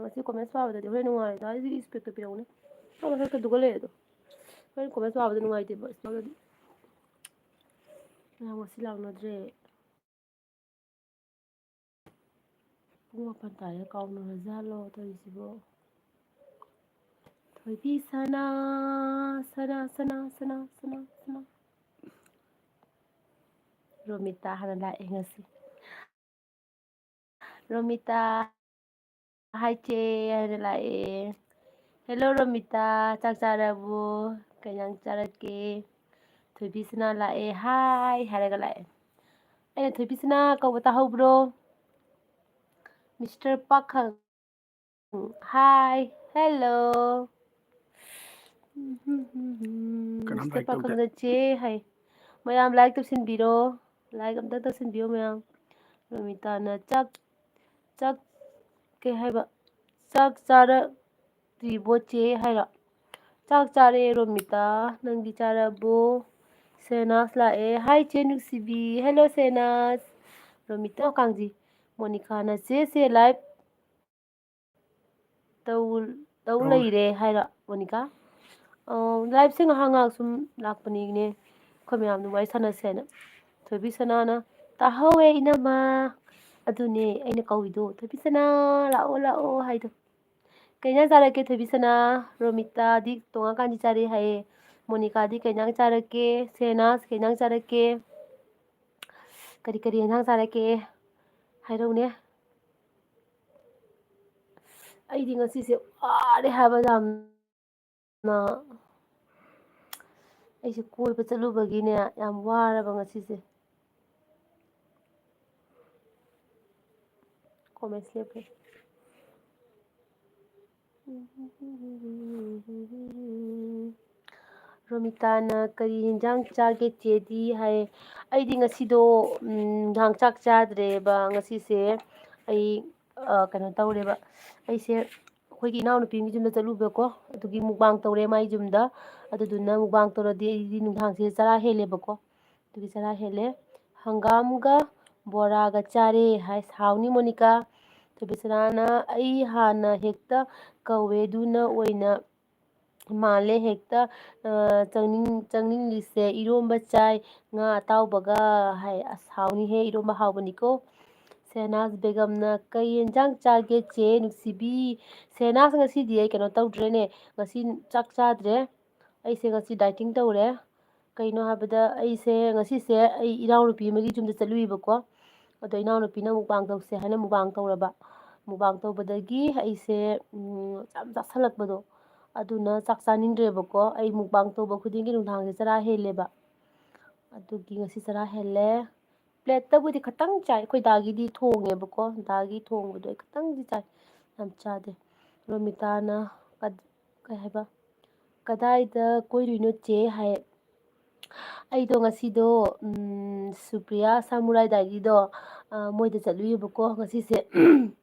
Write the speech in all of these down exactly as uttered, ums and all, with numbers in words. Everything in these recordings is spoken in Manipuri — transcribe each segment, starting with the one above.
ꯉꯁꯤ comments ꯄꯥꯕꯗꯗꯤ ꯍꯣꯔꯦꯟ ꯅꯨꯡꯉꯥꯏꯔꯣꯏꯗ꯫ ꯑꯩꯒꯤ ꯏꯁꯄꯦꯛꯇꯣ ꯄꯤꯔꯛꯎꯅꯦ꯫ ꯑꯩ ꯃꯊꯛꯇ ꯗꯨꯒ ꯂꯩ ꯑꯗꯣ꯫ ꯍꯣꯔꯦꯟ comments ꯄꯥꯕꯗ ꯅꯨꯡꯉꯥꯏꯇꯦꯕ ꯏꯁꯄꯦꯛꯇꯗꯤ꯫ ꯃꯌꯥꯝ ꯉꯁꯤ ꯂꯥꯎꯅꯗ꯭ꯔꯦ꯫ ꯄꯨꯡ ꯃꯥꯄꯟ ꯇꯥꯔꯦ, ꯀꯥꯎꯅꯔꯖꯥꯠꯂꯣ ꯇꯧꯔꯤꯁꯤꯕꯣ? ꯊꯣꯏꯕꯤ ꯁꯅꯥ, ꯁꯅꯥ, ꯁꯅꯥ, ꯁꯅꯥ, ꯁꯅꯥ, ꯁꯅꯥ꯫ ꯔꯣꯃꯤꯇꯥ ꯍꯥꯟꯅ ꯂꯥꯛꯑꯦ ꯉꯁꯤ꯫ ꯔꯣꯃꯤꯇꯥ, "ꯍꯥꯏ ꯆꯦ" ꯍꯥꯏꯅ ꯂꯥꯛꯑꯦ꯫ "ꯍꯦꯜꯂꯣ ꯔꯣꯃꯤꯇꯥ, ꯆꯥꯛ ꯆꯥꯔꯕꯣ? ꯀꯩ ꯏꯟꯖꯥꯡ ꯆꯥꯔꯛꯀꯦ?" ꯊꯣꯏꯕꯤꯁꯅꯥ ꯂꯥꯛꯑꯦ, "ꯍꯥꯏ" ꯍꯥꯏꯔꯒ ꯂꯥꯛꯑꯦ꯫ ꯑꯩꯅ "ꯊꯣꯏꯕꯤꯁꯅꯥ" ꯀꯧꯕ ꯇꯥꯍꯧꯕ꯭ꯔꯣ? ꯃꯤꯁꯇꯔ ꯄꯥꯈꯪ, ꯍꯥꯏ, ꯍꯦꯜꯂꯣ꯫ ꯀꯅꯥꯝ ꯃꯤꯁꯇꯔ like ꯇꯧꯗꯦ꯫ ꯄꯥꯈꯪꯅ "ꯆꯦ" ꯍꯥꯏ꯫ ꯃꯌꯥꯝ like ꯇꯧꯁꯤꯟꯕꯤꯔꯣ꯫ Like ꯑꯝꯇ ꯇꯧꯁꯤꯟꯕꯤꯌꯣ ꯃꯌꯥꯝ꯫ ꯔꯣꯃꯤꯇꯥꯅ "ꯆꯥꯛ, ꯆꯥꯛ ꯀꯩ ꯍꯥꯏꯕ? ꯆꯥꯛ ꯆꯥꯔꯛꯇ꯭ꯔꯤꯕꯣ ꯆꯦ" ꯍꯥꯏꯔꯣ? "ꯆꯥꯛ ꯆꯥꯔꯦ ꯔꯣꯃꯤꯇꯥ, ꯅꯪꯗꯤ ꯆꯥꯔꯕꯣ?" ꯁꯦꯅꯥꯁ ꯂꯥꯛꯑꯦ꯫ "ꯍꯥꯏ ꯆꯦ ꯅꯨꯡꯁꯤꯕꯤ"꯫ ꯍꯦꯜꯂꯣ ꯁꯦꯅꯥꯁ꯫ ꯔꯣꯃꯤꯇꯥ ꯀꯥꯡꯖꯤ꯫ ꯃꯣꯅꯤꯀꯥꯅ "ꯆꯦ, ꯆꯦ, live ꯇꯧ, ꯇꯧ ꯇꯧ꯫ ꯂꯩꯔꯦ" ꯍꯥꯏꯔꯣ, ꯃꯣꯅꯤꯀꯥ? ꯑꯣ, live ꯁꯦ ꯉꯥꯏꯍꯥꯛ ꯉꯥꯏꯍꯥꯛ ꯁꯨꯝ ꯂꯥꯛꯄꯅꯤꯅꯦ, ꯑꯩꯈꯣꯏ ꯃꯌꯥꯝꯗꯣ ꯋꯥꯔꯤ ꯁꯥꯟꯅꯁꯦꯅ꯫ ꯊꯣꯏꯕꯤ ꯁꯅꯥꯅ, "ꯇꯥꯍꯧꯋꯦ ꯏꯅꯝꯃ, ꯑꯗꯨꯅꯦ ꯑꯩꯅ ꯀꯧꯔꯤꯗꯣ, ꯊꯣꯏꯕꯤ ꯁꯅꯥ, ꯂꯥꯛꯑꯣ, ꯂꯥꯛꯑꯣ" ꯍꯥꯏꯗꯣ꯫ ꯀꯩ ꯏꯟꯖꯥꯡ ꯆꯥꯔꯛꯀꯦ ꯊꯣꯏꯕꯤ ꯁꯅꯥ? ꯔꯣꯃꯤꯇꯥꯗꯤ ꯇꯣꯡꯉꯥꯟ ꯀꯥꯟꯗꯤ ꯆꯥꯔꯦ ꯍꯥꯏꯌꯦ꯫ ꯃꯣꯅꯤꯀꯥꯗꯤ ꯀꯩ ꯏꯟꯖꯥꯡ ꯆꯥꯔꯛꯀꯦ? ꯁꯦꯅꯥꯁ ꯀꯩ ꯏꯟꯖꯥꯡ ꯆꯥꯔꯛꯀꯦ? ꯀꯔꯤ ꯀꯔꯤ ꯏꯟꯖꯥꯡ ꯆꯥꯔꯛꯀꯦ? ꯍꯥꯏꯔꯛꯎꯅꯦ꯫ ꯑꯩꯗꯤ ꯉꯁꯤꯁꯦ ꯋꯥꯔꯦ ꯍꯥꯏꯕ ꯌꯥꯝꯅ꯫ ꯑꯩꯁꯦ ꯀꯣꯏꯕ ꯆꯠꯂꯨꯕꯒꯤꯅꯦ, ꯌꯥꯝ ꯋꯥꯔꯕ ꯉꯁꯤꯁꯦ꯫ Comments ꯂꯦꯞꯈ꯭ꯔꯦ꯫ ꯔꯣꯃꯤꯇꯥꯅ "ꯀꯔꯤ ꯍꯤꯟꯖꯥꯡ ꯆꯥꯒꯦ ꯆꯦꯗꯤ?" ꯍꯥꯏꯌꯦ꯫ ꯑꯩꯗꯤ ꯉꯁꯤꯗꯣ, ꯎꯝ, ꯅꯨꯡꯗꯥꯡ ꯆꯥꯛ ꯆꯥꯗ꯭ꯔꯦꯕ ꯉꯁꯤꯁꯦ꯫ ꯑꯩ, ꯑ, ꯀꯩꯅꯣ ꯇꯧꯔꯦꯕ꯫ ꯑꯩꯁꯦ ꯑꯩꯈꯣꯏꯒꯤ ꯏꯅꯥꯎꯅꯨꯄꯤ ꯑꯃꯒꯤ ꯌꯨꯝꯗ ꯆꯠꯂꯨꯕꯀꯣ꯫ ꯑꯗꯨꯒꯤ mukbang ꯇꯧꯔꯦ ꯃꯥꯏ ꯌꯨꯝꯗ꯫ ꯑꯗꯨꯗꯨꯅ mukbang ꯇꯧꯔꯗꯤ ꯑꯩꯗꯤ ꯅꯨꯡꯗꯥꯡꯁꯦ ꯆꯔꯥ ꯍꯦꯜꯂꯦꯕꯀꯣ꯫ ꯑꯗꯨꯒꯤ ꯆꯔꯥ ꯍꯦꯜꯂꯦ꯫ "ꯍꯪꯒꯥꯝꯒ ꯕꯣꯔꯥꯒ ꯆꯥꯔꯦ" ꯍꯥꯏ꯫ "ꯍꯥꯎꯅꯤ ꯃꯣꯅꯤꯀꯥ, ꯊꯣꯏꯕꯤꯁꯅꯥꯅ, "ꯑꯩ ꯍꯥꯟꯅ ꯍꯦꯛꯇ ꯀꯧꯋꯦ, ꯑꯗꯨꯅ ꯑꯣꯏꯅ ꯃꯥꯜꯂꯦ ꯍꯦꯛꯇ, ꯑ, ꯆꯪꯅꯤꯡ-, ꯆꯪꯅꯤꯡꯂꯤꯁꯦ꯫ ꯏꯔꯣꯝꯕ ꯆꯥꯏ, ꯉꯥ ꯑꯇꯥꯎꯕꯒ" ꯍꯥꯏ꯫ ꯑꯁ, ꯍꯥꯎꯅꯤꯍꯦ, ꯏꯔꯣꯝꯕ ꯍꯥꯎꯕꯅꯤꯀꯣ꯫ ꯁꯦꯍꯅꯥꯖ ꯕꯦꯒꯝꯅ, "ꯀꯩ ꯌꯦꯟꯖꯥꯡ ꯆꯥꯒꯦ ꯆꯦ ꯅꯨꯡꯁꯤꯕꯤ?" ꯁꯦꯍꯅꯥꯖ, ꯉꯁꯤꯗꯤ ꯑꯩ ꯀꯩꯅꯣ ꯇꯧꯗ꯭ꯔꯦꯅꯦ, ꯉꯁꯤ ꯆꯥꯛ ꯆꯥꯗ꯭ꯔꯦ꯫ ꯑꯩꯁꯦ ꯉꯁꯤ dieting ꯇꯧꯔꯦ꯫ ꯀꯩꯅꯣ ꯍꯥꯏꯕꯗ, ꯑꯩꯁꯦ ꯉꯁꯤꯁꯦ ꯑꯩ ꯏꯅꯥꯎꯅꯨꯄꯤ ꯑꯃꯒꯤ ꯌꯨꯝꯗ ꯆꯠꯂꯨꯏꯕꯀꯣ꯫ ꯑꯗꯣ ꯏꯅꯥꯎꯅꯨꯄꯤꯅ mukbang ꯇꯧꯁꯦ ꯍꯥꯏꯅ mukbang ꯇꯧꯔꯕ꯫ Mukbang ꯇꯧꯕꯗꯒꯤ ꯑꯩꯁꯦ, ꯎꯝ, ꯌꯥꯝ ꯆꯥꯁꯜꯂꯛꯄꯗꯣ, ꯑꯗꯨꯅ ꯆꯥꯛ ꯆꯥꯅꯤꯡꯗ꯭ꯔꯦꯕꯀꯣ꯫ ꯑꯩ mukbang ꯇꯧꯕ ꯈꯨꯗꯤꯡꯒꯤ ꯅꯨꯡꯗꯥꯡꯁꯦ ꯆꯔꯥ ꯍꯦꯜꯂꯦꯕ꯫ ꯑꯗꯨꯒꯤ ꯉꯁꯤ ꯆꯔꯥ ꯍꯦꯜꯂꯦ꯫ Plateꯇꯕꯨꯗꯤ ꯈꯇꯪ ꯆꯥꯏ, ꯑꯩꯈꯣꯏ ꯗꯥꯒꯤꯗꯤ ꯊꯣꯡꯉꯦꯕꯀꯣ꯫ ꯗꯥꯒꯤ ꯊꯣꯡꯕꯗꯣ ꯑꯩ ꯈꯇꯪꯗꯤ ꯆꯥꯏ, ꯌꯥꯝ ꯆꯥꯗꯦ꯫ ꯔꯣꯃꯤꯇꯥꯅ ꯀꯠ-, ꯀꯩ ꯍꯥꯏꯕ, "ꯀꯗꯥꯏꯗ ꯀꯣꯏꯔꯨꯏꯅꯣ ꯆꯦ?" ꯍꯥꯏ꯫ ꯑꯩꯗꯣ ꯉꯁꯤꯗꯣ, ꯎꯝ, ꯁꯨꯄ꯭ꯔꯤꯌꯥ ꯁꯥꯃꯨꯔꯥꯏ ꯗꯥꯏꯔꯤꯗꯣ, ꯑ, ꯃꯣꯏꯗ ꯆꯠꯂꯨꯏꯌꯦꯕꯀꯣ ꯉꯁꯤꯁꯦ꯫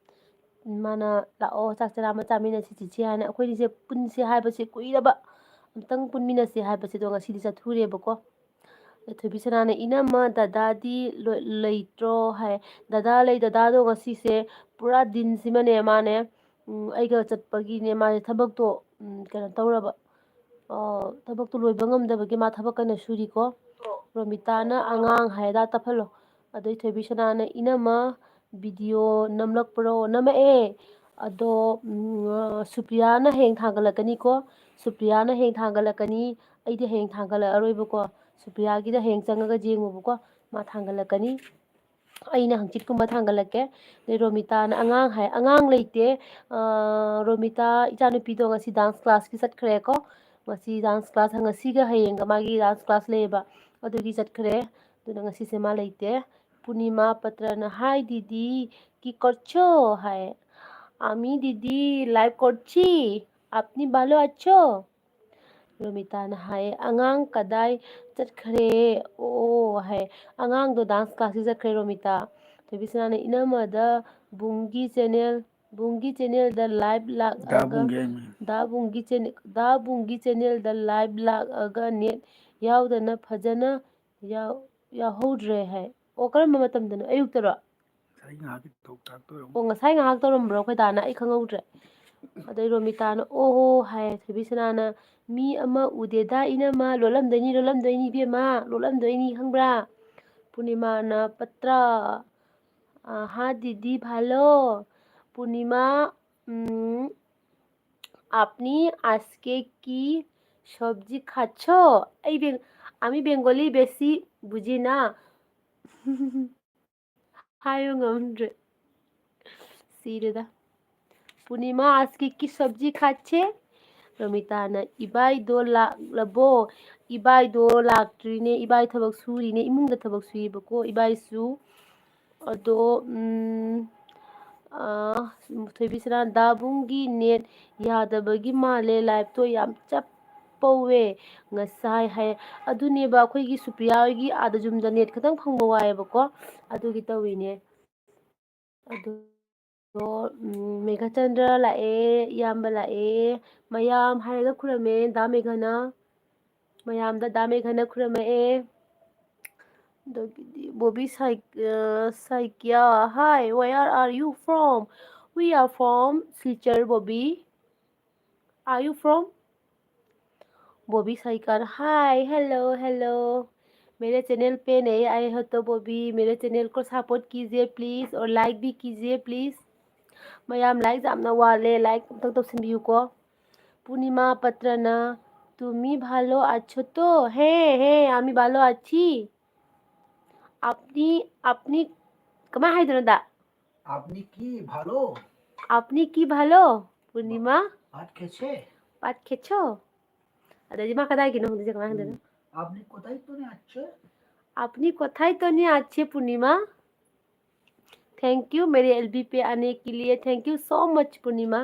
ꯃꯥꯅ, "ꯂꯥꯛꯑꯣ, ꯆꯥꯛ ꯆꯔꯥ ꯑꯃ ꯆꯥꯃꯤꯟꯅꯁꯤ ꯆꯤꯆꯦ" ꯍꯥꯏꯅ꯫ ꯑꯩꯈꯣꯏꯅꯤꯁꯦ ꯄꯨꯟꯁꯦ ꯍꯥꯏꯕꯁꯦ ꯀꯨꯏꯔꯕ, ꯑꯝꯇꯪ ꯄꯨꯟꯃꯤꯟꯅꯁꯦ ꯍꯥꯏꯕꯁꯦ, ꯑꯗꯣ ꯉꯁꯤꯗꯤ ꯆꯠꯊꯣꯔꯦꯕꯀꯣ꯫ ꯑꯗ ꯊꯣꯏꯕꯤꯁꯅꯥꯅ, "ꯏꯅꯝꯃ, ꯗꯗꯥꯗꯤ ꯂꯣꯏ-, ꯂꯩꯇ꯭ꯔꯣ?" ꯍꯥꯏ꯫ "ꯗꯗꯥ ꯂꯩ, ꯗꯗꯥꯗꯣ ꯉꯁꯤꯁꯦ ꯄꯨꯔꯥ ꯗꯤꯟꯁꯤꯃꯅꯦ ꯃꯥꯅꯦ, ꯎꯝ, ꯑꯩꯒ ꯆꯠꯄꯒꯤꯅꯦ ꯃꯥꯁꯦ ꯊꯕꯛꯇꯣ, ꯎꯝ, ꯀꯩꯅꯣ ꯇꯧꯔꯕ, ꯑ, ꯊꯕꯛꯇꯣ ꯂꯣꯏꯕ ꯉꯝꯗꯕꯒꯤ ꯃꯥ ꯊꯕꯛ ꯀꯟꯅ ꯁꯨꯔꯤꯀꯣ꯫" ꯔꯣꯃꯤꯇꯥꯅ, "ꯑꯉꯥꯡ ꯍꯥꯏꯗ ꯇꯞꯍꯜꯂꯣ꯫" ꯑꯗꯩ ꯊꯣꯏꯕꯤꯁꯅꯥꯅ, "ꯏꯅꯝꯃ, video ꯅꯝꯂꯛꯄ꯭ꯔꯣ?" "ꯅꯝꯃꯛꯑꯦ꯫ ꯑꯗꯣ, ꯎꯝ, ꯑ, ꯁꯨꯄ꯭ꯔꯤꯌꯥꯅ ꯍꯌꯦꯡ ꯊꯥꯡꯒꯠꯂꯛꯀꯅꯤꯀꯣ꯫ ꯁꯨꯄ꯭ꯔꯤꯌꯥꯅ ꯍꯌꯦꯡ ꯊꯥꯡꯒꯠꯂꯛꯀꯅꯤ꯫ ꯑꯩꯗꯤ ꯍꯌꯦꯡ ꯊꯥꯡꯒꯠꯂꯛꯑꯔꯣꯏꯕꯀꯣ꯫ ꯁꯨꯄ꯭ꯔꯤꯌꯥꯒꯤꯗ ꯍꯌꯦꯡ ꯆꯪꯉꯒ ꯌꯦꯡꯉꯨꯕꯀꯣ꯫ ꯃꯥ ꯊꯥꯡꯒꯠꯂꯛꯀꯅꯤ꯫ ꯑꯩꯅ ꯍꯪꯆꯤꯠꯀꯨꯝꯕ ꯊꯥꯡꯒꯠꯂꯛꯀꯦ꯫" ꯑꯗꯩ ꯔꯣꯃꯤꯇꯥꯅ, "ꯑꯉꯥꯡ ꯍꯥꯏ, ꯑꯉꯥꯡ ꯂꯩꯇꯦ꯫ ꯑ, ꯔꯣꯃꯤꯇꯥ ꯏꯆꯥꯅꯨꯄꯤꯗꯣ ꯉꯁꯤ dance classꯀꯤ ꯆꯠꯈ꯭ꯔꯦꯀꯣ꯫ ꯉꯁꯤ dance class, ꯉꯁꯤꯒ ꯍꯌꯦꯡꯒ ꯃꯥꯒꯤ dance class ꯂꯩꯌꯦꯕ꯫ ꯑꯗꯨꯒꯤ ꯆꯠꯈ꯭ꯔꯦ꯫ ꯑꯗꯨꯅ ꯉꯁꯤꯁꯦ ꯃꯥ ꯂꯩꯇꯦ꯫" ꯄꯨꯔꯅꯤꯃꯥ ꯄꯇ꯭ꯔꯅ, "Hi ꯗꯤꯗꯤ, ꯀꯤ ꯀꯣꯔꯆꯣ?" ꯍꯥꯏ꯫ "ꯑꯃꯤ ꯗꯤꯗꯤ live ꯀꯣꯔꯆꯤ, ꯑꯞꯅꯤ ꯕꯥꯂꯣ ꯑꯆꯣ?" ꯔꯣꯃꯤꯇꯥꯅ ꯍꯥꯏ, "ꯑꯉꯥꯡ ꯀꯗꯥꯏ ꯆꯠꯈ꯭ꯔꯦ?" ꯑꯣ ꯍꯥꯏ, "ꯑꯉꯥꯡꯗꯣ dance classꯀꯤ ꯆꯠꯈ꯭ꯔꯦ, ꯔꯣꯃꯤꯇꯥ꯫" ꯊꯣꯏꯕꯤꯁꯅꯥꯅ, "ꯏꯅꯝꯃꯗ ꯕꯨꯡꯒꯤ channel, ꯕꯨꯡꯒꯤ channelꯗ live ꯂꯥꯛꯑꯒ, ꯕꯨꯡꯒꯤ ꯍꯥꯏꯃꯤ꯫ ꯗꯥ ꯕꯨꯡꯒꯤ channel, ꯗꯥ ꯕꯨꯡꯒꯤ channelꯗ live ꯂꯥꯛꯑꯒ net ꯌꯥꯎꯗꯅ ꯐꯖꯅ ꯌꯥꯎ-, ꯌꯥꯎꯍꯧꯗ꯭ꯔꯦ" ꯍꯥꯏ꯫ ꯑꯣ, ꯀꯔꯝꯕ ꯃꯇꯝꯗꯅꯣ? ꯑꯌꯨꯛꯇꯔꯣ? ꯉꯁꯥꯏ ꯉꯥꯏꯍꯥꯛꯀꯤ ꯇꯧ-, ꯇꯧꯔꯝꯃꯤ꯫ ꯑꯣ, ꯉꯁꯥꯏ ꯉꯥꯏꯍꯥꯛ ꯇꯧꯔꯝꯕ꯭ꯔꯣ ꯑꯩꯈꯣꯏ ꯗꯥꯅ? ꯑꯩ ꯈꯪꯍꯧꯗ꯭ꯔꯦ꯫ ꯑꯗꯩ ꯔꯣꯃꯤꯇꯥꯅ, "ꯑꯣꯍꯣ" ꯍꯥꯏ꯫ ꯊꯣꯏꯕꯤꯁꯅꯥꯅ, "ꯃꯤ ꯑꯃ ꯎꯗꯦꯗ ꯏꯅꯝꯃ, ꯂꯣꯜꯂꯝꯗꯣꯏꯅꯤ, ꯂꯣꯜꯂꯝꯗꯣꯏꯅꯤ ꯏꯕꯦꯝꯃ, ꯂꯣꯜꯂꯝꯗꯣꯏꯅꯤ, ꯈꯪꯕ꯭ꯔꯥ?" ꯄꯨꯔꯅꯤꯃꯥꯅ, "ꯄꯇ꯭ꯔ, ꯑ, ꯍꯥ ꯗꯤꯗꯤ ꯚꯥꯂꯣ, ꯄꯨꯔꯅꯤꯃꯥ, ꯎꯝ, আপনি আজকে কি সবজি খাচ্ছ?" ꯑꯩ ꯕꯦꯡ-, আমি বেঙ্গলি বেশি বুঝি না। ꯍꯥꯏꯕ ꯉꯝꯗ꯭ꯔꯦ꯫ ꯁꯤꯔꯦꯗ꯫ "ꯄꯨꯔꯅꯤꯃꯥ, আজকে কি সবজি খাচ্ছে?" ꯔꯣꯃꯤꯇꯥꯅ, "ꯏꯕꯥꯏꯗꯣ ꯂꯥꯛꯂꯕꯣ?" ꯏꯕꯥꯏꯗꯣ ꯂꯥꯛꯇ꯭ꯔꯤꯅꯦ, ꯏꯕꯥꯏ ꯊꯕꯛ ꯁꯨꯔꯤꯅꯦ, ꯏꯃꯨꯡꯗ ꯊꯕꯛ ꯁꯨꯏꯕꯀꯣ ꯏꯕꯥꯏꯁꯨ꯫ ꯑꯗꯣ, ꯎꯝ, ꯑ, ꯊꯣꯏꯕꯤꯁꯅꯥ, "ꯗꯥꯕꯨꯡꯒꯤ ꯅꯦꯠ ꯌꯥꯗꯕꯒꯤ ꯃꯥꯜꯂꯦ, ꯂꯥꯏꯞꯇꯣ ꯌꯥꯝ ꯆꯞꯄꯧꯋꯦ ꯉꯁꯥꯏ" ꯍꯥꯏ꯫ ꯑꯗꯨꯅꯦꯕ, ꯑꯩꯈꯣꯏꯒꯤ ꯁꯨꯄ꯭ꯔꯤꯌꯥ ꯍꯣꯏꯒꯤ ꯑꯥꯗ ꯌꯨꯝꯗ ꯅꯦꯠ ꯈꯤꯇꯪ ꯐꯪꯕ ꯋꯥꯏꯌꯦꯕꯀꯣ, ꯑꯗꯨꯒꯤ ꯇꯧꯔꯤꯅꯦ꯫ ꯑꯗꯣ, ꯎꯝ, ꯃꯦꯘꯆꯟꯗ꯭ꯔ ꯂꯥꯛꯑꯦ, ꯏꯌꯥꯝꯕ ꯂꯥꯛꯑꯦ, ꯃꯌꯥꯝ ꯍꯥꯏꯔꯒ ꯈꯨꯔꯝꯃꯦ ꯗꯥ ꯃꯦꯘꯅ꯫ ꯃꯌꯥꯝꯗ ꯗꯥ ꯃꯦꯘꯅ ꯈꯨꯔꯝꯃꯛꯑꯦ꯫ ꯑꯗꯒꯤꯗꯤ ꯕꯣꯕꯤ ꯁꯥꯏ-, ꯑ, ꯁꯥꯏꯀꯤꯌꯥ, "Hi, where are you from?" "We are from Silchar, Bobby." "Are you from?" Bobby साइकर, "Hi, hello, hello। मेरे चैनल पे नए आए हो तो बॉबी, मेरे चैनल को सपोर्ट कीजिए प्लीज, और लाइक भी कीजिए प्लीज।" ꯃꯌꯥꯝ ꯂꯥꯏꯛ ꯌꯥꯝꯅ ꯋꯥꯠꯂꯦ, ꯂꯥꯏꯛ ꯑꯝꯇꯪ ꯇꯧꯁꯤꯟꯕꯤꯌꯨꯀꯣ꯫ ꯄꯨꯔꯅꯤꯃꯥ ꯄꯇ꯭ꯔꯅ, "তুমি ভালো আছো তো?" ꯍꯦ, ꯍꯦ, আমি ভালো আছি। আপনি, আপনি, ꯀꯃꯥꯏ ꯍꯥꯏꯗꯣꯏꯅꯣ ꯗꯥ? "আপনি কি ভালো?" "আপনি কি ভালো?" ꯄꯨꯔꯅꯤꯃꯥ? ভাত খেয়েছে? ভাত খেয়েছো? ꯑꯗꯩꯗꯤ ꯃꯥ ꯀꯗꯥꯏꯒꯤꯅꯣ ꯍꯪꯗꯣꯏꯁꯦ, ꯀꯃꯥꯏ ꯍꯪꯗꯣꯏꯅꯣ? ꯎꯝ꯫ "আপনি কোথায় তনে আছে?" "আপনি কোথায় তনে আছে, পূর্ণিমা?" Thank you, मेरे एलबी पे आने के लिए। Thank you so much, पूर्णिमा।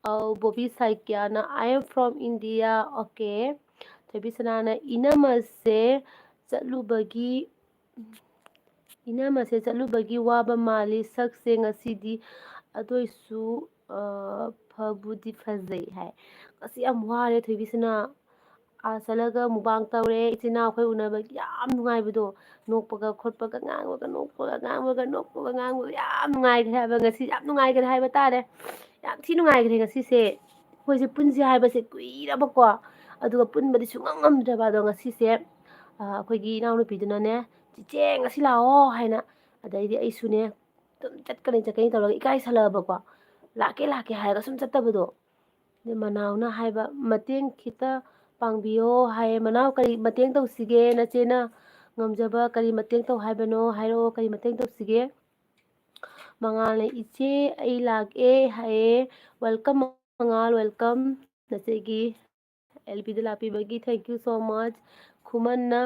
ꯑꯧ, Bobby ꯁꯥꯏꯀꯤꯌꯥꯅ, "I am from India." Okay꯫ ꯊꯣꯏꯕꯤꯁꯅꯥꯅ, "ꯏꯅꯝꯃꯁꯦ ꯆꯠꯂꯨꯕꯒꯤ, ꯏꯅꯝꯃꯁꯦ ꯆꯠꯂꯨꯕꯒꯤ ꯋꯥꯕ ꯃꯥꯜꯂꯤ ꯁꯛꯁꯦ ꯉꯁꯤꯗꯤ, ꯑꯗꯨꯏꯁꯨ, ꯑ, ꯐꯕꯨꯗꯤ ꯐꯖꯩ" ꯍꯥꯏ꯫ "ꯉꯁꯤ ꯌꯥꯝ ꯋꯥꯔꯦ ꯊꯣꯏꯕꯤꯁꯅꯥ, ꯑꯥ ꯆꯠꯂꯒ ꯃꯨꯛꯕꯥꯡ ꯇꯧꯔꯦ꯫ ꯏꯆꯤꯟ ꯏꯅꯥꯎ ꯑꯩꯈꯣꯏ ꯎꯅꯕꯒꯤ ꯌꯥꯝ ꯅꯨꯡꯉꯥꯏꯕꯗꯣ, ꯅꯣꯛꯄꯒ ꯈꯣꯠꯄꯒ, ꯉꯥꯡꯕꯒ ꯅꯣꯛꯄꯒ, ꯉꯥꯡꯕꯒ ꯅꯣꯛꯄꯒ, ꯉꯥꯡꯕꯒ ꯌꯥꯝ ꯅꯨꯡꯉꯥꯏꯈ꯭ꯔꯦ ꯍꯥꯏꯕ꯫ ꯉꯁꯤ ꯌꯥꯝ ꯅꯨꯡꯉꯥꯏꯈ꯭ꯔꯦ ꯍꯥꯏꯕ ꯇꯥꯔꯦ꯫ ꯌꯥꯝ ꯊꯤ ꯅꯨꯡꯉꯥꯏꯈ꯭ꯔꯦ ꯉꯁꯤꯁꯦ꯫ ꯑꯩꯈꯣꯏꯁꯦ ꯄꯨꯟꯁꯦ ꯍꯥꯏꯕꯁꯦ ꯀꯨꯏꯔꯕꯀꯣ, ꯑꯗꯨꯒ ꯄꯨꯟꯕꯗꯤ ꯁꯨꯡꯉꯝ ꯉꯝꯗ꯭ꯔꯕ꯫ ꯑꯗꯣ ꯉꯁꯤꯁꯦ, ꯑ, ꯑꯩꯈꯣꯏꯒꯤ ꯏꯅꯥꯎꯅꯨꯄꯤꯗꯨꯅꯅꯦ, "ꯆꯤꯆꯦ, ꯉꯁꯤ ꯂꯥꯛꯑꯣ" ꯍꯥꯏꯅ꯫ ꯑꯗꯩꯗꯤ ꯑꯩꯁꯨꯅꯦ, ꯑꯗꯨꯝ ꯆꯠꯀꯅꯤ ꯆꯠꯀꯅꯤ ꯇꯧꯔꯒ ꯏꯀꯥꯏꯁꯜꯂꯛꯑꯕꯀꯣ, "ꯂꯥꯛꯀꯦ ꯂꯥꯛꯀꯦ" ꯍꯥꯏꯔꯒ ꯁꯨꯝ ꯆꯠꯇꯕꯗꯣ꯫ ꯑꯗꯩ ꯃꯅꯥꯎꯅ ꯍꯥꯏꯕ, "ꯃꯇꯦꯡ ꯈꯤꯇ ꯄꯥꯡꯕꯤꯌꯣ" ꯍꯥꯏꯌꯦ꯫ "ꯃꯅꯥꯎ, ꯀꯔꯤ ꯃꯇꯦꯡ ꯇꯧꯁꯤꯒꯦ? ꯅꯆꯦꯅ ꯉꯝꯖꯕ ꯀꯔꯤ ꯃꯇꯦꯡ ꯇꯧ ꯍꯥꯏꯕꯅꯣ? ꯍꯥꯏꯔꯛꯑꯣ, ꯀꯔꯤ ꯃꯇꯦꯡ ꯇꯧꯁꯤꯒꯦ?" ꯃꯉꯥꯜꯅ, "ꯏꯆꯦ, ꯑꯩ ꯂꯥꯛꯑꯦ" ꯍꯥꯏꯌꯦ꯫ "Welcome ꯃꯉꯥꯜ, welcome ꯅꯆꯦꯒꯤ ꯑꯦꯜ ꯄꯤꯗ ꯂꯥꯛꯄꯤꯕꯒꯤ, thank you so much." ꯈꯨꯃꯟꯅ,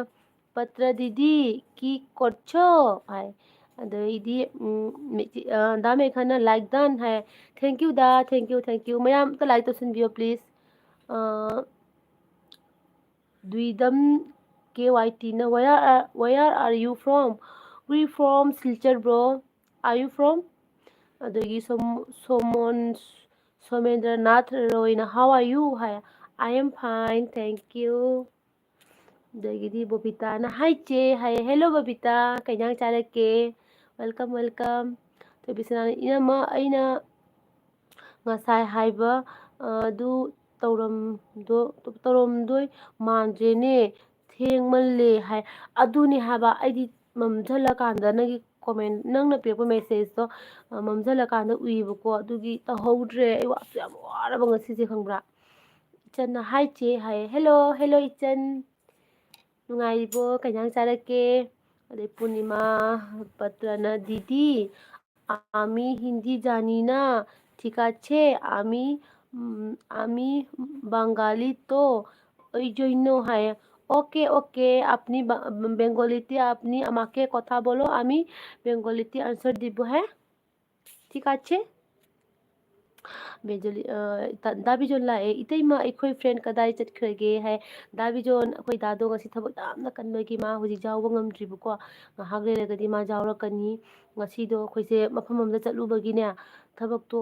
"Patra ꯗꯤꯗꯤ, ꯀꯤ ꯀꯣꯠꯁꯣ?" ꯍꯥꯏ꯫ ꯑꯗꯩꯗꯤ, ꯎꯝ, ꯃꯤ-, ꯑ, ꯗꯥ ꯃꯦꯘꯅ, "Like done" high. Thank you the, thank you, thank you꯫ ꯃꯌꯥꯝ ꯑꯝꯇ like ꯇꯧꯁꯤꯟꯕꯤꯌꯣ, please꯫ ꯑ, ꯗꯨꯏꯗꯝ K Y ꯇꯤꯅ, "Where are, where are you from?" "We from Silchar, bro." "Are you from?" ꯑꯗꯒꯤ ꯁꯣꯝ-, ꯁꯣꯃꯣꯟ, ꯁꯣꯃꯦꯟꯗ꯭ꯔꯅꯥꯊ ꯔꯣꯏꯅ, "How are you?" High. "I am fine, thank you." ꯑꯗꯒꯤꯗꯤ ꯕꯣꯕꯤꯇꯥꯅ, "Hi ꯆꯦ" ꯍꯥꯏ꯫ "Hello ꯕꯣꯕꯤꯇꯥ, ꯀꯩ ꯏꯟꯖꯥꯡ ꯆꯥꯔꯛꯀꯦ?" "Welcome, welcome." ꯊꯣꯏꯕꯤꯁꯅꯥꯅ, "ꯏꯅꯝꯃ, ꯑꯩꯅ ꯉꯁꯥꯏ ꯍꯥꯏꯕ, ꯑ, ꯑꯗꯨ ꯇꯧꯔꯝꯗꯣ-, ꯇꯧꯔꯝꯗꯣꯏ ꯃꯥꯟꯗ꯭ꯔꯦꯅꯦ, ꯊꯦꯡꯃꯜꯂꯦ" ꯍꯥꯏ꯫ ꯑꯗꯨꯅꯦ ꯍꯥꯏꯕ, ꯑꯩꯗꯤ ꯃꯝꯁꯤꯜꯂꯀꯥꯟꯗ ꯅꯪꯒꯤ comment, ꯅꯪꯅ ꯄꯤꯔꯛꯄ messageꯇꯣ, ꯑ, ꯃꯝꯁꯤꯜꯂꯀꯥꯟꯗ ꯎꯏꯌꯦꯕꯀꯣ, ꯑꯗꯨꯒꯤ ꯇꯧꯍꯧꯗ꯭ꯔꯦ꯫ ꯑꯩ ꯋꯥꯁꯨ ꯌꯥꯝ ꯋꯥꯔꯕ ꯉꯁꯤꯁꯦ, ꯈꯪꯕ꯭ꯔꯥ? ꯏꯆꯟꯅ, "Hi ꯆꯦ" ꯍꯥꯏꯌꯦ꯫ "Hello, hello ꯏꯆꯟ꯫ ꯅꯨꯡꯉꯥꯏꯔꯤꯕꯣ? ꯀꯩ ꯏꯟꯖꯥꯡ ꯆꯥꯔꯛꯀꯦ?" ꯑꯗꯩ ꯄꯨꯔꯅꯤꯃꯥ ꯄꯇ꯭ꯔꯅ, "ꯗꯤꯗꯤ, আমি হিন্দি জানি না, ঠিক আছে? আমি, উম, আমি বাঙালি তো, ওই জন্য" ꯍꯥꯏꯌꯦ꯫ "OK, OK, আপনি বা-, বেঙ্গলিতে আপনি আমাকে কথা বলো, আমি বেঙ্গলিতে answer দিব, হ্যাঁ? ঠিক আছে?" ꯕꯦꯖꯣꯂꯤ-, ꯑ, ꯇ-, ꯗꯥ ꯕꯤꯖꯣꯟ ꯂꯥꯛꯑꯦ꯫ "ꯏꯇꯩꯃ, ꯑꯩꯈꯣꯏ friend ꯀꯗꯥꯏ ꯆꯠꯈ꯭ꯔꯒꯦ?" ꯍꯥꯏ꯫ ꯗꯥ ꯕꯤꯖꯣꯟ, ꯑꯩꯈꯣꯏ ꯗꯥꯗꯣ ꯉꯁꯤ ꯊꯕꯛ ꯌꯥꯝꯅ ꯀꯟꯕꯒꯤ ꯃꯥ ꯍꯧꯖꯤꯛ ꯌꯥꯎꯕ ꯉꯝꯗ꯭ꯔꯤꯕꯀꯣ꯫ ꯉꯥꯏꯍꯥꯛ ꯂꯩꯔꯒꯗꯤ ꯃꯥ ꯌꯥꯎꯔꯛꯀꯅꯤ꯫ ꯉꯁꯤꯗꯣ ꯑꯩꯈꯣꯏꯁꯦ ꯃꯐꯝ ꯑꯃꯗ ꯆꯠꯂꯨꯕꯒꯤꯅꯦ, ꯊꯕꯛꯇꯣ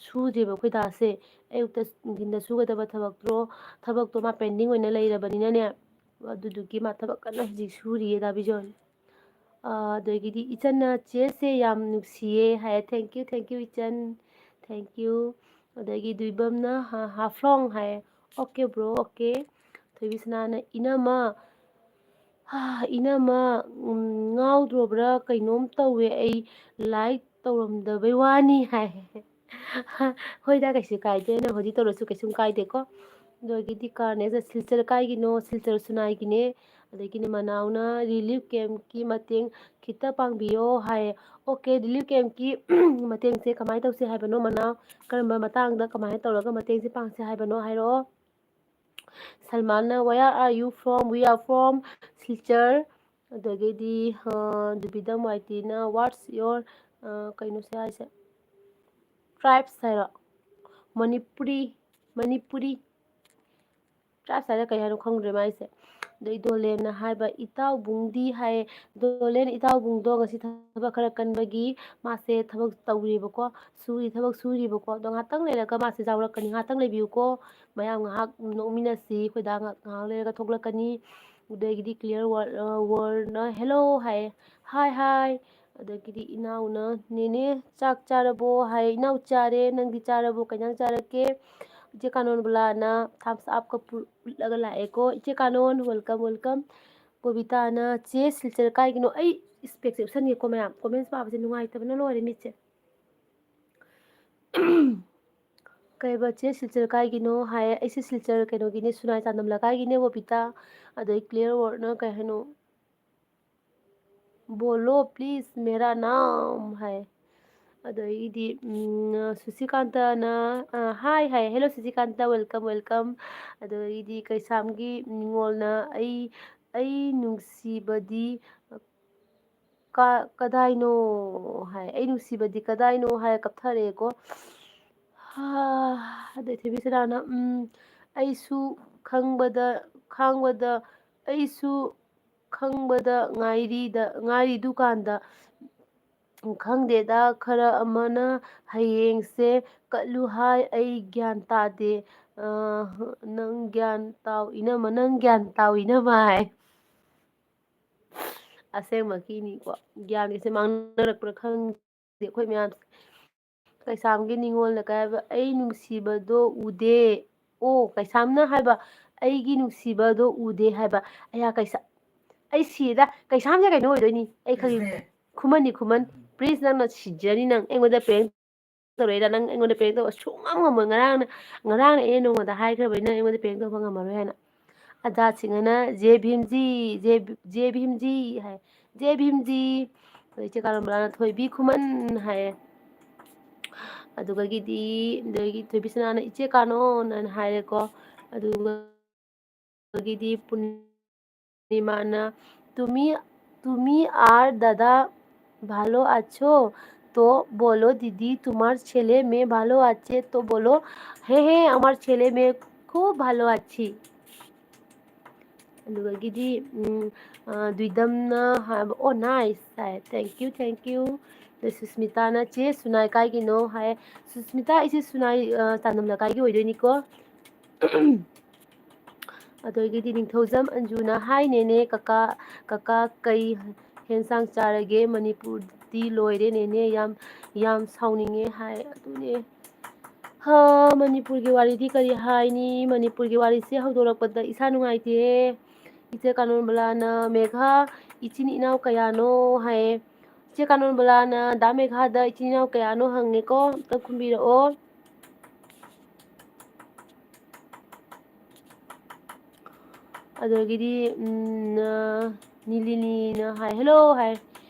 ꯁꯨꯗꯦꯕ ꯑꯩꯈꯣꯏ ꯗꯥꯁꯦ꯫ ꯑꯌꯨꯛꯇ, ꯅꯨꯡꯊꯤꯟꯗ ꯁꯨꯒꯗꯕ ꯊꯕꯛꯇꯣ, ꯊꯕꯛꯇꯣ ꯃꯥ pending ꯑꯣꯏꯅ ꯂꯩꯔꯕꯅꯤꯅꯅꯦ, ꯑꯗꯨꯗꯨꯒꯤ ꯃꯥ ꯊꯕꯛ ꯀꯟꯅ ꯍꯧꯖꯤꯛ ꯁꯨꯔꯤꯌꯦ ꯗꯥ ꯕꯤꯖꯣꯟ꯫ ꯑꯥ, ꯑꯗꯒꯤꯗꯤ ꯏꯆꯟꯅ "ꯆꯦꯁꯦ ꯌꯥꯝ ꯅꯨꯡꯁꯤꯌꯦ" ꯍꯥꯏꯌꯦ꯫ Thank you, thank you ꯏꯆꯟ, thank you꯫ ꯑꯗꯒꯤ ꯗꯨꯏꯕꯝꯅ "ꯍꯥ, ꯍꯥꯐꯂꯣꯡ" ꯍꯥꯏꯌꯦ꯫ Okay bro, okay꯫ ꯊꯣꯏꯕꯤꯁꯅꯥꯅ "ꯏꯅꯝꯃ, ꯍꯥ, ꯏꯅꯝꯃ, ꯎꯝ, ꯉꯥꯎꯗ꯭ꯔꯣꯕ꯭ꯔꯥ? ꯀꯩꯅꯣꯝ ꯇꯧꯋꯦ ꯑꯩ, like ꯇꯧꯔꯝꯗꯕꯩ ꯋꯥꯅꯤ" ꯍꯥꯏ꯫ ꯍꯣꯏꯗ, ꯀꯩꯁꯨ ꯀꯥꯏꯗꯦ, ꯅꯪ ꯍꯧꯖꯤꯛ ꯇꯧꯔꯁꯨ ꯀꯩꯁꯨꯝ ꯀꯥꯏꯗꯦꯀꯣ꯫ ꯑꯗꯒꯤꯗꯤ ꯀꯥꯔꯅꯦꯁꯅ "ꯁꯤꯜꯆꯔ ꯀꯥꯏꯒꯤꯅꯣ? ꯁꯤꯜꯆꯔ ꯁꯨꯅꯥꯏꯒꯤꯅꯦ"꯫ ꯑꯗꯒꯤꯗꯤ ꯃꯅꯥꯎꯅ "relief campꯀꯤ ꯃꯇꯦꯡ ꯈꯤꯇ ꯄꯥꯡꯕꯤꯌꯣ" ꯍꯥꯏꯌꯦ꯫ Okay, relief campꯀꯤ ꯃꯇꯦꯡꯁꯦ ꯀꯃꯥꯏꯅ ꯇꯧꯁꯦ ꯍꯥꯏꯕꯅꯣ ꯃꯅꯥꯎ? ꯀꯔꯝꯕ ꯃꯇꯥꯡꯗ ꯀꯃꯥꯏꯅ ꯇꯧꯔꯒ ꯃꯇꯦꯡꯁꯦ ꯄꯥꯡꯁꯦ ꯍꯥꯏꯕꯅꯣ ꯍꯥꯏꯔꯛꯑꯣ꯫ ꯁꯜꯃꯥꯟꯅ "Where are you from?" "We are from Silchar". ꯑꯗꯒꯤꯗꯤ, ꯑ, ꯗꯨꯕꯤꯗꯝ ꯋꯥꯏꯇꯤꯅ "What's your," ꯑ, ꯀꯩꯅꯣꯁꯦ ꯍꯥꯏꯁꯦ? "Tribes" ꯍꯥꯏꯔꯣ? ꯃꯅꯤꯄꯨꯔꯤ, ꯃꯅꯤꯄꯨꯔꯤ꯫ "Tribes" ꯍꯥꯏꯔ ꯀꯩ ꯍꯥꯏꯅꯣ ꯈꯪꯗ꯭ꯔꯦ ꯃꯥꯏꯁꯦ꯫ ꯑꯗꯩ ꯗꯣꯂꯦꯟꯅ ꯍꯥꯏꯕ "ꯏꯇꯥꯎꯕꯨꯡꯗꯤ" ꯍꯥꯏꯌꯦ꯫ ꯗꯣꯂꯦꯟ ꯏꯇꯥꯎꯕꯨꯡꯗꯣ ꯉꯁꯤ ꯊꯕꯛ ꯈꯔ ꯀꯟꯕꯒꯤ ꯃꯥꯁꯦ ꯊꯕꯛ ꯇꯧꯔꯤꯕꯀꯣ, ꯁꯨꯔꯤ, ꯊꯕꯛ ꯁꯨꯔꯤꯕꯀꯣ꯫ ꯑꯗꯣ ꯉꯥꯏꯍꯥꯛꯇꯪ ꯂꯩꯔꯒ ꯃꯥꯁꯦ ꯌꯥꯎꯔꯛꯀꯅꯤ꯫ ꯉꯥꯏꯍꯥꯛꯇꯪ ꯂꯩꯕꯤꯌꯨꯀꯣ꯫ ꯃꯌꯥꯝ ꯉꯥꯏꯍꯥꯛ ꯅꯣꯛꯃꯤꯟꯅꯁꯤ꯫ ꯑꯩꯈꯣꯏ ꯗꯥ ꯉꯥꯏꯍꯥꯛ, ꯉꯥꯏꯍꯥꯛ ꯂꯩꯔꯒ ꯊꯣꯛꯂꯛꯀꯅꯤ꯫ ꯑꯗꯒꯤꯗꯤ Clear World, ꯑ, Worldꯅ "Hello" ꯍꯥꯏꯌꯦ꯫ "Hi, hi"꯫ ꯑꯗꯒꯤꯗꯤ ꯏꯅꯥꯎꯅ "ꯅꯦꯅꯦ ꯆꯥꯛ ꯆꯥꯔꯕꯣ?" ꯍꯥꯏ꯫ "ꯏꯅꯥꯎ ꯆꯥꯔꯦ, ꯅꯪꯗꯤ ꯆꯥꯔꯕꯣ? ꯀꯩ ꯏꯟꯖꯥꯡ ꯆꯥꯔꯛꯀꯦ?" ꯏꯆꯦ ꯀꯥꯅꯣꯟꯕꯂꯥꯅ thumbs upꯀ ꯄꯨ-, ꯎꯠꯂꯒ ꯂꯥꯛꯑꯦꯀꯣ꯫ ꯏꯆꯦ ꯀꯥꯅꯣꯟ, welcome, welcome꯫ ꯕꯣꯕꯤꯇꯥꯅ "ꯆꯦ ꯁꯤꯜꯆꯔ ꯀꯥꯏꯒꯤꯅꯣ?" ꯑꯩ specꯁꯦ ꯎꯞꯁꯟꯒꯦꯀꯣ ꯃꯌꯥꯝ, comments ꯄꯥꯕꯁꯦ ꯅꯨꯡꯉꯥꯏꯇꯕꯅ ꯂꯣꯏꯔꯦ ꯃꯤꯠꯁꯦ꯫ ꯀꯩꯕ, "ꯆꯦ ꯁꯤꯜꯆꯔ ꯀꯥꯏꯒꯤꯅꯣ?" ꯍꯥꯏꯌꯦ꯫ "ꯑꯩꯁꯦ ꯁꯤꯜꯆꯔ ꯀꯩꯅꯣꯒꯤꯅꯦ, ꯁꯨꯅꯥꯏ ꯆꯥꯟꯗꯝ ꯂꯩꯀꯥꯏꯒꯤꯅꯦ ꯕꯣꯕꯤꯇꯥ"꯫ ꯑꯗꯩ Clear Worldꯅ ꯀꯩ ꯍꯥꯏꯅꯣ? "बोलो please मेरा नाम" ꯍꯥꯏ꯫ ꯑꯗꯒꯤꯗꯤ, ꯎꯝ, ꯁꯨꯁꯤꯀꯥꯟꯇꯅ, ꯑ, "Hi" ꯍꯥꯏ꯫ "Hello ꯁꯨꯁꯤꯀꯥꯟꯇ, welcome, welcome"꯫ ꯑꯗꯒꯤꯗꯤ ꯀꯩꯁꯥꯝꯒꯤ ꯅꯤꯉꯣꯜꯅ "ꯑꯩ, ꯑꯩ ꯅꯨꯡꯁꯤꯕꯗꯤ ꯀ-, ꯀꯗꯥꯏꯅꯣ" ꯍꯥꯏ꯫ "ꯑꯩ ꯅꯨꯡꯁꯤꯕꯗꯤ ꯀꯗꯥꯏꯅꯣ" ꯍꯥꯏ ꯀꯞꯊꯔꯛꯑꯦꯀꯣ꯫ ꯍꯥ, ꯑꯗꯩ ꯊꯣꯏꯕꯤꯁꯅꯥꯅ, ꯎꯝ, "ꯑꯩꯁꯨ ꯈꯪꯕꯗ, ꯈꯥꯡꯕꯗ, ꯑꯩꯁꯨ ꯈꯪꯕꯗ ꯉꯥꯏꯔꯤꯗ, ꯉꯥꯏꯔꯤ ꯗꯨꯀꯥꯟꯗ" ꯈꯪꯗꯦꯗ, ꯈꯔ ꯑꯃꯅ ꯍꯌꯦꯡꯁꯦ ꯀꯠꯂꯨ ꯍꯥꯏ, ꯑꯩ ꯒ꯭ꯌꯥꯟ ꯇꯥꯗꯦ꯫ ꯑ, ꯅꯪ ꯒ꯭ꯌꯥꯟ ꯇꯥꯎ ꯏꯅꯝꯃ, ꯅꯪ ꯒ꯭ꯌꯥꯟ ꯇꯥꯎ ꯏꯅꯝꯃ ꯍꯥꯏ꯫ ꯑꯁꯦꯡꯕꯒꯤꯅꯤꯀꯣ, ꯒ꯭ꯌꯥꯟꯒꯁꯦ ꯃꯥꯡꯅꯔꯛꯄ꯭ꯔꯥ ꯈꯪꯗꯦ ꯑꯩꯈꯣꯏ ꯃꯌꯥꯝꯁꯦ꯫ ꯀꯩꯁꯥꯝꯒꯤ ꯅꯤꯉꯣꯜꯅ ꯀꯩ ꯍꯥꯏꯕ, "ꯑꯩ ꯅꯨꯡꯁꯤꯕꯗꯣ ꯎꯗꯦ"꯫ ꯑꯣ, ꯀꯩꯁꯥꯝꯅ ꯍꯥꯏꯕ, "ꯑꯩꯒꯤ ꯅꯨꯡꯁꯤꯕꯗꯣ ꯎꯗꯦ" ꯍꯥꯏꯕ꯫ ꯑꯌꯥ, ꯀꯩꯁꯥ-, ꯑꯩ ꯁꯤꯔꯦꯗ꯫ ꯀꯩꯁꯥꯝꯁꯦ ꯀꯩꯅꯣ ꯑꯣꯏꯗꯣꯏꯅꯤ, ꯑꯩ ꯈꯪꯉꯤ꯫ ꯈꯨꯃꯟꯅꯤ, ꯈꯨꯃꯟ꯫ ꯄ꯭ꯂꯤꯖ, ꯅꯪꯅ ꯁꯤꯖꯅꯤ ꯅꯪ꯫ ꯑꯩꯉꯣꯟꯗ ꯄ꯭ꯔꯦꯡ ꯇꯧꯔꯛꯏꯔꯥ? ꯅꯪ ꯑꯩꯉꯣꯟꯗ ꯄ꯭ꯔꯦꯡ ꯇꯧꯕ ꯁꯨꯡꯉꯝ ꯉꯝꯃꯣꯏ꯫ ꯉꯔꯥꯡꯅ, ꯉꯔꯥꯡꯅ ꯑꯩꯅ ꯅꯉꯣꯟꯗ ꯍꯥꯏꯈ꯭ꯔꯕꯅꯤ, ꯅꯪ ꯑꯩꯉꯣꯟꯗ ꯄ꯭ꯔꯦꯡ ꯇꯧꯕ ꯉꯝꯃꯔꯣꯏ ꯍꯥꯏꯅ꯫ ꯑꯖꯥꯠꯁꯤꯡꯅ "ꯖꯦ ꯚꯤꯝꯖꯤ, ꯖꯦ ꯚꯤ-, ꯖꯦ ꯚꯤꯝꯖꯤ" ꯍꯥꯏ, "ꯖꯦ ꯚꯤꯝꯖꯤ"꯫ ꯑꯗꯩ ꯏꯆꯦ ꯀꯥꯔꯣꯝꯕꯂꯥꯅ "ꯊꯣꯏꯕꯤ ꯈꯨꯃꯟ" ꯍꯥꯏꯌꯦ꯫ ꯑꯗꯨꯒꯒꯤꯗꯤ, ꯑꯗꯒꯤ ꯊꯣꯏꯕꯤ ꯁꯅꯥꯅ "ꯏꯆꯦ ꯀꯥꯅꯣꯟ" ꯍꯥꯏꯅ ꯍꯥꯏꯔꯦꯀꯣ꯫ ꯑꯗꯨꯒ ꯑꯗꯒꯤꯗꯤ ꯄꯨꯔꯅꯤꯃꯥꯅ, "তুমি, তুমি আর দাদা ভালো আছো? তো বলো দিদি, তোমার ছেলে মেয়ে ভালো আছে? তো বলো, হ্যাঁ, হ্যাঁ, আমার ছেলে মেয়ে খুব ভালো আছি।" ꯑꯗꯨꯗꯒꯤꯗꯤ, ꯎꯝ, ꯑ, ꯗꯨꯏꯗꯝꯅ ꯍꯥꯏꯕ, "ꯑꯣ, nice" high, "Thank you, thank you." ꯑꯗ ꯁꯨꯁꯃꯤꯇꯥꯅ, "ꯆꯦ, ꯁꯨꯅꯥꯏ ꯀꯥꯏꯒꯤꯅꯣ?" ꯍꯥꯏ꯫ ꯁꯨꯁꯃꯤꯇꯥ, ꯑꯩꯁꯦ ꯁꯨꯅꯥꯏ, ꯑ, ꯆꯥꯟꯗꯝ ꯂꯩꯀꯥꯏꯒꯤ ꯑꯣꯏꯗꯣꯏꯅꯤꯀꯣ꯫ ꯑꯗꯒꯤꯗꯤ ꯅꯤꯡꯊꯧꯖꯝ ꯑꯟꯖꯨꯅ, "ꯍꯥꯏ ꯅꯦꯅꯦ, ꯀꯀꯥ, ꯀꯀꯥ ꯀꯩ ꯍꯦꯟꯁꯥꯡ ꯆꯥꯔꯒꯦ? ꯃꯅꯤꯄꯨꯔꯗꯤ ꯂꯣꯏꯔꯦ ꯅꯦꯅꯦ, ꯌꯥꯝ, ꯌꯥꯝ ꯁꯥꯎꯅꯤꯡꯉꯦ" ꯍꯥꯏ꯫ ꯑꯗꯨꯅꯦ꯫ ꯍꯥ, ꯃꯅꯤꯄꯨꯔꯒꯤ ꯋꯥꯔꯤꯗꯤ ꯀꯔꯤ ꯍꯥꯏꯅꯤ? ꯃꯅꯤꯄꯨꯔꯒꯤ ꯋꯥꯔꯤꯁꯦ ꯍꯧꯗꯣꯔꯛꯄꯗ ꯏꯁꯥ ꯅꯨꯡꯉꯥꯏꯇꯦꯍꯦ꯫ ꯏꯆꯦ ꯀꯥꯅꯣꯟꯕꯂꯥꯅ, "ꯃꯦꯘꯥ, ꯏꯆꯤꯟ ꯏꯅꯥꯎ ꯀꯌꯥꯅꯣ?" ꯍꯥꯏꯌꯦ꯫ ꯏꯆꯦ ꯀꯥꯅꯣꯟꯕꯂꯥꯅ ꯗꯥ ꯃꯦꯘꯥꯗ ꯏꯆꯤꯟ ꯏꯅꯥꯎ ꯀꯌꯥꯅꯣ ꯍꯪꯉꯦꯀꯣ, ꯑꯝꯇ ꯈꯨꯝꯕꯤꯔꯛꯑꯣ꯫ ꯑꯗꯒꯤꯗꯤ, ꯎꯝ, ꯑ, ꯅꯤꯂꯤꯅꯤꯅ ꯍꯥꯏ, "Hello" ꯍꯥꯏ꯫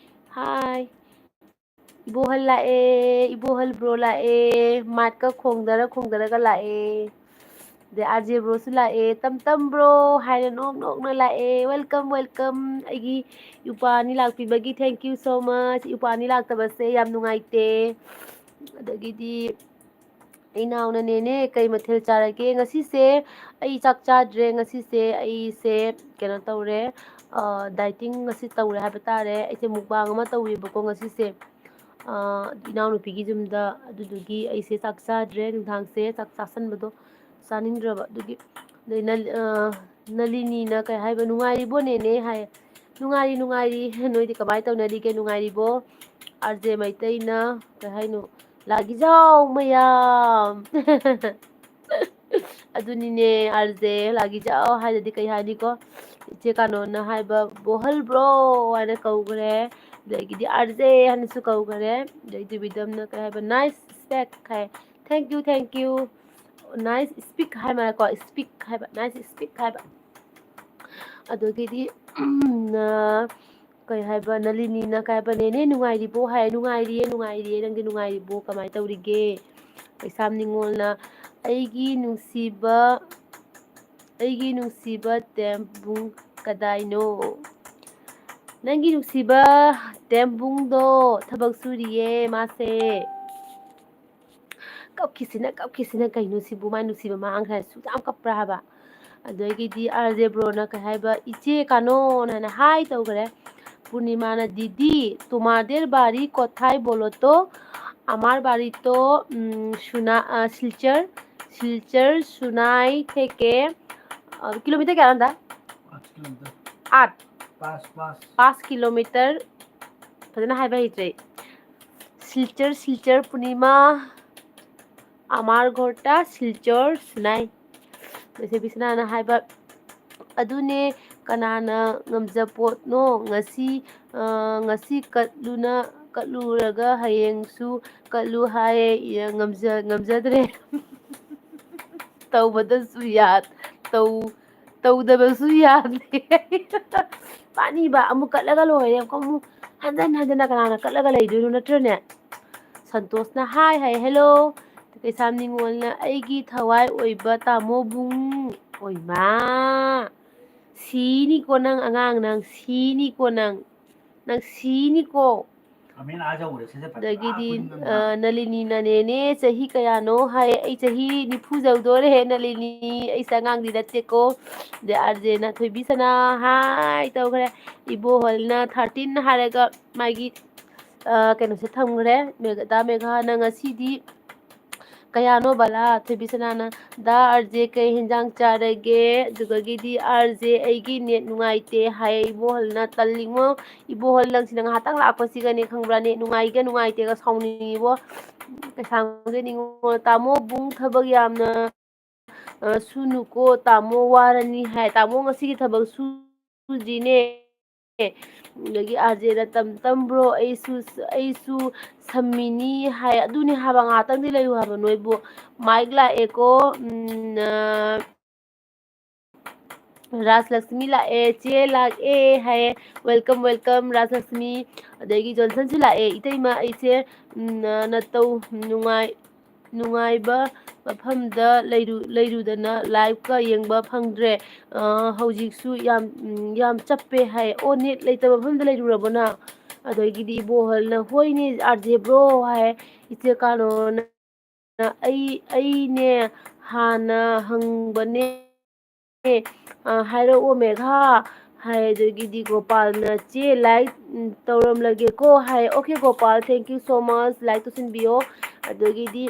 "Hi꯫ ꯏꯕꯣꯍꯜ ꯂꯥꯛꯑꯦ, ꯏꯕꯣꯍꯜ bro ꯂꯥꯛꯑꯦ, ꯃꯥꯏꯛꯀ ꯈꯣꯡꯗꯔ ꯈꯣꯡꯗꯔꯒ ꯂꯥꯛꯑꯦ"꯫ ꯑꯗꯩ "ꯑꯥꯔ ꯖꯦ bro ꯁꯨ ꯂꯥꯛꯑꯦ, ꯇꯝ ꯇꯝ bro" ꯍꯥꯏꯅ ꯅꯣꯛ ꯅꯣꯛꯅ ꯂꯥꯛꯑꯦ꯫ "Welcome, welcome꯫ ꯑꯩꯒꯤ ꯏꯄ꯭ꯋꯥ ꯑꯅꯤ ꯂꯥꯛꯄꯤꯕꯒꯤ thank you so much꯫ ꯏꯄ꯭ꯋꯥ ꯑꯅꯤ ꯂꯥꯛꯇꯕꯁꯦ ꯌꯥꯝ ꯅꯨꯡꯉꯥꯏꯇꯦ"꯫ ꯑꯗꯒꯤꯗꯤ ꯏꯅꯥꯎꯅ, "ꯅꯦꯅꯦ, ꯀꯩ ꯃꯊꯦꯜ ꯆꯥꯔꯒꯦ?" "ꯉꯁꯤꯁꯦ ꯑꯩ ꯆꯥꯛ ꯆꯥꯗ꯭ꯔꯦ꯫ ꯉꯁꯤꯁꯦ ꯑꯩꯁꯦ ꯀꯩꯅꯣ ꯇꯧꯔꯦ, ꯑ, dieting ꯉꯁꯤ ꯇꯧꯔꯦ ꯍꯥꯏꯕ ꯇꯥꯔꯦ꯫ ꯑꯩꯁꯦ mukbang ꯑꯃ ꯇꯧꯋꯦꯕꯀꯣ ꯉꯁꯤꯁꯦ꯫ ꯏꯅꯥꯎꯅꯨꯄꯤꯒꯤ ꯌꯨꯝꯗ꯫ ꯑꯗꯨꯗꯨꯒꯤ ꯑꯩꯁꯦ ꯆꯥꯛ ꯆꯥꯗ꯭ꯔꯦ, ꯅꯨꯡꯗꯥꯡꯁꯦ ꯆꯥꯛ ꯆꯥꯁꯟꯕꯗꯣ ꯆꯥꯅꯤꯡꯗ꯭ꯔꯕ꯫ ꯑꯗꯨꯒꯤ ꯑꯗꯩ ꯅꯜ-, ꯑ, ꯅꯂꯤꯅꯤꯅ ꯀꯩ ꯍꯥꯏꯕ, "ꯅꯨꯡꯉꯥꯏꯔꯤꯕꯣ ꯅꯦꯅꯦ?" ꯍꯥꯏ꯫ "ꯅꯨꯡꯉꯥꯏꯔꯤ, ꯅꯨꯡꯉꯥꯏꯔꯤ꯫ ꯅꯣꯏꯗꯤ ꯀꯃꯥꯏꯅ ꯇꯧꯅꯔꯤꯒꯦ? ꯅꯨꯡꯉꯥꯏꯔꯤꯕꯣ?" ꯑꯥꯔ ꯖꯦ ꯃꯩꯇꯩꯅ ꯀꯩ ꯍꯥꯏꯅꯣ, "ꯂꯥꯒꯤꯖꯥꯎ ꯃꯌꯥꯝ!" ꯑꯗꯨꯅꯤꯅꯦ, ꯑꯥꯔ ꯖꯦ ꯂꯥꯒꯤꯖꯥꯎ ꯍꯥꯏꯗꯗꯤ ꯀꯩ ꯍꯥꯏꯅꯤꯀꯣ? ꯏꯆꯦ ꯀꯥꯅꯣꯅ ꯍꯥꯏꯕ, "ꯕꯣꯍꯜ ꯕ꯭ꯔꯣ" ꯍꯥꯏꯅ ꯀꯧꯈ꯭ꯔꯦ, ꯑꯗꯒꯤꯗꯤ "ꯑꯥꯔ ꯖꯦ" ꯍꯥꯏꯅꯁꯨ ꯀꯧꯈ꯭ꯔꯦ, ꯑꯗꯩ ꯗꯤꯕꯤꯗꯝꯅ ꯀꯩ ꯍꯥꯏꯕ, "Nice speak" high, "Thank you, thank you, nice speak" ꯍꯥꯏ ꯃꯥꯜꯂꯦꯀꯣ, "Speak" ꯍꯥꯏꯕ, "Nice speak" ꯍꯥꯏꯕ꯫ ꯑꯗꯒꯤꯗꯤ, ꯎꯝ, ꯅ-, ꯀꯩ ꯍꯥꯏꯕ, ꯅꯂꯤꯅꯤꯅ ꯀꯩ ꯍꯥꯏꯕ, "ꯅꯦꯅꯦ ꯅꯨꯡꯉꯥꯏꯔꯤꯕꯣ?" ꯍꯥꯏ, "ꯅꯨꯡꯉꯥꯏꯔꯤꯌꯦ, ꯅꯨꯡꯉꯥꯏꯔꯤꯌꯦ, ꯅꯪꯗꯤ ꯅꯨꯡꯉꯥꯏꯔꯤꯕꯣ? ꯀꯃꯥꯏꯅ ꯇꯧꯔꯤꯒꯦ?" ꯀꯩꯁꯥꯝ ꯅꯤꯉꯣꯜꯅ, "ꯑꯩꯒꯤ ꯅꯨꯡꯁꯤꯕ, ꯑꯩꯒꯤ ꯅꯨꯡꯁꯤꯕ ꯇꯦꯝꯕꯨꯡ ꯀꯗꯥꯏꯅꯣ?" ꯅꯪꯒꯤ ꯅꯨꯡꯁꯤꯕ ꯇꯦꯝꯕꯨꯡꯗꯣ ꯊꯕꯛ ꯁꯨꯔꯤꯌꯦ ꯃꯥꯁꯦ꯫ ꯀꯞꯈꯤꯁꯤꯅ, ꯀꯞꯈꯤꯁꯤꯅ, ꯀꯩꯅꯣ ꯁꯤꯕꯨ, ꯃꯥꯏ ꯅꯨꯡꯁꯤꯕ ꯃꯥꯡꯈ꯭ꯔꯦ, ꯁꯨꯛ ꯌꯥꯝ ꯀꯞꯄ꯭ꯔꯥ ꯍꯥꯏꯕ? ꯑꯗꯒꯤꯗꯤ ꯑꯥꯔ ꯖꯦ ꯕ꯭ꯔꯣꯅ ꯀꯩ ꯍꯥꯏꯕ, "ꯏꯆꯦ ꯀꯥꯅꯣꯅ" ꯍꯥꯏꯅ ꯍꯥꯏ ꯇꯧꯈ꯭ꯔꯦ꯫ ꯄꯨꯔꯅꯤꯃꯥꯅ, "ꯗꯤꯗꯤ, ꯇꯨꯃꯥꯗꯦꯔ ꯕꯥꯔꯤ ꯀꯣꯊꯥꯏ ꯕꯣꯂꯣꯇꯣ?" "ꯑꯃꯥꯔ ꯕꯥꯔꯤ ꯇꯣ, ꯎꯝ, ꯁꯨꯅꯥ-, ꯑ, ꯁꯤꯜꯆꯔ, ꯁꯤꯜꯆꯔ ꯁꯨꯅꯥꯏ ꯊꯦꯀꯦ", ꯑ, ꯀꯤꯂꯣꯃꯤꯇꯔ ꯀꯌꯥꯅꯣ ꯑꯟꯗꯥ? ꯄꯥꯁ ꯀꯤꯂꯣꯃꯤꯇꯔ꯫ ꯑꯥꯠ꯫ ꯄꯥꯁ, ꯄꯥꯁ꯫ ꯄꯥꯁ ꯀꯤꯂꯣꯃꯤꯇꯔ꯫ ꯐꯖꯅ ꯍꯥꯏꯕ ꯍꯩꯇ꯭ꯔꯦ꯫ ꯁꯤꯜꯆꯔ, ꯁꯤꯜꯆꯔ ꯄꯨꯔꯅꯤꯃꯥ, ꯑꯃꯥꯔ ꯒꯣꯔꯇꯥ, ꯁꯤꯜꯆꯔ ꯁꯨꯅꯥꯏ꯫ ꯂꯩꯁꯥꯕꯤ ꯁꯅꯥꯅ ꯍꯥꯏꯕ, "ꯑꯗꯨꯅꯦ, ꯀꯅꯥꯅ ꯉꯝꯖꯄꯣꯠꯅꯣ? ꯉꯁꯤ, ꯑ, ꯉꯁꯤ ꯀꯠꯂꯨꯅ, ꯀꯠꯂꯨꯔꯒ ꯍꯌꯦꯡꯁꯨ ꯀꯠꯂꯨ ꯍꯥꯏꯌꯦ, ꯏ-, ꯉꯝꯖ-, ꯉꯝꯖꯗ꯭ꯔꯦ꯫ ꯇꯧꯕꯗꯁꯨ ꯌꯥ-, ꯇꯧ-, ꯇꯧꯗꯕꯁꯨ ꯌꯥꯗꯦ꯫" ꯄꯥꯅꯤꯕ, ꯑꯃꯨꯛ ꯀꯠꯂꯒ ꯂꯣꯏꯔꯦ, ꯑꯃꯨꯛ ꯍꯟꯖꯟ ꯍꯟꯖꯟꯅ ꯀꯅꯥꯅ ꯀꯠꯂꯒ ꯂꯩꯗꯣꯏꯅꯣ, ꯅꯠꯇ꯭ꯔꯅꯦ? ꯁꯟꯇꯣꯁꯅ ꯍꯥꯏ ꯍꯥꯏ, "ꯍꯦꯜꯂꯣ꯫" ꯀꯩꯁꯥꯝ ꯅꯤꯉꯣꯜꯅ, "ꯑꯩꯒꯤ ꯊꯋꯥꯏ ꯑꯣꯏꯕ ꯇꯥꯃꯣꯕꯨꯡ꯫" ꯑꯣꯏꯃꯥ! ꯁꯤꯅꯤꯀꯣ ꯅꯪ ꯑꯉꯥꯡ, ꯅꯪ ꯁꯤꯅꯤꯀꯣ ꯅꯪ꯫ ꯅꯪ ꯁꯤꯅꯤꯀꯣ꯫ ꯀꯃꯦꯟ ꯑꯥ ꯌꯧꯔꯦ, ꯁꯠ ꯁꯠ ꯐꯠ ꯑꯗꯒꯤꯗꯤ, ꯐꯨꯅꯤꯡꯕꯅ꯫ ꯑ, ꯅꯂꯤꯅꯤꯅꯅꯦꯅꯦ, "ꯆꯍꯤ ꯀꯌꯥꯅꯣ?" ꯍꯥꯏ꯫ ꯑꯩ ꯆꯍꯤ ꯅꯤꯐꯨ ꯌꯧꯗꯣꯔꯦꯍꯦ, ꯅꯂꯤꯅꯤ꯫ ꯑꯩꯁꯦ ꯑꯉꯥꯡꯗꯤ ꯅꯠꯇꯦꯀꯣ꯫ ꯑꯗꯩ ꯑꯥꯔ ꯖꯦꯅ, "ꯊꯣꯏꯕꯤ ꯁꯅꯥ ꯍꯥꯏ" ꯇꯧꯈ꯭ꯔꯦ꯫ ꯏꯕꯣꯍꯜꯅ thirteen ꯍꯥꯏꯔꯒ ꯃꯥꯒꯤ ꯑ, ꯀꯩꯅꯣꯁꯦ ꯊꯝꯈ꯭ꯔꯦ꯫ ꯃꯦꯘ-, ꯗꯥ ꯃꯦꯘꯥꯅ ꯉꯁꯤꯗꯤ ꯀꯌꯥꯅꯣ ꯕꯂꯥ? ꯊꯣꯏꯕꯤꯁꯅꯥꯅ, "ꯗꯥ ꯑꯥꯔ ꯖꯦ ꯀꯩ ꯍꯦꯟꯖꯥꯡ ꯆꯥꯔꯒꯦ?" ꯑꯗꯨꯒꯒꯤꯗꯤ, "ꯑꯥꯔ ꯖꯦ ꯑꯩꯒꯤ ꯅꯦꯠ ꯅꯨꯡꯉꯥꯏꯇꯦ" ꯍꯥꯏ꯫ ꯏꯕꯣꯍꯜꯅ, "ꯇꯜꯂꯤꯉꯣ, ꯏꯕꯣꯍꯜ ꯅꯪꯁꯤꯅ ꯉꯥꯏꯍꯥꯛꯇꯪ ꯂꯥꯛꯄꯁꯤꯒꯅꯦ ꯈꯪꯕ꯭ꯔꯥ, ꯅꯦꯠ ꯅꯨꯡꯉꯥꯏꯒ ꯅꯨꯡꯉꯥꯏꯇꯦꯒ ꯁꯥꯎꯅꯤꯡꯉꯤꯕꯣ꯫ ꯀꯩꯁꯥꯝꯒꯤ ꯅꯤꯉꯣꯜ ꯇꯥꯃꯣ ꯕꯨꯡ ꯊꯕꯛ ꯌꯥꯝꯅ, ꯑ, ꯁꯨꯅꯨꯀꯣ, ꯇꯥꯃꯣ ꯋꯥꯔꯅꯤ" ꯍꯥꯏ꯫ ꯇꯥꯃꯣ ꯉꯁꯤꯒꯤ ꯊꯕꯛ ꯁꯨꯗ꯭ꯔꯤꯅꯦ꯫ ꯑꯗꯒꯤ ꯑꯥꯔ ꯖꯦꯅ, "ꯇꯝ ꯇꯝ ꯕ꯭ꯔꯣ, ꯑꯩꯁꯨ, ꯑꯩꯁꯨ ꯁꯝꯃꯤꯅꯤ" ꯍꯥꯏ꯫ ꯑꯗꯨꯅꯤ ꯍꯥꯏꯕ, ꯉꯥꯛꯇꯪꯗꯤ ꯂꯩꯌꯨ ꯍꯥꯏꯕ ꯅꯣꯏꯕꯨ꯫ ꯃꯥꯏꯛ ꯂꯥꯛꯑꯦꯀꯣ, ꯎꯝ, ꯑ, ꯔꯥꯖꯂꯛꯁꯃꯤ ꯂꯥꯛꯑꯦ, "ꯆꯦ ꯂꯥꯛꯑꯦ" ꯍꯥꯏꯌꯦ꯫ "Welcome, welcome, ꯔꯥꯖꯂꯛꯁꯃꯤ"꯫ ꯑꯗꯒꯤ ꯖꯣꯟꯁꯟꯁꯨ ꯂꯥꯛꯑꯦ, "ꯏꯇꯩꯃ, ꯑꯩꯁꯦ, ꯎꯝ, ꯅ-, ꯅꯇꯧ ꯅꯨꯡꯉꯥꯏ-, ꯅꯨꯡꯉꯥꯏꯕ ꯃꯐꯝꯗ ꯂꯩꯔꯨ-, ꯂꯩꯔꯨꯗꯅ live-ꯀ ꯌꯦꯡꯕ ꯐꯪꯗ꯭ꯔꯦ꯫ ꯑ, ꯍꯧꯖꯤꯛꯁꯨ ꯌꯥꯝ, ꯎꯝ, ꯌꯥꯝ ꯆꯞꯄꯦ" ꯍꯥꯏ꯫ "ꯑꯣ, ꯅꯦꯠ ꯂꯩꯇꯕ ꯃꯐꯝꯗ ꯂꯩꯔꯨꯔꯕꯣ ꯅꯪ?" ꯑꯗꯒꯤꯗꯤ ꯏꯕꯣꯍꯜꯅ, "ꯍꯣꯏꯅꯦ, ꯑꯥꯔ ꯖꯦ ꯕ꯭ꯔꯣ" ꯍꯥꯏ꯫ ꯏꯆꯦ ꯀꯥꯅꯣꯅ, "ꯑꯩ, ꯑꯩꯅꯦ ꯍꯥꯟꯅ ꯍꯪꯕꯅꯦ, ꯑ, ꯍꯥꯏꯔꯛꯑꯣ ꯃꯦꯘꯥ" ꯍꯥꯏ꯫ ꯑꯗꯒꯤꯗꯤ ꯒꯣꯄꯥꯜꯅ, "ꯆꯦ, like, um, ꯇꯧꯔꯝꯂꯒꯦꯀꯣ" high. "Okay Gopal, thank you so much, like ꯇꯧꯁꯤꯟꯕꯤꯌꯣ"꯫ ꯑꯗꯒꯤꯗꯤ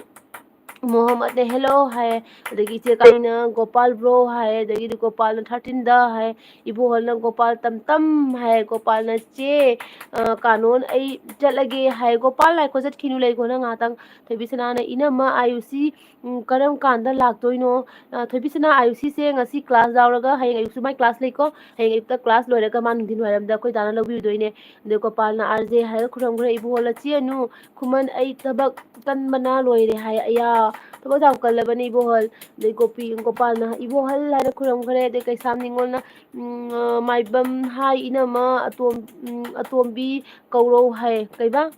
ꯃꯣꯍꯝꯃꯗꯅ, "Hello" ꯍꯥꯏ꯫ ꯑꯗꯒꯤ ꯏꯆꯦ ꯀꯥꯏꯅ, "ꯒꯣꯄꯥꯜ ꯕ꯭ꯔꯣ" ꯍꯥꯏ꯫ ꯑꯗꯒꯤꯗꯤ ꯒꯣꯄꯥꯜꯅ, "ꯊꯥꯔꯇꯤꯟꯗ" ꯍꯥꯏ꯫ ꯏꯕꯣꯍꯜꯅ, "ꯒꯣꯄꯥꯜ ꯇꯝ ꯇꯝ" ꯍꯥꯏ꯫ ꯒꯣꯄꯥꯜꯅ, "ꯆꯦ, ꯑ, ꯀꯥꯅꯣꯟ, ꯑꯩ ꯆꯠꯂꯒꯦ" ꯍꯥꯏ꯫ "ꯒꯣꯄꯥꯜ, ꯉꯥꯏꯈꯣ, ꯆꯠꯈꯤꯅꯨ, ꯂꯩꯈꯣ ꯅꯪ ꯉꯥꯏꯍꯥꯛꯇꯪ"꯫ ꯊꯣꯏꯕꯤꯁꯅꯥꯅ, "ꯏꯅꯝꯃ ꯑꯥꯌꯨꯁꯤ, ꯎꯝ, ꯀꯔꯝ ꯀꯥꯟꯗ ꯂꯥꯛꯇꯣꯏꯅꯣ?" ꯑ, ꯊꯣꯏꯕꯤꯁꯅꯥ, ꯑꯥꯌꯨꯁꯤꯁꯦ ꯉꯁꯤ class ꯌꯥꯎꯔꯒ ꯍꯌꯦꯡ ꯑꯌꯨꯛꯁꯨ ꯃꯥꯏ class ꯂꯩꯀꯣ꯫ ꯍꯌꯦꯡ ꯑꯌꯨꯛꯇ class ꯂꯣꯏꯔꯒ ꯃꯥ ꯅꯨꯡꯊꯤꯟ ꯋꯥꯏꯔꯝꯗ ꯑꯩꯈꯣꯏ ꯗꯥꯅ ꯂꯧꯕꯤꯔꯨꯗꯣꯏꯅꯦ꯫ ꯑꯗꯩ ꯒꯣꯄꯥꯜꯅ, "ꯑꯥꯔ ꯖꯦ" ꯍꯥꯏꯔꯒ ꯈꯨꯔꯨꯝꯈ꯭ꯔꯦ꯫ ꯏꯕꯣꯍꯜꯅ, "ꯆꯦ ꯑꯅꯨ, ꯈꯨꯃꯟ, ꯑꯩ ꯊꯕꯛ ꯇꯟꯕꯅ ꯂꯣꯏꯔꯦ" ꯍꯥꯏ꯫ "ꯑꯌꯥ, ꯊꯕꯛ ꯌꯥꯝ ꯀꯜꯂꯕꯅꯤ ꯏꯕꯣꯍꯜ"꯫ ꯑꯗꯩ ꯒꯣꯄꯤ, ꯒꯣꯄꯥꯜꯅ, "ꯏꯕꯣꯍꯜ" ꯍꯥꯏꯅ ꯈꯨꯔꯨꯝꯈ꯭ꯔꯦ꯫ ꯑꯗꯩ ꯀꯩꯁꯥꯝ ꯅꯤꯉꯣꯜꯅ, ꯎꯝ, ꯑ, "ꯃꯥꯏꯕꯝ ꯍꯥꯏ ꯏꯅꯝꯃ, ꯑꯇꯣꯝ-, ꯎꯝ, ꯑꯇꯣꯝꯕꯤ ꯀꯧꯔꯧ" ꯍꯥꯏ꯫ ꯀꯩꯕ?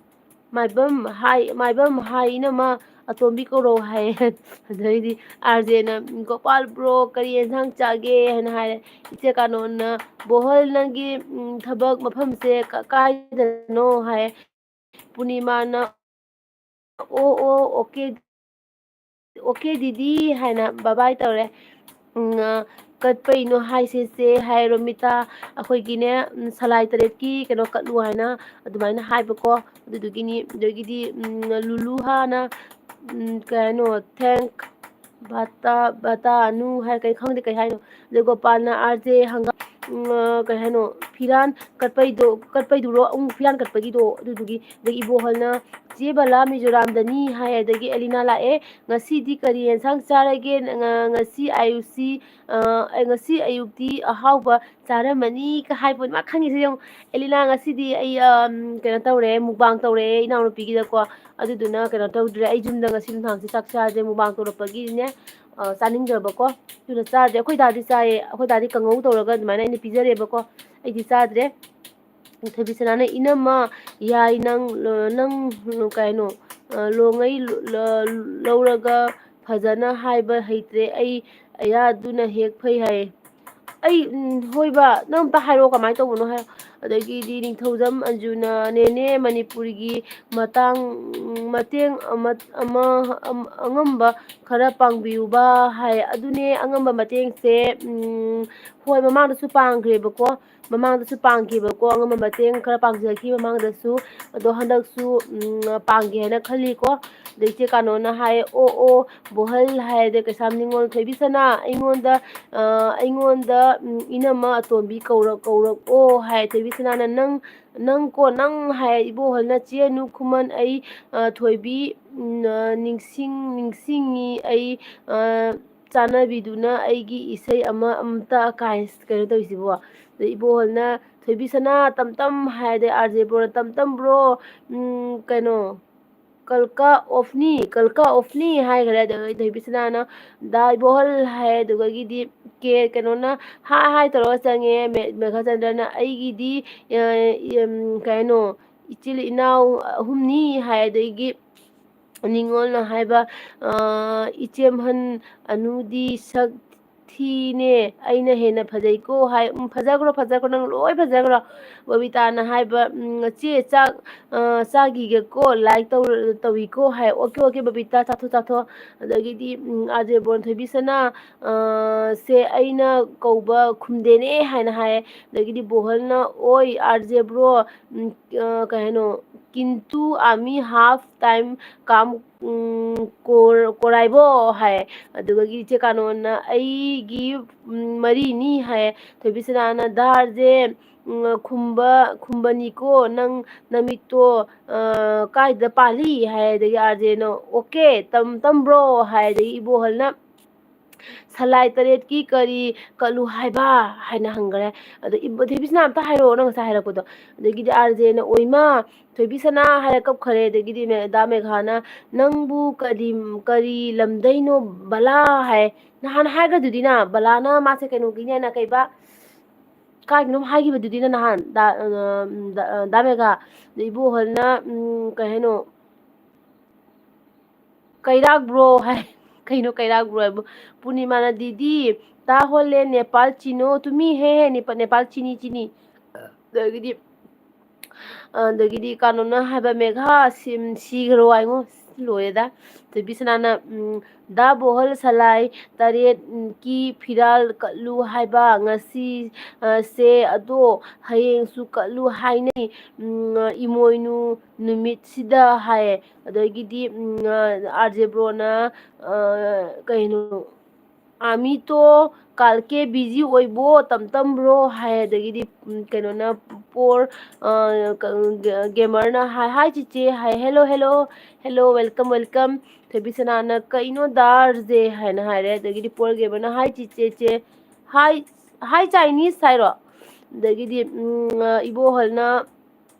"ꯃꯥꯏꯕꯝ ꯍꯥꯏ, ꯃꯥꯏꯕꯝ ꯍꯥꯏ ꯏꯅꯝꯃ, ꯑꯇꯣꯝꯕꯤ ꯀꯧꯔꯧ" ꯍꯥꯏ꯫ ꯑꯗꯩꯗꯤ ꯑꯥꯔ ꯖꯦꯅ, "ꯒꯣꯄꯥꯜ ꯕ꯭ꯔꯣ, ꯀꯔꯤ ꯌꯦꯟꯁꯥꯡ ꯆꯥꯒꯦ?" ꯍꯥꯏꯅ ꯍꯥꯏꯔꯦ꯫ ꯏꯆꯦ ꯀꯥꯅꯣꯟꯅ, "ꯕꯣꯍꯜ, ꯅꯪꯒꯤ, ꯎꯝ, ꯊꯕꯛ ꯃꯐꯝꯁꯦ ꯀ-, ꯀꯥꯏꯗꯅꯣ?" ꯍꯥꯏ꯫ ꯄꯨꯔꯅꯤꯃꯥꯅ, "ꯑꯣ, ꯑꯣ, okay, okay ꯗꯤꯗꯤ" ꯍꯥꯏꯅ bye bye ꯇꯧꯔꯦ꯫ ꯎꯝ, ꯑ, ꯀꯠꯄꯩꯅꯣ ꯍꯥꯏꯁꯦ ꯆꯦ ꯍꯥꯏ ꯔꯣꯃꯤꯇꯥ, ꯑꯩꯈꯣꯏꯒꯤꯅꯦ, ꯎꯝ, ꯁꯂꯥꯏ ꯇꯔꯦꯠꯀꯤ ꯀꯩꯅꯣ ꯀꯠꯂꯨ ꯍꯥꯏꯅ ꯑꯗꯨꯃꯥꯏꯅ ꯍꯥꯏꯕꯀꯣ꯫ ꯑꯗꯨꯗꯨꯒꯤꯅꯤ꯫ ꯑꯗꯒꯤꯗꯤ, ꯎꯝ, ꯂꯨꯂꯨ ꯍꯥꯟꯅ, ꯎꯝ, ꯀꯩ ꯍꯥꯏꯅꯣ, ꯊꯦꯡ ꯕꯥꯇꯥ, ꯕꯥꯇꯥ ꯑꯅꯨ ꯍꯥꯏ ꯀꯩ ꯈꯪꯗꯦ ꯀꯩ ꯍꯥꯏꯅꯣ꯫ ꯑꯗꯩ ꯒꯣꯄꯥꯜꯅ ꯑꯥꯔ ꯖꯦ ꯍꯪꯒꯥꯝ, ꯎꯝ, ꯑ, ꯀꯩ ꯍꯥꯏꯅꯣ, ꯐꯤꯔꯥꯟ ꯀꯠꯄꯩꯗꯣ, ꯀꯠꯄꯩꯗꯨꯔꯣ? ꯎꯝ, ꯐꯤꯔꯥꯟ ꯀꯠꯄꯒꯤꯗꯣ ꯑꯗꯨꯗꯨꯒꯤ꯫ ꯑꯗꯒꯤ ꯏꯕꯣꯍꯜꯅ ꯆꯦ ꯕꯂꯥ ꯃꯤꯖꯣꯔꯥꯝꯗꯅꯤ ꯍꯥꯏ꯫ ꯑꯗꯒꯤ ꯑꯦꯂꯤꯅꯥ ꯂꯥꯛꯑꯦ, "ꯉꯁꯤꯗꯤ ꯀꯔꯤ ꯌꯦꯟꯁꯥꯡ ꯆꯥꯔꯒꯦ? ꯉ-, ꯉꯁꯤ ꯑꯌꯨꯛꯁꯤ, ꯑ, ꯑꯩ ꯉꯁꯤ ꯑꯌꯨꯛꯇꯤ ꯑꯍꯥꯎꯕ ꯆꯥꯔꯝꯃꯅꯤ" ꯀ ꯍꯥꯏ ꯄꯣꯠꯅꯤ꯫ ꯃꯥ ꯈꯪꯉꯤꯁꯦ ꯌꯦꯡꯉꯨ꯫ "ꯑꯦꯂꯤꯅꯥ, ꯉꯁꯤꯗꯤ ꯑꯩ, ꯑꯝ, ꯀꯩꯅꯣ ꯇꯧꯔꯦ, ꯃꯨꯛꯕꯥꯡ ꯇꯧꯔꯦ ꯏꯅꯥꯎꯅꯨꯄꯤꯒꯤꯗꯀꯣ꯫ ꯑꯗꯨꯗꯨꯅ ꯀꯩꯅꯣ ꯇꯧꯗ꯭ꯔꯦ, ꯑꯩ ꯌꯨꯝꯗ ꯉꯁꯤ ꯅꯨꯡꯗꯥꯡꯁꯦ ꯆꯥꯛ ꯆꯥꯗ꯭ꯔꯦ, ꯃꯨꯛꯕꯥꯡ ꯇꯧꯔꯛꯄꯒꯤꯅꯦ, ꯑ, ꯆꯥꯅꯤꯡꯗ꯭ꯔꯕꯀꯣ꯫ ꯑꯗꯨꯅ ꯆꯥꯗ꯭ꯔꯦ꯫ ꯑꯩꯈꯣꯏ ꯗꯥꯗꯤ ꯆꯥꯏꯌꯦ, ꯑꯩꯈꯣꯏ ꯗꯥꯗꯤ ꯀꯥꯡꯉꯧ ꯇꯧꯔꯒ ꯑꯗꯨꯃꯥꯏꯅ ꯑꯩꯅ ꯄꯤꯖꯔꯦꯕꯀꯣ꯫ ꯑꯩꯗꯤ ꯆꯥꯗ꯭ꯔꯦ"꯫ ꯊꯣꯏꯕꯤꯁꯅꯥꯅ, "ꯏꯅꯝꯃ, ꯌꯥꯏ, ꯅꯪ, ꯅꯪ ꯀꯩꯅꯣ, ꯑ, ꯂꯣꯡꯉꯩ ꯂ-, ꯂ-, ꯂꯧꯔꯒ ꯐꯖꯅ ꯍꯥꯏꯕ ꯍꯩꯇ꯭ꯔꯦ ꯑꯩ, ꯑꯌꯥꯗꯨꯅ ꯍꯦꯛ ꯐꯩ" ꯍꯥꯏꯌꯦ꯫ ꯑꯩ, ꯎꯝ, ꯍꯣꯏꯕ, ꯅꯪ ꯑꯝꯇ ꯍꯥꯏꯔꯛꯑꯣ ꯀꯃꯥꯏꯅ ꯇꯧꯕꯅꯣ ꯍꯥꯏꯔꯣ꯫ ꯑꯗꯒꯤꯗꯤ ꯅꯤꯡꯊꯧꯖꯝ ꯑꯟꯖꯨꯅ, "ꯅꯦꯅꯦ, ꯃꯅꯤꯄꯨꯔꯒꯤ ꯃꯇꯥꯡ, ꯃꯇꯦꯡ ꯑꯃ, ꯑꯃ, ꯑꯝ-, ꯑꯉꯝꯕ ꯈꯔ ꯄꯥꯡꯕꯤꯌꯨꯕ" ꯍꯥꯏ꯫ ꯑꯗꯨꯅꯦ, ꯑꯉꯝꯕ ꯃꯇꯦꯡꯁꯦ, ꯎꯝ, ꯍꯣꯏ, ꯃꯃꯥꯡꯗꯁꯨ ꯄꯥꯡꯈ꯭ꯔꯦꯕꯀꯣ, ꯃꯃꯥꯡꯗꯁꯨ ꯄꯥꯡꯈꯤꯕꯀꯣ, ꯑꯉꯝꯕ ꯃꯇꯦꯡ ꯈꯔ ꯄꯥꯡꯖꯈꯤ ꯃꯃꯥꯡꯗꯁꯨ꯫ ꯑꯗꯣ ꯍꯟꯗꯛꯁꯨ, ꯎꯝ, ꯄꯥꯡꯒꯦ ꯍꯥꯏꯅ ꯈꯜꯂꯤꯀꯣ꯫ ꯑꯗꯩ ꯏꯆꯦ ꯀꯥꯅꯣꯅ ꯍꯥꯏ, "ꯑꯣ, ꯑꯣ, ꯕꯣꯍꯜ" ꯍꯥꯏ, ꯑꯗꯩ ꯀꯩꯁꯥꯝ ꯅꯤꯉꯣꯜ ꯊꯣꯏꯕꯤꯁꯅꯥ, ꯑꯩꯉꯣꯟꯗ, ꯑ, ꯑꯩꯉꯣꯟꯗ, ꯎꯝ, "ꯏꯅꯝꯃ ꯑꯇꯣꯝꯕꯤ ꯀꯧꯔꯛ-, ꯀꯧꯔꯛꯑꯣ" ꯍꯥꯏ꯫ ꯊꯣꯏꯕꯤꯁꯅꯥꯅ, "ꯅꯪ, ꯅꯪ ꯀꯣ, ꯅꯪ" ꯍꯥꯏ, "ꯏꯕꯣꯍꯜꯅ ꯆꯦ ꯑꯅꯨ ꯈꯨꯃꯟ, ꯑꯩ, ꯑ, ꯊꯣꯏꯕꯤ, ꯎꯝ, ꯑ, ꯅꯤꯡꯁꯤꯡ-, ꯅꯤꯡꯁꯤꯡꯉꯤ ꯑꯩ, ꯑ, ꯆꯥꯟꯅꯕꯤꯗꯨꯅ ꯑꯩꯒꯤ ꯏꯁꯩ ꯑꯃ ꯑꯝꯇ" ꯀꯥꯏ, ꯀꯩꯅꯣ ꯇꯧꯔꯤꯁꯤꯕꯣ꯫ ꯑꯗꯩ ꯏꯕꯣꯍꯜꯅ, "ꯊꯣꯏꯕꯤꯁꯅꯥ, ꯇꯝ ꯇꯝ" ꯍꯥꯏ, ꯑꯗꯩ ꯑꯥꯔ ꯖꯦ ꯕ꯭ꯔꯣꯅ, "ꯇꯝ ꯇꯝ ꯕ꯭ꯔꯣ, ꯎꯝ, ꯀꯩꯅꯣ, ꯀꯜꯀꯥ ꯑꯣꯐꯅꯤ, ꯀꯜꯀꯥ ꯑꯣꯐꯅꯤ" ꯍꯥꯏꯈ꯭ꯔꯦ꯫ ꯑꯗꯩ ꯊꯣꯏꯕꯤꯁꯅꯥꯅ, "ꯗꯥ ꯏꯕꯣꯍꯜ" ꯍꯥꯏ, ꯑꯗꯨꯗꯒꯤꯗꯤ ꯀꯦ-, ꯀꯩꯅꯣꯅ ꯍꯥꯏ ꯍꯥꯏ ꯇꯧꯔꯒ ꯆꯪꯉꯦ꯫ ꯃꯦ-, ꯃꯦꯘꯆꯟꯗ꯭ꯔꯅ, "ꯑꯩꯒꯤꯗꯤ, ꯑ, ꯎꯝ, ꯀꯩꯅꯣ, ꯏꯆꯤꯜ ꯏꯅꯥꯎ ꯑꯍꯨꯝꯅꯤ" ꯍꯥꯏ, ꯑꯗꯒꯤ ꯅꯤꯉꯣꯜꯅ ꯍꯥꯏꯕ, ꯑ, "ꯏꯆꯦꯝꯍꯟ ꯑꯅꯨꯗꯤ ꯁꯛ ꯊꯤꯅꯦ, ꯑꯩꯅ ꯍꯦꯟꯅ ꯐꯖꯩꯀꯣ ꯍꯥꯏ꯫ "ꯎꯝ, ꯐꯖꯈ꯭ꯔꯣ, ꯐꯖꯈ꯭ꯔꯣ, ꯅꯪ ꯂꯣꯏ ꯐꯖꯈ꯭ꯔꯣ꯫" ꯕꯕꯤꯇꯥꯅ ꯍꯥꯏꯕ, "ꯎꯝ, ꯆꯦ, ꯆꯥꯛ, ꯑ, ꯆꯥꯈꯤꯒꯦꯀꯣ, like ꯇꯧ-, ꯇꯧꯏꯀꯣ" ꯍꯥꯏ꯫ "ꯑꯣꯀꯦ, ꯑꯣꯀꯦ, ꯕꯕꯤꯇꯥ, ꯆꯥꯊꯣꯛ, ꯆꯥꯊꯣꯛ꯫" ꯑꯗꯒꯤꯗꯤ, ꯎꯝ, ꯑꯥꯔ ꯖꯦ ꯕ꯭ꯔꯣꯟ, "ꯊꯣꯏꯕꯤꯁꯅꯥ, ꯑ, ꯁꯦ ꯑꯩꯅ ꯀꯧꯕ ꯈꯨꯝꯗꯦꯅꯦ" ꯍꯥꯏꯅ ꯍꯥꯏ꯫ ꯑꯗꯒꯤꯗꯤ ꯕꯣꯍꯜꯅ, "ꯑꯣꯏ, ꯑꯥꯔ ꯖꯦ ꯕ꯭ꯔꯣ, ꯎꯝ, ꯑ, ꯀꯩ ꯍꯥꯏꯅꯣ, ꯀꯤꯟꯇꯨ ꯑꯥꯃꯤ ꯍꯥꯐ ꯇꯥꯏꯝ ꯀꯥꯝ, ꯎꯝ, ꯀꯣꯔ-, ꯀꯣꯔꯥꯏꯕꯣ" ꯍꯥꯏ꯫ ꯑꯗꯨꯗꯒꯤ ꯏꯆꯦ ꯀꯥꯅꯣꯅ, "ꯑꯩꯒꯤ, ꯎꯝ, ꯃꯔꯤꯅꯤ" ꯍꯥꯏ꯫ ꯊꯣꯏꯕꯤꯁꯅꯥꯅ, "ꯗꯥ ꯑꯥꯔ ꯖꯦ, ꯎꯝ, ꯈꯨꯝꯕ, ꯈꯨꯝꯕꯅꯤꯀꯣ, ꯅꯪ ꯅꯃꯤꯠꯇꯣ, ꯑ, ꯀꯥꯏꯗ ꯄꯥꯜꯂꯤ?" ꯍꯥꯏ꯫ ꯑꯗꯒꯤ ꯑꯥꯔ ꯖꯦꯅ, "ꯑꯣꯀꯦ, ꯇꯝ-, ꯇꯝꯕ꯭ꯔꯣ?" ꯍꯥꯏ꯫ ꯑꯗꯒꯤ ꯏꯕꯣꯍꯜꯅ, "ꯁꯂꯥꯏ ꯇꯔꯦꯠꯀꯤ ꯀꯔꯤ ꯀꯠꯂꯨ ꯍꯥꯏꯕ?" ꯍꯥꯏꯅ ꯍꯪꯈ꯭ꯔꯦ꯫ ꯑꯗꯣ ꯏꯕ-, ꯊꯣꯏꯕꯤꯁꯅꯥ, ꯑꯝꯇ ꯍꯥꯏꯔꯛꯑꯣ, ꯅꯪ ꯉꯁꯥꯏ ꯍꯥꯏꯔꯛꯄꯗꯣ꯫ ꯑꯗꯒꯤꯗꯤ ꯑꯥꯔ ꯖꯦꯅ, "ꯑꯣꯏꯃꯥ, ꯊꯣꯏꯕꯤꯁꯅꯥ" ꯍꯥꯏꯔ ꯀꯞꯈꯔꯦ꯫ ꯑꯗꯒꯤꯗꯤ ꯃꯦ-, ꯗꯥ ꯃꯦꯘꯥꯅ, "ꯅꯪꯕꯨ ꯀꯔꯤ, ꯀꯔꯤ ꯂꯝꯗꯩꯅꯣ ꯕꯂꯥ?" ꯍꯥꯏ꯫ "ꯅꯍꯥꯟ ꯍꯥꯏꯈ꯭ꯔꯗꯨꯗꯤꯅ, ꯕꯂꯥꯅ ꯃꯥꯁꯦ ꯀꯩꯅꯣꯒꯤꯅꯦꯅ, ꯀꯩꯕ, ꯀꯥꯏꯗꯅꯣꯝ ꯍꯥꯏꯈꯤꯕꯗꯨꯗꯤꯅ ꯅꯍꯥꯟ, ꯗꯥ, ꯑ, ꯗꯥ, ꯗꯥ ꯃꯦꯘꯥ?" ꯑꯗ ꯏꯕꯣꯍꯜꯅ, ꯎꯝ, ꯀꯩ ꯍꯥꯏꯅꯣ, "ꯀꯩꯔꯥꯛ ꯕ꯭ꯔꯣ" ꯍꯥꯏ꯫ ꯀꯩꯅꯣ ꯀꯩꯔꯥꯛ ꯕ꯭ꯔꯣ ꯍꯥꯏꯕꯨ? ꯄꯨꯔꯅꯤꯃꯥꯅ, "ꯗꯤꯗꯤ, ꯇꯥ ꯍꯣꯂꯦꯟ ꯅꯦꯄꯥꯜ ꯆꯤꯅꯣ ꯇꯨꯃꯤ ꯍꯦ ꯍꯦ, ꯅꯦꯄꯥ-, ꯅꯦꯄꯥꯜ ꯆꯤꯅꯤ ꯆꯤꯅꯤ꯫" ꯑꯗꯒꯤꯗꯤ, ꯑꯗꯒꯤꯗꯤ ꯀꯥꯅꯣꯅ ꯍꯥꯏꯕ, "ꯃꯦꯘꯥ, ꯁꯤꯝ-, ꯁꯤꯈ꯭ꯔꯣ" ꯍꯥꯏꯉꯣ꯫ ꯂꯣꯏꯔꯦꯗ꯫ ꯊꯣꯏꯕꯤꯁꯅꯥꯅ, ꯎꯝ, "ꯗꯥ ꯕꯣꯍꯜ, ꯁꯂꯥꯏ ꯇꯔꯦꯠꯀꯤ ꯐꯤꯔꯥꯜ ꯀꯠꯂꯨ ꯍꯥꯏꯕ ꯉꯁꯤ, ꯑ, ꯁꯦ, ꯑꯗꯣ ꯍꯌꯦꯡꯁꯨ ꯀꯠꯂꯨ ꯍꯥꯏꯅꯩ, ꯎꯝ, ꯏꯃꯣꯏꯅꯨ ꯅꯨꯃꯤꯠꯁꯤꯗ" ꯍꯥꯏꯌꯦ꯫ ꯑꯗꯒꯤꯗꯤ, ꯎꯝ, ꯑ, ꯑꯥꯔ ꯖꯦ ꯕ꯭ꯔꯣꯅ, ꯑ, ꯀꯩꯅꯣ, "ꯑꯥꯃꯤꯇꯣ ꯀꯥꯜꯀꯦ ꯕꯤꯖꯤ ꯑꯣꯏꯕꯣ, ꯇꯝ ꯇꯝꯕ꯭ꯔꯣ?" ꯍꯥꯏ꯫ ꯑꯗꯒꯤꯗꯤ, ꯎꯝ, ꯀꯩꯅꯣꯅ, ꯄꯣꯔ, ꯑ, ꯒꯦꯃꯔꯅ ꯍꯥꯏ, "ꯍꯥꯏ ꯆꯤꯆꯦ" ꯍꯥꯏ, "hello, hello, hello, welcome, welcome." ꯊꯣꯏꯕꯤꯁꯅꯥꯅ, "ꯀꯩꯅꯣ ꯗꯥꯔꯁꯦ?" ꯍꯥꯏꯅ ꯍꯥꯏꯔꯦ꯫ ꯑꯗꯒꯤꯗꯤ ꯄꯣꯔ ꯒꯦꯃꯔꯅ, "ꯍꯥꯏ ꯆꯤꯆꯦ, ꯆꯦ, ꯍꯥꯏ, ꯍꯥꯏ ꯆꯥꯏꯅꯤꯁ" ꯍꯥꯏꯔꯣ? ꯑꯗꯒꯤꯗꯤ, ꯎꯝ, ꯏꯕꯣꯍꯜꯅ,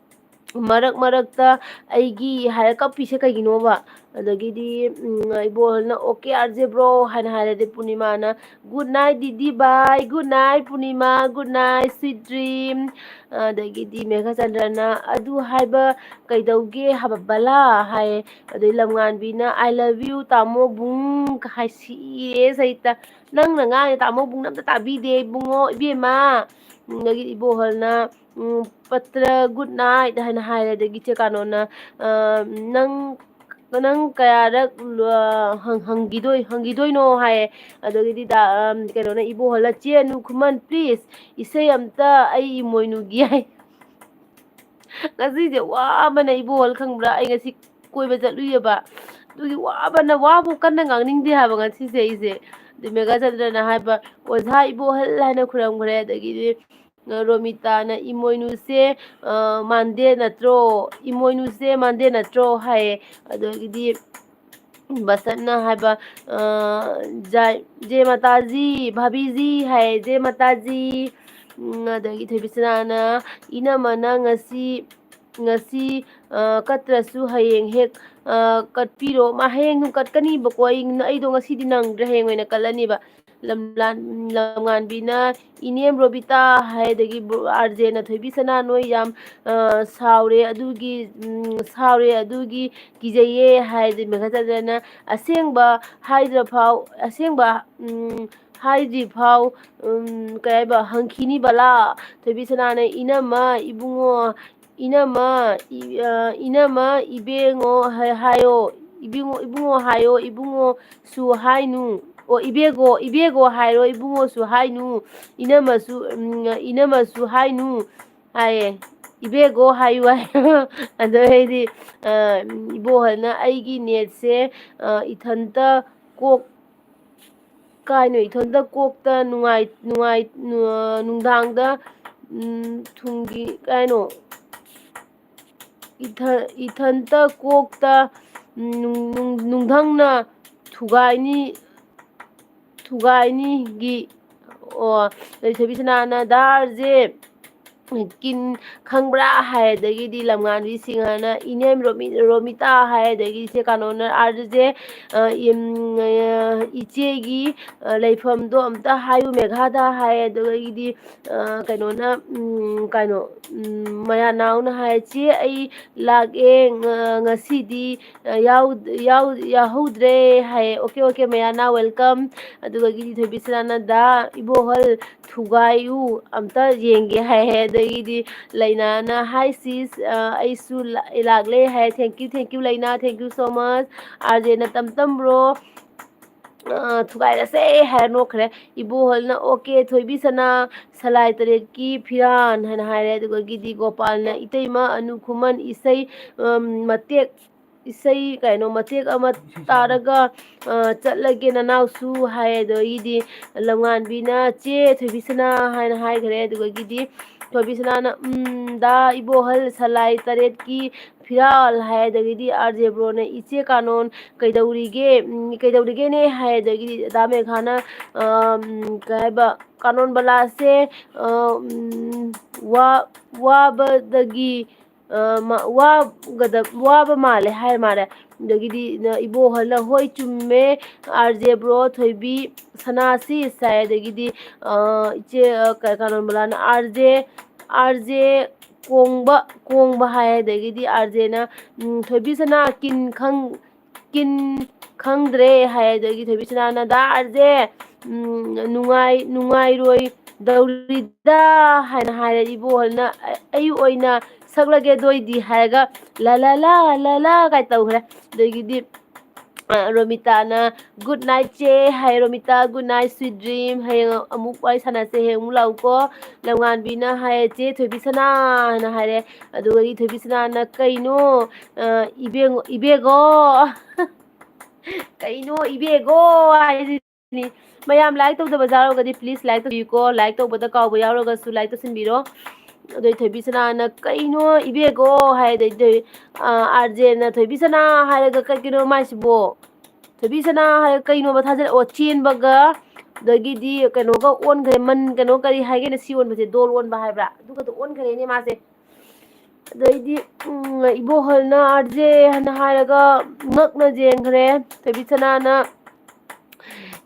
ꯃꯔꯛ ꯃꯔꯛꯇ ꯑꯩꯒꯤ ꯍꯥꯏꯔ ꯀꯞꯄꯤꯁꯦ ꯀꯩꯒꯤꯅꯣꯕ? ꯑꯗꯒꯤꯗꯤ, ꯎꯝ, ꯏꯕꯣꯍꯜꯅ "Okay, R J bro" ꯍꯥꯏꯅ ꯍꯥꯏꯔꯗꯤ ꯄꯨꯔꯅꯤꯃꯥꯅ "Good night, ꯗꯤꯗꯤ bye, good night, ꯄꯨꯔꯅꯤꯃꯥ, good night, sweet dream"꯫ ꯑꯗꯒꯤꯗꯤ ꯃꯦꯘꯆꯟꯗ꯭ꯔꯅ "ꯑꯗꯨ ꯍꯥꯏꯕ ꯀꯩꯗꯧꯒꯦ ꯍꯥꯏꯕ ꯕꯂꯥ?" ꯍꯥꯏꯌꯦ꯫ ꯑꯗꯩ ꯂꯝꯉꯥꯟꯕꯤꯅ "I love you, ꯇꯥꯃꯣ ꯕꯨꯡ" ꯍꯥꯏ꯫ ꯁꯤꯔꯦ ꯁꯩꯇ꯫ "ꯅꯪꯅ ꯉꯥꯡꯉꯤ ꯇꯥꯃꯣ ꯕꯨꯡꯅ ꯑꯝꯇ ꯇꯥꯕꯤꯗꯦ ꯏꯕꯨꯡꯉꯣ, ꯏꯕꯦꯝꯃ"꯫ ꯑꯗꯒꯤ ꯏꯕꯣꯍꯜꯅ, ꯎꯝ, "ꯄꯇ꯭ꯔ good night" ꯍꯥꯏꯅ ꯍꯥꯏꯔꯦ꯫ ꯑꯗꯒꯤ ꯆꯦ ꯀꯥꯅꯣꯅ, ꯑ, "ꯅꯪ, ꯅꯪ ꯀꯌꯥꯔꯛ, ꯑ, ꯍꯪ-, ꯍꯪꯈꯤꯗꯣꯏ-, ꯍꯪꯈꯤꯗꯣꯏꯅꯣ?" ꯍꯥꯏꯌꯦ꯫ ꯑꯗꯒꯤꯗꯤ ꯗꯥ-, ꯑ, ꯀꯩꯅꯣꯅ ꯏꯕꯣꯍꯜꯅ, "ꯆꯦ ꯑꯅꯨ ꯈꯨꯃꯟ, please, ꯏꯁꯩ ꯑꯝꯇ ꯑꯩ ꯏꯃꯣꯏꯅꯨꯒꯤ" ꯍꯥꯏ꯫ ꯉꯁꯤꯁꯦ ꯋꯥꯕꯅ ꯏꯕꯣꯍꯜ ꯈꯪꯕ꯭ꯔꯥ? ꯑꯩ ꯉꯁꯤ ꯀꯣꯏꯕ ꯆꯠꯂꯨꯏꯌꯦꯕ꯫ ꯑꯗꯨꯒꯤ ꯋꯥꯕꯅ, ꯋꯥꯕꯨ ꯀꯟꯅ ꯉꯥꯡꯅꯤꯡꯗꯦ ꯍꯥꯏꯕ ꯉꯁꯤꯁꯦ ꯑꯩꯁꯦ꯫ ꯑꯗꯩ ꯃꯦꯘꯥꯆꯟꯗ꯭ꯔꯅ ꯍꯥꯏꯕ, "ꯑꯣꯖꯥ ꯏꯕꯣꯍꯜ" ꯍꯥꯏꯅ ꯈꯨꯔꯝꯈ꯭ꯔꯦ꯫ ꯑꯗꯒꯤꯗꯤ, ꯑ, ꯔꯣꯃꯤꯇꯥꯅ "ꯏꯃꯣꯏꯅꯨꯁꯦ, ꯑ, ꯃꯥꯟꯗꯦ ꯅꯠꯇ꯭ꯔꯣ? ꯏꯃꯣꯏꯅꯨꯁꯦ ꯃꯥꯟꯗꯦ ꯅꯠꯇ꯭ꯔꯣ?" ꯍꯥꯏꯌꯦ꯫ ꯑꯗꯒꯤꯗꯤ ꯕꯁꯟꯅ ꯍꯥꯏꯕ, ꯑ, "ꯖꯥꯏ-, ꯖꯦ ꯃꯥꯇꯥꯖꯤ, ꯚꯥꯕꯤꯖꯤ" ꯍꯥꯏꯌꯦ, "ꯖꯦ ꯃꯥꯇꯥꯖꯤ"꯫ ꯎꯝ, ꯑꯗꯒꯤ ꯊꯣꯏꯕꯤꯁꯅꯥꯅ, "ꯏꯅꯝꯃꯅ ꯉꯁꯤ, ꯉꯁꯤ, ꯑ, ꯀꯠꯇ꯭ꯔꯁꯨ ꯍꯌꯦꯡ ꯍꯦꯛ, ꯑ, ꯀꯠꯄꯤꯔꯣ"꯫ ꯃꯥ ꯍꯌꯦꯡ ꯑꯗꯨꯝ ꯀꯠꯀꯅꯤꯕꯀꯣ, ꯑꯩ, ꯑꯩꯗꯣ ꯉꯁꯤꯗꯤ ꯅꯪꯗ꯭ꯔꯦ, ꯍꯌꯦꯡ ꯑꯣꯏꯅ ꯀꯠꯂꯅꯤꯕ꯫ ꯂꯝꯂꯥꯟ-, ꯂꯝꯉꯥꯟꯕꯤꯅ, "ꯏꯅꯦꯝ ꯔꯣꯕꯤꯇꯥ" ꯍꯥꯏ, ꯑꯗꯒꯤ ꯕ꯭ꯔꯣ-, "ꯑꯥꯔ ꯖꯦꯅ ꯊꯣꯏꯕꯤ ꯁꯅꯥ ꯅꯣꯏ ꯌꯥꯝ, ꯑ, ꯁꯥꯎꯔꯦ ꯑꯗꯨꯒꯤ, ꯎꯝ, ꯁꯥꯎꯔꯦ ꯑꯗꯨꯒꯤ ꯀꯤꯖꯩꯌꯦ" ꯍꯥꯏ꯫ ꯑꯗꯩ ꯃꯦꯘꯆꯟꯗ꯭ꯔꯅ, "ꯑꯁꯦꯡꯕ ꯍꯥꯏꯗ꯭ꯔꯐꯥꯎ, ꯑꯁꯦꯡꯕ, ꯎꯝ, ꯍꯥꯏꯗ꯭ꯔꯤꯐꯥꯎ, ꯎꯝ, ꯀꯩ ꯍꯥꯏꯕ, ꯍꯪꯈꯤꯅꯤ ꯕꯂꯥ"꯫ ꯊꯣꯏꯕꯤ ꯁꯅꯥꯅ, "ꯏꯅꯝꯃ, ꯏꯕꯨꯡꯉꯣ, ꯏꯅꯝꯃ, ꯏ-, ꯑ, ꯏꯅꯝꯃ, ꯏꯕꯦꯡꯉꯣ ꯍꯥꯏ-, ꯍꯥꯏꯌꯣ, ꯏꯕꯨꯡꯉꯣ, ꯏꯕꯨꯡꯉꯣ ꯍꯥꯏꯌꯣ, ꯏꯕꯨꯡꯉꯣꯁꯨ ꯍꯥꯏꯅꯨ꯫ ꯑꯣ, ꯏꯕꯦꯒꯣ, ꯏꯕꯦꯒꯣ ꯍꯥꯏꯔꯣ, ꯏꯕꯨꯡꯉꯣꯁꯨ ꯍꯥꯏꯅꯨ, ꯏꯅꯝꯃꯁꯨ, ꯎꯝ, ꯏꯅꯝꯃꯁꯨ ꯍꯥꯏꯅꯨ" ꯍꯥꯏꯌꯦ꯫ "ꯏꯕꯦꯒꯣ ꯍꯥꯏꯌꯨ" ꯍꯥꯏꯌꯣ꯫ ꯑꯗꯣ ꯑꯩꯗꯤ, ꯑ, ꯏꯕꯣꯍꯜꯅ, "ꯑꯩꯒꯤ ꯅꯦꯠꯁꯦ, ꯑ, ꯏꯊꯟꯇ ꯀꯣꯛ ꯀꯥꯏꯅꯣ, ꯏꯊꯟꯇ ꯀꯣꯛꯇ ꯅꯨꯡꯉꯥꯏ-, ꯅꯨꯡꯉꯥꯏ-, ꯅꯨ-, ꯅꯨꯡꯗꯥꯡꯗ, ꯎꯝ, ꯊꯨꯡꯒꯤ ꯀꯥꯏꯅꯣ, ꯏꯊ-, ꯏꯊꯟꯇ ꯀꯣꯛꯇ, ꯎꯝ, ꯅꯨꯡ-, ꯅꯨꯡ-, ꯅꯨꯡꯗꯪꯅ ꯊꯨꯒꯥꯏꯅꯤ, ꯊꯨꯒꯥꯏꯅꯤꯒꯤ", ꯑꯣ, ꯂꯩꯊꯣꯏꯕꯤ ꯁꯅꯥꯅ, "ꯗꯥ ꯑꯥꯔ ꯖꯦ, ꯀꯤꯟ ꯈꯪꯕ꯭ꯔꯥ ꯍꯥꯏ, ꯑꯗꯒꯤꯗꯤ ꯂꯝꯉꯥꯟꯕꯤ ꯁꯤꯡꯍꯅ ꯏꯅꯦꯝ ꯔꯣꯃꯤ-, ꯔꯣꯃꯤꯇꯥ ꯍꯥꯏ, ꯑꯗꯒꯤ ꯏꯆꯦ ꯀꯥꯅꯣꯅ ꯑꯥꯔ ꯖꯦ, ꯑ, ꯏꯝ, ꯑ, ꯏꯆꯦꯒꯤ, ꯑ, ꯂꯩꯐꯝꯗꯣ ꯑꯝꯇ ꯍꯥꯏꯌꯨ ꯃꯦꯘꯥꯗ ꯍꯥꯏ, ꯑꯗꯨꯗꯒꯤꯗꯤ, ꯑ, ꯀꯩꯅꯣꯅ, ꯎꯝ, ꯀꯩꯅꯣ, ꯎꯝ, ꯃꯌꯥꯅꯥꯎꯅ ꯍꯥꯏ, "ꯆꯦ, ꯑꯩ ꯂꯥꯛꯑꯦ, ꯉ-, ꯉꯁꯤꯗꯤ, ꯑ, ꯌꯥꯎ-, ꯌꯥꯎ-, ꯌꯥꯎꯍꯧꯗ꯭ꯔꯦ" ꯍꯥꯏ꯫ "ꯑꯣꯀꯦ, ꯑꯣꯀꯦ, ꯃꯌꯥꯅꯥꯎ, welcome"꯫ ꯑꯗꯨꯗꯒꯤꯗꯤ ꯊꯣꯏꯕꯤꯁꯅꯥꯅ, "ꯗꯥ ꯏꯕꯣꯍꯜ ꯊꯨꯒꯥꯏꯌꯨ ꯑꯝꯇ ꯌꯦꯡꯒꯦ" ꯍꯥꯏ꯫ ꯑꯗꯒꯤꯗꯤ ꯂꯩꯅꯥꯅ, "Hi sis, ꯑ, ꯑꯩꯁꯨ ꯂꯥ-, ꯂꯥꯛꯂꯦ" ꯍꯥꯏ꯫ "Thank you, thank you, ꯂꯩꯅꯥ, thank you so much꯫ ꯑꯥꯔ ꯖꯦꯅ ꯇꯝ ꯇꯝꯕ꯭ꯔꯣ? ꯑ, ꯊꯨꯒꯥꯏꯔꯁꯦ" ꯍꯥꯏꯔ ꯅꯣꯛꯈ꯭ꯔꯦ꯫ ꯏꯕꯣꯍꯜꯅ, "ꯑꯣꯀꯦ, ꯊꯣꯏꯕꯤ ꯁꯅꯥ, ꯁꯂꯥꯏ ꯇꯔꯦꯠꯀꯤ ꯐꯤꯔꯥꯟ" ꯍꯥꯏꯅ ꯍꯥꯏꯔꯦ꯫ ꯑꯗꯨꯗꯒꯤꯗꯤ ꯒꯣꯄꯥꯜꯅ, "ꯏꯇꯩꯃ ꯑꯅꯨ ꯈꯨꯃꯟ ꯏꯁꯩ, ꯑꯝ, ꯃꯇꯦꯛ, ꯏꯁꯩ ꯀꯩꯅꯣ, ꯃꯇꯦꯛ ꯑꯃ ꯇꯥꯔꯒ, ꯑ, ꯆꯠꯂꯒꯦ ꯅꯅꯥꯎꯁꯨ" ꯍꯥꯏ꯫ ꯑꯗꯒꯤꯗꯤ ꯂꯝꯉꯥꯟꯕꯤꯅ, "ꯆꯦ ꯊꯣꯏꯕꯤꯁꯅꯥ" ꯍꯥꯏꯅ ꯍꯥꯏꯈ꯭ꯔꯦ꯫ ꯑꯗꯨꯗꯒꯤꯗꯤ ꯊꯣꯏꯕꯤꯁꯅꯥꯅ, "ꯎꯝ, ꯗꯥ ꯏꯕꯣꯍꯜ ꯁꯂꯥꯏ ꯇꯔꯦꯠꯀꯤ ꯐꯤꯔꯥꯜ" ꯍꯥꯏ꯫ ꯑꯗꯒꯤꯗꯤ ꯑꯥꯔ ꯖꯦ ꯕ꯭ꯔꯣꯅ, "ꯏꯆꯦ ꯀꯥꯅꯣꯟ ꯀꯩꯗꯧꯔꯤꯒꯦ? ꯎꯝ, ꯀꯩꯗꯧꯔꯤꯒꯦꯅꯦ?" ꯍꯥꯏ꯫ ꯑꯗꯒꯤꯗꯤ ꯗꯥ ꯃꯦꯘꯥꯅ, ꯑ, ꯎꯝ, ꯀꯩ ꯍꯥꯏꯕ, ꯀꯥꯅꯣꯟ ꯕꯂꯥꯁꯦ, ꯑ, ꯎꯝ, ꯋꯥ-, ꯋꯥꯕꯗꯒꯤ, ꯑ, ꯃ-, ꯋꯥꯒꯗ-, ꯋꯥꯕ ꯃꯥꯜꯂꯦ ꯍꯥꯏ ꯃꯥꯜꯂꯦ꯫ ꯑꯗꯒꯤꯗꯤ ꯏꯕꯣꯍꯜꯅ, "ꯍꯣꯏ ꯆꯨꯝꯃꯦ, ꯑꯥꯔ ꯖꯦ ꯕ꯭ꯔꯣ, ꯊꯣꯏꯕꯤ ꯁꯅꯥꯁꯤ" ꯍꯥꯏ꯫ ꯑꯗꯒꯤꯗꯤ, ꯑ, ꯏꯆꯦ, ꯑ, ꯀ-, ꯀꯥꯅꯣꯟ ꯕꯂꯥꯅ, "ꯑꯥꯔ ꯖꯦ, ꯑꯥꯔ ꯖꯦ ꯀꯣꯡꯕ, ꯀꯣꯡꯕ" ꯍꯥꯏ꯫ ꯑꯗꯒꯤꯗꯤ ꯑꯥꯔ ꯖꯦꯅ, ꯎꯝ, "ꯊꯣꯏꯕꯤ ꯁꯅꯥ ꯀꯤꯟ ꯈꯪ-, ꯀꯤꯟ ꯈꯪꯗ꯭ꯔꯦ" ꯍꯥꯏ꯫ ꯑꯗꯒꯤ ꯊꯣꯏꯕꯤ ꯁꯅꯥꯅ, "ꯗꯥ ꯑꯥꯔ ꯖꯦ, ꯎꯝ, ꯅꯨꯡꯉꯥꯏ-, ꯅꯨꯡꯉꯥꯏꯔꯣꯏꯗꯧꯔꯤꯗ" ꯍꯥꯏꯅ ꯍꯥꯏꯔꯦ꯫ ꯏꯕꯣꯍꯜꯅ, "ꯑ-, ꯑꯩ ꯑꯣꯏꯅ ꯁꯛꯂꯒꯦ ꯑꯗꯨ ꯑꯣꯏꯗꯤ" ꯍꯥꯏꯔꯒ, "ꯂꯥ ꯂꯥ ꯂꯥ, ꯂꯥ ꯂꯥ" ꯀꯥꯏ ꯇꯧꯈ꯭ꯔꯦ꯫ ꯑꯗꯒꯤꯗꯤ, ꯑ, ꯔꯣꯃꯤꯇꯥꯅ, "Good night ꯆꯦ" ꯍꯥꯏ꯫ Romita, "Good night, sweet dream꯫ ꯍꯌꯦꯡ ꯑꯃꯨꯛ ꯋꯥꯔꯤ ꯁꯥꯟꯅꯁꯦ, ꯍꯌꯦꯡ ꯑꯃꯨꯛ ꯂꯥꯛꯎꯀꯣ"꯫ ꯂꯝꯉꯥꯟꯕꯤꯅ ꯍꯥꯏ, "ꯆꯦ ꯊꯣꯏꯕꯤꯁꯅꯥ" ꯍꯥꯏꯅ ꯍꯥꯏꯔꯦ꯫ ꯑꯗꯨꯒꯗꯤ ꯊꯣꯏꯕꯤꯁꯅꯥꯅ, "ꯀꯩꯅꯣ, ꯑ, ꯏꯕꯦꯡ-, ꯏꯕꯦꯒꯣ?" "ꯀꯩꯅꯣ ꯏꯕꯦꯒꯣ?" ꯍꯥꯏꯁꯤ꯫ ꯃꯌꯥꯝ like ꯇꯧꯗꯕ ꯌꯥꯎꯔꯒꯗꯤ please like ꯇꯧꯕꯤꯌꯨꯀꯣ꯫ Like ꯇꯧꯕꯗ ꯀꯥꯎꯕ ꯌꯥꯎꯔꯒꯁꯨ like ꯇꯧꯁꯤꯟꯕꯤꯔꯣ꯫ ꯑꯗꯩ ꯊꯣꯏꯕꯤꯁꯅꯥꯅ, "ꯀꯩꯅꯣ ꯏꯕꯦꯒꯣ?" ꯍꯥꯏ꯫ ꯑꯗꯩ ꯊꯣꯏ-, ꯑ, ꯑꯥꯔ ꯖꯦꯅ, "ꯊꯣꯏꯕꯤꯁꯅꯥ ꯍꯥꯏꯔꯒ ꯀꯩꯒꯤꯅꯣ ꯃꯥꯏꯁꯤꯕꯣ? ꯊꯣꯏꯕꯤꯁꯅꯥ ꯍꯥꯏꯔꯒ ꯀꯩꯅꯣꯕ ꯊꯥꯖꯤꯜꯂꯛꯑꯣ?" ꯆꯦꯟꯕꯒ, ꯑꯗꯒꯤꯗꯤ ꯀꯩꯅꯣꯒ ꯑꯣꯟꯈ꯭ꯔꯦ, ꯃꯟ ꯀꯩꯅꯣ ꯀꯔꯤ ꯍꯥꯏꯒꯦꯅ ꯁꯤ ꯑꯣꯟꯕꯁꯦ, ꯗꯣꯜ ꯑꯣꯟꯕ ꯍꯥꯏꯕ꯭ꯔꯥ, ꯑꯗꯨꯒꯗꯣ ꯑꯣꯟꯈ꯭ꯔꯦꯅꯦ ꯃꯥꯁꯦ꯫ ꯑꯗꯩꯗꯤ ꯎꯝ, ꯏꯕꯣꯍꯜꯅ ꯑꯥꯔꯖꯦ ꯍꯥꯏꯅ ꯍꯥꯏꯔꯒ ꯉꯛꯅ ꯌꯦꯡꯈ꯭ꯔꯦ꯫ ꯊꯣꯏꯕꯤꯁꯅꯥꯅ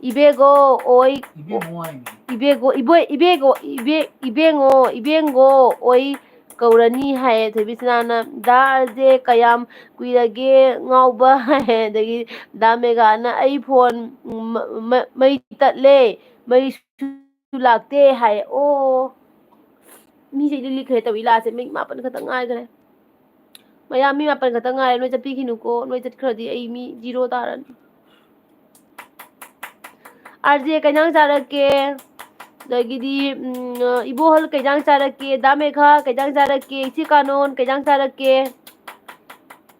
ꯏꯕꯦꯒꯣ ꯑꯣꯏ ꯏꯕꯦꯝꯃꯣ ꯍꯥꯏꯅꯤ꯫ ꯏꯕꯦꯒꯣ ꯏꯕꯣꯏ ꯏꯕꯦꯒꯣ ꯏꯕꯦ ꯏꯕꯦꯡꯉꯣ ꯏꯕꯦꯡꯒꯣ ꯑꯣꯏ ꯀꯧꯔꯅꯤ ꯍꯥꯏꯌꯦ ꯊꯣꯏꯕꯤꯁꯅꯥꯅ꯫ ꯗꯥ ꯑꯥꯔꯖꯦ ꯀꯌꯥꯝ ꯀꯨꯏꯔꯒꯦ ꯉꯥꯎꯕ ꯍꯥꯏꯌꯦ꯫ ꯑꯗꯒꯤ ꯗꯥ ꯃꯦꯒꯥꯅ ꯑꯩ ꯐꯣꯟ ꯃ- ꯃ- ꯃꯩ ꯇꯠꯂꯦ, ꯃꯩꯁꯨ ꯂꯥꯛꯇꯦ ꯍꯥꯏ꯫ ꯑꯣ, ꯃꯤꯁꯦ ꯏꯂꯤ ꯂꯤꯈ꯭ꯔꯦ ꯇꯧꯏ ꯂꯥꯁꯦ, ꯃꯤ ꯃꯥꯄꯟ ꯈꯛꯇ ꯉꯥꯏꯈ꯭ꯔꯦ꯫ ꯃꯌꯥꯝ ꯃꯤ ꯃꯥꯄꯟ ꯈꯛꯇ ꯉꯥꯏꯔꯦ, ꯅꯣꯏ ꯆꯠꯄꯤꯈꯤꯅꯨꯀꯣ, ꯅꯣꯏ ꯆꯠꯈ꯭ꯔꯗꯤ ꯑꯩ ꯃꯤ ꯖꯤꯔꯣ ꯇꯥꯔꯅꯤ꯫ ꯑꯥꯔꯖꯦ ꯀꯩ ꯏꯟꯖꯥꯡ ꯆꯥꯔꯛꯀꯦ? ꯑꯗꯒꯤꯗꯤ ꯎꯝ, ꯏꯕꯣꯍꯜ ꯀꯩ ꯏꯟꯖꯥꯡ ꯆꯥꯔꯛꯀꯦ? ꯗꯥ ꯃꯦꯘꯥ ꯀꯩ ꯏꯟꯖꯥꯡ ꯆꯥꯔꯛꯀꯦ? ꯏꯆꯦ ꯀꯥꯅꯣꯟ ꯀꯩ ꯏꯟꯖꯥꯡ ꯆꯥꯔꯛꯀꯦ?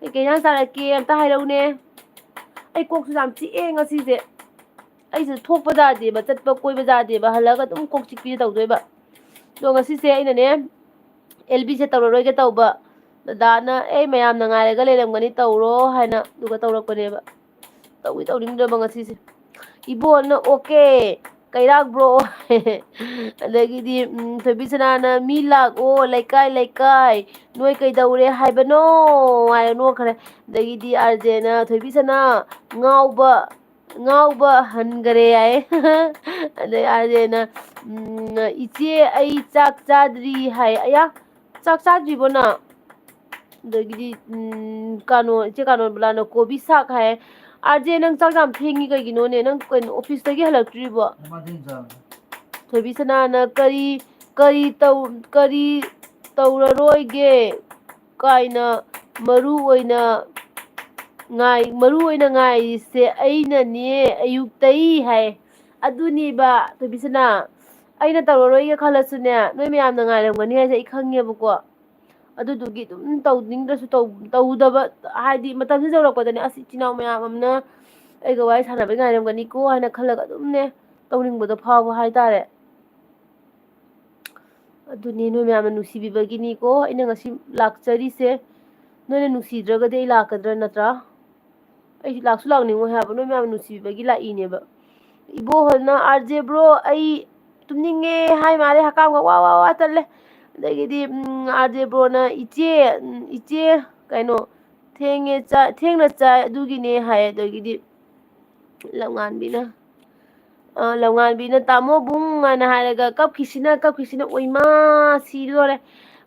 ꯀꯩ ꯀꯩ ꯏꯟꯖꯥꯡ ꯆꯥꯔꯛꯀꯦ ꯑꯝꯇ ꯍꯥꯏꯔꯛꯎꯅꯦ꯫ ꯑꯩ ꯀꯣꯛꯁꯨ ꯌꯥꯝ ꯆꯤꯛꯑꯦ ꯉꯁꯤꯁꯦ꯫ ꯑꯩꯁꯦ ꯊꯣꯛꯄ ꯌꯥꯗꯦꯕ, ꯆꯠꯄ ꯀꯣꯏꯕ ꯌꯥꯗꯦꯕ, ꯍꯜꯂꯒ ꯑꯗꯨꯝ ꯀꯣꯛ ꯆꯤꯛꯄꯤꯗ ꯇꯧꯗꯣꯏꯕ꯫ ꯑꯗꯣ ꯉꯁꯤꯁꯦ ꯑꯩꯅꯅꯦ, ꯑꯦꯜ ꯕꯤꯁꯦ ꯇꯧꯔꯔꯣꯏꯒꯦ ꯇꯧꯕ꯫ ꯗꯗꯥꯅ ꯑꯦ ꯃꯌꯥꯝꯅ ꯉꯥꯏꯔꯒ ꯂꯩꯔꯝꯒꯅꯤ, ꯇꯧꯔꯣ ꯍꯥꯏꯅ ꯑꯗꯨꯒ ꯇꯧꯔꯛꯄꯅꯦꯕ꯫ ꯇꯧꯗꯤ ꯇꯧꯅꯤꯡꯗ꯭ꯔꯕ ꯉꯁꯤꯁꯦ꯫ ꯏꯕꯣꯅ ꯑꯣꯀꯦ, ꯀꯩꯔꯥꯛ ꯕ꯭ꯔꯣ꯫ ꯑꯗꯒꯤꯗꯤ ꯎꯝ, ꯊꯣꯏꯕꯤꯁꯅꯥꯅ ꯃꯤ ꯂꯥꯛꯑꯣ ꯂꯩꯀꯥꯏ ꯂꯩꯀꯥꯏ, ꯅꯣꯏ ꯀꯩꯗꯧꯔꯦ ꯍꯥꯏꯕꯅꯣ ꯍꯥꯏꯔ ꯅꯣꯛꯈ꯭ꯔꯦ꯫ ꯑꯗꯒꯤꯗꯤ ꯑꯥꯔꯖꯦꯅ ꯊꯣꯏꯕꯤꯁꯅꯥ ꯉꯥꯎꯕ ꯉꯥꯎꯕ ꯍꯟꯈꯔꯦ ꯍꯥꯏ꯫ ꯑꯗꯩ ꯑꯥꯔꯖꯦꯅ ꯎꯝ, ꯏꯆꯦ ꯑꯩ ꯆꯥꯛ ꯆꯥꯗ꯭ꯔꯤ ꯍꯥꯏ꯫ ꯑꯌꯥ, ꯆꯥꯛ ꯆꯥꯗ꯭ꯔꯤꯕꯣ ꯅꯪ? ꯑꯗꯒꯤꯗꯤ ꯎꯝ, ꯀꯥꯅꯣ ꯏꯆꯦ ꯀꯥꯅꯣ ꯕꯂꯥꯅ ꯀꯣꯕꯤ ꯁꯥꯛ ꯍꯥꯏ꯫ ꯑꯥꯔꯖꯦ ꯅꯪ ꯆꯥꯛ ꯌꯥꯝ ꯊꯦꯡꯉꯤ ꯀꯩꯒꯤꯅꯣꯅꯦ? ꯅꯪ ꯀꯩꯅꯣ ꯑꯣꯐꯤꯁꯇꯒꯤ ꯍꯜꯂꯛꯇ꯭ꯔꯤꯕꯣ? ꯊꯣꯏꯕꯤꯁꯅꯥꯅ ꯀꯔꯤ ꯀꯔꯤ ꯇꯧ ꯀꯔꯤ ꯇꯧꯔꯔꯣꯏꯒꯦ ꯀꯥꯏꯅ ꯃꯔꯨ ꯑꯣꯏꯅ ꯉꯥꯏ ꯃꯔꯨ ꯑꯣꯏꯅ ꯉꯥꯏꯔꯤꯁꯦ ꯑꯩꯅꯅꯦ ꯑꯌꯨꯛꯇꯩ ꯍꯥꯏ꯫ ꯑꯗꯨꯅꯤꯕ ꯊꯣꯏꯕꯤꯁꯅꯥ, ꯑꯩꯅ ꯇꯧꯔꯔꯣꯏꯒꯦ ꯈꯜꯂꯁꯨꯅꯦ, ꯅꯣꯏ ꯃꯌꯥꯝꯅ ꯉꯥꯏꯔꯝꯒꯅꯤ ꯍꯥꯏꯁꯦ ꯑꯩ ꯈꯪꯉꯦꯕꯀꯣ꯫ ꯑꯗꯨꯗꯨꯒꯤ ꯑꯗꯨꯝ ꯇꯧꯅꯤꯡꯗ꯭ꯔꯁꯨ ꯇꯧ- ꯇꯧꯗꯕ, ꯍꯥꯏꯗꯤ ꯃꯇꯝꯁꯤ ꯌꯧꯔꯛꯄꯗꯅꯦ, ꯑꯁ ꯏꯆꯤꯟ ꯏꯅꯥꯎ ꯃꯌꯥꯝ ꯑꯃꯅ ꯑꯩꯒ ꯋꯥꯔꯤ ꯁꯥꯟꯅꯕꯩ ꯉꯥꯏꯔꯝꯒꯅꯤꯀꯣ ꯍꯥꯏꯅ ꯈꯜꯂꯒ ꯑꯗꯨꯝꯅꯦ ꯇꯧꯅꯤꯡꯕꯗꯣ ꯐꯥꯎꯕ ꯍꯥꯏꯇꯥꯔꯦ꯫ ꯑꯗꯨꯅꯤ ꯅꯣꯏ ꯃꯌꯥꯝꯅ ꯅꯨꯡꯁꯤꯕꯤꯕꯒꯤꯅꯤꯀꯣ ꯑꯩꯅ ꯉꯁꯤ ꯂꯥꯛꯆꯔꯤꯁꯦ꯫ ꯅꯣꯏꯅ ꯅꯨꯡꯁꯤꯗ꯭ꯔꯒꯗꯤ ꯑꯩ ꯂꯥꯛꯀꯗ꯭ꯔꯥ ꯅꯠꯇ꯭ꯔꯥ? ꯑꯩ ꯂꯥꯛꯁꯨ ꯂꯥꯛꯅꯤꯡꯉꯣꯏ ꯍꯥꯏꯕ, ꯅꯣꯏ ꯃꯌꯥꯝꯅ ꯅꯨꯡꯁꯤꯕꯤꯕꯒꯤ ꯂꯥꯛꯏꯅꯦꯕ꯫ ꯏꯕꯣꯍꯜꯅ, "ꯑꯥꯔ ꯖꯦ ꯕ꯭ꯔꯣ, ꯑꯩ ꯇꯨꯝꯅꯤꯡꯉꯦ" ꯍꯥꯏ ꯃꯥꯜꯂꯦ, ꯍꯀꯥꯝꯒ ꯋꯥ ꯋꯥ ꯋꯥ ꯇꯜꯂꯦ꯫ ꯑꯗꯒꯤꯗꯤ, ꯎꯝ, "ꯑꯥꯔ ꯖꯦ ꯕ꯭ꯔꯣꯅ, ꯏꯆꯦ, ꯎꯝ, ꯏꯆꯦ, ꯀꯩꯅꯣ, ꯊꯦꯡꯉꯦ ꯆꯥ-, ꯊꯦꯡꯅ ꯆꯥꯏ, ꯑꯗꯨꯒꯤꯅꯦ" ꯍꯥꯏ꯫ ꯑꯗꯒꯤꯗꯤ ꯂꯝꯉꯥꯟꯕꯤꯅ, ꯑ, ꯂꯝꯉꯥꯟꯕꯤꯅ, "ꯇꯥꯃꯣ ꯕꯨꯡ" ꯍꯥꯏꯅ ꯍꯥꯏꯔꯒ ꯀꯞꯈꯤꯁꯤꯅ, ꯀꯞꯈꯤꯁꯤꯅ, "ꯑꯣꯏꯃꯥ, ꯁꯤꯗꯣꯔꯦ!"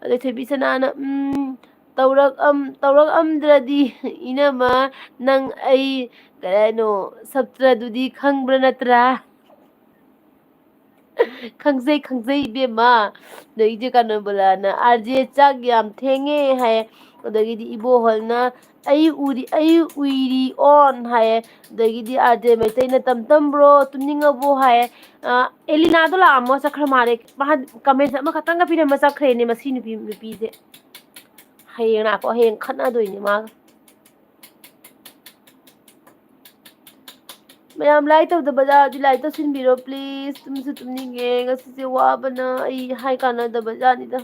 ꯑꯗꯩ ꯊꯣꯏꯕꯤ ꯁꯅꯥꯅ, ꯎꯝ, ꯇꯧꯔꯛꯑꯝ-, ꯇꯧꯔꯛꯑꯝꯗ꯭ꯔꯗꯤ, ꯏꯅꯝꯃ, ꯅꯪ ꯑꯩ, ꯀꯩ ꯍꯥꯏꯅꯣ, ꯁꯞꯇ꯭ꯔꯗꯨꯗꯤ ꯈꯪꯕ꯭ꯔꯥ ꯅꯠꯇ꯭ꯔꯥ? "ꯈꯪꯖꯩ, ꯈꯪꯖꯩ, ꯏꯕꯦꯝꯃ"꯫ ꯑꯗꯒꯤꯗꯤ ꯀꯥꯅꯕꯂꯥꯅ, "ꯑꯥꯔ ꯖꯦ, ꯆꯥꯛ ꯌꯥꯝ ꯊꯦꯡꯉꯦ" ꯍꯥꯏ꯫ ꯑꯗꯒꯤꯗꯤ ꯏꯕꯣꯍꯜꯅ, "ꯑꯩ ꯎꯔꯤ, ꯑꯩ ꯎꯏꯔꯤ ꯑꯣꯟ" ꯍꯥꯏꯌꯦ꯫ ꯑꯗꯒꯤꯗꯤ ꯑꯥꯔ ꯖꯦ ꯃꯩꯇꯩꯅ, "ꯇꯝ ꯇꯝ ꯕ꯭ꯔꯣ, ꯇꯨꯝꯅꯤꯡꯉꯕꯣ?" ꯍꯥꯏꯌꯦ꯫ ꯑ, ꯑꯦꯂꯤꯅꯥꯗꯣ ꯂꯥꯛꯑꯝꯃꯣ, ꯆꯠꯈ꯭ꯔ ꯃꯥꯜꯂꯦ꯫ ꯃꯥ comment ꯑꯃꯈꯛꯇꯪꯒ ꯄꯤꯔꯝꯃ ꯆꯠꯈ꯭ꯔꯦꯅꯦ ꯃꯁꯤ ꯅꯨꯄꯤ, ꯅꯨꯄꯤꯁꯦ꯫ ꯍꯌꯦꯡ ꯂꯥꯛꯀꯣ, ꯍꯌꯦꯡ ꯈꯠꯅꯗꯣꯏꯅꯦ ꯃꯥꯒ꯫ ꯃꯌꯥꯝ, like ꯇꯧꯗꯕ ꯌꯥꯎꯔꯗꯤ like ꯇꯧꯁꯤꯟꯕꯤꯔꯣ please꯫ ꯇꯨꯝꯁꯨ ꯇꯨꯝꯅꯤꯡꯉꯦ, ꯉꯁꯤꯁꯦ ꯋꯥꯕꯅ ꯑꯩ ꯍꯥꯏ ꯀꯥꯟꯅꯗꯕ ꯖꯥꯠꯅꯤꯗ꯫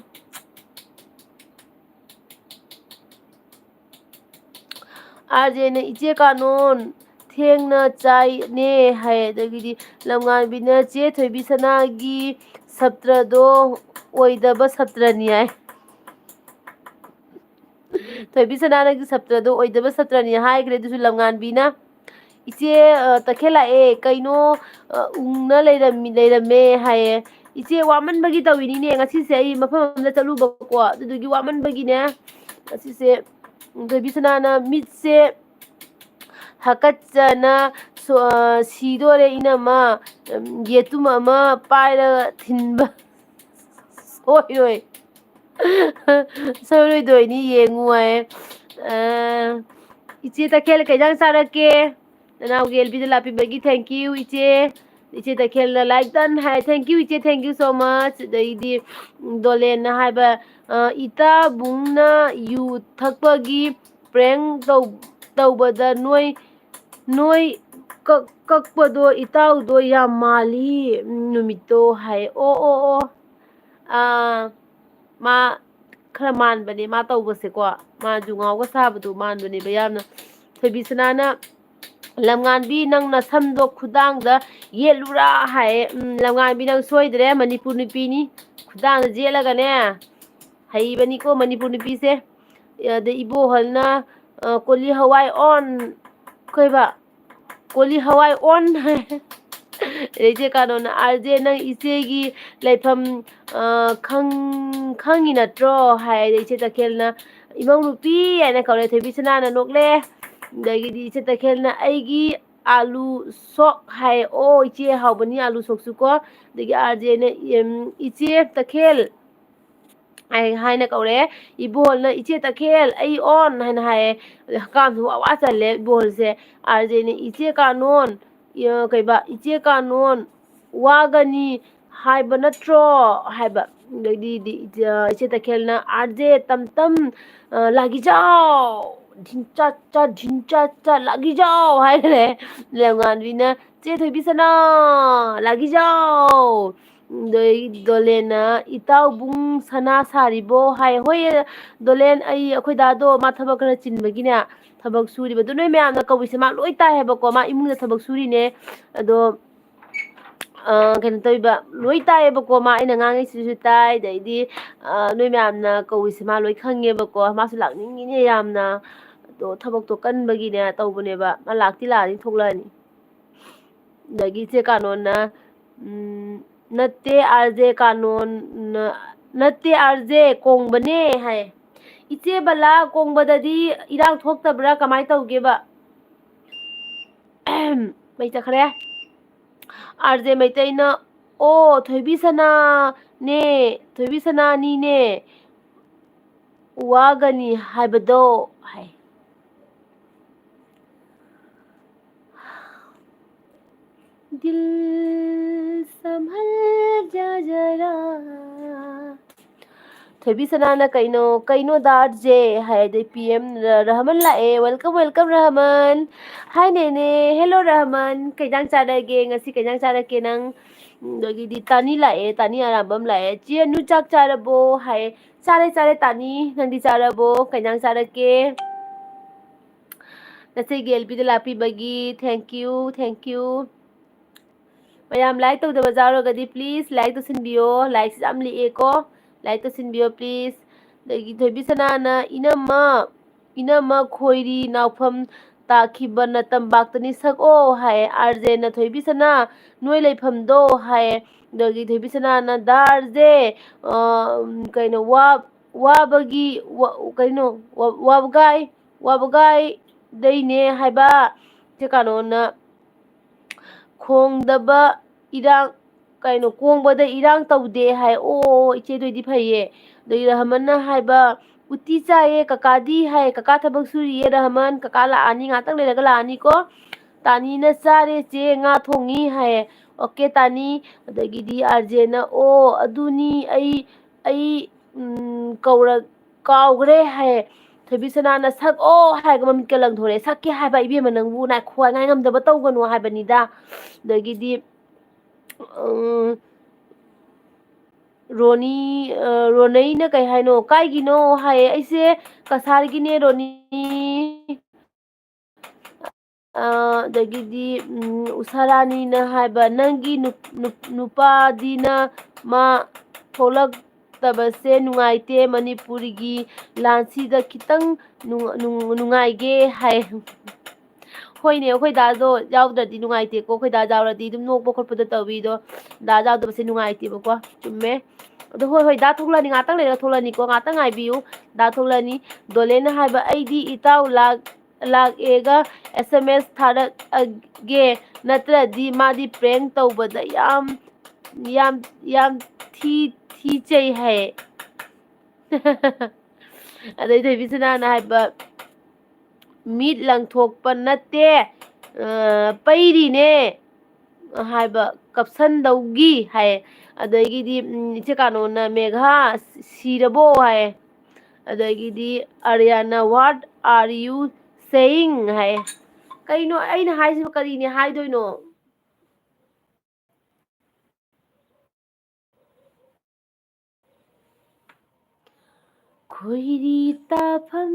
ꯑꯥꯔ ꯖꯦꯅ, "ꯏꯆꯦ ꯀꯥꯅꯣꯟ, ꯊꯦꯡꯅ ꯆꯥꯏꯅꯦ" ꯍꯥꯏ꯫ ꯑꯗꯒꯤꯗꯤ ꯂꯝꯉꯥꯟꯕꯤꯅ, "ꯆꯦ ꯊꯣꯏꯕꯤ ꯁꯅꯥꯒꯤ ꯁꯞꯇ꯭ꯔꯗꯣ ꯑꯣꯏꯗꯕ ꯁꯞꯇ꯭ꯔꯅꯤ" ꯍꯥꯏ꯫ ꯊꯣꯏꯕꯤ ꯁꯅꯥꯅꯒꯤ ꯁꯞꯇ꯭ꯔꯗꯣ ꯑꯣꯏꯗꯕ ꯁꯞꯇ꯭ꯔꯅꯤ ꯍꯥꯏꯈ꯭ꯔꯦ꯫ ꯑꯗꯨꯁꯨ ꯂꯝꯉꯥꯟꯕꯤꯅ, "ꯏꯆꯦ, ꯑ, ꯇꯈꯦꯜ ꯂꯥꯛꯑꯦ, ꯀꯩꯅꯣ, ꯑ, ꯎꯪꯅ ꯂꯩꯔꯝꯃꯤ-, ꯂꯩꯔꯝꯃꯦ" ꯍꯥꯏꯌꯦ꯫ "ꯏꯆꯦ, ꯋꯥꯃꯟꯕꯒꯤ ꯇꯧꯔꯤꯅꯤꯅꯦ, ꯉꯁꯤꯁꯦ ꯑꯩ ꯃꯐꯝ ꯑꯃꯗ ꯆꯠꯂꯨꯕꯀꯣ, ꯑꯗꯨꯗꯨꯒꯤ ꯋꯥꯃꯟꯕꯒꯤꯅꯦ, ꯉꯁꯤꯁꯦ ꯊꯣꯏꯕꯤ ꯁꯅꯥꯅ ꯃꯤꯠꯁꯦ ꯍꯥꯀꯠꯆꯅ ꯁꯣ-, ꯑ, ꯁꯤꯗꯣꯔꯦ ꯏꯅꯝꯃ, ꯎꯝ, ꯌꯦꯇꯨꯝ ꯑꯃ ꯄꯥꯏꯔꯒ ꯊꯤꯟꯕ ꯁꯣꯏꯔꯣꯏ꯫ ꯁꯣꯏꯔꯣꯏꯗꯣꯏꯅꯤ, ꯌꯦꯡꯉꯨ ꯍꯥꯏꯌꯦ꯫ ꯑ, ꯏꯆꯦ ꯇꯈꯦꯜ ꯀꯩ ꯏꯟꯖꯥꯡ ꯆꯥꯔꯛꯀꯦ?" ꯅꯅꯥꯎꯒꯤ ꯑꯦꯜ ꯕꯤꯗ ꯂꯥꯛꯄꯤꯕꯒꯤ thank you, ꯏꯆꯦ꯫ ꯏꯆꯦ ꯇꯈꯦꯜꯅ like done high, thank you, ꯏꯆꯦ, thank you so much꯫ ꯑꯗꯩꯗꯤ ꯗꯣꯂꯦꯟꯅ ꯍꯥꯏꯕ, ꯑ, "ꯏꯇꯥꯕꯨꯡꯅ ꯌꯨ ꯊꯛꯄꯒꯤ prank ꯇꯧ-, ꯇꯧꯕꯗ ꯅꯣꯏ, ꯅꯣꯏ ꯀꯛ-, ꯀꯛꯄꯗꯣ ꯏꯇꯥꯎꯗꯣ ꯌꯥꯝ ꯃꯥꯜꯂꯤ ꯅꯨꯃꯤꯠꯇꯣ" ꯍꯥꯏ꯫ ꯑꯣ, ꯑꯣ, ꯑꯣ꯫ ꯑꯥ, ꯃꯥ ꯈꯔ ꯃꯥꯟꯕꯅꯦ ꯃꯥ ꯇꯧꯕꯁꯦꯀꯣ꯫ ꯃꯥ ꯖꯨꯉꯥꯎꯒ ꯁꯥꯕꯗꯣ ꯃꯥꯟꯕꯅꯦꯕ ꯌꯥꯝꯅ꯫ ꯊꯣꯏꯕꯤꯁꯅꯥꯅ, ꯂꯝꯉꯥꯟꯕꯤ, ꯅꯪ ꯅꯁꯝꯗꯣ ꯈꯨꯗꯥꯡꯗ ꯌꯦꯠꯂꯨꯔꯥ ꯍꯥꯏꯌꯦ꯫ ꯎꯝ, ꯂꯝꯉꯥꯟꯕꯤ, ꯅꯪ ꯁꯣꯏꯗ꯭ꯔꯦ, ꯃꯅꯤꯄꯨꯔ ꯅꯨꯄꯤꯅꯤ꯫ ꯈꯨꯗꯥꯡꯗ ꯌꯦꯠꯂꯒꯅꯦ, ꯍꯩꯕꯅꯤꯀꯣ ꯃꯅꯤꯄꯨꯔ ꯅꯨꯄꯤꯁꯦ꯫ ꯑꯗꯩ ꯏꯕꯣꯍꯜꯅ, ꯑ, ꯀꯣꯂꯤ ꯍꯋꯥꯏ ꯑꯣꯟ, ꯀꯩꯕ? ꯀꯣꯂꯤ ꯍꯋꯥꯏ ꯑꯣꯟ꯫ ꯑꯗꯩ ꯏꯆꯦ ꯀꯥꯅꯣꯅ, "ꯑꯥꯔ ꯖꯦ, ꯅꯪ ꯏꯆꯦꯒꯤ ꯂꯩꯐꯝ, ꯑ, ꯈꯪ-, ꯈꯪꯉꯤ ꯅꯠꯇ꯭ꯔꯣ?" ꯍꯥꯏ꯫ ꯑꯗꯩ ꯏꯆꯦ ꯇꯈꯦꯜꯅ, "ꯏꯃꯧ ꯅꯨꯄꯤ" ꯍꯥꯏꯅ ꯀꯧꯔꯦ꯫ ꯊꯣꯏꯕꯤ ꯁꯅꯥꯅ ꯅꯣꯛꯂꯦ꯫ ꯑꯗꯒꯤꯗꯤ ꯏꯆꯦ ꯇꯈꯦꯜꯅ, "ꯑꯩꯒꯤ ꯑꯥꯂꯨ ꯁꯣꯛ" ꯍꯥꯏ꯫ "ꯑꯣ, ꯏꯆꯦ, ꯍꯥꯎꯕꯅꯤ ꯑꯥꯂꯨ ꯁꯣꯛꯁꯨ ꯀꯣ"꯫ ꯑꯗꯒꯤ ꯑꯥꯔ ꯖꯦꯅ, "ꯏꯝ, ꯏꯆꯦ ꯇꯈꯦꯜ" ꯍꯥꯏ-, ꯍꯥꯏꯅ ꯀꯧꯔꯦ꯫ ꯏꯕꯣꯍꯜꯅ, "ꯏꯆꯦ ꯇꯈꯦꯜ, ꯑꯩ ꯑꯣꯟ" ꯍꯥꯏꯅ ꯍꯥꯏꯌꯦ꯫ ꯍꯀꯥꯝꯁꯨ ꯋꯥ ꯋꯥ ꯆꯜꯂꯦ ꯏꯕꯣꯍꯜꯁꯦ꯫ ꯑꯥꯔ ꯖꯦꯅ, "ꯏꯆꯦ ꯀꯥꯅꯣꯟ, ꯏ-, ꯀꯩꯕ, ꯏꯆꯦ ꯀꯥꯅꯣꯟ, ꯋꯥꯒꯅꯤ ꯍꯥꯏꯕ ꯅꯠꯇ꯭ꯔꯣ?" ꯍꯥꯏꯕ꯫ ꯑꯗꯩꯗꯤ ꯏꯆꯦ ꯇꯈꯦꯜꯅ, "ꯑꯥꯔ ꯖꯦ ꯇꯝ ꯇꯝ, ꯑ, ꯂꯥꯒꯤꯖꯥꯎ, ꯙꯤꯟꯆꯥ ꯆꯥ, ꯙꯤꯟꯆꯥ ꯆꯥ, ꯂꯥꯒꯤꯖꯥꯎ" ꯍꯥꯏꯈ꯭ꯔꯦ꯫ ꯂꯝꯉꯥꯟꯕꯤꯅ, "ꯆꯦ ꯊꯣꯏꯕꯤ ꯁꯅꯥ, ꯂꯥꯒꯤꯖꯥꯎ"꯫ ꯑꯗꯩ ꯗꯣꯂꯦꯟꯅ, "ꯏꯇꯥꯎꯕꯨꯡ ꯁꯅꯥ ꯁꯥꯔꯤꯕꯣ?" ꯍꯥꯏ꯫ "ꯍꯣꯏ, ꯗꯣꯂꯦꯟ, ꯑꯩ, ꯑꯩꯈꯣꯏ ꯗꯥꯗꯣ ꯃꯥ ꯊꯕꯛ ꯈꯔ ꯆꯤꯟꯕꯒꯤꯅꯦ, ꯊꯕꯛ ꯁꯨꯔꯤꯕ"꯫ ꯑꯗꯣ ꯅꯣꯏ ꯃꯌꯥꯝꯅ ꯀꯧꯔꯤꯁꯦ ꯃꯥ ꯂꯣꯏ ꯇꯥꯏ ꯍꯥꯏꯕꯀꯣ, ꯃꯥ ꯏꯃꯨꯡꯗ ꯊꯕꯛ ꯁꯨꯔꯤꯅꯦ꯫ ꯑꯗꯣ, ꯑ, ꯀꯩꯅꯣ ꯇꯧꯔꯤꯕ, ꯂꯣꯏ ꯇꯥꯏꯌꯦꯕꯀꯣ, ꯃꯥ ꯑꯩꯅ ꯉꯥꯡꯉꯤꯁꯤꯁꯨ ꯇꯥꯏ, ꯑꯗꯩꯗꯤ, ꯑ, ꯅꯣꯏ ꯃꯌꯥꯝꯅ ꯀꯧꯔꯤꯁꯦ ꯃꯥ ꯂꯣꯏ ꯈꯪꯉꯦꯕꯀꯣ, ꯃꯥꯁꯨ ꯂꯥꯛꯅꯤꯡꯉꯤꯅꯦ ꯌꯥꯝꯅ꯫ ꯑꯗꯣ ꯊꯕꯛꯇꯣ ꯀꯟꯕꯒꯤꯅꯦ ꯇꯧꯕꯅꯦꯕ, ꯃꯥ ꯂꯥꯛꯇꯤ ꯂꯥꯛꯑꯅꯤ, ꯊꯣꯛꯂꯛꯑꯅꯤ꯫ ꯑꯗꯒꯤ ꯏꯆꯦ ꯀꯥꯅꯣꯟꯅ, ꯎꯝ, "ꯅꯠꯇꯦ ꯑꯥꯔ ꯖꯦ ꯀꯥꯅꯣꯟ, ꯅ-, ꯅꯠꯇꯦ ꯑꯥꯔ ꯖꯦ, ꯀꯣꯡꯕꯅꯦ" ꯍꯥꯏ꯫ "ꯏꯆꯦ ꯕꯂꯥ, ꯀꯣꯡꯕꯗꯗꯤ ꯏꯔꯥꯡ ꯊꯣꯛꯇꯕ꯭ꯔꯥ, ꯀꯃꯥꯏꯅ ꯇꯧꯒꯦꯕ?" ꯃꯩ ꯆꯠꯈ꯭ꯔꯦ꯫ ꯑꯥꯔ ꯖꯦ ꯃꯩꯇꯩꯅ, "ꯑꯣ, ꯊꯣꯏꯕꯤ ꯁꯅꯥꯅꯦ, ꯊꯣꯏꯕꯤ ꯁꯅꯥꯅꯤꯅꯦ, ꯋꯥꯒꯅꯤ ꯍꯥꯏꯕꯗꯣ" ꯍꯥꯏ꯫ ꯗꯤꯜ ꯁꯝꯍꯜ ꯖꯥ ꯖꯔꯥ꯫ ꯊꯣꯏꯕꯤ ꯁꯅꯥꯅ ꯀꯩꯅꯣ, "ꯀꯩꯅꯣ ꯗꯥ ꯑꯥꯔ ꯖꯦ?" ꯍꯥꯏ꯫ ꯑꯗꯩ ꯄꯤ ꯑꯦꯝ ꯔ-, ꯔꯍꯃꯟ ꯂꯥꯛꯑꯦ꯫ "Welcome, welcome, Rahman. Hi, ꯅꯦꯅꯦ꯫ Hello, ꯔꯍꯃꯟ꯫ ꯀꯩ ꯏꯟꯖꯥꯡ ꯆꯥꯔꯒꯦ? ꯉꯁꯤ ꯀꯩ ꯏꯟꯖꯥꯡ ꯆꯥꯔꯛꯀꯦ ꯅꯪ?" ꯑꯗꯒꯤꯗꯤ ꯇꯥꯅꯤ ꯂꯥꯛꯑꯦ꯫ ꯇꯥꯅꯤ ꯑꯔꯥꯝꯕꯝ ꯂꯥꯛꯑꯦ꯫ "ꯆꯦ ꯑꯅꯨ, ꯆꯥꯛ ꯆꯥꯔꯕꯣ?" ꯍꯥꯏ꯫ "ꯆꯥꯔꯦ, ꯆꯥꯔꯦ, ꯇꯥꯅꯤ꯫ ꯅꯪꯗꯤ ꯆꯥꯔꯕꯣ? ꯀꯩ ꯏꯟꯖꯥꯡ ꯆꯥꯔꯛꯀꯦ?" ꯅꯆꯦꯒꯤ ꯑꯦꯜ ꯄꯤꯗ ꯂꯥꯛꯄꯤꯕꯒꯤ thank you, thank you꯫ ꯃꯌꯥꯝ like ꯇꯧꯗꯕ ꯌꯥꯎꯔꯒꯗꯤ please like ꯇꯧꯁꯤꯟꯕꯤꯌꯣ꯫ Likeꯁꯤ ꯌꯥꯝ ꯂꯤꯛꯑꯦꯀꯣ꯫ Like ꯇꯧꯁꯤꯟꯕꯤꯌꯣ please꯫ ꯑꯗꯒꯤ ꯊꯣꯏꯕꯤ ꯁꯅꯥꯅ "ꯏꯅꯝꯃ, ꯏꯅꯝꯃ ꯈꯣꯏꯔꯤ ꯅꯥꯎꯐꯝ ꯇꯥꯈꯤꯕ ꯅꯇꯝꯄꯥꯛꯇꯅꯤ ꯁꯛꯑꯣ" ꯍꯥꯏ꯫ ꯑꯥꯔ ꯖꯦꯅ "ꯊꯣꯏꯕꯤ ꯁꯅꯥ, ꯅꯣꯏ ꯂꯩꯐꯝꯗꯣ" ꯍꯥꯏ꯫ ꯑꯗꯒꯤ ꯊꯣꯏꯕꯤ ꯁꯅꯥꯅ "ꯗꯥ ꯑꯥꯔ ꯖꯦ, ꯑ, ꯀꯩꯅꯣ, ꯋꯥ-, ꯋꯥꯕꯒꯤ, ꯋꯥ-, ꯀꯩꯅꯣ, ꯋꯥ-, ꯋꯥꯕꯒꯥꯏ, ꯋꯥꯕꯒꯥꯏꯗꯩꯅꯦ ꯍꯥꯏꯕ", ꯆꯦ ꯀꯥꯅꯣꯅ "ꯈꯣꯡꯗꯕ ꯏꯔꯥꯡ, ꯀꯩꯅꯣ, ꯀꯣꯡꯕꯗ ꯏꯔꯥꯡ ꯇꯧꯗꯦ" ꯍꯥꯏ꯫ ꯑꯣ, ꯏꯆꯦꯗꯣꯏꯗꯤ ꯐꯩꯌꯦ꯫ ꯑꯗꯒꯤ ꯔꯍꯃꯟꯅ ꯍꯥꯏꯕ, "ꯎꯇꯤ ꯆꯥꯏꯌꯦ ꯀꯀꯥꯗꯤ" ꯍꯥꯏ꯫ "ꯀꯀꯥ ꯊꯕꯛ ꯁꯨꯔꯤꯌꯦ ꯔꯍꯃꯟ, ꯀꯀꯥ ꯂꯥꯛꯑꯅꯤ, ꯉꯥꯛꯇꯪ ꯂꯩꯔꯒ ꯂꯥꯛꯑꯅꯤꯀꯣ"꯫ ꯇꯥꯅꯤꯅ "ꯆꯥꯔꯦ ꯆꯦ, ꯉꯥ ꯊꯣꯡꯉꯤ" ꯍꯥꯏ꯫ ꯑꯣꯀꯦ ꯇꯥꯅꯤ꯫ ꯑꯗꯒꯤꯗꯤ ꯑꯥꯔ ꯖꯦꯅ, "ꯑꯣ ꯑꯗꯨꯅꯤ, ꯑꯩ, ꯑꯩ, ꯎꯝ, ꯀꯧꯔ-, ꯀꯥꯎꯈ꯭ꯔꯦ" ꯍꯥꯏ꯫ ꯊꯣꯏꯕꯤ ꯁꯅꯥꯅ "ꯁꯛꯑꯣ" ꯍꯥꯏꯔꯒ ꯃꯃꯤꯠꯀ ꯂꯪꯊꯣꯔꯛꯑꯦ꯫ "ꯁꯛꯀꯦ ꯍꯥꯏꯕ ꯏꯕꯦꯝꯃ ꯅꯪꯕꯨ, ꯅꯥꯏꯈꯣ, ꯉꯥꯏ ꯉꯝꯗꯕ ꯇꯧꯒꯅꯨ" ꯍꯥꯏꯕꯅꯤꯗ꯫ ꯑꯗꯒꯤꯗꯤ, ꯎꯝ, ꯔꯣꯅꯤ, ꯑ, ꯔꯣꯅꯩꯅ ꯀꯩ ꯍꯥꯏꯅꯣ? "ꯀꯥꯏꯒꯤꯅꯣ?" ꯍꯥꯏꯌꯦ꯫ "ꯑꯩꯁꯦ ꯀꯁꯥꯔꯒꯤꯅꯦ ꯔꯣꯅꯤ"꯫ ꯑ, ꯑꯗꯒꯤꯗꯤ, ꯎꯝ, ꯎꯁꯥꯔꯥꯅꯤꯅ ꯍꯥꯏꯕ, "ꯅꯪꯒꯤ ꯅꯨꯞ-, ꯅꯨꯞ-, ꯅꯨꯄꯥꯗꯤꯅ ꯃꯥ ꯊꯣꯛꯂꯛꯇꯕꯁꯦ ꯅꯨꯡꯉꯥꯏꯇꯦ, ꯃꯅꯤꯄꯨꯔꯒꯤ ꯂꯥꯟꯁꯤꯗ ꯈꯤꯇꯪ ꯅꯨꯡ-, ꯅꯨꯡ-, ꯅꯨꯡꯉꯥꯏꯒꯦ" ꯍꯥꯏ꯫ ꯍꯣꯏꯅꯦ, ꯑꯩꯈꯣꯏ ꯗꯥꯗꯣ ꯌꯥꯎꯗ꯭ꯔꯗꯤ ꯅꯨꯡꯉꯥꯏꯇꯦꯀꯣ, ꯑꯩꯈꯣꯏ ꯗꯥ ꯌꯥꯎꯔꯗꯤ ꯑꯗꯨꯝ ꯅꯣꯛꯄ ꯈꯣꯠꯄꯗꯣ ꯇꯧꯋꯤꯗꯣ, ꯗꯥ ꯌꯥꯎꯗꯕꯁꯦ ꯅꯨꯡꯉꯥꯏꯇꯦꯕꯀꯣ꯫ ꯆꯨꯝꯃꯦ꯫ ꯑꯗꯣ ꯍꯣꯏ, ꯍꯣꯏ, ꯗꯥ ꯊꯣꯛꯂꯛꯑꯅꯤ, ꯉꯥꯛꯇꯪ ꯂꯩꯔꯒ ꯊꯣꯛꯂꯛꯑꯅꯤꯀꯣ, ꯉꯥꯛꯇꯪ ꯉꯥꯏꯕꯤꯌꯨ, ꯗꯥ ꯊꯣꯛꯂꯛꯑꯅꯤ꯫ ꯗꯣꯂꯦꯟꯅ ꯍꯥꯏꯕ, "ꯑꯩꯗꯤ ꯏꯇꯥꯎ ꯂꯥꯛ-, ꯂꯥꯛꯑꯦꯒ S M S ꯊꯥꯔꯛꯑꯒꯦ, ꯅꯠꯇ꯭ꯔꯗꯤ ꯃꯥꯗꯤ prank ꯇꯧꯕꯗ ꯌꯥꯝ, ꯌꯥꯝ, ꯌꯥꯝ ꯊꯤ, ꯊꯤ ꯆꯩ" ꯍꯥꯏꯌꯦ꯫ ꯑꯗꯩ ꯊꯣꯏꯕꯤꯁꯅꯥꯅ ꯍꯥꯏꯕ, "ꯃꯤꯠ ꯂꯪꯊꯣꯛꯄ ꯅꯠꯇꯦ, ꯑ, ꯄꯩꯔꯤꯅꯦ" ꯍꯥꯏꯕ, "ꯀꯞꯁꯟꯗꯧꯒꯤ" ꯍꯥꯏꯌꯦ꯫ ꯑꯗꯒꯤꯗꯤ, ꯎꯝ, ꯏꯆꯦ ꯀꯥꯅꯣꯅ, "ꯃꯦꯘꯥ, ꯁꯤꯔꯕꯣ?" ꯍꯥꯏꯌꯦ꯫ ꯑꯗꯒꯤꯗꯤ ꯑꯥꯔꯌꯥꯅ, "What are you saying?" ꯍꯥꯏꯌꯦ꯫ ꯀꯩꯅꯣ ꯑꯩꯅ ꯍꯥꯏꯁꯤꯕꯨ, ꯀꯔꯤꯅꯦ ꯍꯥꯏꯗꯣꯏꯅꯣ? ꯈꯣꯏꯔꯤ ꯇꯥꯐꯝ,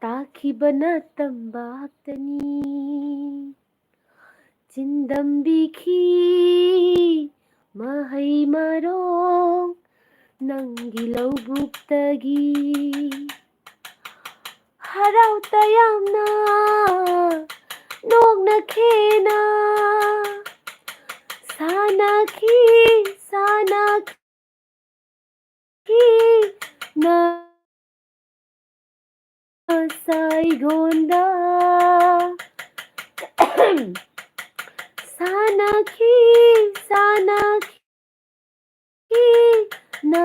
ꯇꯥꯈꯤ ꯏꯕꯅ ꯇꯝꯕꯥꯛꯇꯅꯤ꯫ ꯆꯤꯟꯗꯝꯕꯤꯈꯤ ꯃꯍꯩ ꯃꯔꯣꯡ ꯅꯪꯒꯤ ꯂꯧꯕꯨꯛꯇꯒꯤ꯫ ꯍꯔꯥꯎ ꯇꯌꯥꯝꯅ ꯅꯣꯛꯅꯈꯤꯅ ꯁꯥꯟꯅꯈꯤ, ꯁꯥꯟꯅꯈꯤ ꯅ ꯁꯥꯏꯒꯣꯟꯗ ꯁꯥꯟꯅꯈꯤ, ꯁꯥꯟꯅꯈꯤ ꯅ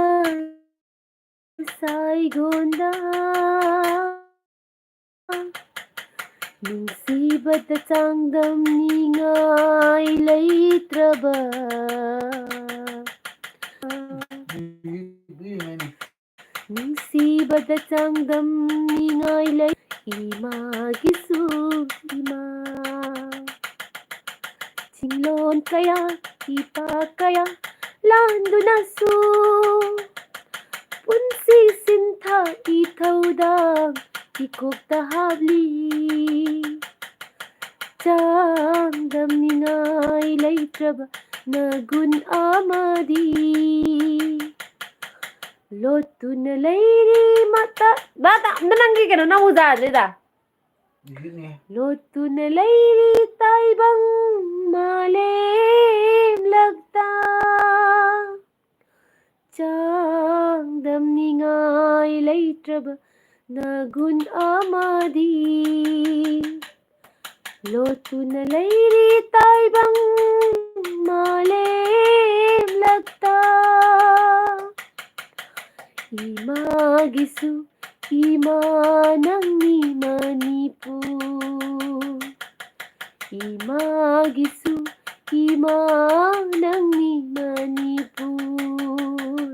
ꯁꯥꯏꯒꯣꯟꯗ꯫ ꯅꯨꯡꯁꯤꯕꯗ ꯆꯥꯡꯗꯝꯅꯤꯉꯥꯏ ꯂꯩꯇ꯭ꯔꯕ, ꯅꯨꯡꯁꯤꯕꯗ ꯆꯥꯡꯗꯝꯅꯤꯉꯥꯏ ꯂꯩ ꯏꯃꯥꯒꯤꯁꯨ ꯏꯃꯥ꯫ ꯆꯤꯡꯂꯣꯟ ꯀꯌꯥ, ꯏꯄꯥ ꯀꯌꯥ ꯂꯥꯟꯗꯨꯅꯁꯨ ꯄꯨꯟꯁꯤ ꯁꯤꯟꯊꯥ ꯏꯊꯧꯗꯥꯡ ꯏꯀꯣꯛꯇ ꯍꯥꯞꯂꯤ꯫ ꯆꯥꯡꯗꯝꯅꯤꯉꯥꯏ ꯂꯩꯇ꯭ꯔꯕ ꯅꯒꯨꯟ ꯑꯃꯗꯤ ꯂꯣꯠꯇꯨꯅ ꯂꯩꯔꯤ ꯃꯇꯝ꯫ ꯕꯥ, ꯇ-, ꯑꯝꯇ ꯅꯪꯒꯤ ꯀꯩꯅꯣ ꯅꯪ ꯎꯖꯥꯗ꯭ꯔꯤꯗ꯫ ꯂꯣꯠꯇꯨꯅ ꯂꯩꯔꯤ ꯇꯥꯏꯕꯪ ꯃꯥꯂꯦꯝ ꯂꯛꯇ꯫ ꯆꯥꯡꯗꯝꯅꯤꯉꯥꯏ ꯂꯩꯇ꯭ꯔꯕ ꯅꯒꯨꯟ ꯑꯃꯗꯤ ꯂꯣꯠꯇꯨꯅ ꯂꯩꯔꯤ ꯇꯥꯏꯕꯪ ꯃꯥꯂꯦꯝ ꯂꯛꯇ꯫ ꯏꯃꯥꯒꯤꯁꯨ ꯏꯃꯥ ꯅꯪꯅꯤ ꯃꯅꯤꯄꯨꯔ꯫ ꯏꯃꯥꯒꯤꯁꯨ ꯏꯃꯥ ꯅꯪꯅꯤ ꯃꯅꯤꯄꯨꯔ꯫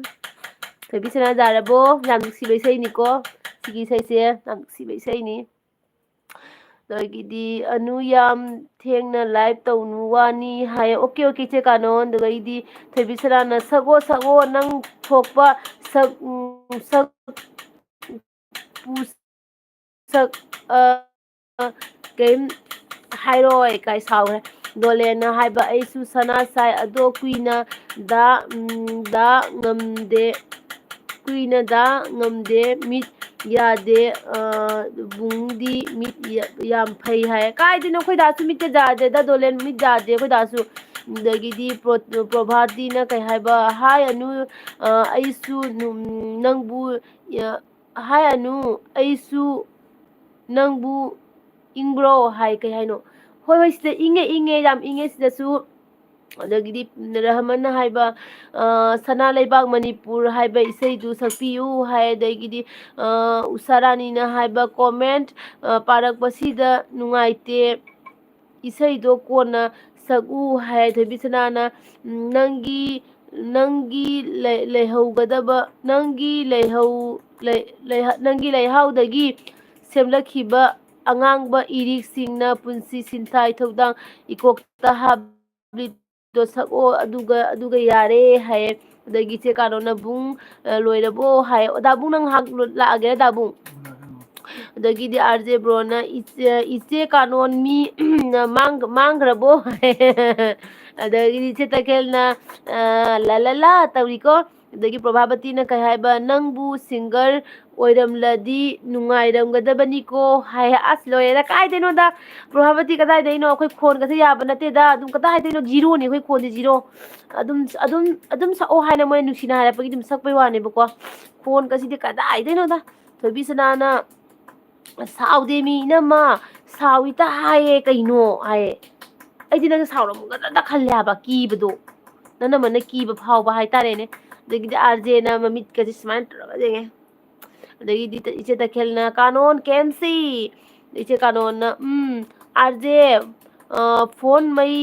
ꯊꯣꯏꯕꯤ ꯁꯅꯥ ꯌꯥꯔꯕꯣ? ꯌꯥꯝ ꯅꯨꯡꯁꯤꯕ ꯏꯁꯩꯅꯤꯀꯣ꯫ ꯁꯤꯒꯤ ꯏꯁꯩꯁꯦ ꯌꯥꯝ ꯅꯨꯡꯁꯤꯕ ꯏꯁꯩꯅꯤ꯫ ꯑꯗꯒꯤꯗꯤ ꯑꯅꯨ ꯌꯥꯝ ꯊꯦꯡꯅ live ꯇꯧꯅꯨ ꯋꯥꯅꯤ ꯍꯥꯏ꯫ Okay, okay, ꯏꯆꯦ ꯀꯥꯅꯣꯟ꯫ ꯑꯗꯨꯒ ꯑꯩꯗꯤ ꯊꯣꯏꯕꯤ ꯁꯅꯥꯅ ꯁꯛꯑꯣ, ꯁꯛꯑꯣ, ꯅꯪ ꯊꯣꯛꯄ ꯁꯛ, ꯎꯝ, ꯁꯛ, ꯄꯨ-, ꯁꯛ ꯑ, ꯀꯩꯝ ꯍꯥꯏꯔꯣꯏ ꯀꯥꯏ ꯁꯥꯎꯈ꯭ꯔꯦ꯫ ꯗꯣꯂꯦꯟꯅ ꯍꯥꯏꯕ, ꯑꯩꯁꯨ ꯁꯅꯥ ꯁꯥꯏ ꯑꯗꯣ ꯀꯨꯏꯅ ꯗꯥ ꯎꯝ, ꯗꯥ ꯉꯝꯗꯦ꯫ ꯀꯨꯏꯅ ꯗꯥ ꯉꯝꯗꯦ꯫ ꯃꯤꯠ ꯌꯥꯗꯦ꯫ ꯑ, ꯕꯨꯡꯗꯤ ꯃꯤꯠ ꯌꯥ- ꯌꯥꯝ ꯐꯩ ꯍꯥꯏ꯫ ꯀꯥꯏꯗꯩꯅꯣ, ꯑꯩꯈꯣꯏ ꯗꯥꯁꯨ ꯃꯤꯠꯇ ꯌꯥꯗꯦꯗ, ꯗꯣꯂꯦꯟ ꯃꯤꯠ ꯌꯥꯗꯦ ꯑꯩꯈꯣꯏ ꯗꯥꯁꯨ꯫ ꯑꯗꯒꯤꯗꯤ ꯄ꯭ꯔꯣ- ꯄ꯭ꯔꯣꯚꯥꯇꯤꯅ ꯀꯩ ꯍꯥꯏꯕ, ꯍꯥꯏ ꯑꯅꯨ, ꯑ, ꯑꯩꯁꯨ ꯅꯨ- ꯅꯪꯕꯨ ꯑ, ꯍꯥꯏ ꯑꯅꯨ, ꯑꯩꯁꯨ ꯅꯪꯕꯨ ꯏꯪꯕ꯭ꯔꯣ ꯍꯥꯏ꯫ ꯀꯩ ꯍꯥꯏꯅꯣ? ꯍꯣꯏ, ꯍꯣꯏ, ꯁꯤꯗ ꯏꯪꯉꯦ, ꯏꯪꯉꯦ, ꯌꯥꯝ ꯏꯪꯉꯦ ꯁꯤꯗꯁꯨ꯫ ꯑꯗꯒꯤꯗꯤ ꯔꯍꯃꯟꯅ ꯍꯥꯏꯕ, ꯑ, ꯁꯅꯥ ꯂꯩꯕꯥꯛ ꯃꯅꯤꯄꯨꯔ ꯍꯥꯏꯕ ꯏꯁꯩꯗꯨ ꯁꯛꯄꯤꯌꯨ ꯍꯥꯏ꯫ ꯑꯗꯒꯤꯗꯤ, ꯑ, ꯎꯁꯥ ꯔꯥꯅꯤꯅ ꯍꯥꯏꯕ, comment, ꯑ, ꯄꯥꯔꯛꯄꯁꯤꯗ ꯅꯨꯡꯉꯥꯏꯇꯦ, ꯏꯁꯩꯗꯣ ꯀꯣꯟꯅ ꯁꯛꯎ ꯍꯥꯏ꯫ ꯊꯣꯏꯕꯤꯁꯅꯥꯅ, ꯎꯝ, ꯅꯪꯒꯤ, ꯅꯪꯒꯤ ꯂꯩ- ꯂꯩꯍꯧꯒꯗꯕ, ꯅꯪꯒꯤ ꯂꯩꯍꯧ ꯂꯩ- ꯂꯩꯍ- ꯅꯪꯒꯤ ꯂꯩꯍꯥꯎꯗꯒꯤ ꯁꯦꯝꯂꯛꯈꯤꯕ ꯑꯉꯥꯡꯕ ꯏꯔꯤꯛꯁꯤꯡꯅ ꯄꯨꯟꯁꯤ ꯁꯤꯟꯊꯥ ꯏꯊꯧꯗꯥꯡ ꯏꯀꯣꯛꯇ ꯍꯥꯞꯂꯤꯗꯣ ꯁꯛꯑꯣ, ꯑꯗꯨꯒ ꯑꯗꯨꯒ ꯌꯥꯔꯦ ꯍꯥꯏꯌꯦ꯫ ꯑꯗꯒꯤ ꯏꯆꯦ ꯀꯥꯅꯣꯅ ꯕꯨꯡ, ꯑ, ꯂꯣꯏꯔꯕꯣ ꯍꯥꯏ꯫ ꯑꯣ, ꯗꯥꯕꯨꯡ ꯅꯪ ꯉꯥꯏꯍꯥꯛ ꯂꯥꯛꯑꯒꯦꯔꯥ ꯗꯥꯕꯨꯡ? ꯑꯗꯒꯤꯗꯤ ꯑꯥꯔ ꯖꯦ ꯕ꯭ꯔꯣꯅ ꯏꯆꯦ, ꯏꯆꯦ ꯀꯥꯅꯣꯟ ꯃꯤ ꯃꯥꯡ- ꯃꯥꯡꯈ꯭ꯔꯕꯣ? ꯑꯗꯒꯤꯗꯤ ꯏꯆꯦ ꯇꯈꯦꯜꯅ, ꯑ, ꯂꯥ ꯂꯥ ꯂꯥ ꯇꯧꯔꯤꯀꯣ꯫ ꯑꯗꯒꯤ ꯄ꯭ꯔꯚꯥꯕꯇꯤꯅ ꯀꯩ ꯍꯥꯏꯕ, ꯅꯪꯕꯨ ꯁꯤꯡꯒꯔ ꯑꯣꯏꯔꯝꯂꯗꯤ ꯅꯨꯡꯉꯥꯏꯔꯝꯒꯗꯕꯅꯤꯀꯣ ꯍꯥꯏ꯫ ꯑꯁ, ꯂꯣꯏꯔꯦꯗ, ꯀꯥꯏꯗꯩꯅꯣꯗ? ꯄ꯭ꯔꯚꯥꯕꯇꯤ ꯀꯗꯥꯏꯗꯩꯅꯣ? ꯑꯩꯈꯣꯏ ꯈꯣꯟꯒꯁꯦ ꯌꯥꯕ ꯅꯠꯇꯦꯗ, ꯑꯗꯨꯝ ꯀꯗꯥꯏꯗꯩꯅꯣ? ꯖꯤꯔꯣꯅꯤ ꯑꯩꯈꯣꯏ ꯈꯣꯟꯁꯦ, ꯖꯤꯔꯣ꯫ ꯑꯗꯨꯝ, ꯑꯗꯨꯝ, ꯑꯗꯨꯝ ꯁꯛꯑꯣ ꯍꯥꯏꯅ ꯃꯣꯏ ꯅꯨꯡꯁꯤꯅ ꯍꯥꯏꯔꯛꯄꯒꯤ ꯑꯗꯨꯝ ꯁꯛꯄꯩ ꯋꯥꯅꯦꯕꯀꯣ꯫ ꯈꯣꯟꯒꯁꯤꯗꯤ ꯀꯗꯥꯏꯗꯩꯅꯣꯗ? ꯊꯣꯏꯕꯤꯁꯅꯥꯅ, "ꯁꯥꯎꯗꯦ ꯃꯤ ꯏꯅꯝꯃ, ꯁꯥꯎꯏꯇ ꯍꯥꯏꯌꯦ ꯀꯩꯅꯣ?" ꯍꯥꯏꯌꯦ꯫ ꯑꯩꯗꯤ ꯅꯪ ꯁꯥꯎꯔꯝꯒꯗ꯭ꯔꯗ ꯈꯜꯂꯦ ꯍꯥꯏꯕ, ꯀꯤꯕꯗꯣ꯫ ꯅꯅꯝꯃꯅ ꯀꯤꯕ ꯐꯥꯎꯕ ꯍꯥꯏꯇꯥꯔꯦꯅꯦ꯫ ꯑꯗꯒꯤꯗꯤ ꯑꯥꯔ ꯖꯦꯅ ꯃꯃꯤꯠꯀꯁꯦ ꯁꯨꯃꯥꯏꯅ ꯇꯧꯔꯒ ꯌꯦꯡꯉꯦ꯫ ꯑꯗꯒꯤꯗꯤ ꯏꯆꯦ ꯇꯈꯦꯜꯅ, "ꯀꯥꯅꯣꯟ ꯀꯦꯝꯁꯤ?" ꯏꯆꯦ ꯀꯥꯅꯣꯟꯅ, "ꯎꯝ, ꯑꯥꯔ ꯖꯦ, ꯑ, ꯐꯣꯟ ꯃꯩ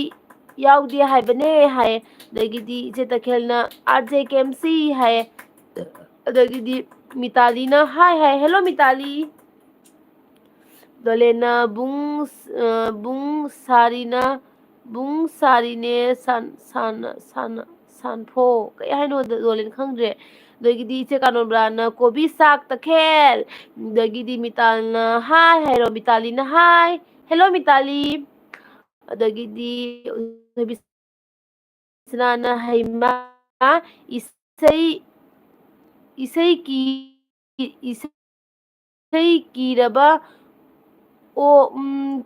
ꯌꯥꯎꯗꯦ ꯍꯥꯏꯕꯅꯦ" ꯍꯥꯏꯌꯦ꯫ ꯑꯗꯒꯤꯗꯤ ꯏꯆꯦ ꯇꯈꯦꯜꯅ, "ꯑꯥꯔ ꯖꯦ ꯀꯦꯝꯁꯤ?" ꯍꯥꯏꯌꯦ꯫ ꯑꯗꯒꯤꯗꯤ ꯃꯤꯇꯥꯂꯤꯅ, "ꯍꯥꯏ, ꯍꯥꯏ, ꯍꯦꯜꯂꯣ ꯃꯤꯇꯥꯂꯤ"꯫ ꯗꯣꯂꯦꯟꯅ, "ꯕꯨꯡ, ꯑ, ꯕꯨꯡ ꯁꯥꯔꯤꯅ, ꯕꯨꯡ ꯁꯥꯔꯤꯅꯦ, ꯁꯥꯟ-, ꯁꯥꯟ-, ꯁꯥꯟ-, ꯁꯥꯟꯐꯣ"꯫ ꯀꯩ ꯍꯥꯏꯅꯣ ꯗꯣꯂꯦꯟ ꯈꯪꯗ꯭ꯔꯦ꯫ ꯑꯗꯒꯤꯗꯤ ꯏꯆꯦ ꯀꯥꯅꯣꯟꯕ꯭ꯔꯥꯅ ꯀꯣꯕꯤ ꯁꯥꯛ ꯇꯈꯦꯜ꯫ ꯑꯗꯒꯤꯗꯤ ꯃꯤꯇꯥꯜꯅ ꯍꯥꯏ ꯍꯥꯏꯔꯣ, ꯃꯤꯇꯥꯂꯤꯅ ꯍꯥꯏ꯫ Hello ꯃꯤꯇꯥꯂꯤ꯫ ꯑꯗꯒꯤꯗꯤ ꯁꯅꯥꯅ ꯍꯩꯃꯥ ꯏꯁꯩ, ꯏꯁꯩ ꯀꯤ-, ꯏꯁꯩ ꯀꯤꯔꯕ ꯑꯣ, ꯎꯝ,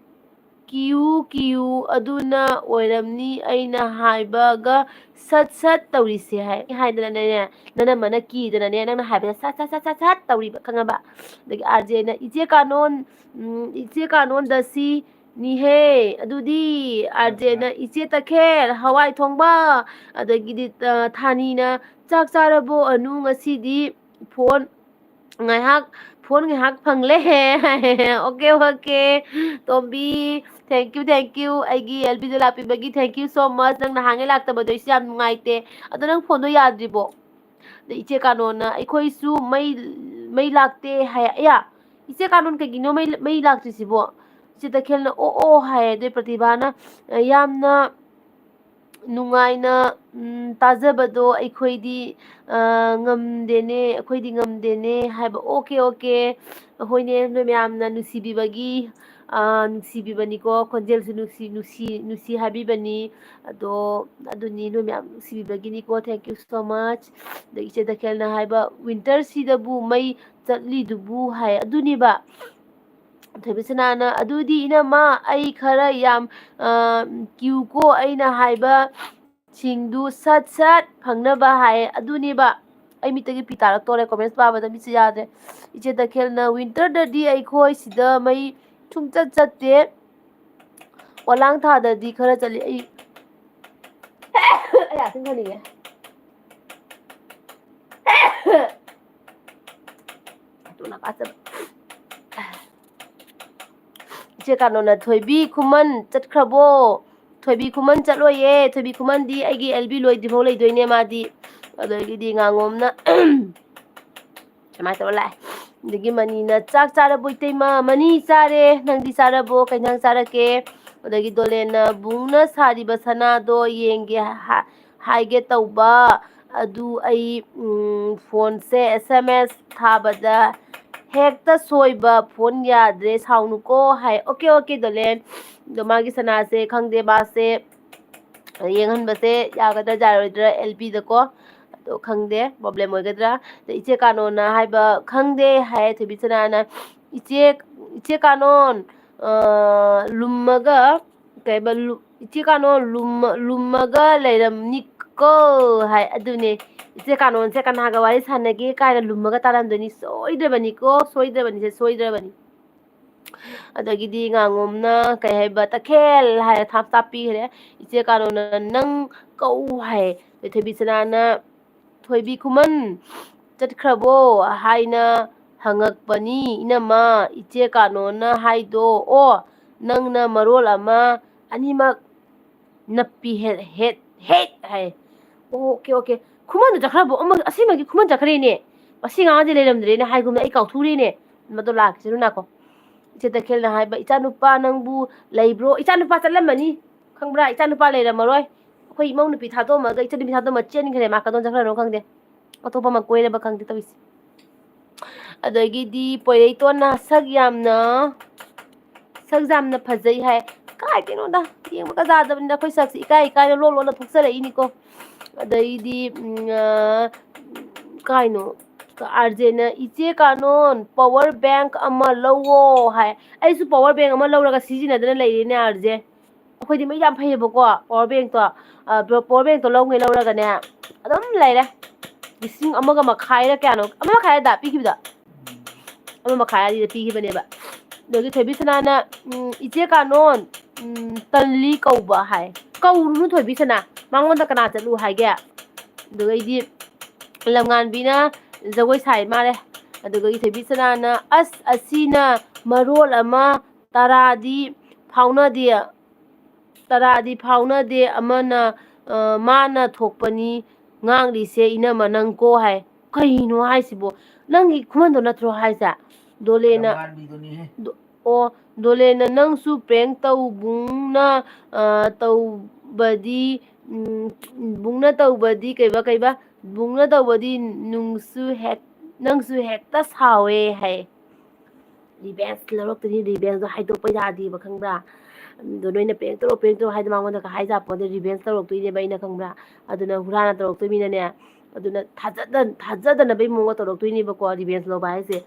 ꯀꯤꯌꯨ, ꯀꯤꯌꯨ, ꯑꯗꯨꯅ ꯑꯣꯏꯔꯝꯅꯤ ꯑꯩꯅ ꯍꯥꯏꯕꯒ ꯁꯠ ꯁꯠ ꯇꯧꯔꯤꯁꯦ ꯍꯥꯏ꯫ ꯍꯥꯏꯗꯅꯅꯦ, ꯅꯅꯝꯃꯅ ꯀꯤꯗꯅꯅꯦ, ꯅꯪꯅ ꯍꯥꯏꯕꯗ ꯁꯠ ꯁꯠ ꯁꯠ ꯁꯠ ꯁꯠ ꯇꯧꯔꯤꯕ, ꯈꯪꯉꯕ? ꯑꯗꯒꯤ ꯑꯥꯔꯖꯦꯅ, "ꯏꯆꯦ ꯀꯥꯅꯣꯟ, ꯎꯝ, ꯏꯆꯦ ꯀꯥꯅꯣꯟꯗ ꯁꯤ ꯅꯤꯍꯦ"꯫ ꯑꯗꯨꯗꯤ ꯑꯥꯔꯖꯦꯅ, "ꯏꯆꯦ ꯇꯈꯦꯜ, ꯍꯋꯥꯏ ꯊꯣꯡꯕ"꯫ ꯑꯗꯒꯤꯗꯤ, ꯑ, ꯊꯥꯅꯤꯅ, "ꯆꯥꯛ ꯆꯥꯔꯕꯣ ꯑꯅꯨ? ꯉꯁꯤꯗꯤ ꯐꯣꯟ ꯉꯥꯏꯍꯥꯛ, ꯐꯣꯟ ꯉꯥꯏꯍꯥꯛ ꯐꯪꯂꯦ"꯫ Okay, okay꯫ Tombi, thank you, thank you꯫ ꯑꯩꯒꯤ ꯑꯦꯜ ꯕꯤꯗ ꯂꯥꯛꯄꯤꯕꯒꯤ thank you so much꯫ ꯅꯪ ꯅꯍꯥꯟꯉꯩ ꯂꯥꯛꯇꯕꯗꯣ ꯑꯩꯁꯨ ꯌꯥꯝ ꯅꯨꯡꯉꯥꯏꯇꯦ꯫ ꯑꯗꯣ ꯅꯪ ꯐꯣꯟꯗꯣ ꯌꯥꯗ꯭ꯔꯤꯕꯣ? ꯑꯗꯩ ꯏꯆꯦ ꯀꯥꯅꯣꯅ, "ꯑꯩꯈꯣꯏꯁꯨ ꯃꯩ, ꯃꯩ ꯂꯥꯛꯇꯦ" ꯍꯥꯏ꯫ ꯑꯌꯥ! ꯏꯆꯦ ꯀꯥꯅꯣꯟ ꯀꯩꯒꯤꯅꯣ ꯃꯩ, ꯃꯩ ꯂꯥꯛꯇ꯭ꯔꯤꯁꯤꯕꯣ? ꯏꯆꯦ ꯇꯈꯦꯜꯅ, "ꯑꯣ, ꯑꯣ" ꯍꯥꯏ꯫ ꯑꯗꯩ ꯄ꯭ꯔꯇꯤꯚꯥꯅ, "ꯌꯥꯝꯅ ꯅꯨꯡꯉꯥꯏꯅ, ꯎꯝ, ꯇꯥꯖꯕꯗꯣ ꯑꯩꯈꯣꯏꯗꯤ, ꯑ, ꯉꯝꯗꯦꯅꯦ, ꯑꯩꯈꯣꯏꯗꯤ ꯉꯝꯗꯦꯅꯦ" ꯍꯥꯏꯕ꯫ Okay, okay꯫ ꯍꯣꯏꯅꯦ, ꯅꯣꯏ ꯃꯌꯥꯝꯅ ꯅꯨꯡꯁꯤꯕꯤꯕꯒꯤ, ꯑ, ꯅꯨꯡꯁꯤꯕꯤꯕꯅꯤꯀꯣ, ꯈꯣꯟꯖꯦꯜꯁꯨ ꯅꯨꯡꯁꯤ, ꯅꯨꯡꯁꯤ, ꯅꯨꯡꯁꯤ ꯍꯥꯏꯕꯤꯕꯅꯤ꯫ ꯑꯗꯣ, ꯑꯗꯨꯅꯤ, ꯅꯣꯏ ꯃꯌꯥꯝ ꯅꯨꯡꯁꯤꯕꯤꯕꯒꯤꯅꯤꯀꯣ, thank you so much꯫ ꯑꯗꯒꯤ ꯏꯆꯦ ꯇꯈꯦꯜꯅ ꯍꯥꯏꯕ, "ꯋꯤꯟꯇꯔꯁꯤꯗꯕꯨ ꯃꯩ ꯆꯠꯂꯤꯗꯨꯕꯨ" ꯍꯥꯏ, ꯑꯗꯨꯅꯦꯕ꯫ ꯊꯣꯏꯕꯤꯁꯅꯥꯅ, "ꯑꯗꯨꯗꯤ ꯏꯅꯝꯃ, ꯑꯩ ꯈꯔ ꯌꯥꯝ, ꯑ, ꯀꯤꯌꯨꯀꯣ, ꯑꯩꯅ ꯍꯥꯏꯕ ꯁꯤꯡꯗꯨ ꯁꯠ ꯁꯠ ꯐꯪꯅꯕ" ꯍꯥꯏ, ꯑꯗꯨꯅꯦꯕ꯫ ꯑꯩ ꯃꯤꯠꯇꯒꯤ ꯄꯤ ꯇꯥꯔꯛꯇꯣꯔꯦ, comments ꯄꯥꯕꯗ ꯃꯤꯠꯁꯦ ꯌꯥꯗ꯭ꯔꯦ꯫ ꯏꯆꯦ ꯇꯈꯦꯜꯅ, "ꯋꯤꯟꯇꯔꯗꯗꯤ ꯑꯩꯈꯣꯏ ꯁꯤꯗ ꯃꯩ ꯁꯨꯡꯆꯠ ꯆꯠꯇꯦ, ꯄꯣꯂꯥꯡ ꯊꯥꯗꯗꯤ ꯈꯔ ꯆꯠꯂꯤ"꯫ ꯑꯩ, ꯑꯩ ꯌꯥ ꯁꯨꯝ ꯐꯅꯤꯡꯉꯦ꯫ ꯏꯆꯦ ꯀꯥꯅꯣꯅ, "ꯊꯣꯏꯕꯤ ꯈꯨꯃꯟ ꯆꯠꯈ꯭ꯔꯕꯣ?" "ꯊꯣꯏꯕꯤ ꯈꯨꯃꯟ ꯆꯠꯂꯣꯏꯌꯦ꯫ ꯊꯣꯏꯕꯤ ꯈꯨꯃꯟꯗꯤ ꯑꯩꯒꯤ ꯑꯦꯜ ꯕꯤ ꯂꯣꯏꯗ꯭ꯔꯤꯐꯥꯎ ꯂꯩꯗꯣꯏꯅꯦ ꯃꯥꯗꯤ"꯫ ꯑꯗꯒꯤꯗꯤ ꯉꯥꯉꯣꯝꯅ, ꯁꯨꯃꯥꯏꯅ ꯇꯧꯔ ꯂꯥꯛꯑꯦ꯫ ꯑꯗꯒꯤ ꯃꯅꯤꯅ, "ꯆꯥꯛ ꯆꯥꯔꯕꯣ ꯏꯇꯩꯃ?" "ꯃꯅꯤ, ꯆꯥꯔꯦ꯫ ꯅꯪꯗꯤ ꯆꯥꯔꯕꯣ? ꯀꯩ ꯏꯟꯖꯥꯡ ꯆꯥꯔꯛꯀꯦ?" ꯑꯗꯒꯤ ꯗꯣꯂꯦꯟꯅ, "ꯕꯨꯡꯅ ꯁꯥꯔꯤꯕ ꯁꯅꯥꯗꯣ ꯌꯦꯡꯒꯦ ꯍꯥ-, ꯍꯥꯏꯒꯦ ꯇꯧꯕ, ꯑꯗꯨ ꯑꯩ ꯐꯣꯟꯁꯦ ꯑꯦꯁ ꯑꯦꯝ ꯑꯦꯁ ꯊꯥꯕꯗ ꯍꯦꯛꯇ ꯁꯣꯏꯕ, ꯐꯣꯟ ꯌꯥꯗ꯭ꯔꯦ, ꯁꯥꯎꯅꯨꯀꯣ ꯍꯥꯏ꯫ Okay okay ꯗꯣꯂꯦꯟ꯫ ꯑꯗꯣ ꯃꯥꯒꯤ ꯁꯅꯥꯁꯦ ꯈꯪꯗꯦ, ꯃꯥꯁꯦ ꯌꯦꯡꯍꯟꯕꯁꯦ ꯌꯥꯒꯗ꯭ꯔꯥ ꯌꯥꯔꯣꯏꯗ꯭ꯔꯥ ꯑꯦꯜ ꯄꯤꯗꯀꯣ꯫ ꯑꯗꯣ ꯈꯪꯗꯦ, ꯄ꯭ꯔꯣꯕ꯭ꯂꯦꯝ ꯑꯣꯏꯒꯗ꯭ꯔꯥ꯫ ꯑꯗꯣ ꯏꯆꯦ ꯀꯥꯅꯣꯅ ꯍꯥꯏꯕ ꯈꯪꯗꯦ ꯍꯥꯏ ꯊꯣꯏꯕꯤ ꯁꯅꯥꯅ꯫ ꯏꯆꯦ, ꯏꯆꯦ ꯀꯥꯅꯣꯟ, ꯑ, ꯂꯨꯝꯃꯒ, ꯀꯩꯕ, ꯂꯨ-, ꯏꯆꯦ ꯀꯥꯅꯣꯟ ꯂꯨꯝꯃ-, ꯂꯨꯝꯃꯒ ꯂꯩꯔꯝꯅꯤꯀꯣ ꯍꯥꯏ꯫ ꯑꯗꯨꯅꯦ, ꯏꯆꯦ ꯀꯥꯅꯣꯟꯁꯦ ꯀꯅꯥꯒ ꯋꯥꯔꯤ ꯁꯥꯟꯅꯒꯦ ꯀꯥꯏꯅ ꯂꯨꯝꯃꯒ ꯇꯥꯔꯝꯗꯣꯏꯅꯤ꯫ ꯁꯣꯏꯗ꯭ꯔꯕꯅꯤꯀꯣ, ꯁꯣꯏꯗ꯭ꯔꯕꯅꯤꯁꯦ, ꯁꯣꯏꯗ꯭ꯔꯕꯅꯤ꯫ ꯑꯗꯒꯤꯗꯤ ꯉꯥꯉꯣꯝꯅ ꯀꯩ ꯍꯥꯏꯕ, "ꯇꯈꯦꯜ" ꯍꯥꯏꯔ ꯊꯥꯞ ꯇꯥꯛꯄꯤꯈ꯭ꯔꯦ꯫ ꯏꯆꯦ ꯀꯥꯅꯣꯅ "ꯅꯪ ꯀꯧ" ꯍꯥꯏ꯫ ꯑꯗꯩ ꯊꯣꯏꯕꯤ ꯁꯅꯥꯅ "ꯊꯣꯏꯕꯤ ꯈꯨꯃꯟ ꯆꯠꯈ꯭ꯔꯕꯣ?" ꯍꯥꯏꯅ ꯍꯪꯉꯛꯄꯅꯤ ꯏꯅꯝꯃ, ꯏꯆꯦ ꯀꯥꯅꯣꯅ ꯍꯥꯏꯗꯣ꯫ ꯑꯣ, ꯅꯪꯅ ꯃꯔꯣꯜ ꯑꯃ ꯑꯅꯤꯃꯛ ꯅꯞꯄꯤ ꯍꯦꯠ, ꯍꯦꯠ, ꯍꯦꯠ ꯍꯥꯏ꯫ Okay, okay. ꯈꯨꯃꯟꯗꯣ ꯆꯠꯈ꯭ꯔꯕꯣ? ꯑꯃ, ꯑꯁꯦꯡꯕꯒꯤ ꯈꯨꯃꯟ ꯆꯠꯈ꯭ꯔꯦꯅꯦ꯫ ꯃꯁꯤ ꯉꯥꯡꯗꯤ ꯂꯩꯔꯝꯗ꯭ꯔꯦꯅꯦ, ꯍꯥꯏꯒꯨꯝꯅ ꯑꯩ ꯀꯥꯎꯊꯣꯛꯎꯔꯦꯅꯦ꯫ ꯃꯗꯣ ꯂꯥꯛꯈꯤꯁꯅꯨ ꯅꯥꯀꯣ꯫ ꯏꯆꯦ ꯇꯈꯦꯜꯅ ꯍꯥꯏꯕ, "ꯏꯆꯥꯅꯨꯄꯥ ꯅꯪꯕꯨ ꯂꯩꯕ꯭ꯔꯣ?" ꯏꯆꯥꯅꯨꯄꯥ ꯆꯠꯂꯝꯃꯅꯤ꯫ ꯈꯪꯕ꯭ꯔꯥ? ꯏꯆꯥꯅꯨꯄꯥ ꯂꯩꯔꯝꯃꯔꯣꯏ꯫ ꯑꯩꯈꯣꯏ ꯏꯃꯧ ꯅꯨꯄꯤ ꯊꯥꯗꯣꯛꯑꯝꯃꯒ ꯏꯆꯟ ꯅꯨꯄꯤ ꯊꯥꯗꯣꯛꯑꯝꯃ ꯆꯦꯟꯈ꯭ꯔꯦ꯫ ꯃꯥ ꯀꯗꯣꯝ ꯆꯠꯈ꯭ꯔꯅꯣ ꯈꯪꯗꯦ꯫ ꯑꯇꯣꯞꯄ ꯑꯃ ꯀꯣꯏꯔꯕ ꯈꯪꯗꯦ ꯇꯧꯔꯤꯁꯦ꯫ ꯑꯗꯒꯤꯗꯤ ꯄꯣꯏꯔꯩꯇꯣꯟꯅ ꯁꯛ ꯌꯥꯝꯅ, ꯁꯛ ꯌꯥꯝꯅ ꯐꯖꯩ ꯍꯥꯏ꯫ ꯀꯥꯏꯗꯩꯅꯣꯗ, ꯌꯦꯡꯕꯒ ꯌꯥꯗꯕꯅꯤꯗ ꯑꯩꯈꯣꯏ ꯁꯛꯁꯤ꯫ ꯏꯀꯥꯏ ꯏꯀꯥꯏꯅ ꯂꯣꯟ ꯂꯣꯟꯅ ꯊꯣꯛꯆꯔꯛꯏꯅꯤꯀꯣ꯫ ꯑꯗꯩꯗꯤ, ꯎꯝ, ꯑ, ꯀꯥꯏꯅꯣ, ꯑꯥꯔꯖꯦꯅ, "ꯏꯆꯦ ꯀꯥꯅꯣꯟ, power bank ꯑꯃ ꯂꯧꯋꯣ" ꯍꯥꯏ꯫ ꯑꯩꯁꯨ power bank ꯑꯃ ꯂꯧꯔꯒ ꯁꯤꯖꯤꯟꯅꯗꯅ ꯂꯩꯔꯦꯅꯦ, ꯑꯥꯔꯖꯦ꯫ ꯑꯩꯈꯣꯏꯗꯤ ꯃꯩ ꯌꯥꯝ ꯐꯩꯌꯦꯕꯀꯣ, power bankꯇꯣ꯫ ꯑ, power bankꯇꯣ ꯂꯧꯉꯩ ꯂꯧꯔꯒꯅꯦ, ꯑꯗꯨꯝ ꯂꯩꯔꯦ꯫ ꯂꯤꯁꯤꯡ ꯑꯃꯒ ꯃꯈꯥꯏꯔ ꯀꯌꯥꯅꯣ, ꯑꯃ ꯃꯈꯥꯏ ꯑꯗꯥ ꯄꯤꯈꯤꯕꯗꯣ? ꯑꯃ ꯃꯈꯥꯏ ꯑꯅꯤꯗ ꯄꯤꯈꯤꯕꯅꯦꯕ꯫ ꯑꯗꯒꯤ ꯊꯣꯏꯕꯤ ꯁꯅꯥꯅ, ꯎꯝ, "ꯏꯆꯦ ꯀꯥꯅꯣꯟ, ꯎꯝ, ꯇꯜꯂꯤ ꯀꯧꯕ" ꯍꯥꯏ꯫ ꯀꯧꯔꯨꯅꯨ ꯊꯣꯏꯕꯤ ꯁꯅꯥ, ꯃꯉꯣꯟꯗ ꯀꯅꯥ ꯆꯠꯂꯨ ꯍꯥꯏꯒꯦ? ꯑꯗꯨꯒꯩꯗꯤ ꯂꯝꯉꯥꯟꯕꯤꯅ ꯖꯒꯣꯏ ꯁꯥꯏ ꯃꯥꯜꯂꯦ꯫ ꯑꯗꯨꯒ ꯏꯊꯣꯏꯕꯤ ꯁꯅꯥꯅ, "ꯑꯁ, ꯑꯁꯤꯅ ꯃꯔꯣꯜ ꯑꯃ ꯇꯔꯥꯗꯤ ꯐꯥꯎꯅꯗꯦ, ꯇꯔꯥꯗꯤ ꯐꯥꯎꯅꯗꯦ, ꯑꯃꯅ, ꯑ, ꯃꯥꯅ ꯊꯣꯛꯄꯅꯤ ꯉꯥꯡꯂꯤꯁꯦ ꯏꯅꯝꯃ ꯅꯪꯀꯣ" ꯍꯥꯏ꯫ ꯀꯩꯅꯣ ꯍꯥꯏꯁꯤꯕꯣ? ꯅꯪꯒꯤ ꯈꯨꯃꯟꯗꯣ ꯅꯠꯇ꯭ꯔꯣ ꯍꯥꯏꯁꯦ? ꯗꯣꯂꯦꯅ, ꯂꯝꯉꯥꯟꯕꯤꯗꯨꯅꯤꯍꯦ꯫ ꯗꯣ-, ꯑꯣ, ꯗꯣꯂꯦꯅ, "ꯅꯪꯁꯨ prank ꯇꯧꯕꯨꯡꯅ, ꯑ, ꯇꯧꯕꯗꯤ, ꯎꯝ, ꯕꯨꯡꯅ ꯇꯧꯕꯗꯤ ꯀꯩꯕ, ꯀꯩꯕ?" ꯕꯨꯡꯅ ꯇꯧꯕꯗꯤ ꯅꯨꯡꯁꯨ ꯍꯦꯛ ꯅꯪꯁꯨ ꯍꯦꯛꯇ ꯁꯥꯎꯋꯦ ꯍꯥꯏ꯫ ꯔꯤꯚꯦꯟꯁ ꯂꯧꯔꯛꯇꯣꯏꯅꯤ, ꯔꯤꯚꯦꯟꯁꯇꯣ ꯍꯥꯏꯗꯣꯛꯄ ꯌꯥꯗꯦꯕ, ꯈꯪꯕ꯭ꯔꯥ? ꯑꯗꯣ ꯅꯣꯏꯅ ꯄ꯭ꯔꯦꯡ ꯇꯧꯔꯣ, ꯄ꯭ꯔꯦꯡ ꯇꯧꯔꯣ ꯍꯥꯏꯗꯤ ꯃꯉꯣꯟꯗ ꯀ- ꯍꯥꯏꯖꯥꯄꯣꯠ, ꯑꯗꯣ ꯔꯤꯚꯦꯟꯁ ꯇꯧꯔꯛꯇꯣꯏꯅꯦꯕ ꯑꯩꯅ, ꯈꯪꯕ꯭ꯔꯥ? ꯑꯗꯨꯅ ꯍꯨꯔꯥꯟꯅ ꯇꯧꯔꯛꯇꯣꯏꯅꯤꯅꯅꯦ, ꯑꯗꯨꯅ ꯊꯥꯖꯗ ꯊꯥꯖꯗꯅꯕꯩ ꯃꯑꯣꯡꯗ ꯇꯧꯔꯛꯇꯣꯏꯅꯦꯕꯀꯣ, ꯔꯤꯚꯦꯟꯁ ꯂꯧꯕ ꯍꯥꯏꯁꯦ꯫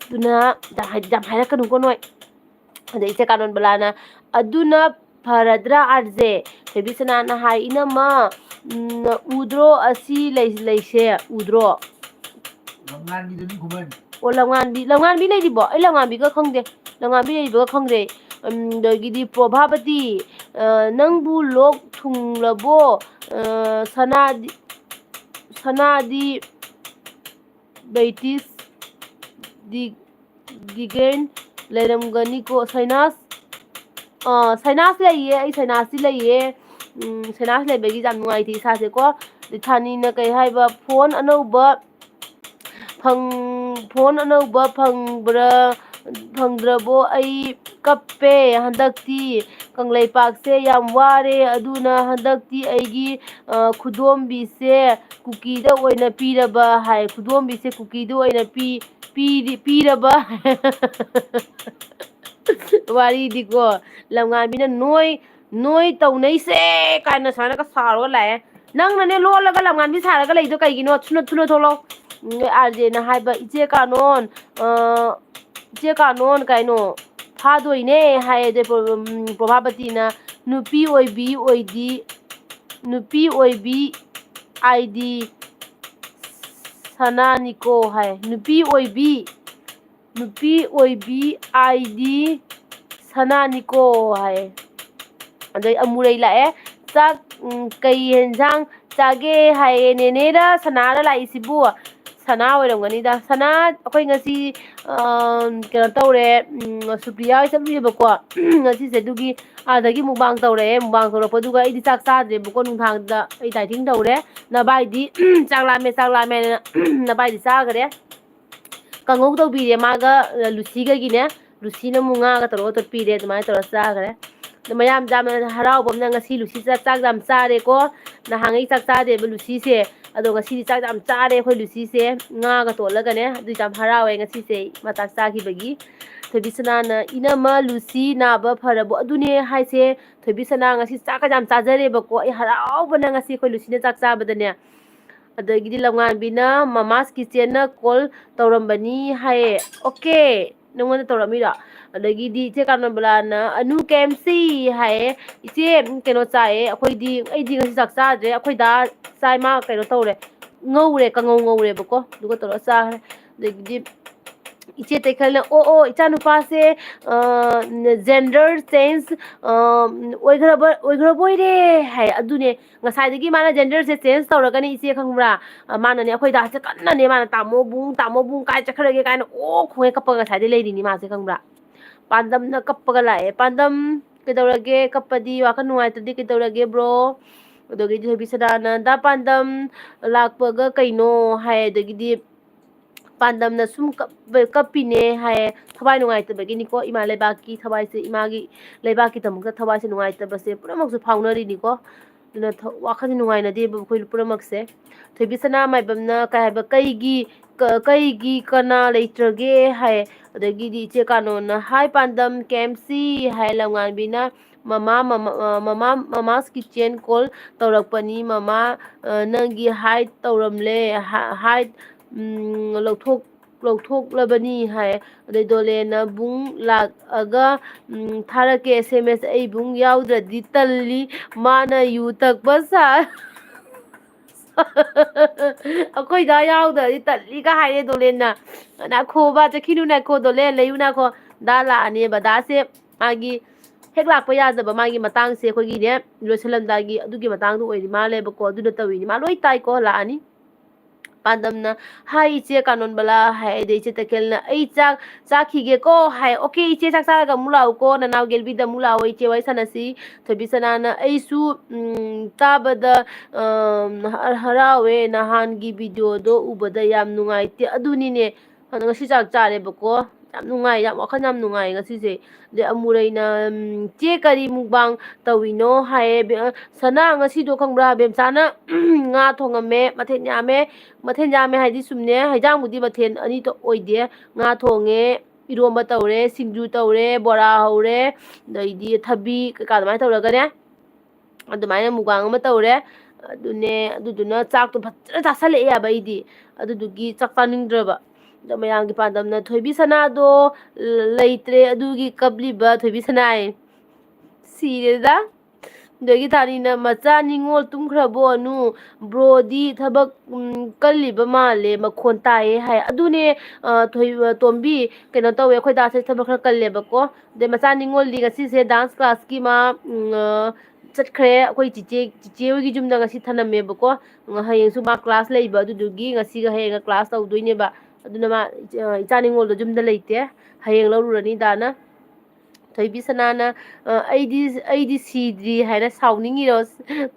ꯑꯗꯨꯅ ꯌꯥꯝ ꯍꯥꯏ- ꯌꯥꯝ ꯍꯥꯏꯔꯛꯀꯅꯨꯀꯣ ꯅꯣꯏ꯫ ꯑꯗꯩ ꯏꯆꯦ ꯀꯥꯅꯣꯟꯕꯂꯥꯅ, "ꯑꯗꯨꯅ ꯐꯔꯗ꯭ꯔꯥ ꯑꯥꯔꯖꯦ?" ꯊꯣꯏꯕꯤꯁꯅꯥꯅ ꯍꯥꯏ, "ꯏꯅꯝꯃ, ꯎꯝ, ꯎꯗ꯭ꯔꯣ ꯑꯁꯤ ꯂꯩ- ꯂꯩꯁꯦ? ꯎꯗ꯭ꯔꯣ?" ꯂꯝꯉꯥꯟꯕꯤꯗꯨꯅꯤ ꯈꯨꯃꯟ꯫ ꯑꯣ, ꯂꯝꯉꯥꯟꯕꯤ, ꯂꯝꯉꯥꯟꯕꯤ ꯂꯩꯔꯤꯕꯣ? ꯑꯩ ꯂꯝꯉꯥꯟꯕꯤꯒ ꯈꯪꯗꯦ꯫ ꯂꯝꯉꯥꯟꯕꯤ ꯂꯩꯔꯤꯕꯒ ꯈꯪꯗꯦ꯫ ꯎꯝ, ꯑꯗꯒꯤꯗꯤ ꯄ꯭ꯔꯣꯚꯥꯕꯇꯤ, ꯑ, "ꯅꯪꯕꯨ ꯂꯣꯛ ꯊꯨꯡꯂꯕꯣ?" ꯑ, ꯁꯅꯥꯗꯤ, ꯁꯅꯥꯗꯤ ꯕ꯭ꯔꯤꯇꯤꯁ ꯗꯤ-, ꯗꯤꯒꯦꯟ ꯂꯩꯔꯝꯒꯅꯤꯀꯣ꯫ ꯁꯩꯅꯥꯁ, ꯑ, ꯁꯩꯅꯥꯁ ꯂꯩꯌꯦ, ꯑꯩ ꯁꯩꯅꯥꯁꯇꯤ ꯂꯩꯌꯦ꯫ ꯎꯝ, ꯁꯩꯅꯥꯁ ꯂꯩꯕꯒꯤ ꯌꯥꯝ ꯅꯨꯡꯉꯥꯏꯇꯦ ꯏꯁꯥꯁꯦꯀꯣ꯫ ꯊꯥꯅꯤꯅ ꯀꯩ ꯍꯥꯏꯕ, "ꯐꯣꯟ ꯑꯅꯧꯕ ꯐꯪ-, ꯐꯣꯟ ꯑꯅꯧꯕ ꯐꯪꯕ꯭ꯔꯥ, ꯐꯪꯗ꯭ꯔꯕꯣ? ꯑꯩ ꯀꯞꯄꯦ ꯍꯟꯗꯛꯇꯤ꯫ ꯀꯪꯂꯩꯄꯥꯛꯁꯦ ꯌꯥꯝ ꯋꯥꯔꯦ, ꯑꯗꯨꯅ ꯍꯟꯗꯛꯇꯤ ꯑꯩꯒꯤ, ꯑ, ꯈꯨꯗꯣꯝꯕꯤꯁꯦ ꯀꯨꯀꯤꯗ ꯑꯣꯏꯅ ꯄꯤꯔꯕ" ꯍꯥꯏ꯫ "ꯈꯨꯗꯣꯝꯕꯤꯁꯦ ꯀꯨꯀꯤꯗ ꯑꯣꯏꯅ ꯄꯤ-, ꯄꯤꯔꯤ-, ꯄꯤꯔꯕ?" ꯋꯥꯔꯤꯗꯤꯀꯣ, ꯂꯝꯉꯥꯟꯕꯤꯅ "ꯅꯣꯏ, ꯅꯣꯏ ꯇꯧꯅꯩꯁꯦ" ꯀꯥꯏꯅ ꯁꯨꯃꯥꯏꯅꯒ ꯁꯥꯎꯔꯒ ꯂꯥꯛꯑꯦ꯫ ꯅꯪꯅꯅꯦ ꯂꯣꯜꯂꯒ ꯂꯝꯉꯥꯟꯕꯤ ꯁꯥꯔꯒ ꯂꯩꯗꯣ ꯀꯩꯒꯤꯅꯣ? ꯊꯨꯅ, ꯊꯨꯅ ꯊꯣꯛꯂꯛꯑꯣ꯫ ꯎꯝ, ꯑꯥꯔ ꯖꯦꯅ ꯍꯥꯏꯕ, "ꯏꯆꯦ ꯀꯥꯅꯣꯟ, ꯑ, ꯏꯆꯦ ꯀꯥꯅꯣꯟ ꯀꯩꯅꯣ ꯐꯥꯗꯣꯏꯅꯦ" ꯍꯥꯏꯌꯦ꯫ ꯑꯗꯩ ꯄ꯭ꯔꯣ-, ꯎꯝ, ꯄ꯭ꯔꯣꯚꯥꯕꯇꯤꯅ, "ꯅꯨꯄꯤ ꯑꯣꯏꯕꯤ ꯑꯣꯏꯗꯤ, ꯅꯨꯄꯤ ꯑꯣꯏꯕꯤ ꯑꯥꯏꯗꯤ ꯁꯅꯥꯅꯤꯀꯣ" ꯍꯥꯏ꯫ "ꯅꯨꯄꯤ ꯑꯣꯏꯕꯤ, ꯅꯨꯄꯤ ꯑꯣꯏꯕꯤ ꯑꯥꯏꯗꯤ ꯁꯅꯥꯅꯤꯀꯣ" ꯍꯥꯏ꯫ ꯑꯗꯩ ꯑꯃꯨꯔꯩ ꯂꯥꯛꯑꯦ꯫ "ꯆꯥꯛ, ꯎꯝ, ꯀꯩ ꯌꯦꯟꯖꯥꯡ ꯆꯥꯒꯦ?" ꯍꯥꯏꯌꯦ꯫ "ꯅꯦꯅꯦꯔ ꯁꯅꯥꯔ ꯂꯥꯛꯏꯁꯤꯕꯨ?" ꯁꯅꯥ ꯑꯣꯏꯔꯝꯒꯅꯤꯗ꯫ "ꯁꯅꯥ, ꯑꯩꯈꯣꯏ ꯉꯁꯤ, ꯑ, ꯀꯩꯅꯣ ꯇꯧꯔꯦ, ꯎꯝ, ꯁꯨꯄ꯭ꯔꯤꯌꯥ ꯍꯣꯏ ꯆꯠꯂꯨꯏꯕꯀꯣ, ꯉꯁꯤꯁꯦ, ꯑꯗꯨꯒꯤ ꯑꯥꯗꯒꯤ ꯃꯨꯛꯕꯥꯡ ꯇꯧꯔꯛꯑꯦ꯫ ꯃꯨꯛꯕꯥꯡ ꯇꯧꯔꯛꯄꯗꯨꯒ ꯑꯩꯗꯤ ꯆꯥꯛ ꯆꯥꯗ꯭ꯔꯦꯕꯀꯣ, ꯅꯨꯡꯗꯥꯡꯗ ꯑꯩ ꯗꯥꯏꯇꯤꯡ ꯇꯧꯔꯦ꯫ ꯅꯕꯥꯏꯗꯤ, ꯆꯥꯛ ꯂꯥꯝꯃꯦ, ꯆꯥꯛ ꯂꯥꯝꯃꯦꯅ ꯅꯕꯥꯏꯗꯤ ꯆꯥꯈ꯭ꯔꯦ꯫ ꯀꯥꯡꯍꯧ ꯇꯧꯕꯤꯔꯦ ꯃꯥꯒ, ꯂꯨꯁꯤꯒꯒꯤꯅꯦ꯫ ꯂꯨꯁꯤꯅ ꯑꯃꯨꯛ ꯉꯥꯒ ꯇꯧꯔꯒ ꯇꯣꯠꯄꯤꯔꯦ, ꯑꯗꯨꯃꯥꯏꯅ ꯇꯧꯔꯒ ꯆꯥꯈ꯭ꯔꯦ꯫ ꯑꯗꯣ ꯃꯌꯥꯝ ꯆꯥꯕꯅ ꯍꯔꯥꯎꯕ ꯑꯃꯅ ꯉꯁꯤ ꯂꯨꯁꯤ ꯆꯥꯛ, ꯆꯥꯛ ꯌꯥꯝ ꯆꯥꯔꯦꯀꯣ꯫ ꯅꯍꯥꯟꯉꯩ ꯆꯥꯛ ꯆꯥꯗꯦꯕ ꯂꯨꯁꯤꯁꯦ꯫ ꯑꯗꯣ ꯉꯁꯤꯗꯤ ꯆꯥꯛ ꯌꯥꯝ ꯆꯥꯔꯦ ꯑꯩꯈꯣꯏ ꯂꯨꯁꯤꯁꯦ, ꯉꯥꯒ ꯇꯣꯠꯂꯒꯅꯦ꯫ ꯑꯗꯨꯏꯁꯨ ꯌꯥꯝ ꯍꯔꯥꯎꯋꯦ ꯉꯁꯤꯁꯦ ꯃꯥ ꯆꯥꯛ ꯆꯥꯈꯤꯕꯒꯤ꯫ ꯊꯣꯏꯕꯤꯁꯅꯥꯅ, "ꯏꯅꯝꯃ ꯂꯨꯁꯤ ꯅꯥꯕ ꯐꯔꯕꯣ?" ꯑꯗꯨꯅꯦ ꯍꯥꯏꯁꯦ, ꯊꯣꯏꯕꯤꯁꯅꯥ ꯉꯁꯤ ꯆꯥꯛꯀ ꯌꯥꯝ ꯆꯥꯖꯔꯦꯕꯀꯣ꯫ ꯑꯩ ꯍꯔꯥꯎꯕꯅ ꯉꯁꯤ ꯑꯩꯈꯣꯏ ꯂꯨꯁꯤꯅ ꯆꯥꯛ ꯆꯥꯕꯗꯅꯦ꯫ ꯑꯗꯒꯤꯗꯤ ꯂꯝꯉꯥꯟꯕꯤꯅ, "ꯃꯃꯥꯁ ꯀꯤꯆꯦꯟꯅ ꯀꯣꯜ ꯇꯧꯔꯝꯕꯅꯤ" ꯍꯥꯏꯌꯦ꯫ ꯑꯣꯀꯦ, ꯅꯪꯉꯣꯟꯗ ꯇꯧꯔꯛꯑꯝꯃꯤꯔꯣ? ꯑꯗꯒꯤꯗꯤ ꯏꯆꯦ ꯀꯥꯅꯣꯟꯕꯂꯥꯅ, "ꯑꯅꯨ ꯀꯦꯝꯁꯤ" ꯍꯥꯏꯌꯦ꯫ "ꯏꯆꯦ, ꯎꯝ, ꯀꯩꯅꯣ ꯆꯥꯏꯌꯦ, ꯑꯩꯈꯣꯏꯗꯤ, ꯑꯩꯗꯤ ꯉꯁꯤ ꯆꯥꯛ ꯆꯥꯗ꯭ꯔꯦ, ꯑꯩꯈꯣꯏ ꯗꯥ ꯆꯥꯏ, ꯃꯥ ꯀꯩꯅꯣ ꯇꯧꯔꯦ, ꯉꯧꯔꯦ, ꯀꯥꯡꯉꯧ ꯉꯧꯔꯦꯕꯀꯣ, ꯑꯗꯨꯒ ꯇꯧꯔꯒ ꯆꯥꯈ꯭ꯔꯦ"꯫ ꯑꯗꯒꯤꯗꯤ ꯏꯆꯦ ꯇꯦꯈꯦꯜꯅ, "ꯑꯣ, ꯑꯣ, ꯏꯆꯥꯅꯨꯄꯥꯁꯦ, ꯑ, gender change, ꯑ, ꯑꯣꯏꯈ꯭ꯔꯕ, ꯑꯣꯏꯈ꯭ꯔꯕꯣꯏꯔꯦ" ꯍꯥꯏ꯫ ꯑꯗꯨꯅꯦ, ꯉꯁꯥꯏꯗꯒꯤ ꯃꯥꯅ genderꯁꯦ change ꯇꯧꯔꯒꯅꯤ ꯏꯆꯦ, ꯈꯪꯕ꯭ꯔꯥ? ꯑ, ꯃꯥꯅꯅꯦ ꯑꯩꯈꯣꯏ ꯗꯥꯁꯦ ꯀꯟꯅꯅꯦ ꯃꯥꯅ, "ꯇꯥꯃꯣ ꯕꯨꯡ, ꯇꯥꯃꯣ ꯕꯨꯡ, ꯀꯥꯏ ꯆꯠꯈ꯭ꯔꯒꯦ?" ꯀꯥꯏꯅ ꯑꯣ ꯈꯣꯡꯉꯩ ꯀꯞꯄꯒ ꯉꯁꯥꯏꯗꯩ ꯂꯩꯔꯤꯅꯤ ꯃꯥꯁꯦ, ꯈꯪꯕ꯭ꯔꯥ? ꯄꯥꯟꯗꯝꯅ ꯀꯞꯄꯒ ꯂꯥꯛꯑꯦ꯫ "ꯄꯥꯟꯗꯝ, ꯀꯩꯗꯧꯔꯒꯦ? ꯀꯞꯄꯗꯤ ꯋꯥꯈꯜ ꯅꯨꯡꯉꯥꯏꯇ꯭ꯔꯗꯤ ꯀꯩꯗꯧꯔꯒꯦ, bro?" ꯑꯗꯒꯤꯗꯤ ꯊꯣꯏꯕꯤꯁꯅꯥꯅ, "ꯗꯥ ꯄꯥꯟꯗꯝ, ꯂꯥꯛꯄꯒ ꯀꯩꯅꯣ?" ꯍꯥꯏ꯫ ꯑꯗꯒꯤꯗꯤ ꯄꯥꯟꯗꯝꯅ ꯁꯨꯝ ꯀꯞ-, ꯀꯞꯄꯤꯅꯦ ꯍꯥꯏꯌꯦ, ꯊꯋꯥꯏ ꯅꯨꯡꯉꯥꯏꯇꯕꯒꯤꯅꯤꯀꯣ꯫ ꯏꯃꯥ ꯂꯩꯕꯥꯛꯀꯤ ꯊꯋꯥꯏꯁꯦ, ꯏꯃꯥꯒꯤ ꯂꯩꯕꯥꯛꯀꯤꯗꯃꯛꯇ ꯊꯋꯥꯏꯁꯦ ꯅꯨꯡꯉꯥꯏꯇꯕꯁꯦ ꯄꯨꯝꯅꯃꯛꯁꯨ ꯐꯥꯎꯅꯔꯤꯅꯤꯀꯣ꯫ ꯑꯗꯨꯅ ꯊ-, ꯋꯥꯈꯜꯁꯦ ꯅꯨꯡꯉꯥꯏꯅꯗꯦꯕ ꯑꯩꯈꯣꯏ ꯄꯨꯝꯅꯃꯛꯁꯦ꯫ ꯊꯣꯏꯕꯤꯁꯅꯥ ꯃꯥꯏꯕꯝꯅ ꯀꯩ ꯍꯥꯏꯕ, "ꯀꯩꯒꯤ, ꯀ-, ꯀꯩꯒꯤ ꯀꯅꯥ ꯂꯩꯇ꯭ꯔꯒꯦ?" ꯍꯥꯏ꯫ ꯑꯗꯒꯤꯗꯤ ꯏꯆꯦ ꯀꯥꯅꯣꯅ, "ꯍꯥꯏ ꯄꯥꯟꯗꯝ, ꯀꯦꯝꯁꯤ?" ꯍꯥꯏ꯫ ꯂꯝꯉꯥꯟꯕꯤꯅ, "ꯃꯃꯥ, ꯃꯃꯥ, ꯑ, ꯃꯃꯥ, ꯃꯃꯥꯁ ꯀꯤꯆꯦꯟ ꯀꯣꯜ ꯇꯧꯔꯛꯄꯅꯤ, ꯃꯃꯥ, ꯑ, ꯅꯪꯒꯤ ꯍꯥꯏꯠ ꯇꯧꯔꯝꯂꯦ, ꯍꯥ-, ꯍꯥꯏꯠ, ꯎꯝ, ꯂꯧꯊꯣꯛ-, ꯂꯧꯊꯣꯛꯂꯕꯅꯤ" ꯍꯥꯏ꯫ ꯑꯗꯩ ꯗꯣꯂꯦꯟꯅ, "ꯕꯨꯡ ꯂꯥꯛꯑꯒ, ꯎꯝ, ꯊꯥꯔꯛꯀꯦ ꯑꯦꯁ ꯑꯦꯝ ꯑꯦꯁ, ꯑꯩ ꯕꯨꯡ ꯌꯥꯎꯗ꯭ꯔꯗꯤ ꯇꯜꯂꯤ, ꯃꯥꯅ ꯌꯨ ꯊꯛꯄ ꯁꯥ-" "ꯑꯩꯈꯣꯏ ꯗꯥ ꯌꯥꯎꯗ꯭ꯔꯗꯤ ꯇꯜꯂꯤꯒ" ꯍꯥꯏꯔꯦ ꯗꯣꯂꯦꯟꯅ꯫ "ꯅꯥꯈꯣꯕ, ꯆꯠꯈꯤꯅꯨ, ꯅꯥꯈꯣ ꯗꯣꯂꯦꯟ, ꯂꯩꯌꯨ, ꯅꯥꯈꯣ"꯫ ꯗꯥ ꯂꯥꯛꯑꯅꯦꯕ, ꯗꯥꯁꯦ ꯃꯥꯒꯤ ꯍꯦꯛ ꯂꯥꯛꯄ ꯌꯥꯗꯕ ꯃꯥꯒꯤ ꯃꯇꯥꯡꯁꯦ ꯑꯩꯈꯣꯏꯒꯤꯅꯦ, ꯂꯣꯏꯁꯤꯜꯂꯝꯗꯥꯏꯒꯤ ꯑꯗꯨꯒꯤ ꯃꯇꯥꯡꯗꯣ ꯑꯣꯏꯔꯤ ꯃꯥꯜꯂꯦꯕꯀꯣ꯫ ꯑꯗꯨꯅ ꯇꯧꯔꯤꯅꯤ꯫ ꯃꯥ ꯂꯣꯏ ꯇꯥꯏꯀꯣ, ꯂꯥꯛꯑꯅꯤ꯫ ꯄꯥꯟꯗꯝꯅ, "ꯍꯥꯏ ꯏꯆꯦ ꯀꯥꯅꯣꯟꯕꯂꯥ" ꯍꯥꯏ꯫ ꯑꯗꯩ ꯏꯆꯦ ꯇꯈꯦꯜꯅ, "ꯑꯩ ꯆꯥꯛ ꯆꯥꯈꯤꯒꯦꯀꯣ" ꯍꯥꯏ꯫ "ꯑꯣꯀꯦ ꯏꯆꯦ, ꯆꯥꯛ ꯆꯥꯔꯒ ꯑꯃꯨꯛ ꯂꯥꯛꯎꯀꯣ, ꯅꯅꯥꯎ ꯒꯦꯜꯕꯤꯗ ꯑꯃꯨꯛ ꯂꯥꯛꯑꯣ ꯏꯆꯦ, ꯋꯥꯔꯤ ꯁꯥꯟꯅꯁꯤ"꯫ ꯊꯣꯏꯕꯤꯁꯅꯥꯅ, "ꯑꯩꯁꯨ, ꯎꯝ, ꯇꯥꯕꯗ, ꯑꯝ, ꯍ-, ꯍꯔꯥꯎꯋꯦ, ꯅꯍꯥꯟꯒꯤ ꯚꯤꯗꯤꯑꯣꯗꯣ ꯎꯕꯗ ꯌꯥꯝ ꯅꯨꯡꯉꯥꯏꯇꯦ"꯫ ꯑꯗꯨꯅꯤꯅꯦ, ꯑꯗꯣ ꯉꯁꯤ ꯆꯥꯛ ꯆꯥꯔꯦꯕꯀꯣ꯫ ꯌꯥꯝ ꯅꯨꯡꯉꯥꯏ, ꯌꯥꯝ ꯋꯥꯈꯜ ꯌꯥꯝ ꯅꯨꯡꯉꯥꯏ ꯉꯁꯤꯁꯦ꯫ ꯑꯗꯩ ꯑꯃꯨꯔꯩꯅ, "ꯎꯝ, ꯆꯦ ꯀꯔꯤ ꯃꯨꯛꯕꯥꯡ ꯇꯧꯔꯤꯅꯣ?" ꯍꯥꯏꯌꯦ꯫ ꯕꯦ-, ꯑ, ꯁꯅꯥ, ꯉꯁꯤꯗꯣ ꯈꯪꯕ꯭ꯔꯥ, ꯕꯦꯝꯆꯥꯅ ꯉꯥ ꯊꯣꯡꯉꯝꯃꯦ, ꯃꯊꯦꯜ ꯌꯥꯝꯃꯦ꯫ ꯃꯊꯦꯜ ꯌꯥꯝꯃꯦ ꯍꯥꯏꯗꯤ ꯁꯨꯝꯅꯦ, ꯍꯩꯖꯥꯡꯕꯨꯗꯤ ꯃꯊꯦꯜ ꯑꯅꯤꯇ ꯑꯣꯏꯗꯦ꯫ ꯉꯥ ꯊꯣꯡꯉꯦ, ꯏꯔꯣꯝꯕ ꯇꯧꯔꯦ, ꯁꯤꯡꯖꯨ ꯇꯧꯔꯦ, ꯕꯣꯔꯥ ꯍꯧꯔꯦ, ꯑꯗꯩꯗꯤ ꯊꯕꯤ ꯀꯩꯀꯥ ꯑꯗꯨꯃꯥꯏꯅ ꯇꯧꯔꯒꯅꯦ꯫ ꯑꯗꯨꯃꯥꯏꯅ ꯃꯨꯛꯕꯥꯡ ꯑꯃ ꯇꯧꯔꯦ꯫ ꯑꯗꯨꯅꯦ, ꯑꯗꯨꯗꯨꯅ ꯆꯥꯛꯇꯣ ꯐꯖꯅ ꯆꯥꯁꯜꯂꯛꯑꯦ ꯍꯥꯏꯕ ꯑꯩꯗꯤ꯫ ꯑꯗꯨꯗꯨꯒꯤ ꯆꯥꯛ ꯆꯥꯅꯤꯡꯗ꯭ꯔꯕ꯫ ꯑꯗꯣ ꯃꯌꯥꯝꯒꯤ ꯄꯥꯟꯗꯝꯅ ꯊꯣꯏꯕꯤ ꯁꯅꯥꯗꯣ ꯂꯩꯇ꯭ꯔꯦ, ꯑꯗꯨꯒꯤ ꯀꯞꯂꯤꯕ ꯊꯣꯏꯕꯤ ꯁꯅꯥꯏ꯫ ꯁꯤꯔꯦꯗ꯫ ꯑꯗꯒꯤ ꯊꯥꯅꯤꯅ, "ꯃꯆꯥ ꯅꯤꯉꯣꯜ ꯇꯨꯝꯈ꯭ꯔꯕꯣ ꯑꯅꯨ? ꯕ꯭ꯔꯣꯗꯤ ꯊꯕꯛ, ꯎꯝ, ꯀꯜꯂꯤꯕ ꯃꯥꯜꯂꯦ, ꯃꯈꯣꯟ ꯇꯥꯏꯌꯦ" ꯍꯥꯏ꯫ ꯑꯗꯨꯅꯦ, ꯑ, ꯊꯣꯏ-, ꯑ, ꯇꯣꯝꯕꯤ, ꯀꯩꯅꯣ ꯇꯧꯋꯦ, ꯑꯩꯈꯣꯏ ꯗꯥꯁꯦ ꯊꯕꯛ ꯈꯔ ꯀꯜꯂꯦꯕꯀꯣ꯫ ꯑꯗꯩ ꯃꯆꯥ ꯅꯤꯉꯣꯜꯗꯤ ꯉꯁꯤꯁꯦ dance classꯀꯤ ꯃꯥ, ꯎꯝ, ꯑ, ꯆꯠꯈ꯭ꯔꯦ꯫ ꯑꯩꯈꯣꯏ ꯆꯤꯆꯦ, ꯆꯤꯆꯦ ꯍꯣꯏꯒꯤ ꯌꯨꯝꯗ ꯉꯁꯤ ꯊꯅꯝꯃꯦꯕꯀꯣ꯫ ꯉ-, ꯍꯌꯦꯡꯁꯨ ꯃꯥ class ꯂꯩꯕ, ꯑꯗꯨꯗꯨꯒꯤ ꯉꯁꯤꯒ ꯍꯌꯦꯡꯒ class ꯇꯧꯗꯣꯏꯅꯦꯕ꯫ ꯑꯗꯨꯅ ꯃꯥ, ꯑ, ꯏꯆꯥ ꯅꯤꯉꯣꯜꯗꯣ ꯌꯨꯝꯗ ꯂꯩꯇꯦ꯫ ꯍꯌꯦꯡ ꯂꯧꯔꯨꯔꯅꯤ ꯗꯥꯅ꯫ ꯊꯣꯏꯕꯤ ꯁꯅꯥꯅ, ꯑ, "ꯑꯩꯗꯤ, ꯑꯩꯗꯤ ꯁꯤꯗ꯭ꯔꯤ" ꯍꯥꯏꯅ ꯁꯥꯎꯅꯤꯡꯉꯤꯔꯣ?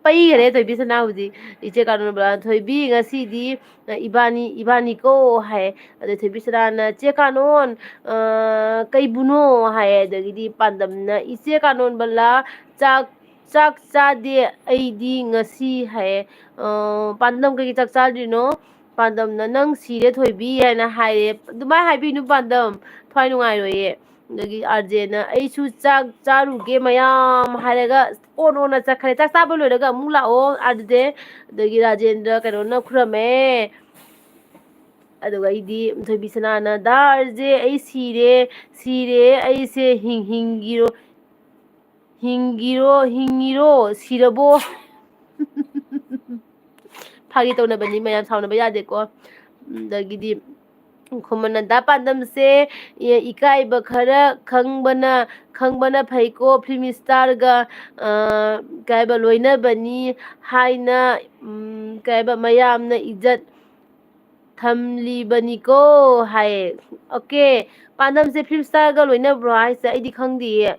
ꯄꯩꯈꯔꯦ ꯊꯣꯏꯕꯤ ꯁꯅꯥ ꯍꯧꯖꯤꯛ꯫ ꯏꯆꯦ ꯀꯥꯅꯣꯟꯕ, "ꯊꯣꯏꯕꯤ, ꯉꯁꯤꯗꯤ, ꯑ, ꯏꯕꯥꯅꯤ, ꯏꯕꯥꯅꯤꯀꯣ" ꯍꯥꯏ꯫ ꯑꯗꯩ ꯊꯣꯏꯕꯤ ꯁꯅꯥꯅ, "ꯆꯦ ꯀꯥꯅꯣꯟ, ꯑ, ꯀꯩꯕꯨꯅꯣ?" ꯍꯥꯏ꯫ ꯑꯗꯒꯤꯗꯤ ꯄꯥꯟꯗꯝꯅ, "ꯏꯆꯦ ꯀꯥꯅꯣꯟꯕꯂꯥ, ꯆꯥꯛ, ꯆꯥꯛ ꯆꯥꯗꯦ ꯑꯩꯗꯤ ꯉꯁꯤ" ꯍꯥꯏ꯫ ꯑ, ꯄꯥꯟꯗꯝ, "ꯀꯩꯒꯤ ꯆꯥꯛ ꯆꯥꯗ꯭ꯔꯤꯅꯣ?" ꯄꯥꯟꯗꯝꯅ, "ꯅꯪ ꯁꯤꯔꯦ ꯊꯣꯏꯕꯤ" ꯍꯥꯏꯅ ꯍꯥꯏꯔꯦ꯫ "ꯑꯗꯨꯃꯥꯏꯅ ꯍꯥꯏꯕꯤꯅꯨ ꯄꯥꯟꯗꯝ, ꯊꯋꯥꯏ ꯅꯨꯡꯉꯥꯏꯔꯣꯏꯌꯦ"꯫ ꯑꯗꯒꯤ ꯑꯥꯔ ꯖꯦꯅ, "ꯑꯩꯁꯨ ꯆꯥꯛ ꯆꯥꯔꯨꯒꯦ ꯃꯌꯥꯝ" ꯍꯥꯏꯔꯒ ꯑꯣꯟ ꯑꯣꯟꯅ ꯆꯠꯈ꯭ꯔꯦ꯫ "ꯆꯥꯛ ꯆꯥꯕ ꯂꯣꯏꯔꯒ ꯑꯃꯨꯛ ꯂꯥꯛꯑꯣ ꯑꯥꯔ ꯖꯦ"꯫ ꯑꯗꯒꯤ ꯔꯥꯖꯦꯟꯗ꯭ꯔ ꯀꯩꯅꯣꯅ ꯈꯨꯔꯝꯃꯦ꯫ ꯑꯗꯨꯒ ꯑꯩꯗꯤ ꯊꯣꯏꯕꯤ ꯁꯅꯥꯅ, "ꯗꯥ ꯑꯥꯔ ꯖꯦ, ꯑꯩ ꯁꯤꯔꯦ, ꯁꯤꯔꯦ, ꯑꯩꯁꯦ ꯍꯤꯡ-, ꯍꯤꯡꯒꯤꯔꯣ-, ꯍꯤꯡꯒꯤꯔꯣ, ꯍꯤꯡꯉꯤꯔꯣ, ꯁꯤꯔꯕꯣ?" ꯐꯥꯒꯤ ꯇꯧꯅꯕꯅꯤ ꯃꯌꯥꯝ, ꯁꯥꯎꯅꯕ ꯌꯥꯗꯦꯀꯣ꯫ ꯑꯗꯒꯤꯗꯤ ꯈꯨꯃꯟꯅ, "ꯗꯥ ꯄꯥꯟꯗꯝꯁꯦ, ꯑꯦ, ꯏꯀꯥꯏꯕ ꯈꯔ ꯈꯪꯕꯅ, ꯈꯪꯕꯅ ꯐꯩꯀꯣ, ꯐꯤꯂꯝ ꯏꯁꯇꯥꯔꯒ, ꯑ, ꯀꯩ ꯍꯥꯏꯕ, ꯂꯣꯏꯅꯕꯅꯤ ꯍꯥꯏꯅ, ꯎꯝ, ꯀꯩ ꯍꯥꯏꯕ, ꯃꯌꯥꯝꯅ ꯏꯖꯠ ꯊꯝꯂꯤꯕꯅꯤꯀꯣ" ꯍꯥꯏꯌꯦ꯫ ꯑꯣꯀꯦ, ꯄꯥꯟꯗꯝꯁꯦ ꯐꯤꯂꯝ ꯏꯁꯇꯥꯔꯒ ꯂꯣꯏꯅꯕ꯭ꯔꯣ ꯍꯥꯏꯁꯦ? ꯑꯩꯗꯤ ꯈꯪꯗꯤꯌꯦ꯫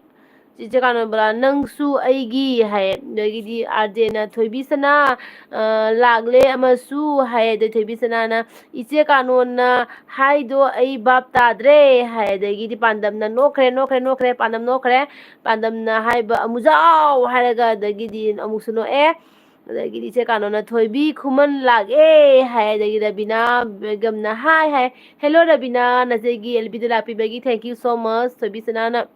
ꯆꯤꯆꯦ ꯀꯥꯅꯣꯟꯕꯂꯥ, "ꯅꯪꯁꯨ ꯑꯩꯒꯤ" ꯍꯥꯏ꯫ ꯑꯗꯒꯤꯗꯤ ꯑꯥꯔꯖꯦꯅ, "ꯊꯣꯏꯕꯤ ꯁꯅꯥ, ꯑ, ꯂꯥꯛꯂꯦ ꯑꯃꯁꯨ" ꯍꯥꯏ꯫ ꯑꯗꯩ ꯊꯣꯏꯕꯤ ꯁꯅꯥꯅ, "ꯏꯆꯦ ꯀꯥꯅꯣꯟꯅ ꯍꯥꯏꯗꯣ ꯑꯩ ꯚꯥꯞ ꯇꯥꯗ꯭ꯔꯦ" ꯍꯥꯏ꯫ ꯑꯗꯒꯤꯗꯤ ꯄꯥꯟꯗꯝꯅ ꯅꯣꯛꯈ꯭ꯔꯦ, ꯅꯣꯛꯈ꯭ꯔꯦ, ꯅꯣꯛꯈ꯭ꯔꯦ꯫ ꯄꯥꯟꯗꯝꯅ ꯍꯥꯏꯕ "ꯑꯃꯨꯖꯥꯎ" ꯍꯥꯏꯔꯒ ꯑꯗꯒꯤꯗꯤ ꯑꯃꯨꯛꯁꯨ ꯅꯣꯛꯑꯦ꯫ ꯑꯗꯒꯤꯗꯤ ꯏꯆꯦ ꯀꯥꯅꯣꯅ, "ꯊꯣꯏꯕꯤ ꯈꯨꯃꯟ ꯂꯥꯛꯑꯦ" ꯍꯥꯏ꯫ ꯑꯗꯒꯤ ꯔꯕꯤꯅꯥ ꯕꯦꯒꯝꯅ, "ꯍꯥꯏ, ꯍꯥꯏ, hello ꯔꯕꯤꯅꯥ, ꯅꯆꯦꯒꯤ ꯑꯦꯜꯕꯤꯗ ꯂꯥꯛꯄꯤꯕꯒꯤ thank you so much" ꯊꯣꯏꯕꯤ ꯁꯅꯥꯅ꯫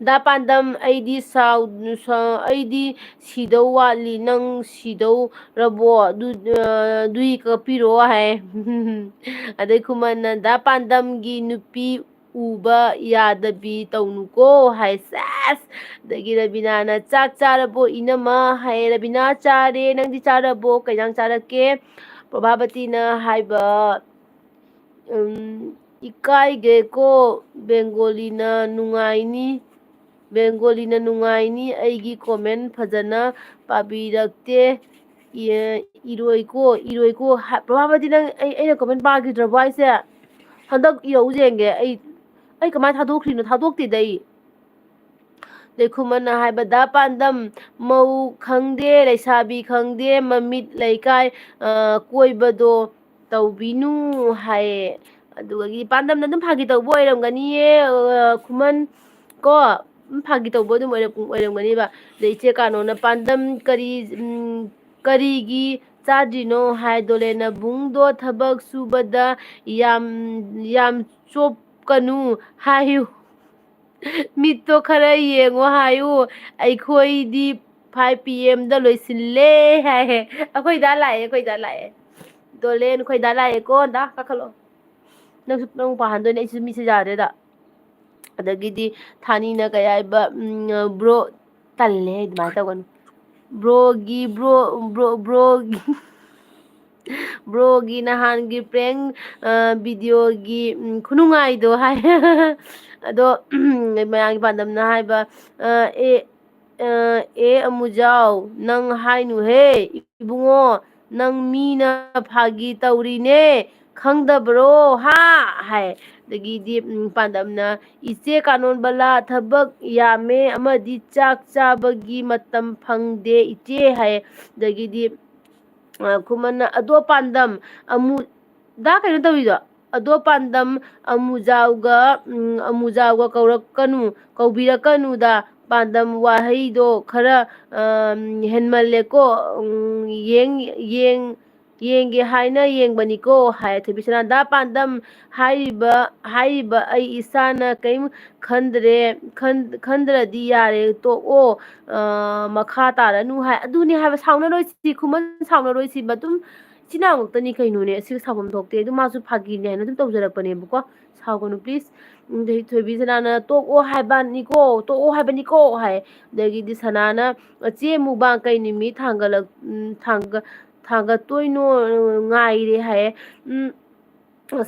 "ꯗꯥ ꯄꯥꯟꯗꯝ, ꯑꯩꯗꯤ ꯁꯥꯎ-, ꯁꯥꯎ-, ꯑꯩꯗꯤ ꯁꯤꯗꯧ ꯋꯥꯠꯂꯤ, ꯅꯪ ꯁꯤꯗꯧꯔꯕꯣ? ꯑꯗꯨ, ꯑ, ꯑꯗꯨꯏ ꯀꯛꯄꯤꯔꯣ" ꯍꯥꯏ꯫ ꯑꯗꯩ ꯈꯨꯃꯟꯅ, "ꯗꯥ ꯄꯥꯟꯗꯝꯒꯤ ꯅꯨꯄꯤ ꯎꯕ ꯌꯥꯗꯕꯤ ꯇꯧꯅꯨꯀꯣ" ꯍꯥꯏ꯫ ꯁꯦꯁ! ꯑꯗꯒꯤ ꯔꯕꯤꯅꯥꯅ, "ꯆꯥꯛ ꯆꯥꯔꯕꯣ ꯏꯅꯝꯃ?" ꯍꯥꯏ꯫ ꯔꯕꯤꯅꯥ, "ꯆꯥꯔꯦ, ꯅꯪꯗꯤ ꯆꯥꯔꯕꯣ? ꯀꯩ ꯏꯟꯖꯥꯡ ꯆꯥꯔꯛꯀꯦ?" ꯄ꯭ꯔꯚꯥꯕꯇꯤꯅ ꯍꯥꯏꯕ, ꯎꯝ, "ꯏꯀꯥꯏꯒꯦꯀꯣ, ꯕꯦꯡꯒꯣꯂꯤꯅ ꯅꯨꯡꯉꯥꯏꯅꯤ, ꯕꯦꯡꯒꯣꯂꯤꯅ ꯅꯨꯡꯉꯥꯏꯅꯤ, ꯑꯩꯒꯤ comment ꯐꯖꯅ ꯄꯥꯕꯤꯔꯛꯇꯦ, ꯏ-, ꯏꯔꯣꯏꯀꯣ, ꯏꯔꯣꯏꯀꯣ", ꯍꯥ-, ꯄ꯭ꯔꯚꯥꯕꯇꯤ, ꯅꯪ ꯑꯩ, ꯑꯩꯅ comment ꯄꯥꯈꯤꯗ꯭ꯔꯕꯣ ꯍꯥꯏꯁꯦ? ꯍꯟꯗꯛ ꯏꯔꯧ ꯌꯦꯡꯒꯦ꯫ ꯑꯩ, ꯑꯩ ꯀꯃꯥꯏꯅ ꯊꯥꯗꯣꯛꯈ꯭ꯔꯤꯅꯣ? ꯊꯥꯗꯣꯛꯇꯦꯗ ꯑꯩ꯫ ꯑꯗꯩ ꯈꯨꯃꯟꯅ ꯍꯥꯏꯕ, "ꯗꯥ ꯄꯥꯟꯗꯝ, ꯃꯧ ꯈꯪꯗꯦ, ꯂꯩꯁꯥꯕꯤ ꯈꯪꯗꯦ, ꯃꯃꯤꯠ ꯂꯩꯀꯥꯏ, ꯑ, ꯀꯣꯏꯕꯗꯣ ꯇꯧꯕꯤꯅꯨ" ꯍꯥꯏꯌꯦ꯫ ꯑꯗꯨꯗꯒꯤ ꯄꯥꯟꯗꯝꯅ ꯑꯗꯨꯝ ꯐꯥꯒꯤ ꯇꯧꯕ ꯑꯣꯏꯔꯝꯒꯅꯤꯌꯦ, ꯑ, ꯈꯨꯃꯟ ꯀꯣ, ꯑꯗꯨꯝ ꯐꯥꯒꯤ ꯇꯧꯕ ꯑꯗꯨꯝ ꯑꯣꯏꯔꯝ-, ꯑꯣꯏꯔꯝꯒꯅꯤꯕ꯫ ꯑꯗꯩ ꯏꯆꯦ ꯀꯥꯅꯣꯅ, "ꯄꯥꯟꯗꯝ ꯀꯔꯤ, ꯎꯝ, ꯀꯔꯤꯒꯤ ꯆꯥꯗ꯭ꯔꯤꯅꯣ?" ꯍꯥꯏ꯫ ꯗꯣꯂꯦꯟꯅ, "ꯕꯨꯡꯗꯣ ꯊꯕꯛ ꯁꯨꯕꯗ ꯌꯥꯝ, ꯌꯥꯝ ꯆꯣꯞꯀꯅꯨ ꯍꯥꯏꯌꯨ꯫ ꯃꯤꯠꯇꯣ ꯈꯔ ꯌꯦꯡꯉꯣ ꯍꯥꯏꯌꯨ꯫ ꯑꯩꯈꯣꯏꯗꯤ five P M ꯗ ꯂꯣꯏꯁꯤꯜꯂꯦ" ꯍꯥꯏꯌꯦ꯫ "ꯑꯩꯈꯣꯏ ꯗꯥ ꯂꯥꯛꯑꯦ, ꯑꯩꯈꯣꯏ ꯗꯥ ꯂꯥꯛꯑꯦ꯫ ꯗꯣꯂꯦꯟ, ꯑꯩꯈꯣꯏ ꯗꯥ ꯂꯥꯛꯑꯦꯀꯣ, ꯗꯥ, ꯀꯥꯈꯠꯂꯣ꯫ ꯅꯪꯁꯨ, ꯅꯪ ꯄꯥꯍꯟꯗꯣꯏꯅꯦ, ꯑꯩꯁꯨ ꯃꯤꯠꯁꯦ ꯌꯥꯗ꯭ꯔꯦꯗ"꯫ ꯑꯗꯒꯤꯗꯤ ꯊꯥꯅꯤꯅ ꯀꯩ ꯍꯥꯏꯕ, ꯎꯝ, "Bro", ꯇꯜꯂꯦ, ꯑꯗꯨꯃꯥꯏꯅ ꯇꯧꯒꯅꯨ꯫ "Bro ꯒꯤ, bro, bro, bro ꯒꯤ, bro ꯒꯤ ꯅꯍꯥꯟꯒꯤ prank, ꯑ, video ꯒꯤ, ꯎꯝ, ꯈꯨꯅꯨꯡꯉꯥꯏꯗꯣ" ꯍꯥꯏ꯫ ꯑꯗꯣ, ꯃꯌꯥꯝꯒꯤ ꯄꯥꯟꯗꯝꯅ ꯍꯥꯏꯕ, ꯑ, "ꯑꯦ, ꯑ, ꯑꯦ ꯑꯃꯨꯖꯥꯎ, ꯅꯪ ꯍꯥꯏꯅꯨꯍꯦ, ꯏꯕꯨꯡꯉꯣ, ꯅꯪ ꯃꯤꯅ ꯐꯥꯒꯤ ꯇꯧꯔꯤꯅꯦ, ꯈꯪꯗꯕ꯭ꯔꯣ? ꯍꯥ? ꯍꯥꯏ꯫ ꯑꯗꯒꯤꯗꯤ, ꯎꯝ, ꯄꯥꯟꯗꯝꯅ, "ꯏꯆꯦ ꯀꯥꯅꯣꯟꯕꯂꯥ, ꯊꯕꯛ ꯌꯥꯝꯃꯦ ꯑꯃꯗꯤ ꯆꯥꯛ ꯆꯥꯕꯒꯤ ꯃꯇꯝ ꯐꯪꯗꯦ ꯏꯆꯦ" ꯍꯥꯏ꯫ ꯑꯗꯒꯤꯗꯤ, ꯑ, ꯈꯨꯃꯟꯅ, "ꯑꯗꯣ ꯄꯥꯟꯗꯝ, ꯑꯃꯨ-, ꯗꯥ ꯀꯩꯅꯣ ꯇꯧꯔꯤꯗꯣ? ꯑꯗꯣ ꯄꯥꯟꯗꯝ, ꯑꯃꯨꯖꯥꯎꯒ, ꯎꯝ, ꯑꯃꯨꯖꯥꯎꯒ ꯀꯧꯔꯛꯀꯅꯨ, ꯀꯧꯕꯤꯔꯛꯀꯅꯨꯗ꯫ ꯄꯥꯟꯗꯝ ꯋꯥꯍꯩꯗꯣ ꯈꯔ, ꯑ, ꯍꯦꯟꯃꯜꯂꯦꯀꯣ꯫ ꯎꯝ, ꯌꯦꯡ-, ꯌꯦꯡ-, ꯌꯦꯡꯒꯦ ꯍꯥꯏꯅ ꯌꯦꯡꯕꯅꯤꯀꯣ" ꯍꯥꯏ꯫ ꯊꯣꯏꯕꯤꯁꯅꯥ, "ꯗꯥ ꯄꯥꯟꯗꯝ, ꯍꯥꯏꯔꯤꯕ, ꯍꯥꯏꯔꯤꯕ ꯑꯩ ꯏꯁꯥꯅ ꯀꯔꯤꯝ ꯈꯟꯗ꯭ꯔꯦ, ꯈꯟ-, ꯈꯟꯗ꯭ꯔꯗꯤ ꯌꯥꯔꯦ, ꯇꯣꯛꯑꯣ, ꯑ, ꯃꯈꯥ ꯇꯥꯔꯅꯨ" ꯍꯥꯏ꯫ ꯑꯗꯨꯅꯤ ꯍꯥꯏꯕ, ꯁꯥꯎꯅꯔꯣꯏꯁꯤ, ꯈꯨꯃꯟ ꯁꯥꯎꯅꯔꯣꯏꯁꯤ꯫ ꯃꯇꯨꯝ ꯏꯆꯤꯟ ꯏꯅꯥꯎ ꯉꯥꯛꯇꯅꯤ ꯀꯩꯅꯣꯅꯦ, ꯑꯁꯤꯒ ꯁꯥꯎꯐꯝ ꯊꯣꯛꯇꯦ꯫ ꯑꯗꯨ ꯃꯥꯁꯨ ꯐꯥꯒꯤꯅꯦ ꯍꯥꯏꯅ ꯑꯗꯨꯝ ꯇꯧꯖꯔꯛꯄꯅꯦꯕꯀꯣ꯫ ꯁꯥꯎꯒꯅꯨ please꯫ ꯎꯝ, ꯑꯗꯩ ꯊꯣꯏꯕꯤꯁꯅꯥꯅ, "ꯇꯣꯛꯑꯣ ꯍꯥꯏꯕꯅꯤꯀꯣ, ꯇꯣꯛꯑꯣ ꯍꯥꯏꯕꯅꯤꯀꯣ" ꯍꯥꯏ꯫ ꯑꯗꯒꯤꯗꯤ ꯁꯅꯥꯅ, "ꯆꯦ ꯃꯨꯛꯕꯥꯡ ꯀꯩ ꯅꯨꯃꯤꯠ ꯊꯥꯡꯒꯠꯂꯛ-, ꯎꯝ, ꯊꯥꯡꯒ-, ꯊꯥꯡꯒꯠꯇꯣꯏꯅꯣ ꯉꯥꯏꯔꯦ" ꯍꯥꯏꯌꯦ꯫ ꯎꯝ,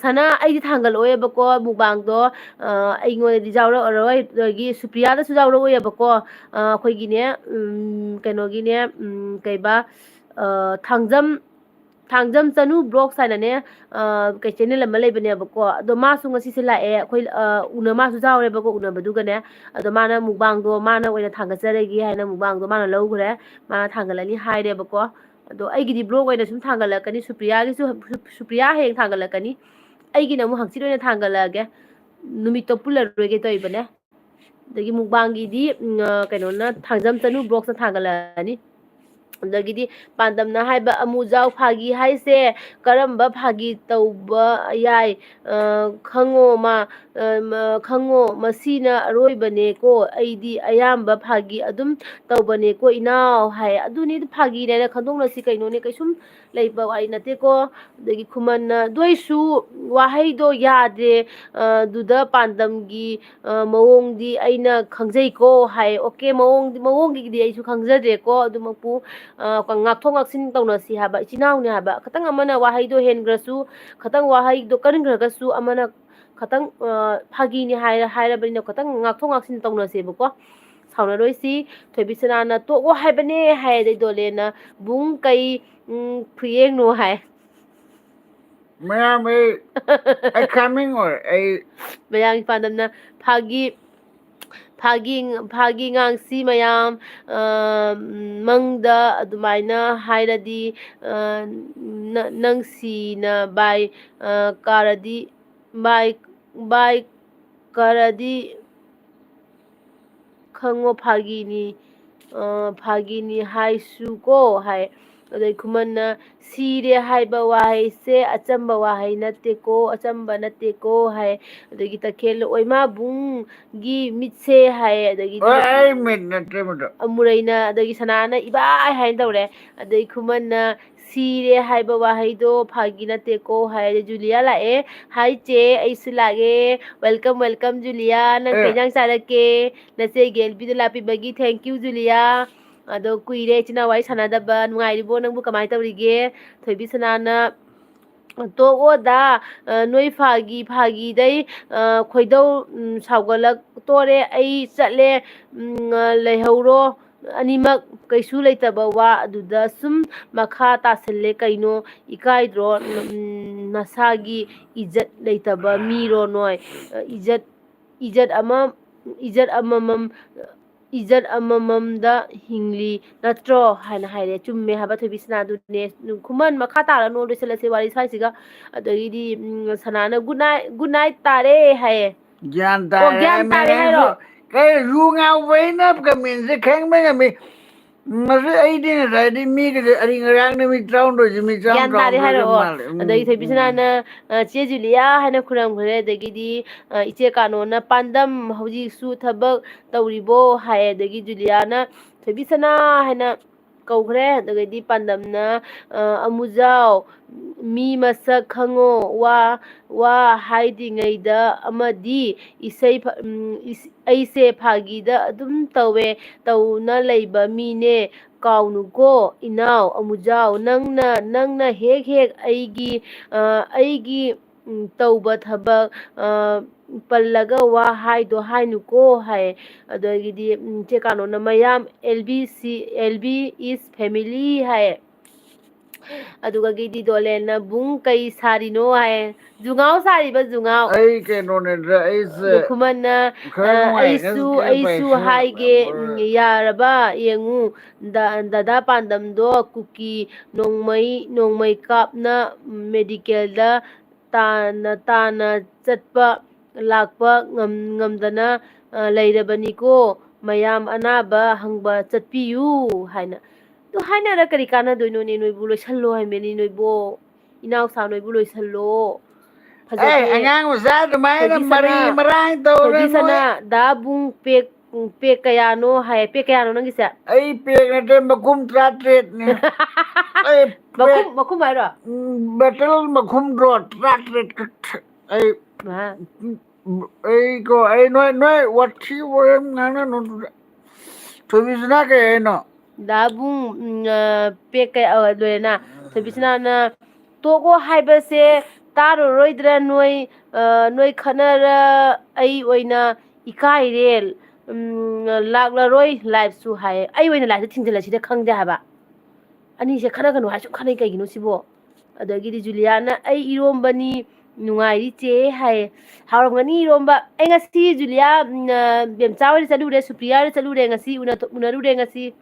ꯁꯅꯥ, ꯑꯩꯗꯤ ꯊꯥꯡꯒꯠꯂꯛꯑꯣꯏꯕꯀꯣ ꯃꯨꯛꯕꯥꯡꯗꯣ꯫ ꯑ, ꯑꯩꯉꯣꯟꯗꯗꯤ ꯌꯥꯎꯔꯛꯑꯔꯣꯏ꯫ ꯑꯗꯒꯤ ꯁꯨꯄ꯭ꯔꯤꯌꯥꯗꯁꯨ ꯌꯥꯎꯔꯛꯑꯣꯏꯕꯀꯣ꯫ ꯑ, ꯑꯩꯈꯣꯏꯒꯤꯅꯦ, ꯎꯝ, ꯀꯩꯅꯣꯒꯤꯅꯦ, ꯎꯝ, ꯀꯩꯕ, ꯑ, ꯊꯥꯡꯖꯝ, ꯊꯥꯡꯖꯝ ꯆꯅꯨ vlogs ꯍꯥꯏꯅꯅꯦ, ꯑ, ꯀꯩ channel ꯑꯃ ꯂꯩꯕꯅꯦꯕꯀꯣ꯫ ꯑꯗꯣ ꯃꯥꯁꯨ ꯉꯁꯤꯁꯦ ꯂꯥꯛꯑꯦ꯫ ꯑꯩꯈꯣꯏ, ꯑ, ꯎꯅ-, ꯃꯥꯁꯨ ꯌꯥꯎꯔꯦꯕꯀꯣ ꯎꯅꯕꯗꯨꯒꯅꯦ꯫ ꯑꯗꯣ ꯃꯥꯅ ꯃꯨꯛꯕꯥꯡꯗꯣ ꯃꯥꯅ ꯑꯣꯏꯅ ꯊꯥꯡꯒꯠꯆꯔꯒꯦ ꯍꯥꯏꯅ ꯃꯨꯛꯕꯥꯡꯗꯣ ꯃꯥꯅ ꯂꯧꯈ꯭ꯔꯦ꯫ ꯃꯥꯅ ꯊꯥꯡꯒꯠꯂꯅꯤ ꯍꯥꯏꯔꯦꯕꯀꯣ꯫ ꯑꯗꯣ ꯑꯩꯒꯤꯗꯤ vlog ꯑꯣꯏꯅ ꯁꯨꯝ ꯊꯥꯡꯒꯠꯂꯛꯀꯅꯤ꯫ ꯁꯨꯄ꯭ꯔꯤꯌꯥꯒꯤꯁꯨ, ꯁꯨ-, ꯁꯨꯄ꯭ꯔꯤꯌꯥ ꯍꯌꯦꯡ ꯊꯥꯡꯒꯠꯂꯛꯀꯅꯤ꯫ ꯑꯩꯒꯤꯅ ꯑꯃꯨꯛ ꯍꯪꯆꯤꯠ ꯑꯣꯏꯅ ꯊꯥꯡꯒꯠꯂꯛꯑꯒꯦ꯫ ꯅꯨꯃꯤꯠꯇꯣ ꯄꯨꯜꯂꯔꯣꯏꯒꯦ ꯇꯧꯔꯤꯕꯅꯦ꯫ ꯑꯗꯒꯤ ꯃꯨꯛꯕꯥꯡꯒꯤꯗꯤ, ꯎꯝ, ꯑ, ꯀꯩꯅꯣꯅ, ꯊꯥꯡꯖꯝ ꯆꯅꯨ vlogsꯅ ꯊꯥꯡꯒꯠꯂꯛꯑꯅꯤ꯫ ꯑꯗꯒꯤꯗꯤ ꯄꯥꯟꯗꯝꯅ ꯍꯥꯏꯕ, "ꯑꯃꯨꯖꯥꯎ, ꯐꯥꯒꯤ ꯍꯥꯏꯁꯦ ꯀꯔꯝꯕ ꯐꯥꯒꯤ ꯇꯧꯕ ꯌꯥꯏ? ꯑ, ꯈꯪꯉꯣ ꯃꯥ, ꯑ, ꯃ-, ꯈꯪꯉꯣ, ꯃꯁꯤꯅ ꯑꯔꯣꯏꯕꯅꯦꯀꯣ꯫ ꯑꯩꯗꯤ ꯑꯌꯥꯝꯕ ꯐꯥꯒꯤ ꯑꯗꯨꯝ ꯇꯧꯕꯅꯦꯀꯣ ꯏꯅꯥꯎ" ꯍꯥꯏ꯫ ꯑꯗꯨꯅꯤ, ꯐꯥꯒꯤꯅꯦꯅ ꯈꯟꯗꯣꯛꯅꯁꯤ ꯀꯩꯅꯣꯅꯦ, ꯀꯩꯁꯨꯝ ꯂꯩꯕ ꯋꯥꯔꯤ ꯅꯠꯇꯦꯀꯣ꯫ ꯑꯗꯒꯤ ꯈꯨꯃꯟꯅ, "ꯑꯗꯨ ꯑꯣꯏꯁꯨ ꯋꯥꯍꯩꯗꯣ ꯌꯥꯗꯦ, ꯑ, ꯑꯗꯨꯗ ꯄꯥꯟꯗꯝꯒꯤ, ꯑ, ꯃꯑꯣꯡꯗꯤ ꯑꯩꯅ ꯈꯪꯖꯩꯀꯣ" ꯍꯥꯏ꯫ Okay, ꯃꯑꯣꯡꯗꯤ, ꯃꯑꯣꯡꯒꯤꯗꯤ ꯑꯩꯁꯨ ꯈꯪꯖꯗ꯭ꯔꯦꯀꯣ꯫ ꯑꯗꯨꯃꯛꯄꯨ, ꯑ, ꯉꯥꯛꯊꯣꯛ ꯉꯥꯛꯁꯤꯟ ꯇꯧꯅꯁꯤ ꯍꯥꯏꯕ, ꯏꯆꯤꯟ ꯏꯅꯥꯎꯅꯤ ꯍꯥꯏꯕ꯫ ꯈꯤꯇꯪ ꯑꯃꯅ ꯋꯥꯍꯩꯗꯣ ꯍꯦꯟꯈ꯭ꯔꯁꯨ, ꯈꯤꯇꯪ ꯋꯥꯍꯩꯗꯣ ꯀꯟꯈ꯭ꯔꯒꯁꯨ, ꯑꯃꯅ ꯈꯤꯇꯪ, ꯑ, ꯐꯥꯒꯤꯅꯤ ꯍꯥꯏꯔ-, ꯍꯥꯏꯔꯕꯅꯤꯅ ꯈꯤꯇꯪ ꯉꯥꯛꯊꯣꯛ ꯉꯥꯛꯁꯤꯟ ꯇꯧꯅꯁꯦꯕꯀꯣ꯫ ꯁꯥꯎꯅꯔꯣꯏꯁꯤ꯫ ꯊꯣꯏꯕꯤꯁꯅꯥꯅ, "ꯇꯣꯛꯑꯣ ꯍꯥꯏꯕꯅꯦ" ꯍꯥꯏ꯫ ꯑꯗꯩ ꯗꯣꯂꯦꯟꯅ, "ꯕꯨꯡ ꯀꯩ, ꯎꯝ, ꯈꯨꯌꯦꯡꯅꯣ" ꯍꯥꯏ꯫ ꯃꯌꯥꯝ ꯑꯩ ꯑꯩ coming ꯑꯣꯏ ꯑꯩ ꯃꯌꯥꯝꯒꯤ ꯄꯥꯟꯗꯝꯅ ꯐꯥꯒꯤ ꯐꯥꯒꯤ ꯐꯥꯒꯤ ꯉꯥꯡꯁꯤ ꯃꯌꯥꯝ꯫ ꯑ, ꯃꯪꯗ ꯑꯗꯨꯃꯥꯏꯅ ꯍꯥꯏꯔꯗꯤ, ꯑ, ꯅ- ꯅꯪꯁꯤꯅ ꯕꯥꯏ, ꯑ, ꯀꯥꯔꯗꯤ ꯕꯥꯏ ꯕꯥꯏ ꯀꯥꯔꯗꯤ ꯈꯪꯉꯣ ꯐꯥꯒꯤꯅꯤ꯫ ꯑ, ꯐꯥꯒꯤꯅꯤ ꯍꯥꯏꯁꯨꯀꯣ ꯍꯥꯏ꯫ ꯑꯗꯩ ꯈꯨꯃꯟꯅ ꯁꯤꯔꯦ ꯍꯥꯏꯕ ꯋꯥꯍꯩꯁꯦ ꯑꯆꯝꯕ ꯋꯥꯍꯩ ꯅꯠꯇꯦꯀꯣ, ꯑꯆꯝꯕ ꯅꯠꯇꯦꯀꯣ ꯍꯥꯏ꯫ ꯑꯗꯒꯤ ꯇꯈꯦꯜ ꯑꯣꯏꯃꯥꯕꯨꯡꯒꯤ ꯃꯤꯠꯁꯦ ꯍꯥꯏ꯫ ꯑꯗꯒꯤꯗꯤ ꯑꯩ ꯃꯤꯠ ꯅꯠꯇꯦ ꯃꯗꯨ꯫ ꯑꯃꯨꯔꯩꯅ ꯑꯗꯒꯤ ꯁꯅꯥꯅ ꯏꯕꯥꯏ ꯍꯥꯏꯅ ꯇꯧꯔꯦ꯫ ꯑꯗꯩ ꯈꯨꯃꯟꯅ ꯁꯤꯔꯦ ꯍꯥꯏꯕ ꯋꯥꯍꯩꯗꯣ ꯐꯥꯒꯤ ꯅꯠꯇꯦꯀꯣ ꯍꯥꯏꯔꯦ꯫ ꯖꯨꯂꯤꯌꯥ ꯂꯥꯛꯑꯦ꯫ ꯍꯥꯏ ꯆꯦ, ꯑꯩꯁꯨ ꯂꯥꯛꯑꯦ꯫ Welcome, welcome ꯖꯨꯂꯤꯌꯥ꯫ ꯅꯪ ꯀꯩ ꯑꯦ꯫ ꯏꯟꯖꯥꯡ ꯆꯥꯔꯛꯀꯦ? ꯅꯆꯦꯒꯤ ꯑꯦꯜꯕꯤꯗꯣ ꯂꯥꯛꯄꯤꯕꯒꯤ thank you ꯖꯨꯂꯤꯌꯥ꯫ ꯑꯗꯣ ꯀꯨꯏꯔꯦ ꯏꯆꯤꯟ ꯏꯅꯥꯎ ꯋꯥꯔꯤ ꯁꯥꯟꯅꯗꯕ꯫ ꯅꯨꯡꯉꯥꯏꯔꯤꯕꯣ? ꯅꯪꯕꯨ ꯀꯃꯥꯏꯅ ꯇꯧꯔꯤꯒꯦ? ꯊꯣꯏꯕꯤ ꯁꯅꯥꯅ ꯇꯣꯛꯑꯣꯗ, ꯑ, ꯅꯣꯏ ꯐꯥꯒꯤ ꯐꯥꯒꯤꯗꯩ, ꯑ, ꯈꯣꯏꯗꯧ, ꯎꯝ, ꯁꯥꯎꯒꯠꯂꯛꯇꯣꯔꯦ꯫ ꯑꯩ ꯆꯠꯂꯦ, ꯎꯝ, ꯑ, ꯂꯩꯍꯧꯔꯣ꯫ ꯑꯅꯤꯃꯛ ꯀꯩꯁꯨ ꯂꯩꯇꯕ ꯋꯥ ꯑꯗꯨꯗ ꯁꯨꯝ ꯃꯈꯥ ꯇꯥꯁꯜꯂꯦ ꯀꯩꯅꯣ? ꯏꯀꯥꯏꯗ꯭ꯔꯣ? ꯎꯝ, ꯅꯁꯥꯒꯤ ꯏꯖꯠ ꯂꯩꯇꯕ ꯃꯤꯔꯣ ꯅꯣꯏ? ꯑ, ꯏꯖꯠ, ꯏꯖꯠ ꯑꯃ, ꯏꯖꯠ ꯑꯃꯃꯝ, ꯏꯖꯠ ꯑꯃꯃꯝꯗ ꯍꯤꯡꯂꯤ ꯅꯠꯇ꯭ꯔꯣ? ꯍꯥꯏꯅ ꯍꯥꯏꯔꯦ꯫ ꯆꯨꯝꯃꯦ ꯍꯥꯏꯕ ꯊꯣꯏꯕꯤ ꯁꯅꯥꯗꯨꯅꯦ꯫ ꯈꯨꯃꯟ ꯃꯈꯥ ꯇꯥꯔꯅꯨ, ꯂꯣꯏꯁꯤꯜꯂꯁꯦ ꯋꯥꯔꯤ ꯁ꯭ꯋꯥꯏꯁꯤꯒ꯫ ꯑꯗꯒꯤꯗꯤ, ꯎꯝ, ꯁꯅꯥꯅ good night, good night ꯇꯥꯔꯦ ꯍꯥꯏꯌꯦ꯫ ꯒ꯭ꯌꯥꯟ ꯑꯣ, ꯇꯥꯔꯦ, ꯒ꯭ꯌꯥꯟ ꯇꯥꯔꯦ ꯍꯥꯏꯔꯣ? ꯃꯦꯔꯦꯟꯁꯨ ꯀꯩ ꯌꯨ ꯉꯥꯎꯕ ꯑꯩꯅ ꯀꯃꯦꯟꯁꯦ ꯈꯪꯕ ꯉꯝꯃꯤ꯫ ꯃꯁꯤ ꯑꯩꯗꯤ ꯉꯁꯥꯏꯗꯤ ꯃꯤꯒꯁꯦ ꯑꯔꯤ ꯉꯔꯥꯡꯅ ꯃꯤ ꯇꯔꯥꯍꯨꯝꯗꯣꯏꯁꯦ ꯃꯤ ꯒ꯭ꯌꯥꯟ ꯇꯥꯔꯦ ꯇꯔꯥꯃꯥꯄꯜ ꯍꯥꯏꯔꯛꯑꯣ꯫ ꯃꯥꯜꯂꯦ꯫ ꯎꯝ, ꯑꯗꯒꯤ ꯊꯣꯏꯕꯤ ꯎꯝ꯫ ꯁꯅꯥꯅ, ꯑ, "ꯆꯦ ꯖꯨꯂꯤꯌꯥ" ꯍꯥꯏꯅ ꯈꯨꯔꯝꯈ꯭ꯔꯦ꯫ ꯑꯗꯒꯤꯗꯤ, ꯑ, ꯏꯆꯦ ꯀꯥꯅꯣꯅ "ꯄꯥꯟꯗꯝ ꯍꯧꯖꯤꯛꯁꯨ ꯊꯕꯛ ꯇꯧꯔꯤꯕꯣ?" ꯍꯥꯏ꯫ ꯑꯗꯒꯤ ꯖꯨꯂꯤꯌꯥꯅ "ꯊꯣꯏꯕꯤ ꯁꯅꯥ" ꯍꯥꯏꯅ ꯀꯧꯈ꯭ꯔꯦ꯫ ꯑꯗꯒꯤꯗꯤ ꯄꯥꯟꯗꯝꯅ, ꯑ, "ꯑꯃꯨꯖꯥꯎ, ꯃꯤ ꯃꯁꯛ ꯈꯪꯉꯣ, ꯋꯥ, ꯋꯥ ꯍꯥꯏꯗ꯭ꯔꯤꯉꯩꯗ ꯑꯃꯗꯤ ꯏꯁꯩ ꯐ-, ꯎꯝ, ꯏꯁ-, ꯑꯩꯁꯦ ꯐꯥꯒꯤꯗ ꯑꯗꯨꯝ ꯇꯧꯋꯦ, ꯇꯧꯅ ꯂꯩꯕ ꯃꯤꯅꯦ, ꯀꯥꯎꯅꯨꯀꯣ ꯏꯅꯥꯎ ꯑꯃꯨꯖꯥꯎ, ꯅꯪꯅ, ꯅꯪꯅ ꯍꯦꯛ ꯍꯦꯛ ꯑꯩꯒꯤ, ꯑ, ꯑꯩꯒꯤ, ꯎꯝ, ꯇꯧꯕ ꯊꯕꯛ, ꯑ, ꯄꯜꯂꯒ ꯋꯥ ꯍꯥꯏꯗꯣ ꯍꯥꯏꯅꯨꯀꯣ" ꯍꯥꯏ꯫ ꯑꯗꯒꯤꯗꯤ, ꯎꯝ, ꯆꯦ ꯀꯥꯅꯣꯅ "ꯃꯌꯥꯝ L B C, L B is family" ꯍꯥꯏ꯫ ꯑꯗꯨꯒꯒꯤꯗꯤ ꯗꯣꯂꯦꯟꯅ, "ꯕꯨꯡ, ꯀꯩ ꯁꯥꯔꯤꯅꯣ?" ꯍꯥꯏ꯫ "ꯖꯨꯉꯥꯎ ꯁꯥꯔꯤꯕ, ꯖꯨꯉꯥꯎ"꯫ ꯑꯩ ꯀꯩꯅꯣꯅꯦꯗ, ꯑꯩꯁꯦ ꯑꯗꯨ ꯈꯨꯃꯟꯅ, ꯈꯔ "ꯑ, ꯅꯨꯡꯉꯥꯏ, ꯑꯩꯁꯨ, ꯅꯪ ꯑꯩꯁꯨ ꯄꯩꯁꯥ ꯍꯥꯏꯒꯦ, ꯎꯝ, ꯌꯥꯔꯕ ꯌꯦꯡꯉꯨ꯫ ꯗ-, ꯗꯗꯥ ꯄꯥꯟꯗꯝꯗꯣ ꯀꯨꯀꯤ ꯅꯣꯡꯃꯩ, ꯅꯣꯡꯃꯩ ꯀꯥꯞꯅ ꯃꯦꯗꯤꯀꯦꯜꯗ ꯇꯥꯅ, ꯇꯥꯅ ꯆꯠꯄ ꯂꯥꯛꯄ ꯉꯝ-, ꯉꯝꯗꯅ, ꯑ, ꯂꯩꯔꯕꯅꯤꯀꯣ꯫ ꯃꯌꯥꯝ ꯑꯅꯥꯕ ꯍꯪꯕ ꯆꯠꯄꯤꯌꯨ" ꯍꯥꯏꯅ꯫ ꯑꯗꯨ ꯍꯥꯏꯅꯔ ꯀꯔꯤ ꯀꯥꯟꯅꯗꯣꯏꯅꯣꯅꯦ? ꯅꯣꯏꯕꯨ ꯂꯣꯏꯁꯜꯂꯣ ꯍꯥꯏꯕꯅꯤ, ꯅꯣꯏꯕꯣ꯫ ꯏꯅꯥꯎꯁꯥ ꯅꯣꯏꯕꯨ ꯂꯣꯏꯁꯜꯂꯣ꯫ ꯑꯦ, ꯐꯖꯗꯦ꯫ ꯑꯉꯥꯡ ꯃꯆꯥ ꯑꯗꯨꯃꯥꯏꯅ ꯊꯣꯏꯕꯤ ꯃꯔꯤ ꯁꯅꯥ, ꯃꯔꯥꯡ ꯇꯧꯔꯦ ꯊꯣꯏꯕꯤ ꯁꯅꯥ, ꯅꯣꯏ꯫ ꯗꯥ ꯕꯨꯡ ꯄꯦꯛ, ꯄꯦꯛ ꯀꯌꯥꯅꯣ ꯍꯥꯏ꯫ ꯄꯦꯛ ꯀꯌꯥꯅꯣ ꯅꯪꯒꯤꯁꯦ? ꯑꯩ ꯄꯦꯛ ꯅꯠꯇꯦ, ꯃꯈꯨꯝ ꯇꯔꯥꯇꯔꯦꯠꯅꯦ꯫ ꯑꯩ ꯄꯦꯛ, ꯃꯈꯨꯝ, ꯃꯈꯨꯝ ꯍꯥꯏꯔꯣ? ꯎꯝ, ꯕꯦꯇꯜ ꯃꯈꯨꯝꯗꯣ ꯇꯔꯥꯇꯔꯦꯠ ꯈꯛ꯫ ꯑꯩ ꯃꯥ꯫ ꯑꯩꯀꯣ, ꯑꯩ ꯅꯣꯏ, ꯅꯣꯏ ꯋꯥꯊꯤ ꯋꯥꯔꯦꯝ ꯉꯥꯡꯅꯅꯨ ꯑꯗꯨꯗ꯫ ꯊꯣꯏꯕꯤꯁꯤꯅ ꯀꯩ ꯍꯥꯏꯅꯣ? ꯗꯥꯕꯨꯡ, ꯎꯝ, ꯑ, ꯄꯦꯛ ꯀꯌꯥ, ꯑ, ꯂꯣꯏꯔꯦꯅ? ꯊꯣꯏꯕꯤꯁꯤꯅꯅ, "ꯇꯣꯛꯑꯣ ꯍꯥꯏꯕꯁꯦ ꯇꯥꯔꯔꯣꯏꯗ꯭ꯔꯥ ꯅꯣꯏ? ꯑ, ꯅꯣꯏ ꯈꯠꯅꯔ ꯑꯩ ꯑꯣꯏꯅ ꯏꯀꯥꯏꯔꯦ꯫ ꯎꯝ, ꯂꯥꯛꯂꯔꯣꯏ ꯂꯥꯏꯐꯁꯨ" ꯍꯥꯏ꯫ ꯑꯩ ꯑꯣꯏꯅ ꯂꯥꯏꯐꯇ ꯊꯤꯡꯖꯤꯜꯂꯁꯤꯗ ꯈꯪꯗꯦ ꯍꯥꯏꯕ꯫ ꯑꯅꯤꯁꯦ ꯈꯠꯅꯒꯅꯨ ꯍꯥꯏ ꯁꯨꯝ ꯈꯠꯅꯩ ꯀꯩꯒꯤꯅꯣ ꯁꯤꯕꯣ? ꯑꯗꯒꯤꯗꯤ ꯖꯨꯂꯤꯌꯥꯅ, "ꯑꯩ ꯏꯔꯣꯝꯕꯅꯤ, ꯅꯨꯡꯉꯥꯏꯔꯤ ꯆꯦ" ꯍꯥꯏꯌꯦ꯫ ꯍꯥꯎꯔꯝꯒꯅꯤ ꯏꯔꯣꯝꯕ꯫ ꯑꯩ ꯉꯁꯤ ꯖꯨꯂꯤꯌꯥ, ꯎꯝ, ꯑ, ꯕꯦꯝꯆꯥ ꯍꯣꯏꯗ ꯆꯠꯂꯨꯔꯦ, ꯁꯨꯄ꯭ꯔꯤꯌꯥ ꯍꯣꯏꯗ ꯆꯠꯂꯨꯔꯦ, ꯉꯁꯤ ꯎꯅ-, ꯎꯅꯔꯨꯔꯦ ꯉꯁꯤ꯫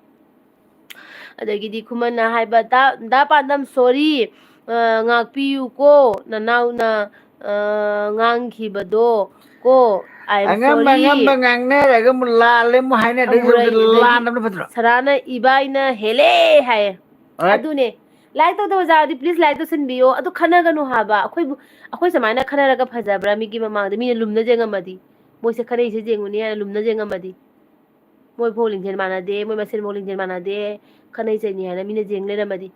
ꯑꯗꯒꯤꯗꯤ ꯈꯨꯃꯟꯅ ꯍꯥꯏꯕ, "ꯗꯥ, ꯗꯥ ꯄꯥꯟꯗꯝ, sorry, ꯑ, ꯉꯥꯛꯄꯤꯌꯨꯀꯣ, ꯅꯅꯥꯎꯅ, ꯑ, ꯉꯥꯡꯈꯤꯕꯗꯣ ꯀꯣ, I am ꯑꯉꯝꯕ sorry." ꯑꯉꯝꯕ ꯉꯥꯡꯅꯔꯒ ꯑꯃꯨꯛ ꯂꯥꯜꯂꯦ ꯑꯃꯨꯛ ꯍꯥꯏꯅꯗꯣꯏ ꯑꯃꯨꯛ ꯁꯔꯨꯛꯇꯤ ꯍꯥꯏ-, ꯑꯗꯒꯤ ꯂꯥꯟꯅꯕꯅ ꯐꯠꯇ꯭ꯔꯣ? ꯁꯔꯥꯅ, "ꯏꯕꯥꯏꯅ ꯍꯦꯜꯂꯦ" ꯍꯥꯏꯌꯦ꯫ Alright. ꯑꯗꯨꯅꯦ, like ꯇꯧꯗꯕ ꯖꯥꯔꯗꯤ please like ꯇꯧꯁꯟꯕꯤꯌꯣ꯫ ꯑꯗꯨ ꯈꯟꯅꯒꯅꯨ ꯍꯥꯏꯕ꯫ ꯑꯩꯈꯣꯏꯕꯨ, ꯑꯩꯈꯣꯏ ꯁꯨꯃꯥꯏꯅ ꯈꯟꯅꯔꯒ ꯐꯖꯕ꯭ꯔꯥ ꯃꯤꯒꯤ ꯃꯃꯥꯡꯗ? ꯃꯤꯅ ꯂꯨꯝꯅ ꯌꯦꯡꯉꯝꯃꯗꯤ, "ꯃꯣꯏꯁꯦ ꯈꯠꯅꯩꯁꯦ ꯌꯦꯡꯉꯨꯅꯦ" ꯍꯥꯏꯅ ꯂꯨꯝꯅ ꯌꯦꯡꯉꯝꯃꯗꯤ, ꯃꯣꯏ ꯐꯥꯎ ꯂꯤꯡꯖꯦꯜ ꯃꯥꯟꯅꯗꯦ, ꯃꯣꯏ ꯃꯁꯦꯟ ꯐꯥꯎ ꯂꯤꯡꯖꯦꯜ ꯃꯥꯟꯅꯗꯦ, ꯈꯠꯅꯩ ꯆꯩꯅꯤ ꯍꯥꯏꯅ ꯃꯤꯅ ꯌꯦꯡ ꯂꯩꯔꯝꯃꯗꯤ,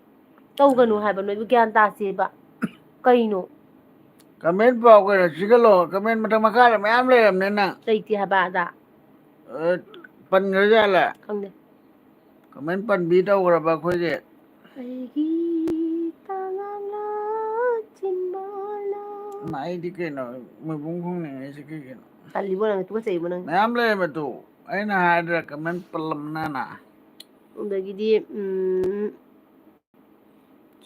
ꯇꯧꯒꯅꯨ ꯍꯥꯏꯕ꯫ ꯅꯣꯏꯕꯨ ꯒ꯭ꯌꯥꯟ ꯇꯥꯁꯦꯕ꯫ ꯀꯩꯅꯣ? Comment ꯄꯥꯎ ꯀꯩꯅꯣ ꯆꯤꯛꯍꯜꯂꯣ꯫ Comment ꯃꯊꯛ ꯃꯈꯥꯗ ꯃꯌꯥꯝ ꯂꯩꯔꯝꯅꯤꯅ꯫ ꯂꯩꯇꯦ ꯍꯥꯏꯕ ꯑꯗ꯫ ꯑ, ꯄꯟꯈ꯭ꯔꯖꯥꯠꯂ? ꯈꯪꯗꯦ꯫ Comment ꯄꯟꯕꯤ ꯇꯧꯈ꯭ꯔꯕ ꯑꯩꯈꯣꯏꯒꯤ? ꯑꯩꯒꯤ ꯇꯉꯥꯡꯂ ꯆꯤꯟꯕꯂ꯫ ꯃꯥ, ꯑꯩꯗꯤ ꯀꯩꯅꯣ, ꯃꯣꯏꯕꯨꯡ ꯈꯣꯡꯅꯤꯡꯉꯩꯁꯦ ꯀꯩꯒꯤꯅꯣ? ꯇꯜꯂꯤꯕꯣ ꯅꯪ, ꯇꯨꯀꯠꯆꯩꯕꯣ ꯅꯪ? ꯃꯌꯥꯝ ꯂꯩꯔꯝꯃꯦ ꯇꯨ꯫ ꯑꯩꯅ ꯍꯥꯏꯗ꯭ꯔꯥ comment ꯄꯜꯂꯝꯅꯦꯅ? ꯑꯗꯒꯤꯗꯤ, ꯎꯝ,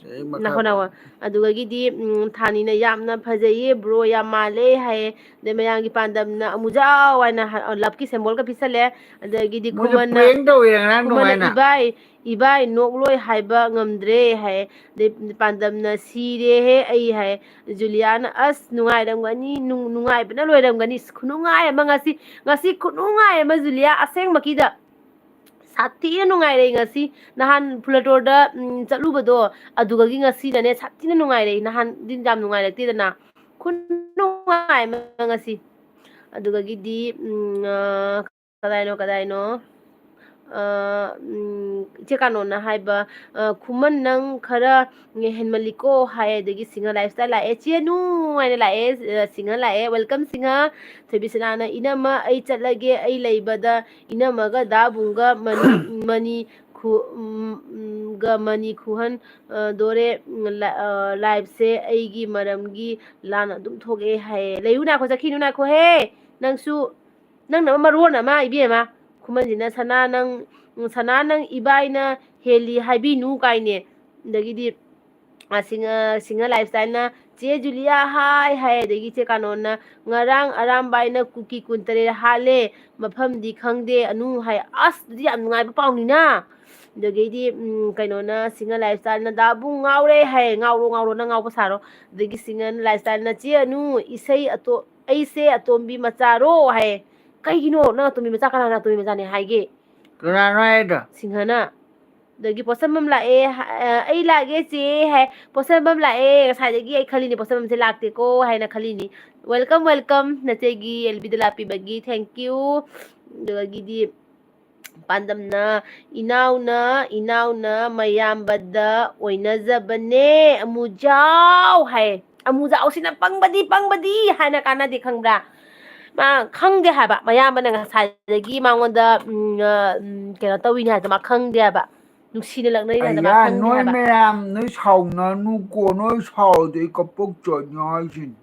ꯅꯈꯣ ꯅꯈꯣ꯫ ꯑꯗꯨꯗꯒꯤꯗꯤ ꯎꯝ, ꯊꯥꯅꯤꯅ "ꯌꯥꯝꯅ ꯐꯖꯩꯌꯦ ꯕ꯭ꯔꯣ, ꯌꯥꯝ ꯃꯥꯜꯂꯦ" ꯍꯥꯏꯌꯦ꯫ ꯑꯗꯩ ꯃꯌꯥꯝꯒꯤ ꯄꯥꯟꯗꯝꯅ ꯑꯃꯨꯖꯥꯎ ꯍꯥꯏꯅ ꯍ- ꯂꯞꯀꯤ ꯁꯦꯝꯕꯣꯜꯒ ꯄꯤꯁꯜꯂꯦ꯫ ꯑꯗꯒꯤꯗꯤ ꯃꯣꯏꯁꯨ ꯈꯨꯃꯟꯅ prank ꯇꯧꯋꯦ ꯉꯔꯥꯡ ꯈꯨꯃꯟꯅ ꯅꯨꯡꯉꯥꯏꯅ꯫ "ꯏꯕꯥꯏ, ꯏꯕꯥꯏ ꯅꯣꯛꯂꯣꯏ ꯍꯥꯏꯕ ꯉꯝꯗ꯭ꯔꯦ" ꯍꯥꯏ꯫ ꯑꯗꯩ ꯄꯥꯟꯗꯝꯅ "ꯁꯤꯔꯦꯍꯦ ꯑꯩ" ꯍꯥꯏ꯫ ꯖꯨꯂꯤꯌꯥꯅ "ꯑꯁ ꯅꯨꯡꯉꯥꯏꯔꯝꯒꯅꯤ, ꯅꯨꯡ- ꯅꯨꯡꯉꯥꯏꯕꯅ ꯂꯣꯏꯔꯝꯒꯅꯤ꯫ ꯑꯁ, ꯈꯨꯅꯨꯡꯉꯥꯏ ꯑꯃ ꯉꯁꯤ, ꯉꯁꯤ ꯈꯨꯅꯨꯡꯉꯥꯏ ꯑꯃ ꯖꯨꯂꯤꯌꯥ, ꯑꯁꯦꯡꯕꯀꯤꯗ ꯁꯥꯊꯤꯅ ꯅꯨꯡꯉꯥꯏꯔꯦ ꯉꯁꯤ꯫ ꯅꯍꯥꯟ ꯐꯨꯂꯇꯣꯔꯗ ꯎꯝ, ꯆꯠꯂꯨꯕꯗꯣ, ꯑꯗꯨꯗꯒꯤ ꯉꯁꯤꯅꯅꯦ ꯁꯥꯊꯤꯅ ꯅꯨꯡꯉꯥꯏꯔꯦ꯫ ꯅꯍꯥꯟꯗꯤ ꯌꯥꯝ ꯅꯨꯡꯉꯥꯏꯔꯛꯇꯦꯗꯅ꯫ ꯈꯨꯅꯨꯡꯉꯥꯏ ꯑꯃ ꯉꯁꯤ꯫ ꯑꯗꯨꯗꯒꯤꯗꯤ ꯎꯝ, ꯑ, ꯀꯗꯥꯏꯅꯣ ꯀꯗꯥꯏꯅꯣ ꯑ, ꯎꯝ, ꯏꯆꯦ ꯀꯥꯅꯣꯅ ꯍꯥꯏꯕ, ꯑ, "ꯈꯨꯃꯟ ꯅꯪ ꯈꯔ ꯍꯦꯟꯃꯜꯂꯤꯀꯣ" ꯍꯥꯏ꯫ ꯑꯗꯒꯤ ꯁꯤꯡꯍ ꯂꯥꯏꯐ ꯁ꯭ꯇꯥꯏꯜ ꯂꯥꯛꯑꯦ, "ꯆꯦꯅꯨ" ꯍꯥꯏꯅ ꯂꯥꯛꯑꯦ꯫ ꯑ, ꯁꯤꯡꯍ ꯂꯥꯛꯑꯦ, "ꯋꯦꯜꯀꯝ ꯁꯤꯡꯍ"꯫ ꯊꯣꯏꯕꯤꯁꯅꯥꯅ "ꯏꯅꯝꯃ ꯑꯩ ꯆꯠꯂꯒꯦ, ꯑꯩ ꯂꯩꯕꯗ ꯏꯅꯝꯃꯒ ꯗꯥ ꯕꯨꯡꯒ ꯃꯅꯤ ꯃꯅꯤ ꯈꯨ ꯎꯝ, ꯎꯝ, ꯒ ꯃꯅꯤ ꯈꯨꯍꯟ ꯑ, ꯗꯣꯔꯦ꯫ ꯎꯝ, ꯂꯥ- ꯑ, ꯂꯥꯏꯐꯁꯦ ꯑꯩꯒꯤ ꯃꯔꯝꯒꯤ ꯂꯥꯟ ꯑꯗꯨꯝ ꯊꯣꯛꯑꯦ" ꯍꯥꯏꯌꯦ꯫ "ꯂꯩꯌꯨ ꯅꯥꯈꯣ, ꯆꯠꯈꯤꯅꯨ ꯅꯥꯈꯣ ꯍꯦ꯫ ꯅꯪꯁꯨ ꯅꯪꯅ ꯑꯃ ꯃꯔꯣꯟ ꯑꯃ ꯏꯕꯦꯝꯃ꯫ ꯈꯨꯃꯟꯁꯤꯅ ꯁꯅꯥ ꯅꯪ, ꯁꯅꯥ ꯅꯪ ꯏꯕꯥꯏꯅ ꯍꯦꯜꯂꯤ ꯍꯥꯏꯕꯤꯅꯨ" ꯀꯥꯏꯅꯦ꯫ ꯑꯗꯒꯤꯗꯤ ꯑ, ꯁꯤꯡꯍ ꯁꯤꯡꯍ ꯂꯥꯏꯐ ꯁ꯭ꯇꯥꯏꯜꯅ "ꯆꯦ ꯖꯨꯂꯤꯌꯥ ꯍꯥꯏ" ꯍꯥꯏ꯫ ꯑꯗꯒꯤ ꯆꯦ ꯀꯥꯅꯣꯟꯅ "ꯉꯔꯥꯡ ꯑꯔꯥꯝꯕꯥꯏꯅ ꯀꯨꯀꯤ ꯀꯨꯟꯇꯔꯦꯠ ꯍꯥꯠꯂꯦ, ꯃꯐꯝꯗꯤ ꯈꯪꯗꯦ ꯑꯅꯨ" ꯍꯥꯏ꯫ ꯑꯁ, ꯑꯗꯨꯗꯤ ꯌꯥꯝ ꯅꯨꯡꯉꯥꯏꯕ ꯄꯥꯎꯅꯤꯅ꯫ ꯑꯗꯒꯤꯗꯤ ꯎꯝ, ꯀꯩꯅꯣꯅ ꯁꯤꯡꯍ ꯂꯥꯏꯐ ꯁ꯭ꯇꯥꯏꯜꯅ "ꯗꯥꯕꯨꯡ ꯉꯥꯎꯔꯦ" ꯍꯥꯏ꯫ "ꯉꯥꯎꯔꯣ ꯉꯥꯎꯔꯣ, ꯅꯪ ꯉꯥꯎꯕ ꯁꯥꯔꯣ"꯫ ꯑꯗꯒꯤ ꯁꯤꯡꯍ ꯂꯥꯏꯐ ꯁ꯭ꯇꯥꯏꯜꯅ "ꯆꯦ ꯑꯅꯨ, ꯏꯁꯩ ꯑꯇꯣ ꯑꯩꯁꯦ ꯑꯇꯣꯝꯕꯤ ꯃꯆꯥꯔꯣ?" ꯍꯥꯏ꯫ "ꯀꯩꯒꯤꯅꯣ ꯅꯪ ꯑꯇꯣꯝꯕꯤ ꯃꯆꯥ? ꯀꯅꯥꯅ ꯑꯇꯣꯝꯕꯤ ꯃꯆꯥꯅꯦ ꯍꯥꯏꯒꯦ?" ꯀꯅꯥꯅꯣ ꯍꯥꯏꯗꯣ? ꯁꯤꯡꯍꯅ꯫ ꯑꯗꯒꯤ ꯄꯣꯠꯁꯝꯕꯝ ꯂꯥꯛꯑꯦ ꯍꯥ- ꯑ, "ꯑꯩ ꯂꯥꯛꯑꯒꯦ ꯆꯦ" ꯍꯥꯏ꯫ "ꯄꯣꯠꯁꯝꯕꯝ ꯂꯥꯛꯑꯦ, ꯉꯁꯥꯏꯗꯒꯤ ꯑꯩ ꯈꯜꯂꯤꯅꯦ ꯄꯣꯠꯁꯝꯕꯝꯁꯦ ꯂꯥꯛꯇꯦꯀꯣ" ꯍꯥꯏꯅ ꯈꯜꯂꯤꯅꯤ꯫ "ꯋꯦꯜꯀꯝ, ꯋꯦꯜꯀꯝ, ꯅꯆꯦꯒꯤ ꯑꯦꯜꯕꯤꯗ ꯂꯥꯛꯄꯤꯕꯒꯤ thank you"꯫ ꯑꯗꯨꯗꯒꯤꯗꯤ ꯄꯥꯟꯗꯝꯅ "ꯏꯅꯥꯎꯅ, ꯏꯅꯥꯎꯅ ꯃꯌꯥꯝꯕꯗ ꯑꯣꯏꯅꯖꯕꯅꯦ ꯑꯃꯨꯖꯥꯎ" ꯍꯥꯏ꯫ ꯑꯃꯨꯖꯥꯎꯁꯤꯅ ꯄꯪꯕꯗꯤ, ꯄꯪꯕꯗꯤ ꯍꯥꯏꯅ ꯀꯥꯟꯅꯗꯦ ꯈꯪꯕ꯭ꯔꯥ? ꯃꯥ ꯈꯪꯗꯦ ꯍꯥꯏꯕ, ꯃꯌꯥꯝꯕꯅ ꯉꯁꯥꯏꯗꯒꯤ ꯃꯉꯣꯟꯗ ꯎꯝ, ꯑ, ꯎꯝ, ꯀꯩꯅꯣ ꯇꯧꯋꯤꯅꯦ ꯍꯥꯏꯗꯣ ꯃꯥ ꯈꯪꯗꯦ ꯍꯥꯏꯕ, ꯅꯨꯡꯁꯤꯅ ꯂꯛꯅꯔꯤꯅꯦ ꯍꯥꯏꯗꯣ ꯃꯥ ꯑꯌꯥ, ꯈꯪꯗꯦ ꯅꯣꯏ ꯍꯥꯏꯕ꯫ ꯃꯌꯥꯝ ꯅꯣꯏ ꯁꯥꯎꯅꯅꯨꯀꯣ, ꯅꯣꯏ ꯁꯥꯎꯔꯗꯤ ꯑꯩ ꯀꯞꯄꯛꯆꯅꯤ ꯍꯥꯏꯁꯤꯅꯤ꯫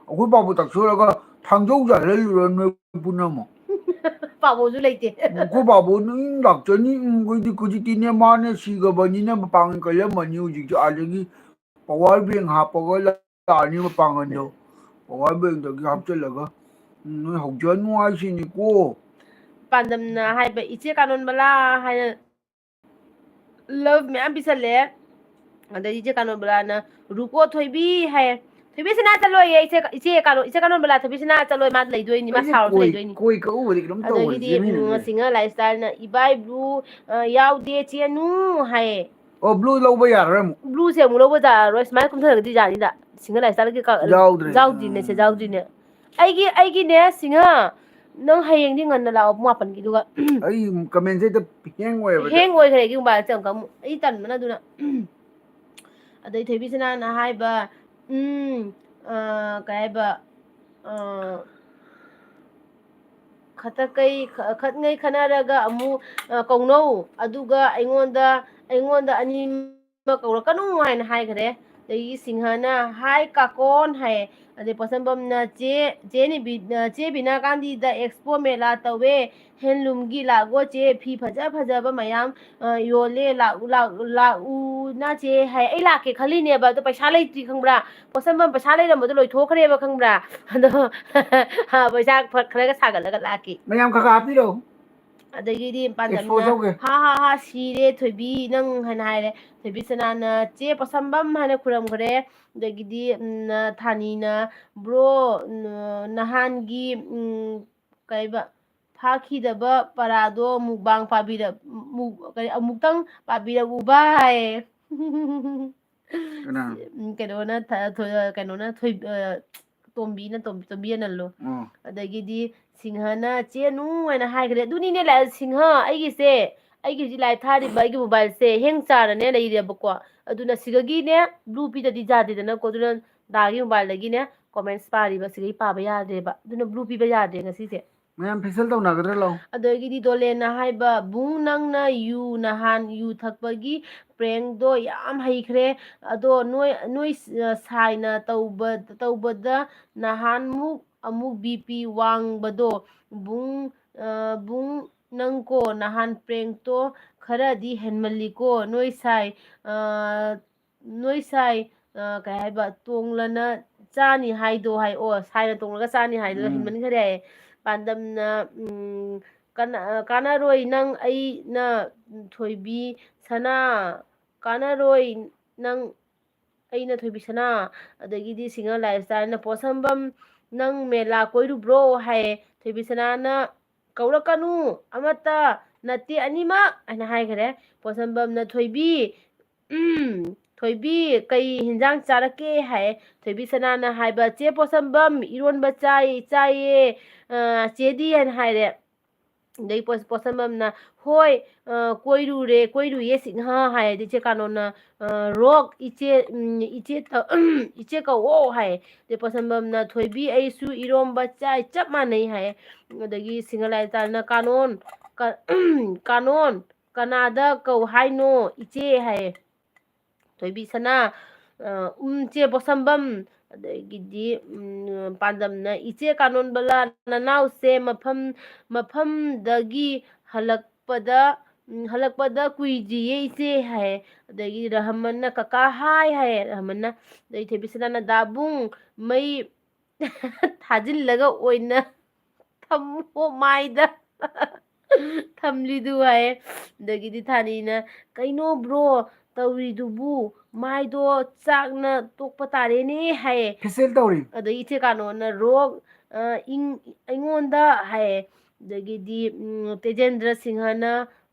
ꯑꯩꯈꯣꯏ ꯄꯥꯕꯨ ꯇꯥꯛꯁꯣꯏꯔꯒ ꯊꯥꯡꯖꯧ ꯆꯥꯍꯜꯂꯨꯔ ꯅꯣꯏ ꯄꯨꯝꯅꯃꯛ꯫ ꯄꯥꯕꯣꯁꯨ ꯂꯩꯇꯦ꯫ ꯑꯩꯈꯣꯏ ꯕꯥꯕꯣ ꯅꯣꯏ ꯂꯥꯛꯆꯅꯤ꯫ ꯎꯝ, ꯍꯧꯖꯤꯛ ꯍꯧꯖꯤꯛꯇꯤꯅꯦ ꯃꯥꯅ ꯁꯤꯈ꯭ꯔꯕꯅꯤꯅ ꯃꯄꯥꯡꯒꯜ ꯀꯜꯂꯝꯃꯅꯤ꯫ ꯍꯧꯖꯤꯛꯇꯤ ꯑꯥꯗꯒꯤ power bank ꯍꯥꯞꯄꯒ ꯂꯥꯛꯑꯅꯤ ꯃꯄꯥꯡꯒꯜꯗꯣ꯫ Power bankꯗꯒꯤ ꯍꯥꯞꯆꯤꯜꯂꯒ꯫ ꯎꯝ, ꯅꯣꯏ ꯍꯧꯖꯅꯨ ꯍꯥꯏꯁꯤꯅꯤꯀꯣ꯫ ꯄꯥꯟꯗꯝꯅ ꯍꯥꯏꯕ ꯏꯆꯦ ꯀꯥꯅꯣꯟꯕꯂꯥ ꯍꯥꯏꯅ love ꯃꯌꯥꯝ ꯄꯤꯁꯜꯂꯦ꯫ ꯑꯗꯩ ꯏꯆꯦ ꯀꯥꯅꯣꯟꯕꯂꯥꯅ ꯔꯨꯀꯣ ꯊꯣꯏꯕꯤ ꯍꯥꯏꯌꯦ꯫ ꯊꯣꯏꯕꯤꯁꯤꯅ ꯆꯠꯂꯣꯏꯌꯦ ꯏꯆꯦ, ꯏꯆꯦ ꯀꯥꯅꯣ-, ꯏꯆꯦ ꯀꯥꯅꯣꯟꯕꯂꯥ ꯊꯣꯏꯕꯤꯁꯤꯅ ꯆꯠꯂꯣꯏ, ꯃꯥ ꯂꯩꯗꯣꯏꯅꯤ, ꯃꯥ ꯑꯩꯁꯦ ꯁꯥꯎꯔꯁꯨ ꯀꯣꯏ ꯂꯩꯗꯣꯏꯅꯤ꯫ ꯀꯣꯏ ꯀꯛꯎꯕꯗꯤ ꯀꯩꯅꯣꯝ ꯇꯧꯕꯅꯤ ꯑꯗꯒꯤꯗꯤ ꯆꯦꯟꯕꯤꯅꯤꯡꯉꯦ꯫ ꯎꯝ, ꯁꯤꯡꯍ ꯂꯥꯏꯐ ꯁ꯭ꯇꯥꯏꯜꯅ ꯏꯕꯥꯏ ꯕ꯭ꯂꯨ, ꯑ, ꯌꯥꯎꯗꯦ ꯆꯦꯅꯨ ꯍꯥꯏꯌꯦ꯫ ꯑꯣ, ꯕ꯭ꯂꯨ ꯂꯧꯕ ꯌꯥꯔꯔꯣꯏ ꯑꯃꯨꯛ꯫ ꯕ꯭ꯂꯨꯁꯦ ꯑꯃꯨꯛ ꯂꯧꯕ ꯌꯥꯔꯔꯣꯏ, ꯁꯨꯃꯥꯏꯅ ꯀꯨꯝꯊꯔꯒꯗꯤ ꯌꯥꯅꯤꯗ꯫ ꯁꯤꯡꯍ ꯂꯥꯏꯐ ꯁ꯭ꯇꯥꯏꯜꯒꯤ ꯀ-, ꯌꯥꯎꯗ꯭ꯔꯦ꯫ ꯌꯥꯎꯗ꯭ꯔꯤꯅꯦ ꯁꯦ, ꯌꯥꯎꯗ꯭ꯔꯤꯅꯦ꯫ ꯑꯩꯒꯤ, ꯑꯩꯒꯤꯅꯦ ꯁꯤꯡꯍ, ꯅꯪ ꯍꯌꯦꯡꯗꯤ ꯉꯟꯅ ꯂꯥꯛꯑꯣ ꯄꯨꯡ ꯃꯥꯄꯟꯒꯤꯗꯨꯒ꯫ ꯑꯩ comment ꯁꯦ ꯍꯦꯛꯇ hang ꯑꯣꯏꯌꯦꯕ꯫ Hang ꯑꯣꯏꯈ꯭ꯔꯦ ꯑꯩꯒꯤ ꯃꯣꯕꯥꯏꯜꯁꯦ ꯑꯃꯨꯛꯀ ꯑꯃꯨꯛ꯫ ꯑꯩ ꯇꯟꯕꯅ ꯑꯗꯨꯅ꯫ ꯑꯗꯩ ꯊꯣꯏꯕꯤꯁꯅꯥꯅ ꯍꯥꯏꯕ, ꯎꯝ, ꯑ, ꯀꯩ ꯍꯥꯏꯕ, ꯑ, ꯈꯇꯀꯩ-, ꯈ-, ꯈꯠꯉꯩ ꯈꯠꯅꯔꯒ ꯑꯃꯨꯛ, ꯑ, ꯀꯧꯅꯧ, ꯑꯗꯨꯒ ꯑꯩꯉꯣꯟꯗ, ꯑꯩꯉꯣꯟꯗ ꯑꯅꯤꯃꯛ ꯀꯧꯔꯛꯀꯅꯨ ꯍꯥꯏꯅ ꯍꯥꯏꯈ꯭ꯔꯦ꯫ ꯑꯗꯒꯤ ꯁꯤꯡꯍꯅ, "ꯍꯥꯏ ꯀꯥꯀꯣꯟ" ꯍꯥꯏꯌꯦ꯫ ꯑꯗꯩ ꯄꯣꯠꯁꯝꯕꯝꯅ, "ꯆꯦ, ꯆꯦ ꯅꯤꯕꯤ-, ꯑ, ꯆꯦ ꯕꯤꯅꯥ ꯒꯥꯟꯙꯤꯗ expo ꯃꯦꯂꯥ ꯇꯧꯋꯦ, handloomꯒꯤ ꯂꯥꯛꯑꯣ ꯆꯦ, ꯐꯤ ꯐꯖ ꯐꯖꯕ ꯃꯌꯥꯝ, ꯑ, ꯌꯣꯜꯂꯦ, ꯂꯥꯛ-, ꯂꯥꯛ-, ꯂꯥꯛꯎꯅ ꯆꯦ" ꯍꯥꯏ꯫ ꯑꯩ ꯂꯥꯛꯀꯦ ꯈꯜꯂꯤꯅꯦꯕ, ꯑꯗꯣ ꯄꯩꯁꯥ ꯂꯩꯇ꯭ꯔꯤ ꯈꯪꯕ꯭ꯔꯥ? ꯄꯣꯠꯁꯝꯕꯝ ꯄꯩꯁꯥ ꯂꯩꯔꯝꯕꯗꯣ ꯂꯣꯏꯊꯣꯛꯈ꯭ꯔꯦꯕ ꯈꯪꯕ꯭ꯔꯥ? ꯑꯗꯣ ꯄꯩꯁꯥ ꯈꯔꯒ ꯁꯥꯒꯠꯂꯒ ꯂꯥꯛꯀꯦ꯫ ꯃꯌꯥꯝ ꯈꯔ ꯈꯔ ꯍꯥꯞꯄꯤꯔꯣ꯫ ꯑꯗꯒꯤꯗꯤ ꯄꯥꯟꯗꯝꯅ, Expo ꯇꯧꯒꯦ꯫ "ꯍꯥ ꯍꯥ ꯍꯥ, ꯁꯤꯔꯦ ꯊꯣꯏꯕꯤ ꯅꯪ" ꯍꯥꯏꯅ ꯍꯥꯏꯔꯦ꯫ ꯊꯣꯏꯕꯤ ꯁꯅꯥꯅ, "ꯆꯦ ꯄꯣꯠꯁꯝꯕꯝ" ꯍꯥꯏꯅ ꯈꯨꯔꯝꯈ꯭ꯔꯦ꯫ ꯑꯗꯒꯤꯗꯤ, ꯎꯝ, ꯊꯥꯅꯤꯅ, "ꯕ꯭ꯔꯣ, ꯎꯝ, ꯅꯍꯥꯟꯒꯤ, ꯎꯝ, ꯀꯩꯕ, ꯐꯥꯈꯤꯗꯕ ꯄꯔꯥꯗꯣ ꯃꯨꯛꯕꯥꯡ ꯄꯥꯕꯤꯔꯛ-, ꯃꯨ-, ꯀꯔꯤ, ꯑꯃꯨꯛꯇꯪ ꯄꯥꯕꯤꯔꯛꯎ ꯚꯥꯏ"꯫ ꯀꯅꯥ? ꯎꯝ, ꯀꯩꯅꯣꯅ ꯊ-, ꯊꯣꯏ-, ꯀꯩꯅꯣꯅ ꯊꯣꯏ-, ꯑ, ꯇꯣꯝꯕꯤꯅ, ꯇꯣꯝ-, ꯇꯣꯝꯕꯤ ꯑꯅꯜꯂꯣ꯫ ꯑꯣ꯫ ꯑꯗꯒꯤꯗꯤ ꯁꯤꯡꯍꯅ "ꯆꯦꯅꯨ" ꯍꯥꯏꯅ ꯍꯥꯏꯈ꯭ꯔꯦ꯫ ꯑꯗꯨꯅꯤꯅꯦ ꯂꯥ-, ꯁꯤꯡꯍ, ꯑꯩꯒꯤꯁꯦ, ꯑꯩꯒꯤ ꯍꯧꯖꯤꯛ live ꯊꯥꯔꯤꯕ ꯑꯩꯒꯤ mobileꯁꯦ hang ꯆꯥꯔꯅꯦ ꯂꯩꯔꯦꯕꯀꯣ꯫ ꯑꯗꯨꯅ ꯁꯤꯗꯒꯤꯅꯦ blue ꯄꯤꯗꯗꯤ ꯌꯥꯗꯦꯗꯅꯀꯣ꯫ ꯑꯗꯨꯅ ꯗꯥꯒꯤ mobileꯗꯒꯤꯅꯦ comments ꯄꯥꯔꯤꯕ ꯁꯤꯗꯒꯤ ꯄꯥꯕ ꯌꯥꯗ꯭ꯔꯦꯕ꯫ ꯑꯗꯨꯅ blue ꯄꯤꯕ ꯌꯥꯗ꯭ꯔꯦ ꯉꯁꯤꯁꯦ꯫ ꯃꯌꯥꯝ facial ꯇꯧꯅꯒꯗ꯭ꯔꯥ ꯂꯥꯎ꯫ ꯑꯗꯒꯤꯗꯤ ꯗꯣꯂꯦꯟꯅ ꯍꯥꯏꯕ, "ꯕꯨꯡ, ꯅꯪꯅ ꯌꯨ ꯅꯍꯥꯟ ꯌꯨ ꯊꯛꯄꯒꯤ prankꯗꯣ ꯌꯥꯝ ꯍꯩꯈ꯭ꯔꯦ꯫ ꯑꯗꯣ ꯅꯣꯏ, ꯅꯣꯏ ꯁꯥꯏꯅ ꯇꯧꯕ, ꯇꯧꯕꯗ ꯅꯍꯥꯟꯃꯨꯛ ꯑꯃꯨꯛ BP ꯋꯥꯡꯕꯗꯣ ꯕꯨꯡ ꯑ, ꯕꯨꯡ, ꯅꯪꯀꯣ ꯅꯍꯥꯟ prankꯇꯣ ꯈꯔꯗꯤ ꯍꯦꯟꯃꯜꯂꯤꯀꯣ, ꯅꯣꯏ ꯁꯥꯏ, ꯑ, ꯅꯣꯏ ꯁꯥꯏ, ꯑ, ꯀꯩ ꯍꯥꯏꯕ, ꯇꯣꯡꯂꯅ ꯆꯥꯅꯤ ꯍꯥꯏꯗꯣ ꯍꯥꯏ, ꯑꯣ, ꯁꯥꯏꯅ ꯇꯣꯡꯂꯒ ꯆꯥꯅꯤ ꯍꯥꯏꯗꯣ ꯎꯝ꯫ ꯍꯦꯟꯃꯟꯈꯔꯦ ꯍꯥꯏꯌꯦ꯫ ꯄꯥꯟꯗꯝꯅ, ꯎꯝ, ꯀꯅꯥ-, ꯀꯥꯟꯅꯔꯣꯏ ꯅꯪ ꯑꯩꯅ ꯊꯣꯏꯕꯤ ꯁꯅꯥ, ꯀꯥꯟꯅꯔꯣꯏ ꯅꯪ ꯑꯩꯅ ꯊꯣꯏꯕꯤꯁꯅꯥ, ꯑꯗꯒꯤꯗꯤ singer lifestyleꯅ ꯄꯣꯠꯁꯝꯕꯝ, "ꯅꯪ ꯃꯦꯂꯥ ꯀꯣꯏꯔꯨꯕ꯭ꯔꯣ?" ꯍꯥꯏꯌꯦ꯫ ꯊꯣꯏꯕꯤꯁꯅꯥꯅ, "ꯀꯧꯔꯛꯀꯅꯨ, ꯑꯃꯠꯇ ꯅꯠꯇꯦ, ꯑꯅꯤꯃꯛ" ꯍꯥꯏꯅ ꯍꯥꯏꯈꯔꯦ꯫ ꯄꯣꯠꯁꯝꯕꯝꯅ, "ꯊꯣꯏꯕꯤ, ꯎꯝ, ꯊꯣꯏꯕꯤ, ꯀꯩ ꯍꯤꯟꯖꯥꯡ ꯆꯥꯔꯛꯀꯦ?" ꯍꯥꯏꯌꯦ꯫ ꯊꯣꯏꯕꯤꯁꯅꯥꯅ ꯍꯥꯏꯕ, "ꯆꯦ ꯄꯣꯠꯁꯝꯕꯝ, ꯏꯔꯣꯟꯕ ꯆꯥꯏ-, ꯆꯥꯏꯌꯦ, ꯑ, ꯆꯦꯗꯤ?" ꯍꯥꯏꯅ ꯍꯥꯏꯔꯦ꯫ ꯑꯗꯩ ꯄꯣꯠ-, ꯄꯣꯠꯁꯝꯕꯝꯅ, "ꯍꯣꯏ, ꯑ, ꯀꯣꯏꯔꯨꯔꯦ, ꯀꯣꯏꯔꯨꯏꯌꯦ ꯁꯤꯡꯍ" ꯍꯥꯏ꯫ ꯑꯗꯩ ꯏꯆꯦ ꯀꯥꯅꯣꯅ, ꯑ, "ꯔꯣꯛ, ꯏꯆꯦ, ꯎꯝ, ꯏꯆꯦ ꯊ-, ꯏꯆꯦ ꯀꯧꯋꯣ" ꯍꯥꯏ꯫ ꯑꯗꯩ ꯄꯣꯠꯁꯝꯕꯝꯅ, "ꯊꯣꯏꯕꯤ, ꯑꯩꯁꯨ ꯏꯔꯣꯝꯕ ꯆꯥꯏ, ꯆꯞ ꯃꯥꯟꯅꯩ" ꯍꯥꯏ꯫ ꯑꯗꯒꯤ singer lifestyleꯅ, "ꯀꯥꯅꯣꯟ, ꯀ-, ꯀꯥꯅꯣꯟ, ꯀꯅꯥꯗ ꯀꯧ ꯍꯥꯏꯅꯣ, ꯏꯆꯦ?" ꯍꯥꯏ꯫ ꯊꯣꯏꯕꯤꯁꯅꯥ, ꯑ, "ꯎꯝ, ꯆꯦ ꯄꯣꯠꯁꯝꯕꯝ", ꯑꯗꯒꯤꯗꯤ, ꯎꯝ, ꯄꯥꯟꯗꯝꯅ, "ꯏꯆꯦ ꯀꯥꯅꯣꯟꯕꯂꯥ, ꯅꯅꯥꯎꯁꯦ ꯃꯐꯝ, ꯃꯐꯝꯗꯒꯤ ꯍꯜꯂꯛꯄꯗ, ꯎꯝ, ꯍꯜꯂꯛꯄꯗ ꯀꯨꯏꯗ꯭ꯔꯤꯌꯦ ꯏꯆꯦ" ꯍꯥꯏ꯫ ꯑꯗꯒꯤ ꯔꯍꯃꯟꯅ, "ꯀꯀꯥ ꯍꯥꯏ" ꯍꯥꯏ ꯔꯍꯃꯟꯅ꯫ ꯑꯗꯩ ꯊꯣꯏꯕꯤꯁꯅꯥꯅ, "ꯗꯥꯕꯨꯡ, ꯃꯩ ꯊꯥꯖꯤꯜꯂꯒ ꯑꯣꯏꯅ ꯊꯝꯃꯣ ꯃꯥꯏꯗ ꯊꯝꯂꯤꯗꯨ" ꯍꯥꯏꯌꯦ꯫ ꯑꯗꯒꯤꯗꯤ ꯊꯥꯅꯤꯅ, "ꯀꯩꯅꯣ bro ꯇꯧꯔꯤꯗꯨꯕꯨ? ꯃꯥꯏꯗꯣ ꯆꯥꯛꯅ ꯇꯣꯛꯄ ꯇꯥꯔꯦꯅꯦ" ꯍꯥꯏꯌꯦ꯫ ꯐꯦꯁꯦꯜ ꯇꯧꯔꯤ꯫ ꯑꯗꯒꯤ ꯏꯆꯦ ꯀꯥꯅꯣꯅ, "ꯔꯣꯛ, ꯑ, ꯏꯪ-, ꯑꯩꯉꯣꯟꯗ" ꯍꯥꯏꯌꯦ꯫ ꯑꯗꯒꯤꯗꯤ, ꯎꯝ, ꯇꯦꯖꯦꯟꯗ꯭ꯔ ꯁꯤꯡꯍꯅ,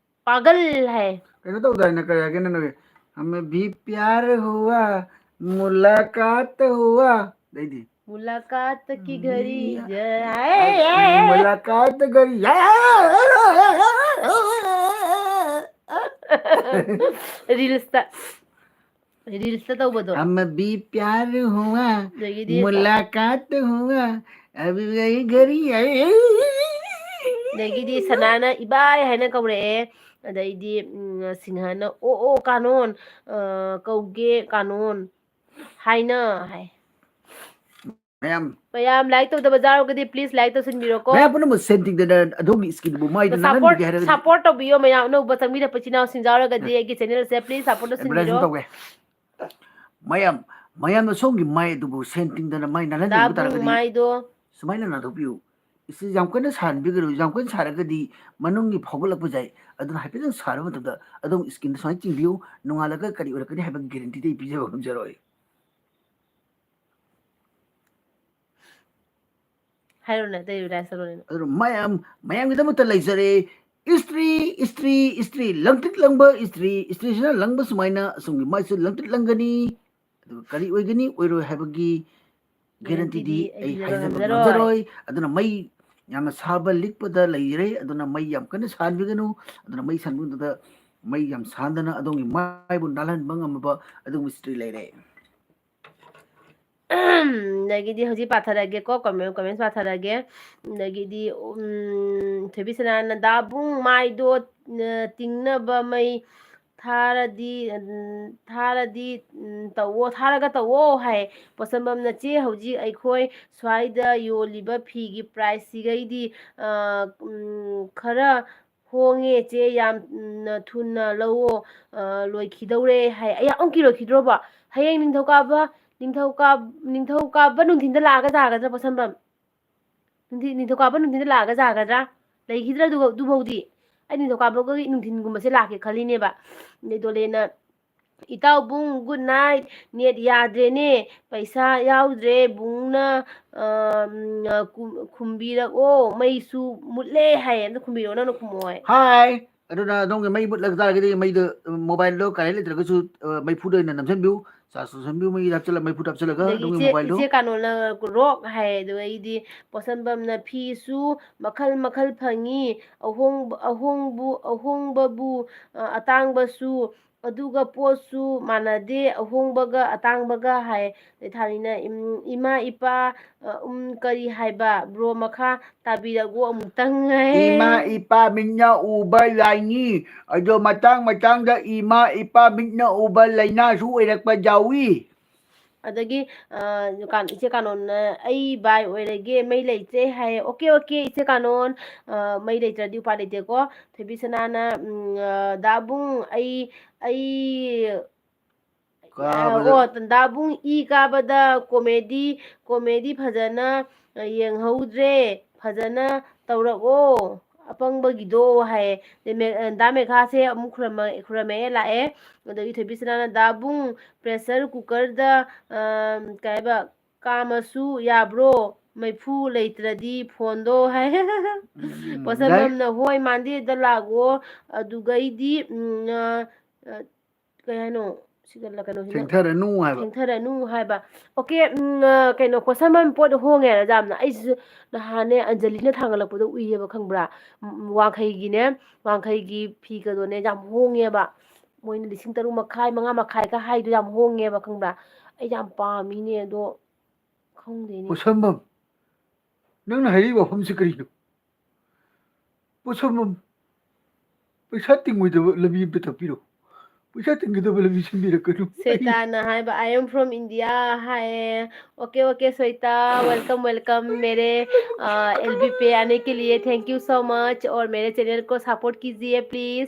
"ꯄꯥꯒꯜ" ꯍꯥꯏꯌꯦ꯫ ꯀꯩꯅꯣ ꯇꯧꯗꯥꯏꯅꯦ, ꯀꯔꯤ ꯍꯥꯏꯒꯦ ꯅꯪꯒꯤ? "हमें भी प्यार हुआ, मुलाकात हुआ", ꯑꯗꯩꯗꯤ? "मुलाकात की घड़ी ꯎꯝ, ꯖ-, ꯑ, ꯍꯥꯏ, ꯍꯥꯏ, ꯍꯥꯏ꯫ मुलाकात घड़ी, ꯔꯤꯜꯁꯇ, ꯔꯤꯜꯁꯇ ꯇꯧꯕꯗꯣ꯫ "हम भी प्यार हुआ, ꯑꯗꯒꯤꯗꯤ मुलाकात हुआ, अभी वही घड़ी है." ꯑꯗꯒꯤꯗꯤ ꯁꯅꯥꯅ "ꯏꯕꯥꯏ" ꯍꯥꯏꯅ ꯀꯧꯔꯛꯑꯦ꯫ ꯑꯗꯩꯗꯤ, ꯎꯝ, ꯁꯤꯡꯍꯅ, "ꯑꯣ, ꯑꯣ, ꯀꯥꯅꯣꯟ, ꯑ, ꯀꯧꯒꯦ, ꯀꯥꯅꯣꯟ ꯍꯥꯏꯅ" ꯍꯥꯏ꯫ ꯃꯌꯥꯝ ꯃꯌꯥꯝ like ꯇꯧꯗꯕ ꯌꯥꯎꯔꯒꯗꯤ please like ꯇꯧꯁꯤꯟꯕꯤꯔꯣꯀꯣ꯫ ꯃꯌꯥꯝ ꯄꯨꯝꯅꯃꯛ ꯁꯦꯟ ꯇꯤꯡꯗꯅ ꯑꯗꯣꯝꯒꯤ skin ꯕꯨ ꯃꯥꯏꯗ Support ꯅꯥꯜꯍꯟꯕꯤꯒꯦ ꯍꯥꯏꯔꯒꯗꯤ support ꯇꯧꯕꯤꯌꯣ ꯃꯌꯥꯝ ꯑꯅꯧꯕ ꯆꯪꯕꯤꯔꯛꯄ ꯏꯆꯤꯟ ꯏꯅꯥꯎꯁꯤꯡ ꯌꯥꯎꯔꯒꯗꯤ ꯑꯩꯒꯤ channel say please support advertise ꯇꯧꯁꯤꯟꯕꯤꯔꯣ꯫ ꯇꯧꯒꯦ꯫ ꯃꯌꯥꯝ ꯃꯌꯥꯝꯅ ꯁꯣꯝꯒꯤ ꯃꯥꯏ ꯑꯗꯨꯕꯨ ꯁꯦꯟ ꯇꯤꯡꯗꯅ ꯃꯥꯏ ꯅꯥꯜꯍꯟꯅꯤꯡꯕ ꯗꯥꯕꯨꯡ ꯇꯥꯔꯒꯗꯤ ꯃꯥꯏꯗꯣ ꯁꯨꯃꯥꯏꯅ ꯅꯥꯟꯊꯣꯛꯄꯤꯌꯨ꯫ ꯏꯁꯤ ꯌꯥꯝ ꯀꯟꯅ ꯁꯥꯍꯟꯕꯤꯒꯅꯨ꯫ ꯌꯥꯝ ꯀꯟꯅ ꯁꯥꯔꯒꯗꯤ ꯃꯅꯨꯡꯒꯤ ꯐꯥꯎꯒꯠꯂꯛꯄ ꯌꯥꯏ꯫ ꯑꯗꯨꯅ ꯍꯥꯏꯐꯦꯠꯇꯪ ꯁꯥꯔꯕ ꯃꯇꯝꯗ ꯑꯗꯣꯝ skin ꯗ ꯁꯨꯃꯥꯏꯅ ꯆꯤꯡꯕꯤꯌꯨ꯫ ꯅꯣꯡꯉꯥꯜꯂꯒ ꯀꯔꯤ ꯑꯣꯏꯔꯛꯀꯅꯤ ꯍꯥꯏꯕ guarantee ꯗꯤ ꯑꯩ ꯄꯤꯖꯕ ꯉꯝꯖꯔꯣꯏ꯫ ꯍꯥꯏꯔꯣꯅꯦ ꯑꯇꯩ advertise ꯇꯧꯔꯣꯅꯦ꯫ ꯑꯗꯨꯅ ꯃꯌꯥꯝ ꯃꯌꯥꯝꯒꯤꯗꯃꯛꯇ ꯂꯩꯖꯔꯦ ꯏꯁꯇ꯭ꯔꯤ, ꯏꯁꯇ꯭ꯔꯤ, ꯏꯁꯇ꯭ꯔꯤ, ꯂꯪꯇ꯭ꯔꯤꯛ ꯂꯪꯕ ꯏꯁꯇ꯭ꯔꯤ꯫ ꯏꯁꯇ꯭ꯔꯤꯁꯤꯅ ꯂꯪꯕ ꯁꯨꯃꯥꯏꯅ ꯑꯁꯣꯝꯒꯤ ꯃꯥꯏꯁꯨ ꯂꯪꯇ꯭ꯔꯤꯛ ꯂꯪꯒꯅꯤ꯫ ꯑꯗꯨꯒ ꯀꯔꯤ ꯑꯣꯏꯒꯅꯤ ꯑꯣꯏꯔꯣꯏ ꯍꯥꯏꯕꯒꯤ guarantee ꯗꯤ Guarantee ꯗꯤ ꯑꯩ ꯑꯩ ꯍꯥꯏꯖꯕ ꯉꯝꯖꯔꯣꯏ꯫ ꯉꯝꯖꯔꯣꯏ꯫ ꯑꯗꯨꯅ ꯃꯩ ꯌꯥꯝꯅ ꯁꯥꯕ ꯂꯤꯛꯄꯗ ꯂꯩꯔꯦ꯫ ꯑꯗꯨꯅ ꯃꯩ ꯌꯥꯝ ꯀꯟꯅ ꯁꯥꯍꯟꯕꯤꯒꯅꯨ꯫ ꯑꯗꯨꯅ ꯃꯩ ꯁꯥꯍꯟꯕꯗ ꯃꯩ ꯌꯥꯝ ꯁꯥꯍꯟꯗꯅ ꯑꯗꯣꯝꯒꯤ ꯃꯥꯏꯕꯨ ꯅꯥꯜꯍꯟꯕ ꯉꯝꯃꯕ ꯑꯗꯨꯒꯨꯝꯕ ꯏꯁꯇ꯭ꯔꯤ ꯂꯩꯔꯦ꯫ ꯑꯗꯒꯤꯗꯤ ꯍꯧꯖꯤꯛ ꯄꯥꯊꯔꯛꯑꯒꯦꯀꯣ, comment, comments ꯄꯥꯊꯔꯛꯑꯒꯦ꯫ ꯑꯗꯒꯤꯗꯤ, ꯎꯝ, ꯊꯣꯏꯕꯤ ꯁꯅꯥꯅ ꯗꯥꯕꯨꯡ ꯃꯥꯏꯗꯣ, ꯑ, ꯇꯤꯡꯅꯕ ꯃꯩ ꯊꯥꯔꯗꯤ, ꯎꯝ, ꯊꯥꯔꯗꯤ, ꯎꯝ, ꯇꯧꯋꯣ, ꯊꯥꯔꯒ ꯇꯧꯋꯣ ꯍꯥꯏ꯫ ꯄꯣꯠꯁꯝꯕꯝꯅ ꯆꯦ ꯍꯧꯖꯤꯛ ꯑꯩꯈꯣꯏ ꯁ꯭ꯋꯥꯏꯗ ꯌꯣꯜꯂꯤꯕ ꯐꯤꯒꯤ price ꯁꯤꯒꯩꯗꯤ, ꯑ, ꯎꯝ, ꯈꯔ ꯍꯣꯡꯉꯦ ꯆꯦ, ꯌꯥꯝꯅ ꯊꯨꯅ ꯂꯧꯋꯣ, ꯑ, ꯂꯣꯏꯈꯤꯗꯧꯔꯦ ꯍꯥꯏ꯫ ꯑꯩ ꯑꯃꯨꯛꯀꯤ ꯂꯣꯏꯈꯤꯗ꯭ꯔꯣꯕ? ꯍꯌꯦꯡ ꯅꯤꯡꯊꯧꯀꯥꯕ, ꯅꯤꯡꯊꯧꯀꯥꯕ, ꯅꯤꯡꯊꯧꯀꯥꯕ ꯅꯨꯡꯊꯤꯟꯗ ꯂꯥꯛꯑꯒ ꯌꯥꯒꯗ꯭ꯔꯥ ꯄꯣꯠꯁꯝꯕꯝ? ꯅꯨꯡꯊꯤꯟ, ꯅꯤꯡꯊꯧꯀꯥꯕ ꯅꯨꯡꯊꯤꯟꯗ ꯂꯥꯛꯑꯒ ꯌꯥꯒꯗ꯭ꯔꯥ? ꯂꯩꯈꯤꯗ꯭ꯔꯥ ꯑꯗꯨꯒ-, ꯑꯗꯨꯐꯥꯎꯗꯤ? ꯑꯩ ꯅꯤꯡꯊꯧꯀꯥꯕꯒꯤ ꯅꯨꯡꯊꯤꯟꯒꯨꯝꯕꯁꯦ ꯂꯥꯛꯀꯦ ꯈꯜꯂꯤꯅꯦꯕ꯫ ꯑꯗꯩ ꯗꯣꯂꯦꯅ, "ꯏꯇꯥꯎꯕꯨꯡ, good night꯫ Net ꯌꯥꯗ꯭ꯔꯦꯅꯦ, ꯄꯩꯁꯥ ꯌꯥꯎꯗ꯭ꯔꯦ꯫ ꯕꯨꯡꯅ, ꯑ, ꯎꯝ, ꯈꯨꯝ-, ꯈꯨꯝꯕꯤꯔꯛꯑꯣ, ꯃꯩꯁꯨ ꯃꯨꯠꯂꯦ" ꯍꯥꯏꯌꯦ꯫ ꯑꯝꯇ ꯈꯨꯝꯕꯤꯔꯛꯑꯣ, ꯅꯪꯅ ꯈꯨꯝꯃꯛꯑꯣ꯫ ꯍꯥꯏ꯫ ꯑꯗꯨꯅ ꯑꯗꯣꯝꯒꯤ ꯃꯩ ꯃꯨꯠꯂꯛ ꯇꯥꯔꯒꯗꯤ ꯃꯩꯗꯣ, ꯃꯣꯕꯥꯏꯜꯗꯣ ꯀꯔꯦꯟ ꯂꯩꯇ꯭ꯔꯒꯁꯨ, ꯑ, ꯃꯩꯐꯨꯗ ꯑꯣꯏꯅ ꯅꯝꯁꯤꯟꯕꯤꯌꯨ, ꯆꯥꯔꯖ ꯇꯧꯁꯤꯟꯕꯤꯌꯨ, ꯃꯩꯗ ꯍꯥꯞꯆꯤꯜꯂꯒ, ꯃꯩꯐꯨꯗ ꯍꯥꯞꯆꯤꯜꯂꯒ ꯑꯗꯒꯤ ꯑꯗꯣꯝꯒꯤ ꯏꯆꯦ, ꯃꯣꯕꯥꯏꯜꯗꯣ꯫ ꯏꯆꯦ ꯀꯥꯅꯣꯅ ꯔꯣꯛ ꯍꯥꯏ, ꯑꯗꯣ ꯑꯩꯗꯤ ꯄꯣꯠꯁꯝꯕꯝꯅ ꯐꯤꯁꯨ ꯃꯈꯜ ꯃꯈꯜ ꯐꯪꯉꯤ, ꯑꯍꯣꯡꯕ, ꯑꯍꯣꯡꯕꯨ, ꯑꯍꯣꯡꯕꯕꯨ, ꯑ, ꯑꯇꯥꯡꯕꯁꯨ, ꯑꯗꯨꯒ ꯄꯣꯠꯁꯨ ꯃꯥꯟꯅꯗꯦ, ꯑꯍꯣꯡꯕꯒ ꯑꯇꯥꯡꯕꯒ ꯍꯥꯏ꯫ ꯑꯗꯩ ꯊꯥꯅꯤꯅ, ꯏꯝ-, ꯏꯃꯥ ꯏꯄꯥ, ꯑ, ꯎꯝ, ꯀꯔꯤ ꯍꯥꯏꯕ? ꯕ꯭ꯔꯣ, ꯃꯈꯥ ꯇꯥꯕꯤꯔꯛꯎ ꯑꯃꯨꯛꯇꯪ ꯍꯥꯏ꯫ ꯏꯃꯥ ꯏꯄꯥ ꯃꯤꯠꯅ ꯎꯕ ꯂꯥꯏꯅꯤ꯫ ꯑꯗꯣ ꯃꯇꯥꯡ ꯃꯇꯥꯡꯗ ꯏꯃꯥ ꯏꯄꯥ ꯃꯤꯠꯅ ꯎꯕ ꯂꯥꯏꯅꯥꯁꯨ ꯑꯣꯏꯔꯛꯄ ꯌꯥꯎꯏ꯫ ꯑꯗꯒꯤ ꯏꯆꯦ ꯀꯥꯅꯣꯟꯅ ꯑꯩ ꯕꯥꯏ ꯑꯣꯏꯔꯒꯦ, ꯃꯩ ꯂꯩꯇ꯭ꯔꯦ ꯍꯥꯏꯌꯦ꯫ ꯑꯣꯀꯦ ꯑꯣꯀꯦ, ꯏꯆꯦ ꯀꯥꯅꯣꯟ, ꯃꯩ ꯂꯩꯇ꯭ꯔꯗꯤ ꯎꯄꯥꯏ ꯂꯩꯇꯦꯀꯣ꯫ ꯊꯣꯏꯕꯤ ꯁꯅꯥꯅ ꯗꯥꯕꯨꯡ ꯑꯩ ꯑꯩ ꯑꯣ ꯗꯥꯕꯨꯡ ꯏ ꯀꯥꯕꯗ ꯀꯣꯃꯦꯗꯤ ꯀꯣꯃꯦꯗꯤ ꯐꯖꯅ ꯌꯦꯡꯍꯧꯗ꯭ꯔꯦ, ꯐꯖꯅ ꯇꯧꯔꯛꯑꯣ꯫ ꯑꯄꯪꯕꯒꯤꯗꯣ ꯍꯥꯏꯌꯦ꯫ ꯗꯥ ꯃꯦꯘꯥꯁꯦ ꯑꯃꯨꯛ ꯈꯨꯔꯝꯃꯛꯑꯦ ꯂꯥꯛꯑꯦ꯫ ꯑꯗꯒꯤ ꯊꯣꯏꯕꯤꯁꯅꯥꯅ ꯗꯥꯕꯨꯡ ꯄ꯭ꯔꯦꯁꯔ ꯀꯨꯀꯔꯗ ꯀꯩ ꯍꯥꯏꯕ ꯀꯥꯝꯃꯁꯨ ꯌꯥꯕ꯭ꯔꯣ? ꯃꯩꯐꯨ ꯂꯩꯇ꯭ꯔꯗꯤ ꯐꯣꯟꯗꯣ ꯍꯥꯏ꯫ ꯄꯣꯠꯁꯝꯕꯝꯅ ꯍꯣꯏ ꯃꯥꯟꯗꯦꯗ ꯂꯥꯛꯑꯣ꯫ ꯑꯗꯨꯒꯩꯗꯤ ꯀꯩ ꯍꯥꯏꯅꯣ ꯁꯤꯒ ꯀꯩꯅꯣꯁꯤꯅ ꯊꯦꯡꯊꯔꯅꯨ ꯍꯥꯏꯕ꯫ ꯊꯦꯡꯊꯔꯅꯨ ꯍꯥꯏꯕ꯫ ꯑꯣꯀꯦ꯫ ꯀꯩꯅꯣ ꯄꯣꯠꯁꯝꯕꯝ ꯄꯣꯠ ꯍꯣꯡꯉꯦ ꯍꯥꯏꯔ ꯌꯥꯝꯅ ꯑꯩꯁꯤꯁꯨ ꯅꯍꯥꯟꯅꯦ ꯑꯟꯖꯂꯤꯅ ꯊꯥꯡꯒꯠꯂꯛꯄꯗꯣ ꯎꯏꯌꯦꯕ ꯈꯪꯕ꯭ꯔꯥ? ꯋꯥꯡꯈꯩꯒꯤꯅꯦ, ꯋꯥꯡꯈꯩꯒꯤ ꯐꯤꯒꯗꯣꯅꯦ ꯌꯥꯝ ꯍꯣꯡꯉꯦꯕ꯫ ꯃꯣꯏꯅ ꯂꯤꯁꯤꯡ ꯇꯔꯨꯛ ꯃꯈꯥꯏ, ꯃꯉꯥ ꯃꯈꯥꯏꯒ ꯍꯥꯏꯗꯣ ꯌꯥꯝ ꯍꯣꯡꯉꯦꯕ ꯈꯪꯕ꯭ꯔꯥ? ꯑꯩ ꯌꯥꯝ ꯄꯥꯝꯃꯤꯅꯦ ꯑꯗꯣ ꯈꯪꯗꯦꯅꯦ꯫ ꯄꯣꯠꯁꯝꯕꯝ, ꯅꯪꯅ ꯍꯥꯏꯔꯤꯕ ꯋꯥꯐꯝꯁꯤ ꯀꯔꯤꯅꯣ? ꯄꯣꯠꯁꯝꯕꯝ, ꯄꯩꯁꯥ ꯇꯤꯡꯉꯣꯏꯗꯕ ꯂꯝꯕꯤ ꯑꯝꯇ ꯇꯥꯛꯄꯤꯔꯣ꯫ ꯄꯩꯁꯥ ꯇꯤꯡꯒꯗꯕ ꯂꯝꯕꯤ ꯁꯤꯟꯕꯤꯔꯛꯀꯅꯨ꯫ ꯁ꯭ꯋꯦꯇꯥꯅ ꯍꯥꯏꯕ, "I am from India" ꯍꯥꯏꯌꯦ꯫ Okay okay Shweta, welcome welcome मेरे एल बी पे आने के लिए, thank you so much, और मेरे चैनल को सपोर्ट कीजिए प्लीज꯫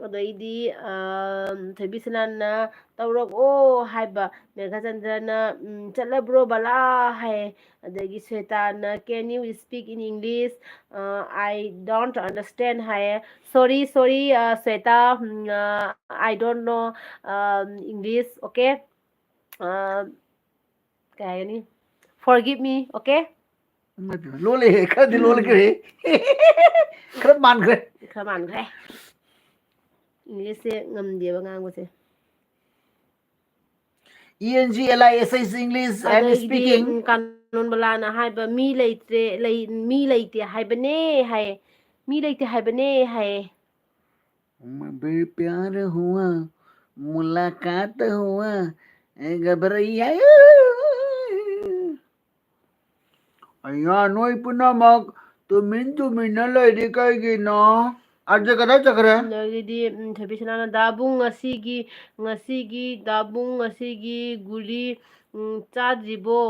ꯑꯗꯩꯗꯤ ꯊꯣꯏꯕꯤꯁꯅꯥꯅ ꯇꯧꯔꯛꯑꯣ ꯍꯥꯏꯕ, ꯃꯦꯘꯥꯆꯟꯗ꯭ꯔꯅ ꯆꯠꯂꯕ꯭ꯔꯣ ꯕꯂꯥ ꯍꯥꯏꯌꯦ꯫ ꯑꯗꯒꯤ ꯁ꯭ꯋꯦꯇꯥꯅ, "Can you speak in English? I don't understand" ꯍꯥꯏꯌꯦ꯫ Sorry sorry Shweta, I don't know English, okay? ꯀꯩ ꯍꯥꯏꯒꯅꯤ? Forgive me, okay? ꯂꯣꯜꯂꯦꯍꯦ, ꯈꯔꯗꯤ ꯂꯣꯜꯈ꯭ꯔꯦ꯫ ꯈꯔ ꯃꯥꯟꯈ꯭ꯔꯦ꯫ ꯈꯔ ꯃꯥꯟꯈ꯭ꯔꯦ꯫ ꯏꯪꯂꯤꯁꯁꯦ ꯉꯝꯗꯦꯕ ꯉꯥꯡꯕꯁꯦ꯫ E N G L I S H English, I am ꯑꯗꯒꯤꯗꯤ, speaking. ꯎꯝ, ꯀꯥꯅꯣꯟꯕꯂꯥꯅ ꯍꯥꯏꯕ, "ꯃꯤ ꯂꯩꯇ꯭ꯔꯦ, ꯂꯩ-, ꯃꯤ ꯂꯩꯇꯦ ꯍꯥꯏꯕꯅꯦ" ꯍꯥꯏꯌꯦ꯫ "ꯃꯤ ꯂꯩꯇꯦ ꯍꯥꯏꯕꯅꯦ" ꯍꯥꯏꯌꯦ꯫ मैं भी प्यार हुआ, मुलाकात हुआ, ए घबरैया। ꯑꯩꯌꯥ, ꯅꯣꯏ ꯄꯨꯝꯅꯃꯛ ꯇꯨꯃꯤꯟ ꯇꯨꯃꯤꯟꯅ ꯂꯩꯔꯤ ꯀꯩꯒꯤꯅꯣ? ꯑꯥꯔꯖꯦ ꯀꯗꯥꯏ ꯆꯠꯈ꯭ꯔꯦ? ꯑꯗꯒꯤꯗꯤ ꯎꯝ, ꯊꯣꯏꯕꯤꯁꯅꯥꯅ ꯗꯥꯕꯨꯡ ꯉꯁꯤꯒꯤ ꯉꯁꯤꯒꯤ ꯗꯥꯕꯨꯡ ꯉꯁꯤꯒꯤ ꯒꯨꯂꯤ ꯎꯝ, ꯆꯥꯗ꯭ꯔꯤꯕꯣ?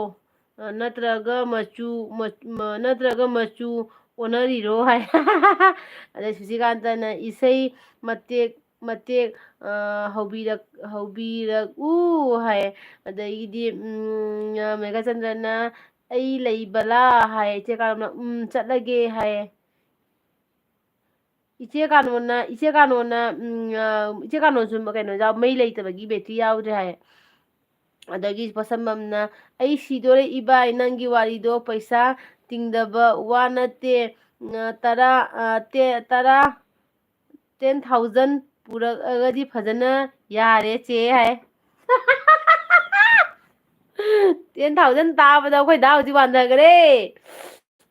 ꯑ, ꯅꯠꯇ꯭ꯔꯒ ꯃꯆꯨ ꯃ- ꯃ- ꯅꯠꯇ꯭ꯔꯒ ꯃꯆꯨ ꯑꯣꯟꯅꯔꯤꯔꯣ ꯍꯥꯏ꯫ ꯑꯗꯩ ꯁꯨꯁꯤꯀꯥꯟꯇꯅ ꯏꯁꯩ ꯃꯇꯦꯛ ꯃꯇꯦꯛ ꯑ, ꯍꯧꯕꯤꯔꯛ ꯍꯧꯕꯤꯔꯛꯎ ꯍꯥꯏ꯫ ꯑꯗꯒꯤꯗꯤ ꯎꯝ, ꯃꯦꯘꯆꯟꯗ꯭ꯔꯅ ꯑꯩ ꯂꯩꯕꯂꯥ ꯍꯥꯏ꯫ ꯏꯆꯦ ꯀꯥꯂꯝꯅ ꯎꯝ ꯆꯠꯂꯒꯦ ꯍꯥꯏ꯫ ꯏꯆꯦ ꯀꯥꯅꯣꯅ ꯏꯆꯦ ꯀꯥꯅꯣꯅ ꯎꯝ, ꯑ, ꯏꯆꯦ ꯀꯥꯅꯣꯁꯨ ꯀꯩꯅꯣ ꯌꯥꯎ- ꯃꯩ ꯂꯩꯇꯕꯒꯤ ꯕꯦꯇ꯭ꯔꯤ ꯌꯥꯎꯗ꯭ꯔꯦ ꯍꯥꯏ꯫ ꯑꯗꯒꯤ ꯄꯣꯠꯁꯝꯕꯝꯅ ꯑꯩ ꯁꯤꯗꯣꯔꯦ ꯏꯕꯥꯏ, ꯅꯪꯒꯤ ꯋꯥꯔꯤꯗꯣ ꯄꯩꯁꯥ ꯇꯤꯡꯗꯕ ꯋꯥ ꯅꯠꯇꯦ꯫ ꯎꯝ, ꯇꯔꯥ ꯑ, ꯇꯦ- ꯇꯔꯥ ten thousand ꯄꯨꯔꯛꯑꯒꯗꯤ ꯐꯖꯅ ꯌꯥꯔꯦ ꯆꯦ ꯍꯥꯏ꯫ Ten thousand ꯇꯥꯕꯗ ꯑꯩꯈꯣꯏ ꯗꯥ ꯍꯧꯖꯤꯛ ꯋꯥꯟꯊꯈ꯭ꯔꯦ꯫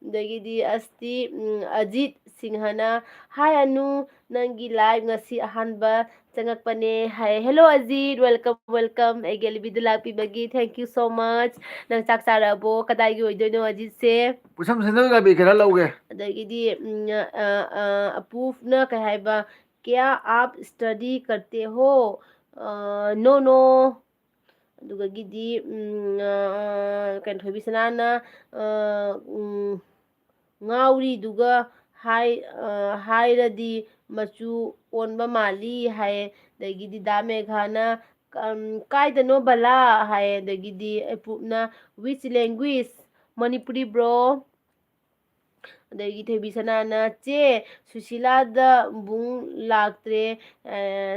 ꯑꯗꯒꯤꯗꯤ ꯑꯁꯇꯤ ꯎꯝ, ꯑꯖꯤꯠ ꯁꯤꯡꯍꯅ ꯍꯥꯏ ꯑꯅꯨ, ꯅꯪꯒꯤ ꯂꯥꯏꯚ ꯉꯁꯤ ꯑꯍꯥꯟꯕ ꯆꯪꯉꯛꯄꯅꯦ ꯍꯥꯏ꯫ Hello ꯑꯖꯤꯠ, welcome welcome ꯑꯩꯒꯤ ꯑꯦꯜ ꯕꯤꯗ ꯂꯥꯛꯄꯤꯕꯒꯤ thank you so much꯫ ꯅꯪ ꯆꯥꯛ ꯆꯥꯔꯕꯣ? ꯀꯗꯥꯏꯒꯤ ꯑꯣꯏꯗꯣꯏꯅꯣ ꯑꯖꯤꯠꯁꯦ? ꯄꯨꯁꯝ ꯁꯦꯟꯗꯜ ꯀꯥꯕꯤ ꯈꯔ ꯂꯧꯒꯦ꯫ ꯑꯗꯒꯤꯗꯤ ꯎꯝ, ꯑ, ꯑ, ꯑꯄꯨꯞꯅ ꯀꯩ ꯍꯥꯏꯕ, ꯀꯌꯥ ꯑꯥꯞ ꯁ꯭ꯇꯗꯤ ꯀꯔꯇꯦ ꯍꯣ? ꯑ, ꯅꯣ ꯅꯣ꯫ ꯑꯗꯨꯗꯒꯤꯗꯤ ꯎꯝ, ꯑ, ꯀꯩꯅꯣ ꯊꯣꯏꯕꯤꯁꯅꯥꯅ ꯑ, ꯎꯝ, ꯉꯥꯎꯔꯤꯗꯨꯒ ꯍꯥꯏ ꯑ, ꯍꯥꯏꯔꯗꯤ ꯃꯆꯨ ꯑꯣꯟꯕ ꯃꯥꯜꯂꯤ ꯍꯥꯏ꯫ ꯑꯗꯒꯤꯗꯤ ꯗꯥ ꯃꯦꯘꯥꯅ ꯀꯥꯏꯗꯅꯣ ꯕꯂꯥ ꯍꯥꯏ꯫ ꯑꯗꯒꯤꯗꯤ ꯑꯩꯄꯨꯞꯅ which language? ꯃꯅꯤꯄꯨꯔꯤ ꯕ꯭ꯔꯣ꯫ ꯑꯗꯒꯤ ꯊꯣꯏꯕꯤ ꯁꯅꯥꯅ ꯆꯦ ꯁꯨꯁꯤꯂꯥꯗ ꯕꯨꯡ ꯂꯥꯛꯇ꯭ꯔꯦ꯫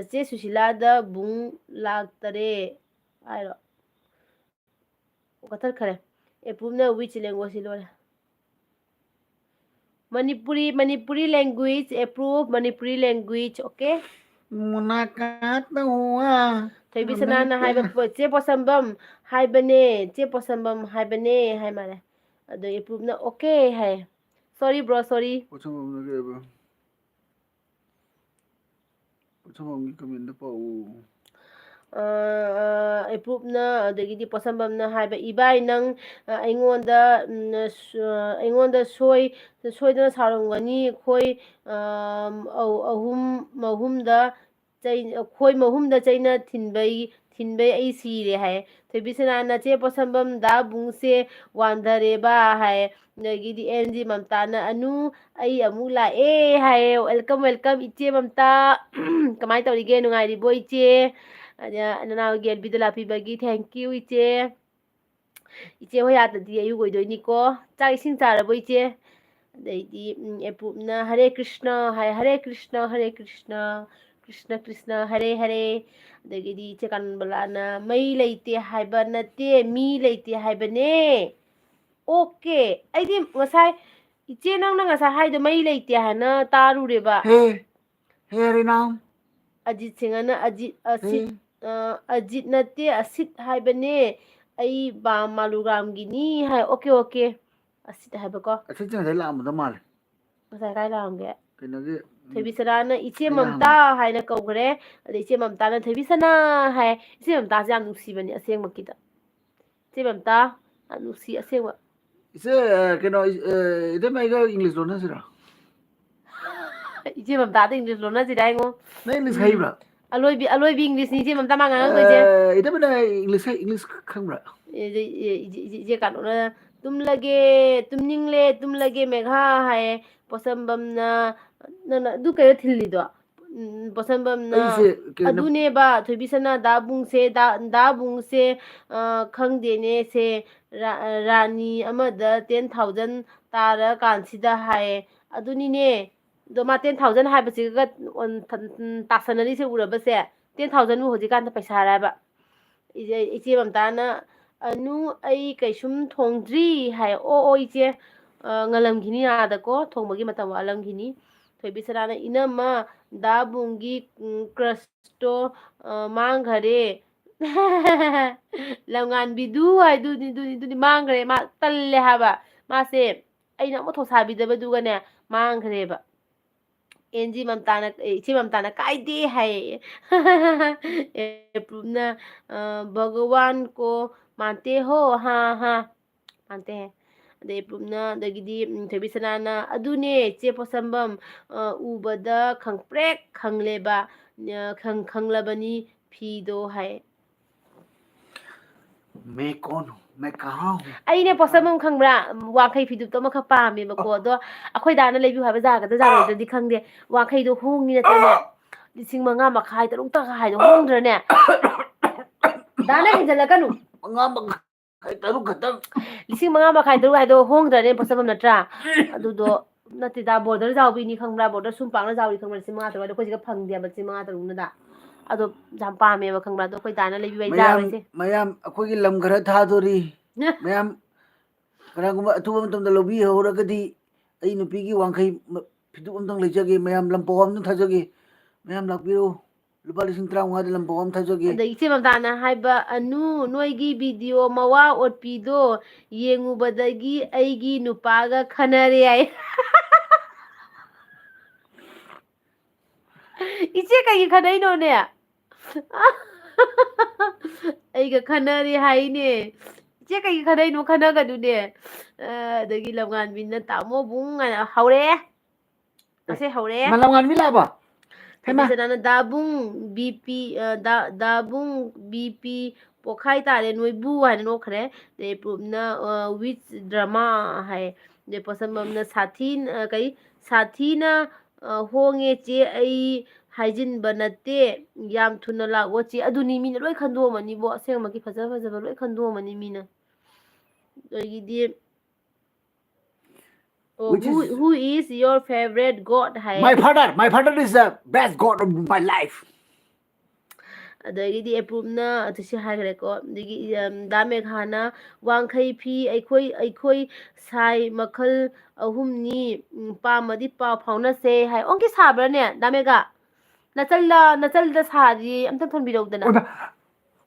ꯆꯦ ꯁꯨꯁꯤꯂꯥꯗ ꯕꯨꯡ ꯂꯥꯛꯇꯔꯦ ꯍꯥꯏꯔꯣ? ꯀꯛꯊꯠꯈꯔꯦ꯫ ꯑꯦꯄ꯭ꯔꯨꯞꯅ which language ꯁꯤ ꯂꯣꯏꯔꯦ꯫ Manipuri Manipuri language approve Manipuri language okay꯫ ꯃꯨꯅꯥꯀꯥꯠ ꯇꯧꯋꯥ꯫ ꯊꯣꯏꯕꯤ ꯁꯅꯥꯅ ꯍꯥꯏꯕ ꯆꯦ ꯄꯣꯠꯁꯝꯕꯝ ꯍꯥꯏꯕꯅꯦ ꯆꯦ ꯄꯣꯠꯁꯝꯕꯝ ꯍꯥꯏꯕꯅꯦ ꯍꯥꯏ ꯃꯥꯜꯂꯦ꯫ ꯑꯗꯣ ꯑꯦꯄ꯭ꯔꯨꯞꯅ okay ꯍꯥꯏ꯫ Sorry bro sorry꯫ ꯄꯣꯠꯁꯝꯕꯝꯅ ꯀꯩ ꯍꯥꯏꯕ? ꯄꯣꯠꯁꯝꯕꯝꯒꯤ ꯀꯃꯦꯟꯗ ꯄꯥꯎ꯫ ꯑꯦꯄ꯭ꯔꯨꯞꯅ, ꯑꯗꯒꯤꯗꯤ ꯄꯣꯠꯁꯝꯕꯝꯅ ꯍꯥꯏꯕ, "ꯏꯕꯥꯏ, ꯅꯪ ꯑꯩꯉꯣꯟꯗ ꯑꯩꯉꯣꯟꯗ ꯁꯣꯏ ꯁꯣꯏꯗꯅ ꯁꯥꯎꯔꯝꯒꯅꯤ꯫ ꯑꯩꯈꯣꯏ ꯑꯍꯨꯝ ꯑꯍꯨꯝꯗ ꯆꯩ, ꯈꯣꯏ ꯃꯍꯨꯝꯗ ꯆꯩꯅ ꯊꯤꯟꯕꯩ ꯊꯤꯟꯕꯩ ꯑꯩ ꯁꯤꯔꯦ" ꯍꯥꯏ꯫ ꯊꯣꯏꯕꯤꯁꯅꯥ, "ꯅꯆꯦ ꯄꯣꯠꯁꯝꯕꯝ ꯗꯥꯕꯨꯡꯁꯦ ꯋꯥꯟꯊꯔꯦꯕ" ꯍꯥꯏ꯫ ꯑꯗꯒꯤꯗꯤ ꯑꯦꯟ ꯖꯤ ꯃꯝꯇꯥꯅ, "ꯑꯅꯨ, ꯑꯩ ꯑꯃꯨꯛ ꯂꯥꯛꯑꯦ" ꯍꯥꯏꯌꯦ꯫ "Welcome, welcome, ꯏꯆꯦ ꯃꯝꯇꯥ꯫ ꯀꯃꯥꯏꯅ ꯇꯧꯔꯤꯒꯦ? ꯅꯨꯡꯉꯥꯏꯔꯤꯕꯣ, ꯏꯆꯦ?" ꯑꯗ ꯅꯅꯥꯎꯒꯤ ꯑꯦꯜꯕꯤꯗ ꯂꯥꯛꯄꯤꯕꯒꯤ thank you, ꯏꯆꯦ꯫ ꯏꯆꯦ ꯍꯣꯏ ꯑꯥꯗꯗꯤ ꯑꯌꯨꯛ ꯑꯣꯏꯗꯣꯏꯅꯤꯀꯣ꯫ ꯆꯥꯛ ꯏꯁꯤꯡ ꯆꯥꯔꯕꯣ, ꯏꯆꯦ? ꯑꯗꯩꯗꯤ, ꯎꯝ, ꯑꯦꯄ꯭ꯔꯨꯞꯅ "ꯍꯔꯦ ꯀ꯭ꯔꯤꯁꯅ" ꯍꯥꯏ, "ꯍꯔꯦ ꯀ꯭ꯔꯤꯁꯅ, ꯍꯔꯦ ꯀ꯭ꯔꯤꯁꯅ, ꯀ꯭ꯔꯤꯁꯅ ꯀ꯭ꯔꯤꯁꯅ, ꯍꯔꯦ ꯍꯔꯦ"꯫ ꯑꯗꯒꯤꯗꯤ ꯏꯆꯦ ꯀꯥꯅꯟꯕꯂꯥꯅ, "ꯃꯩ ꯂꯩꯇꯦ ꯍꯥꯏꯕ ꯅꯠꯇꯦ, ꯃꯤ ꯂꯩꯇꯦ ꯍꯥꯏꯕꯅꯦ"꯫ ꯑꯣꯀꯦ꯫ ꯑꯩꯗꯤ ꯉꯁꯥꯏ, ꯏꯆꯦ, ꯅꯪꯅ ꯉꯁꯥꯏ ꯍꯥꯏꯗꯣ ꯃꯩ ꯂꯩꯇꯦ ꯍꯥꯏꯅ ꯇꯥꯔꯨꯔꯦꯕ꯫ ꯍꯦ, ꯍꯦ, ꯔꯤꯅꯥꯝ꯫ ꯑꯖꯤꯠ ꯁꯤꯡꯍꯅ ꯑꯖꯤꯠ, ꯑꯁꯤꯠ, ꯍꯦ꯫ ꯑ, "ꯑꯖꯤꯠ ꯅꯠꯇꯦ, ꯑꯁꯤꯠ ꯍꯥꯏꯕꯅꯦ꯫ ꯑꯩ ꯕꯥꯝ ꯃꯥꯂꯨꯒ꯭ꯔꯥꯝꯒꯤꯅꯤ" ꯍꯥꯏ꯫ Okay, okay. ꯑꯁꯤꯠ ꯍꯥꯏꯕꯀꯣ꯫ ꯑꯁꯤꯠꯁꯦ ꯉꯁꯥꯏ ꯂꯥꯛꯑꯝꯕꯗꯣ ꯃꯥꯜꯂꯦ꯫ ꯉꯁꯥꯏ ꯀꯥꯏ ꯂꯥꯛꯑꯝꯒꯦ? ꯀꯩꯅꯣꯒꯤ, ꯎꯝ, ꯊꯣꯏꯕꯤꯁꯅꯥꯅ "ꯏꯆꯦ ꯑꯩꯅ ꯃꯝꯇꯥ" ꯍꯪꯕ꯫ ꯍꯥꯏꯅ ꯀꯧꯈ꯭ꯔꯦ꯫ ꯑꯗꯩ ꯏꯆꯦ ꯃꯝꯇꯥꯅ "ꯊꯣꯏꯕꯤꯁꯅꯥ" ꯍꯥꯏ꯫ ꯏꯆꯦ ꯃꯝꯇꯥꯁꯦ ꯌꯥꯝ ꯅꯨꯡꯁꯤꯕꯅꯦ ꯑꯁꯦꯡꯕꯒꯤꯗ꯫ ꯏꯆꯦ ꯃꯝꯇꯥ, ꯌꯥꯝ ꯅꯨꯡꯁꯤ ꯑꯁꯦꯡꯕ꯫ ꯏꯆꯦ, ꯑ, ꯀꯩꯅꯣ, ꯏ-, ꯑ, ꯏꯇꯩꯃ ꯑꯩꯒ ꯏꯪꯂꯤꯁ ꯂꯣꯟꯅꯁꯤꯔꯣ? ꯏꯆꯦ ꯃꯝꯇꯥꯗ ꯏꯪꯂꯤꯁ ꯂꯣꯟꯅꯁꯤꯔ ꯍꯥꯏꯉꯣ? ꯅꯪ ꯏꯪꯂꯤꯁ ꯎꯝ꯫ ꯍꯩꯕ꯭ꯔꯥ? ꯑꯂꯣꯏꯕꯤ, ꯑꯂꯣꯏꯕꯤ ꯏꯪꯂꯤꯁꯅꯤ ꯏꯆꯦ ꯃꯝꯇꯥ ꯃꯥ ꯉꯥꯡꯉꯛꯇꯣꯏꯁꯦ꯫ ꯑ, ꯏꯇꯩꯃ ꯅꯪ ꯏꯪꯂꯤꯁ ꯍꯩ-, ꯏꯪꯂꯤꯁ ꯈ-, ꯈꯪꯕ꯭ꯔꯥ? ꯏꯆꯦ, ꯏꯆꯦ, ꯏꯆꯦ, ꯏꯆꯦ ꯀꯥꯟꯇꯣꯛꯅ, "ꯇꯨꯝꯂꯒꯦ, ꯇꯨꯝꯅꯤꯡꯂꯦ, ꯇꯨꯝꯂꯒꯦ ꯃꯦꯘꯥ" ꯍꯥꯏꯌꯦ꯫ ꯄꯣꯠꯁꯝꯕꯝꯅ, ꯅꯪꯅ ꯑꯗꯨ ꯀꯩꯅꯣ ꯊꯤꯜꯂꯤꯗꯣ? ꯎꯝ, ꯄꯣꯠꯁꯝꯕꯝꯅ, ꯑꯩꯁꯦ ꯀꯩꯅꯣ ꯑꯗꯨꯅꯦꯕ, ꯊꯣꯏꯕꯤꯁꯅꯥ ꯗꯥꯕꯨꯡꯁꯦ, ꯗꯥ-, ꯗꯥꯕꯨꯡꯁꯦ, ꯑ, ꯈꯪꯗꯦꯅꯦ ꯁꯦ, ꯔꯥ-, ꯔꯥꯅꯤ ꯑꯃꯗ ten thousand ꯇꯥꯔꯀꯥꯟꯁꯤꯗ ꯍꯥꯏꯌꯦ꯫ ꯑꯗꯨꯅꯤꯅꯦ, ꯑꯗꯣ ꯃꯥ ten thousand ꯍꯥꯏꯕꯁꯤꯒ, ꯎꯝ, ꯇꯥꯁꯟꯅꯔꯤꯁꯦ ꯎꯔꯕꯁꯦ? Ten thousandꯕꯨ ꯍꯧꯖꯤꯛꯀꯥꯟꯗ ꯄꯩꯁꯥ ꯍꯥꯏꯕ꯫ ꯏꯆꯦ, ꯏꯆꯦ ꯃꯝꯇꯥꯅ, "ꯑꯅꯨ, ꯑꯩ ꯀꯩꯁꯨꯝ ꯊꯣꯡꯗ꯭ꯔꯤ" ꯍꯥꯏ꯫ "ꯑꯣ, ꯑꯣ, ꯏꯆꯦ, ꯑ, ꯉꯜꯂꯝꯈꯤꯅꯤ ꯑꯥꯗꯀꯣ, ꯊꯣꯡꯕꯒꯤ ꯃꯇꯝ ꯋꯥꯠꯂꯝꯈꯤꯅꯤ"꯫ ꯊꯣꯏꯕꯤꯁꯅꯥꯅ, "ꯏꯅꯝꯃ, ꯗꯥꯕꯨꯡꯒꯤ, ꯎꯝ, crushꯇꯣ, ꯑ, ꯃꯥꯡꯈꯔꯦ"꯫ ꯂꯝꯉꯥꯟꯕꯤꯗꯨ ꯍꯥꯏꯗꯨꯅꯤ, ꯑꯗꯨꯅꯤ, ꯑꯗꯨꯅꯤ ꯃꯥꯡꯈ꯭ꯔꯦ꯫ ꯃꯥ ꯇꯜꯂꯦ ꯍꯥꯏꯕ꯫ ꯃꯥꯁꯦ ꯑꯩꯅ ꯑꯃꯨꯛ ꯊꯧꯁꯥꯕꯤꯗꯕꯗꯨꯒꯅꯦ, ꯃꯥꯡꯈ꯭ꯔꯦꯕ꯫ ꯑꯦꯟ ꯖꯤ ꯃꯝꯇꯥꯅ, ꯑꯦ, ꯏꯆꯦ ꯃꯝꯇꯥꯅ "ꯀꯥꯏꯗꯦ" ꯍꯥꯏꯌꯦ꯫ ꯑꯦꯄ꯭ꯔꯨꯞꯅ, ꯑ, "ꯚꯒꯋꯥꯟ ꯀꯣ ꯃꯥꯟꯇꯦ ꯍꯣ, ꯍꯥ, ꯍꯥ, ꯃꯥꯟꯇꯦ" ꯍꯥꯏ꯫ ꯑꯗꯩ ꯑꯦꯄ꯭ꯔꯨꯞꯅ, ꯑꯗꯒꯤꯗꯤ, ꯎꯝ, ꯊꯣꯏꯕꯤꯁꯅꯥꯅ, "ꯑꯗꯨꯅꯦ ꯆꯦ ꯄꯣꯠꯁꯝꯕꯝ, ꯑ, ꯎꯕꯗ ꯈꯪꯄ꯭ꯔꯦꯛ ꯈꯪꯂꯦꯕ, ꯑ, ꯈꯪ-, ꯈꯪꯂꯕꯅꯤ ꯐꯤꯗꯣ" ꯍꯥꯏ꯫ मैं कौन हूँ? मैं कहाँ हूँ? ꯑꯩꯅꯦ ꯄꯣꯠꯁꯝꯕꯝ ꯈꯪꯕ꯭ꯔꯥ? ꯎꯝ, ꯋꯥꯡꯈꯩ ꯐꯤꯗꯨꯞꯇꯣ ꯑꯃꯈꯛ ꯄꯥꯝꯃꯦꯕꯀꯣ꯫ ꯑꯗꯣ ꯑꯩꯈꯣꯏ ꯗꯥꯅ ꯂꯩꯕꯤꯌꯨ ꯍꯥꯏꯕ ꯌꯥꯒꯗ꯭ꯔꯥ ꯌꯥꯔꯣꯏꯗ꯭ꯔꯗꯤ ꯈꯪꯗꯦ꯫ ꯋꯥꯡꯈꯩꯗꯣ ꯍꯣꯡꯉꯤ ꯅꯠꯇ꯭ꯔꯅꯦ? ꯂꯤꯁꯤꯡ ꯃꯉꯥ ꯃꯈꯥꯏ, ꯇꯔꯨꯛꯇꯒ ꯍꯥꯏꯗꯣ ꯍꯣꯡꯗ꯭ꯔꯅꯦ? ꯗꯥꯅ ꯍꯦꯟꯖꯜꯂꯛꯀꯅꯨ꯫ ꯃꯉꯥ ꯃꯈꯥꯏ, ꯇꯔꯨꯛ ꯈꯛꯇꯪ꯫ ꯂꯤꯁꯤꯡ ꯃꯉꯥ ꯃꯈꯥꯏ, ꯇꯔꯨꯛ ꯍꯥꯏꯗꯣ ꯍꯣꯡꯗ꯭ꯔꯅꯦ ꯄꯣꯠꯁꯝꯕꯝ ꯅꯠꯇ꯭ꯔꯥ? ꯑꯗꯨꯗꯣ ꯅꯠꯇꯦꯗ, ꯕꯣꯔꯗꯔ ꯆꯥꯎꯕꯤꯅꯤ ꯈꯪꯕ꯭ꯔꯥ? ꯕꯣꯔꯗꯔ ꯁꯨꯝ ꯄꯥꯛꯅ ꯆꯥꯎꯔꯤ ꯈꯪꯕ꯭ꯔꯥ? ꯂꯤꯁꯤꯡ ꯃꯉꯥ, ꯇꯔꯨꯛ ꯍꯥꯏꯗꯣ ꯑꯩꯈꯣꯏ ꯁꯤꯒ ꯐꯪꯗꯦꯕ, ꯂꯤꯁꯤꯡ ꯃꯉꯥ, ꯇꯔꯨꯛꯅꯗ꯫ ꯑꯗꯣ ꯌꯥꯝ ꯄꯥꯝꯃꯦꯕ ꯈꯪꯕ꯭ꯔꯥ? ꯑꯗꯣ ꯑꯩꯈꯣꯏ ꯗꯥꯅ ꯂꯩꯕꯤꯕ ꯑꯩ ꯃꯌꯥꯝ, ꯌꯥꯔꯣꯏꯁꯦ꯫ ꯃꯌꯥꯝ, ꯑꯩꯈꯣꯏꯒꯤ ꯂꯝ ꯈꯔ ꯊꯥꯗꯣꯔꯤ꯫ ꯃꯌꯥꯝ ꯀꯅꯥꯒꯨꯝꯕ ꯑꯊꯨꯕ ꯃꯇꯝꯗ ꯂꯧꯕꯤꯍꯧꯔꯒꯗꯤ ꯑꯩ ꯅꯨꯄꯤꯒꯤ ꯋꯥꯡꯈꯩ ꯃ-, ꯐꯤꯗꯨꯞ ꯑꯝꯇꯪ ꯂꯩꯖꯒꯦ꯫ ꯃꯌꯥꯝ ꯂꯝꯄꯥꯛ ꯑꯝꯇꯪ ꯊꯥꯖꯒꯦ꯫ ꯃꯌꯥꯝ ꯂꯥꯛꯄꯤꯔꯣ꯫ ꯂꯨꯄꯥ ꯂꯤꯁꯤꯡ ꯇꯔꯥꯃꯉꯥꯗ ꯂꯝꯄꯥꯛ ꯑꯃ ꯊꯥꯖꯒꯦ꯫ ꯑꯗ ꯏꯆꯦ ꯃꯝꯇꯥꯅ ꯍꯥꯏꯕ, "ꯑꯅꯨ, ꯅꯣꯏꯒꯤ ꯚꯤꯗꯤꯑꯣ ꯃꯋꯥ ꯑꯣꯠꯄꯤꯗꯣ ꯌꯦꯡꯉꯨꯕꯗꯒꯤ ꯑꯩꯒꯤ ꯅꯨꯄꯥꯒ ꯈꯟꯅꯔꯦ" ꯍꯥꯏ꯫ ꯏꯆꯦ ꯀꯩꯒꯤ ꯈꯟꯅꯩꯅꯣꯅꯦ? "ꯑꯩꯒ ꯈꯟꯅꯔꯦ" ꯍꯥꯏꯅꯦ꯫ ꯏꯆꯦ ꯀꯩꯒꯤ ꯈꯟꯅꯩꯅꯣ? ꯈꯟꯅꯒꯅꯨꯅꯦ꯫ ꯑ, ꯑꯗꯒꯤ ꯂꯝꯉꯥꯟꯕꯤꯅ "ꯇꯥꯃꯣ ꯕꯨꯡ" ꯍꯥꯏꯅ ꯍꯧꯔꯛꯑꯦ꯫ ꯃꯁꯦ ꯍꯧꯔꯦ꯫ ꯃꯅꯝ ꯉꯥꯟꯕꯤ ꯂꯥꯛꯑꯕ? ꯍꯩꯃꯥ꯫ ꯊꯣꯏꯕꯤꯁꯅꯥꯅ "ꯗꯥꯕꯨꯡ ꯕꯤ ꯄꯤ, ꯑ, ꯗꯥ-, ꯗꯥꯕꯨꯡ ꯕꯤ ꯄꯤ ꯄꯣꯛꯈꯥꯏ ꯇꯥꯔꯦ ꯅꯣꯏꯕꯨ" ꯍꯥꯏꯅ ꯅꯣꯛꯈ꯭ꯔꯦ꯫ ꯑꯗꯩ ꯑꯦꯄ꯭ꯔꯨꯞꯅ, ꯑ, "Which drama?" ꯍꯥꯏ꯫ ꯑꯗꯩ ꯄꯣꯠꯁꯝꯕꯝꯅ "ꯁꯥꯊꯤ-, ꯑ, ꯀꯩ, ꯁꯥꯊꯤꯅ, ꯑ, ꯍꯣꯡꯉꯦ ꯆꯦ, ꯑꯩ ꯍꯥꯏꯖꯤꯟꯕ ꯅꯠꯇꯦ, ꯌꯥꯝ ꯊꯨꯅ ꯂꯥꯛꯑꯣ ꯆꯦ"꯫ ꯑꯗꯨꯅꯤ, ꯃꯤꯅ ꯂꯣꯏ ꯈꯟꯗꯣꯛꯑꯝꯃꯅꯤꯕꯣ, ꯑꯁꯦꯡꯕꯒꯤ ꯐꯖ ꯐꯖꯕ ꯂꯣꯏ ꯈꯟꯗꯣꯛꯑꯝꯃꯅꯤ ꯃꯤꯅ꯫ ꯑꯗꯒꯤꯗꯤ, ꯑꯣ, Which "Who, is who is your favorite god?" High. My father, my father is the best god of my life. ꯑꯗꯒꯤꯗꯤ ꯑꯦꯄ꯭ꯔꯨꯞꯅ ꯑꯗꯨ ꯁꯤ ꯍꯥꯏꯈ꯭ꯔꯦꯀꯣ꯫ ꯑꯗꯒꯤ, ꯎꯝ, ꯗꯥ ꯃꯦꯘꯥꯅ "ꯋꯥꯡꯈꯩ ꯐꯤ ꯑꯩꯈꯣꯏ, ꯑꯩꯈꯣꯏ ꯁꯥꯏ ꯃꯈꯜ ꯑꯍꯨꯝꯅꯤ, ꯎꯝ, ꯄꯥꯝꯃꯗꯤ ꯄꯥꯎ ꯐꯥꯎꯅꯁꯦ" ꯍꯥꯏ꯫ ꯑꯣꯟꯀꯤ ꯁꯥꯕ꯭ꯔꯥꯅꯦ, ꯗꯥ ꯃꯦꯘꯥ? ꯅꯆꯜꯗ, ꯅꯆꯜꯗ ꯁꯥꯔꯗꯤ ꯑꯝꯇ ꯊꯣꯟꯕꯤꯔꯧꯗꯅ꯫ ꯑꯣꯏꯃꯥ,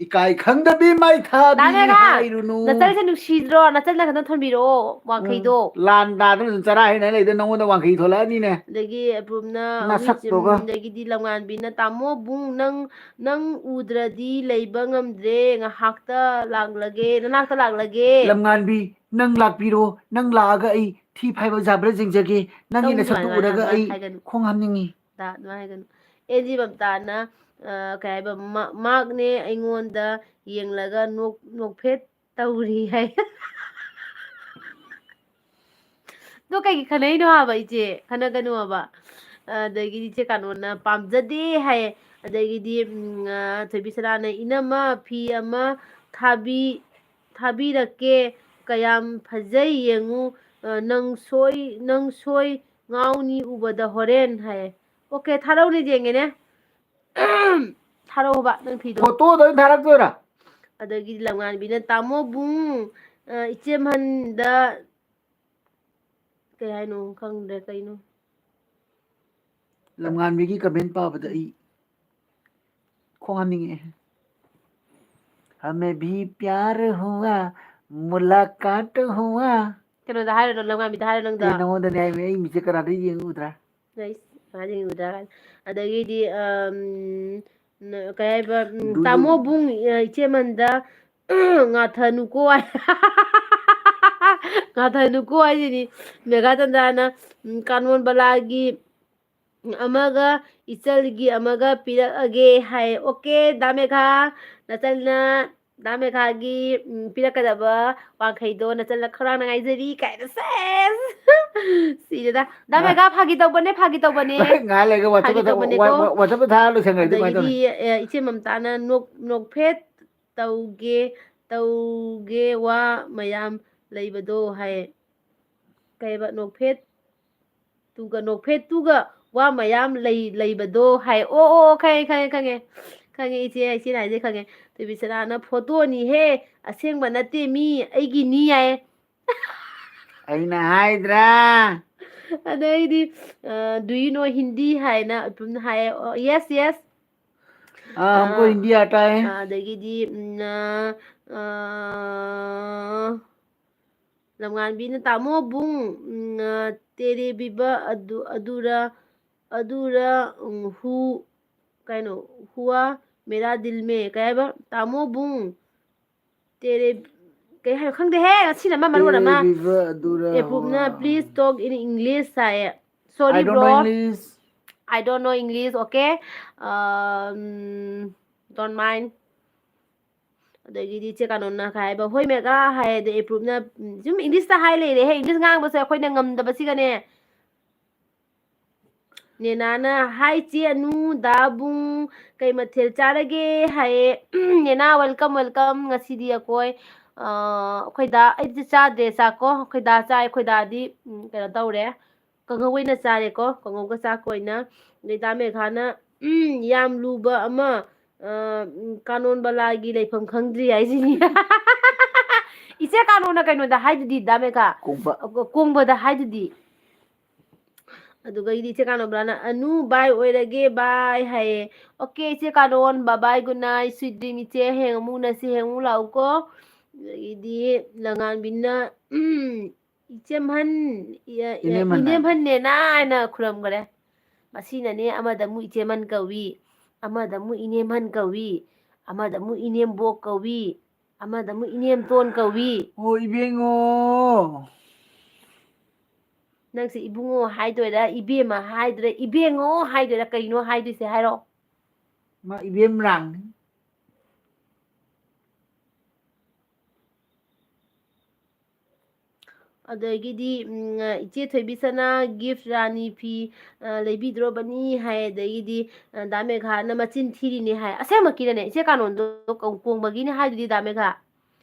ꯏꯀꯥꯏ ꯈꯪꯗꯕꯤ ꯃꯥꯏꯊꯥꯕꯤ ꯇꯥꯅꯦꯒ! ꯍꯥꯏꯔꯨꯅꯨ꯫ ꯅꯆꯜꯁꯦ ꯅꯨꯡꯁꯤꯗ꯭ꯔꯣ? ꯅꯆꯜꯅ ꯈꯛꯇ ꯊꯣꯟꯕꯤꯔꯛꯑꯣ, ꯋꯥꯡꯈꯩꯗꯣ꯫ ꯎꯝ, ꯂꯥꯟ ꯇꯥꯗꯅ ꯑꯗꯨꯝ ꯆꯔꯥ ꯍꯦꯟꯅ ꯂꯩꯗ, ꯅꯉꯣꯟꯗ ꯋꯥꯡꯈꯩ ꯊꯣꯛꯂꯛꯑꯅꯤꯅꯦ꯫ ꯑꯗꯒꯤ ꯑꯄ꯭ꯔꯨꯞꯅ ꯅꯁꯛꯇꯨꯒ꯫ ꯑꯗꯒꯤꯗꯤ ꯂꯝꯉꯥꯟꯕꯤꯅ, "ꯇꯥꯃꯣ ꯕꯨꯡ, ꯅꯪ, ꯅꯪ ꯎꯗ꯭ꯔꯗꯤ ꯂꯩꯕ ꯉꯝꯗ꯭ꯔꯦ, ꯉꯥꯏꯍꯥꯛꯇ ꯂꯥꯛꯂꯒꯦ, ꯅꯅꯥꯛꯇ ꯂꯥꯛꯂꯒꯦ꯫ ꯂꯝꯉꯥꯟꯕꯤ, ꯅꯪ ꯂꯥꯛꯄꯤꯔꯣ, ꯅꯪ ꯂꯥꯛꯑꯒ ꯑꯩ ꯊꯤ ꯐꯥꯏꯕ ꯌꯥꯕ꯭ꯔꯥ ꯌꯦꯡꯖꯒꯦ, ꯅꯪꯒꯤ ꯇꯧꯅꯨ ꯅꯁꯛꯇꯨ ꯑꯗꯨꯃꯥꯏꯅ, ꯎꯔꯒ ꯑꯗꯨꯃꯥꯏꯅ ꯑꯩ ꯍꯥꯏꯒꯅꯨ꯫ ꯈꯣꯡ ꯍꯥꯝꯅꯤꯡꯉꯤ"꯫ ꯗꯥ ꯑꯗꯨꯃꯥꯏꯅ ꯍꯥꯏꯒꯅꯨ꯫ ꯑꯦꯟꯖꯤ ꯃꯝꯇꯥꯅ, ꯑ, ꯀꯩ ꯍꯥꯏꯕ, ꯃꯥ-, ꯃꯥꯛꯅꯦ ꯑꯩꯉꯣꯟꯗ ꯌꯦꯡꯂꯒ ꯅꯣꯛ-, ꯅꯣꯛꯐꯦꯠ ꯇꯧꯔꯤ ꯍꯥꯏ꯫ ꯑꯗꯣ ꯀꯩꯒꯤ ꯈꯟꯅꯩꯅꯣ ꯍꯥꯏꯕ, ꯏꯆꯦ? ꯈꯟꯅꯒꯅꯨ ꯍꯥꯏꯕ꯫ ꯑꯗꯒꯤꯗꯤ ꯏꯆꯦ ꯀꯥꯅꯣꯅ "ꯄꯥꯝꯖꯗꯦ" ꯍꯥꯏ꯫ ꯑꯗꯒꯤꯗꯤ, ꯎꯝ, ꯑ, ꯊꯣꯏꯕꯤꯁꯅꯥꯅ, "ꯏꯅꯝꯃ, ꯐꯤ ꯑꯃ ꯊꯥꯕꯤ-, ꯊꯥꯕꯤꯔꯛꯀꯦ, ꯀꯌꯥꯝ ꯐꯖꯩ ꯌꯦꯡꯉꯨ, ꯑ, ꯅꯪ ꯁꯣꯏ-, ꯅꯪ ꯁꯣꯏ ꯉꯥꯎꯅꯤ ꯎꯕꯗ ꯍꯣꯔꯦꯟ" ꯍꯥꯏ꯫ ꯑꯣꯀꯦ, ꯊꯥꯔꯛꯎꯅꯦ, ꯌꯦꯡꯒꯦꯅꯦ꯫ ꯊꯥꯔꯛꯎꯕ ꯅꯪ ꯐꯤꯗꯣ꯫ ꯐꯣꯇꯣꯗ ꯑꯣꯏꯅ ꯊꯥꯔꯛꯇꯣꯏꯔꯥ? ꯑꯗꯒꯤꯗꯤ ꯂꯝꯉꯥꯟꯕꯤꯅ, "ꯇꯥꯃꯣ ꯕꯨꯡ, ꯑ, ꯏꯆꯦꯝꯍꯟꯗ", ꯀꯩ ꯍꯥꯏꯅꯣ ꯈꯪꯗ꯭ꯔꯦ, ꯀꯩꯅꯣ? ꯂꯝꯉꯥꯟꯕꯤꯒꯤ comment ꯄꯥꯕꯗ ꯑꯩ ꯈꯣꯡ ꯍꯥꯝꯅꯤꯡꯉꯛꯑꯦ꯫ "हमें भी प्यार हुआ, मुलाकात हुआ"꯫ ꯀꯩꯅꯣꯗ ꯍꯥꯏꯔꯣ, ꯂꯝꯉꯥꯟꯕꯤꯗ ꯍꯥꯏꯔꯣ ꯅꯪꯗꯣ? ꯑꯦ, ꯅꯉꯣꯟꯗꯅꯦ ꯍꯥꯏꯃꯤ, ꯑꯩ ꯃꯤꯁꯦ ꯀꯅꯥꯗ ꯌꯦꯡꯉꯨꯗ꯭ꯔꯥ? ꯑꯩꯁ, ꯃꯥ ꯌꯦꯡꯉꯨꯗ꯭ꯔꯥ ꯀꯥꯏꯅ꯫ ꯑꯗꯒꯤꯗꯤ, ꯑꯝ, ꯅ-, ꯀꯩ ꯍꯥꯏꯕ, ꯎꯝ, ꯗꯨ-, ꯗꯨ- "ꯇꯥꯃꯣ ꯕꯨꯡ, ꯑ, ꯏꯆꯦꯃꯟꯗ ꯉꯥꯊꯅꯨꯀꯣ" ꯍꯥꯏ꯫ "ꯉꯥꯊꯅꯨꯀꯣ" ꯍꯥꯏꯁꯤꯅꯤ꯫ ꯃꯦꯘꯥꯆꯟꯗ꯭ꯔꯅ, ꯎꯝ, "ꯀꯥꯅꯣꯟ ꯕꯂꯥꯒꯤ ꯑꯃꯒ, ꯏꯆꯜꯒꯤ ꯑꯃꯒ ꯄꯤꯔꯛꯑꯒꯦ" ꯍꯥꯏ꯫ ꯑꯣꯀꯦ, ꯗꯥ ꯃꯦꯘꯥ, ꯅꯆꯜꯅ ꯗꯥ ꯃꯦꯘꯥꯒꯤ, ꯎꯝ, ꯄꯤꯔꯛꯀꯗꯕ ꯋꯥꯡꯈꯩꯗꯣ ꯅꯆꯜꯅ ꯈꯧꯔꯥꯡꯅ ꯉꯥꯏꯖꯔꯤ ꯀꯥꯏꯅ꯫ ꯁꯦꯁ! ꯁꯤꯔꯦꯗ꯫ ꯗꯥ ꯃꯦꯘꯥ, ꯐꯥꯒꯤ ꯇꯧꯕꯅꯦ, ꯐꯥꯒꯤ ꯇꯧꯕꯅꯦ꯫ ꯉꯥꯏꯍꯥꯛ ꯂꯩꯔꯒ WhatsApp-ꯇ ꯊꯥ-, ꯋꯥ-, ꯋꯥ-, WhatsApp-ꯇ ꯊꯥꯔ ꯂꯣꯏꯁꯟꯈ꯭ꯔꯗꯤ ꯀꯃꯥꯏꯅ ꯇꯧꯅꯤ? ꯑꯗꯒꯤꯗꯤ, ꯑꯦ, ꯏꯆꯦ ꯃꯝꯇꯥꯅ ꯅꯣꯛ-, "ꯅꯣꯛꯐꯦꯠ ꯇꯧꯒꯦ, ꯇꯧꯒꯦ ꯋꯥ ꯃꯌꯥꯝ ꯂꯩꯕꯗꯣ" ꯍꯥꯏ꯫ ꯀꯩꯕ? "ꯅꯣꯛꯐꯦꯠ ꯇꯨꯒ, ꯅꯣꯛꯐꯦꯠ ꯇꯨꯒ ꯋꯥ ꯃꯌꯥꯝ ꯂꯩ-, ꯂꯩꯕꯗꯣ" ꯍꯥꯏ꯫ ꯑꯣ, ꯑꯣ, ꯑꯣ, ꯈꯪꯉꯦ, ꯈꯪꯉꯦ, ꯈꯪꯉꯦ꯫ ꯈꯪꯉꯦ, ꯏꯆꯦ, ꯏꯆꯦꯅ ꯍꯥꯏꯁꯦ ꯈꯪꯉꯦ꯫ ꯊꯣꯏꯕꯤꯁꯅꯥꯅ "ꯐꯣꯇꯣꯅꯤꯍꯦ, ꯑꯁꯦꯡꯕ ꯅꯠꯇꯦ ꯃꯤ, ꯑꯩꯒꯤꯅꯤ" ꯍꯥꯏ꯫ ꯑꯩꯅ ꯍꯥꯏꯗ꯭ꯔꯥ? ꯑꯗꯩꯗꯤ, ꯑ, "Do you know Hindi?" ꯍꯥꯏꯅ ꯑꯗꯨꯝ ꯍꯥꯏꯌꯦ꯫ ꯑꯣ, yes, yes꯫ हाँ, हमको हिंदी आता है। ꯑꯗꯒꯤꯗꯤ ꯎꯝ, ꯑ, ꯑ, ꯂꯝꯉꯥꯟꯕꯤꯅ ꯇꯥꯃꯣ ꯕꯨꯡ, ꯎꯝ, ꯑ, ꯇꯦꯔꯦ ꯕꯤꯕ ꯑꯗꯨ ꯑꯗꯨꯔ ꯑꯗꯨꯔ ꯎꯝ, ꯍꯨ ꯀꯩꯅꯣ ꯍꯨꯋꯥ ꯃꯦꯔꯥ ꯗꯤꯜ ꯃꯦ ꯀꯩ ꯍꯥꯏꯕ? ꯇꯥꯃꯣ ꯕꯨꯡ ꯇꯦꯔꯦ ꯀꯩ ꯍꯥꯏꯅꯣ ꯈꯪꯗꯦꯍꯦ, ꯉꯁꯤꯅ ꯑꯃ ꯃꯔꯣꯟ ꯑꯃ꯫ ꯇꯦꯔꯦ ꯕꯤꯕ ꯑꯗꯨꯔ ꯑꯦꯄ꯭ꯔꯨꯞꯅ ꯍꯨꯋꯥ꯫ Please talk in English ꯍꯥꯏꯌꯦ꯫ I Sorry don't bro, know English. I don't know English, okay? Don't mind. ꯑꯗꯒꯤꯗꯤ ꯏꯆꯦ ꯀꯥꯅꯣꯟꯅ ꯀꯩ ꯍꯥꯏꯕ, ꯍꯣꯏ ꯃꯦꯒꯥ ꯍꯥꯏ, ꯑꯗꯩ ꯑꯦꯄ꯭ꯔꯨꯞꯅ ꯎꯝ, ꯁꯨꯝ ꯏꯪꯂꯤꯁꯇ ꯍꯥꯏ ꯂꯩꯔꯦꯍꯦ꯫ ꯏꯪꯂꯤꯁ ꯉꯥꯡꯕꯁꯦ ꯑꯩꯈꯣꯏꯅ ꯉꯝꯗꯕꯁꯤꯒꯅꯦ꯫ ꯅꯦꯅꯥꯅ, "ꯍꯥꯏ ꯆꯦ ꯑꯅꯨ, ꯗꯥ ꯕꯨꯡ, ꯀꯩ ꯃꯊꯦꯜ ꯆꯥꯔꯒꯦ?" ꯍꯥꯏꯌꯦ꯫ ꯅꯦꯅꯥ, welcome, welcome꯫ ꯉꯁꯤꯗꯤ ꯑꯩꯈꯣꯏ, ꯑ, ꯑꯩꯈꯣꯏ ꯗꯥ, ꯑꯩꯗꯤ ꯆꯥꯗ꯭ꯔꯦ ꯆꯥꯛꯀꯣ꯫ ꯑꯩꯈꯣꯏ ꯗꯥ ꯆꯥꯏ, ꯑꯩꯈꯣꯏ ꯗꯥꯗꯤ, ꯎꯝ, ꯀꯩꯅꯣ ꯇꯧꯔꯦ꯫ ꯀꯥꯡꯍꯧ ꯑꯣꯏꯅ ꯆꯥꯔꯦꯀꯣ, ꯀꯥꯡꯍꯧꯒ ꯆꯥꯛꯀ ꯑꯣꯏꯅ꯫ ꯑꯗꯩ ꯗꯥ ꯃꯦꯘꯥꯅ, "ꯎꯝ, ꯌꯥꯝ ꯂꯨꯕ ꯑꯃ, ꯑ, ꯎꯝ, ꯀꯥꯅꯣꯟ ꯕꯂꯥꯒꯤ ꯂꯩꯐꯝ ꯈꯪꯗ꯭ꯔꯤ" ꯍꯥꯏꯁꯤꯅꯤ꯫ ꯏꯆꯦ ꯀꯥꯅꯣꯟꯅ ꯀꯩꯅꯣꯗ ꯍꯥꯏꯗꯨꯗꯤ, ꯗꯥ ꯃꯦꯘꯥ? ꯀꯣꯡꯕ꯫ ꯑ, ꯀꯣꯡꯕꯗ ꯍꯥꯏꯗꯨꯗꯤ꯫ ꯑꯗꯨꯒ ꯑꯩꯗꯤ ꯏꯆꯦ ꯀꯥꯅꯣꯟ ꯕꯂꯥꯅ, "ꯑꯅꯨ, bye ꯑꯣꯏꯔꯒꯦ, bye" ꯍꯥꯏꯌꯦ꯫ Okay, ꯏꯆꯦ ꯀꯥꯅꯣꯟ, bye bye, good night, sweet dream, ꯏꯆꯦ, ꯍꯌꯦꯡ ꯑꯃꯨꯛ ꯎꯅꯁꯤ, ꯍꯌꯦꯡ ꯑꯃꯨꯛ ꯂꯥꯛꯎꯀꯣ꯫ ꯑꯗꯒꯤꯗꯤ ꯂꯉꯥꯟꯕꯤꯅ, ꯎꯝ, "ꯏꯆꯦꯝꯍꯟ, ꯏ-, ꯏ-, ꯏꯅꯦꯝꯍꯟ ꯍꯥꯏ꯫ ꯏꯅꯦꯝꯍꯟ ꯅꯦꯅꯥ" ꯍꯥꯏꯅ ꯈꯨꯔꯝꯈꯔꯦ꯫ ꯃꯁꯤꯅꯅꯦ ꯑꯃꯗ ꯑꯃꯨꯛ ꯏꯆꯦꯃꯟ ꯀꯧꯏ, ꯑꯃꯗ ꯑꯃꯨꯛ ꯏꯅꯦꯝꯍꯟ ꯀꯧꯏ, ꯑꯃꯗ ꯑꯃꯨꯛ ꯏꯅꯦꯝꯕꯣꯛ ꯀꯧꯏ, ꯑꯃꯗ ꯑꯃꯨꯛ ꯏꯅꯦꯝꯇꯣꯟ ꯀꯧꯏ꯫ ꯑꯣ, ꯏꯕꯦꯡꯉꯣ꯫ ꯅꯪꯁꯦ ꯏꯕꯨꯡꯉꯣ ꯍꯥꯏꯗꯣꯏꯔꯥ, ꯏꯕꯦꯝꯃ ꯍꯥꯏꯗꯣꯏꯔꯥ, ꯏꯕꯦꯡꯉꯣ ꯍꯥꯏꯗꯣꯏꯔꯥ, ꯀꯩꯅꯣ ꯍꯥꯏꯗꯣꯏꯁꯦ ꯍꯥꯏꯔꯣ? ꯃꯥ ꯏꯕꯦꯝ ꯂꯥꯡꯅꯤ꯫ ꯑꯗꯒꯤꯗꯤ, ꯎꯝ, ꯏꯆꯦ ꯊꯣꯏꯕꯤꯁꯅꯥ gift ꯔꯥꯅꯤ ꯐꯤ, ꯑ, ꯂꯩꯕꯤꯗ꯭ꯔꯣꯕꯅꯤ ꯍꯥꯏ꯫ ꯑꯗꯒꯤꯗꯤ, ꯑ, ꯗꯥ ꯃꯦꯘꯥꯅ ꯃꯆꯤꯟ ꯊꯤꯔꯤꯅꯦ ꯍꯥꯏ꯫ ꯑꯁꯦꯡꯕꯀꯤꯔꯅꯦ? ꯏꯆꯦ ꯀꯥꯅꯣꯟꯗꯣ ꯀꯣꯡ-, ꯀꯣꯡꯕꯒꯤꯅꯦ ꯍꯥꯏꯗꯨꯗꯤ ꯗꯥ ꯃꯦꯘꯥ꯫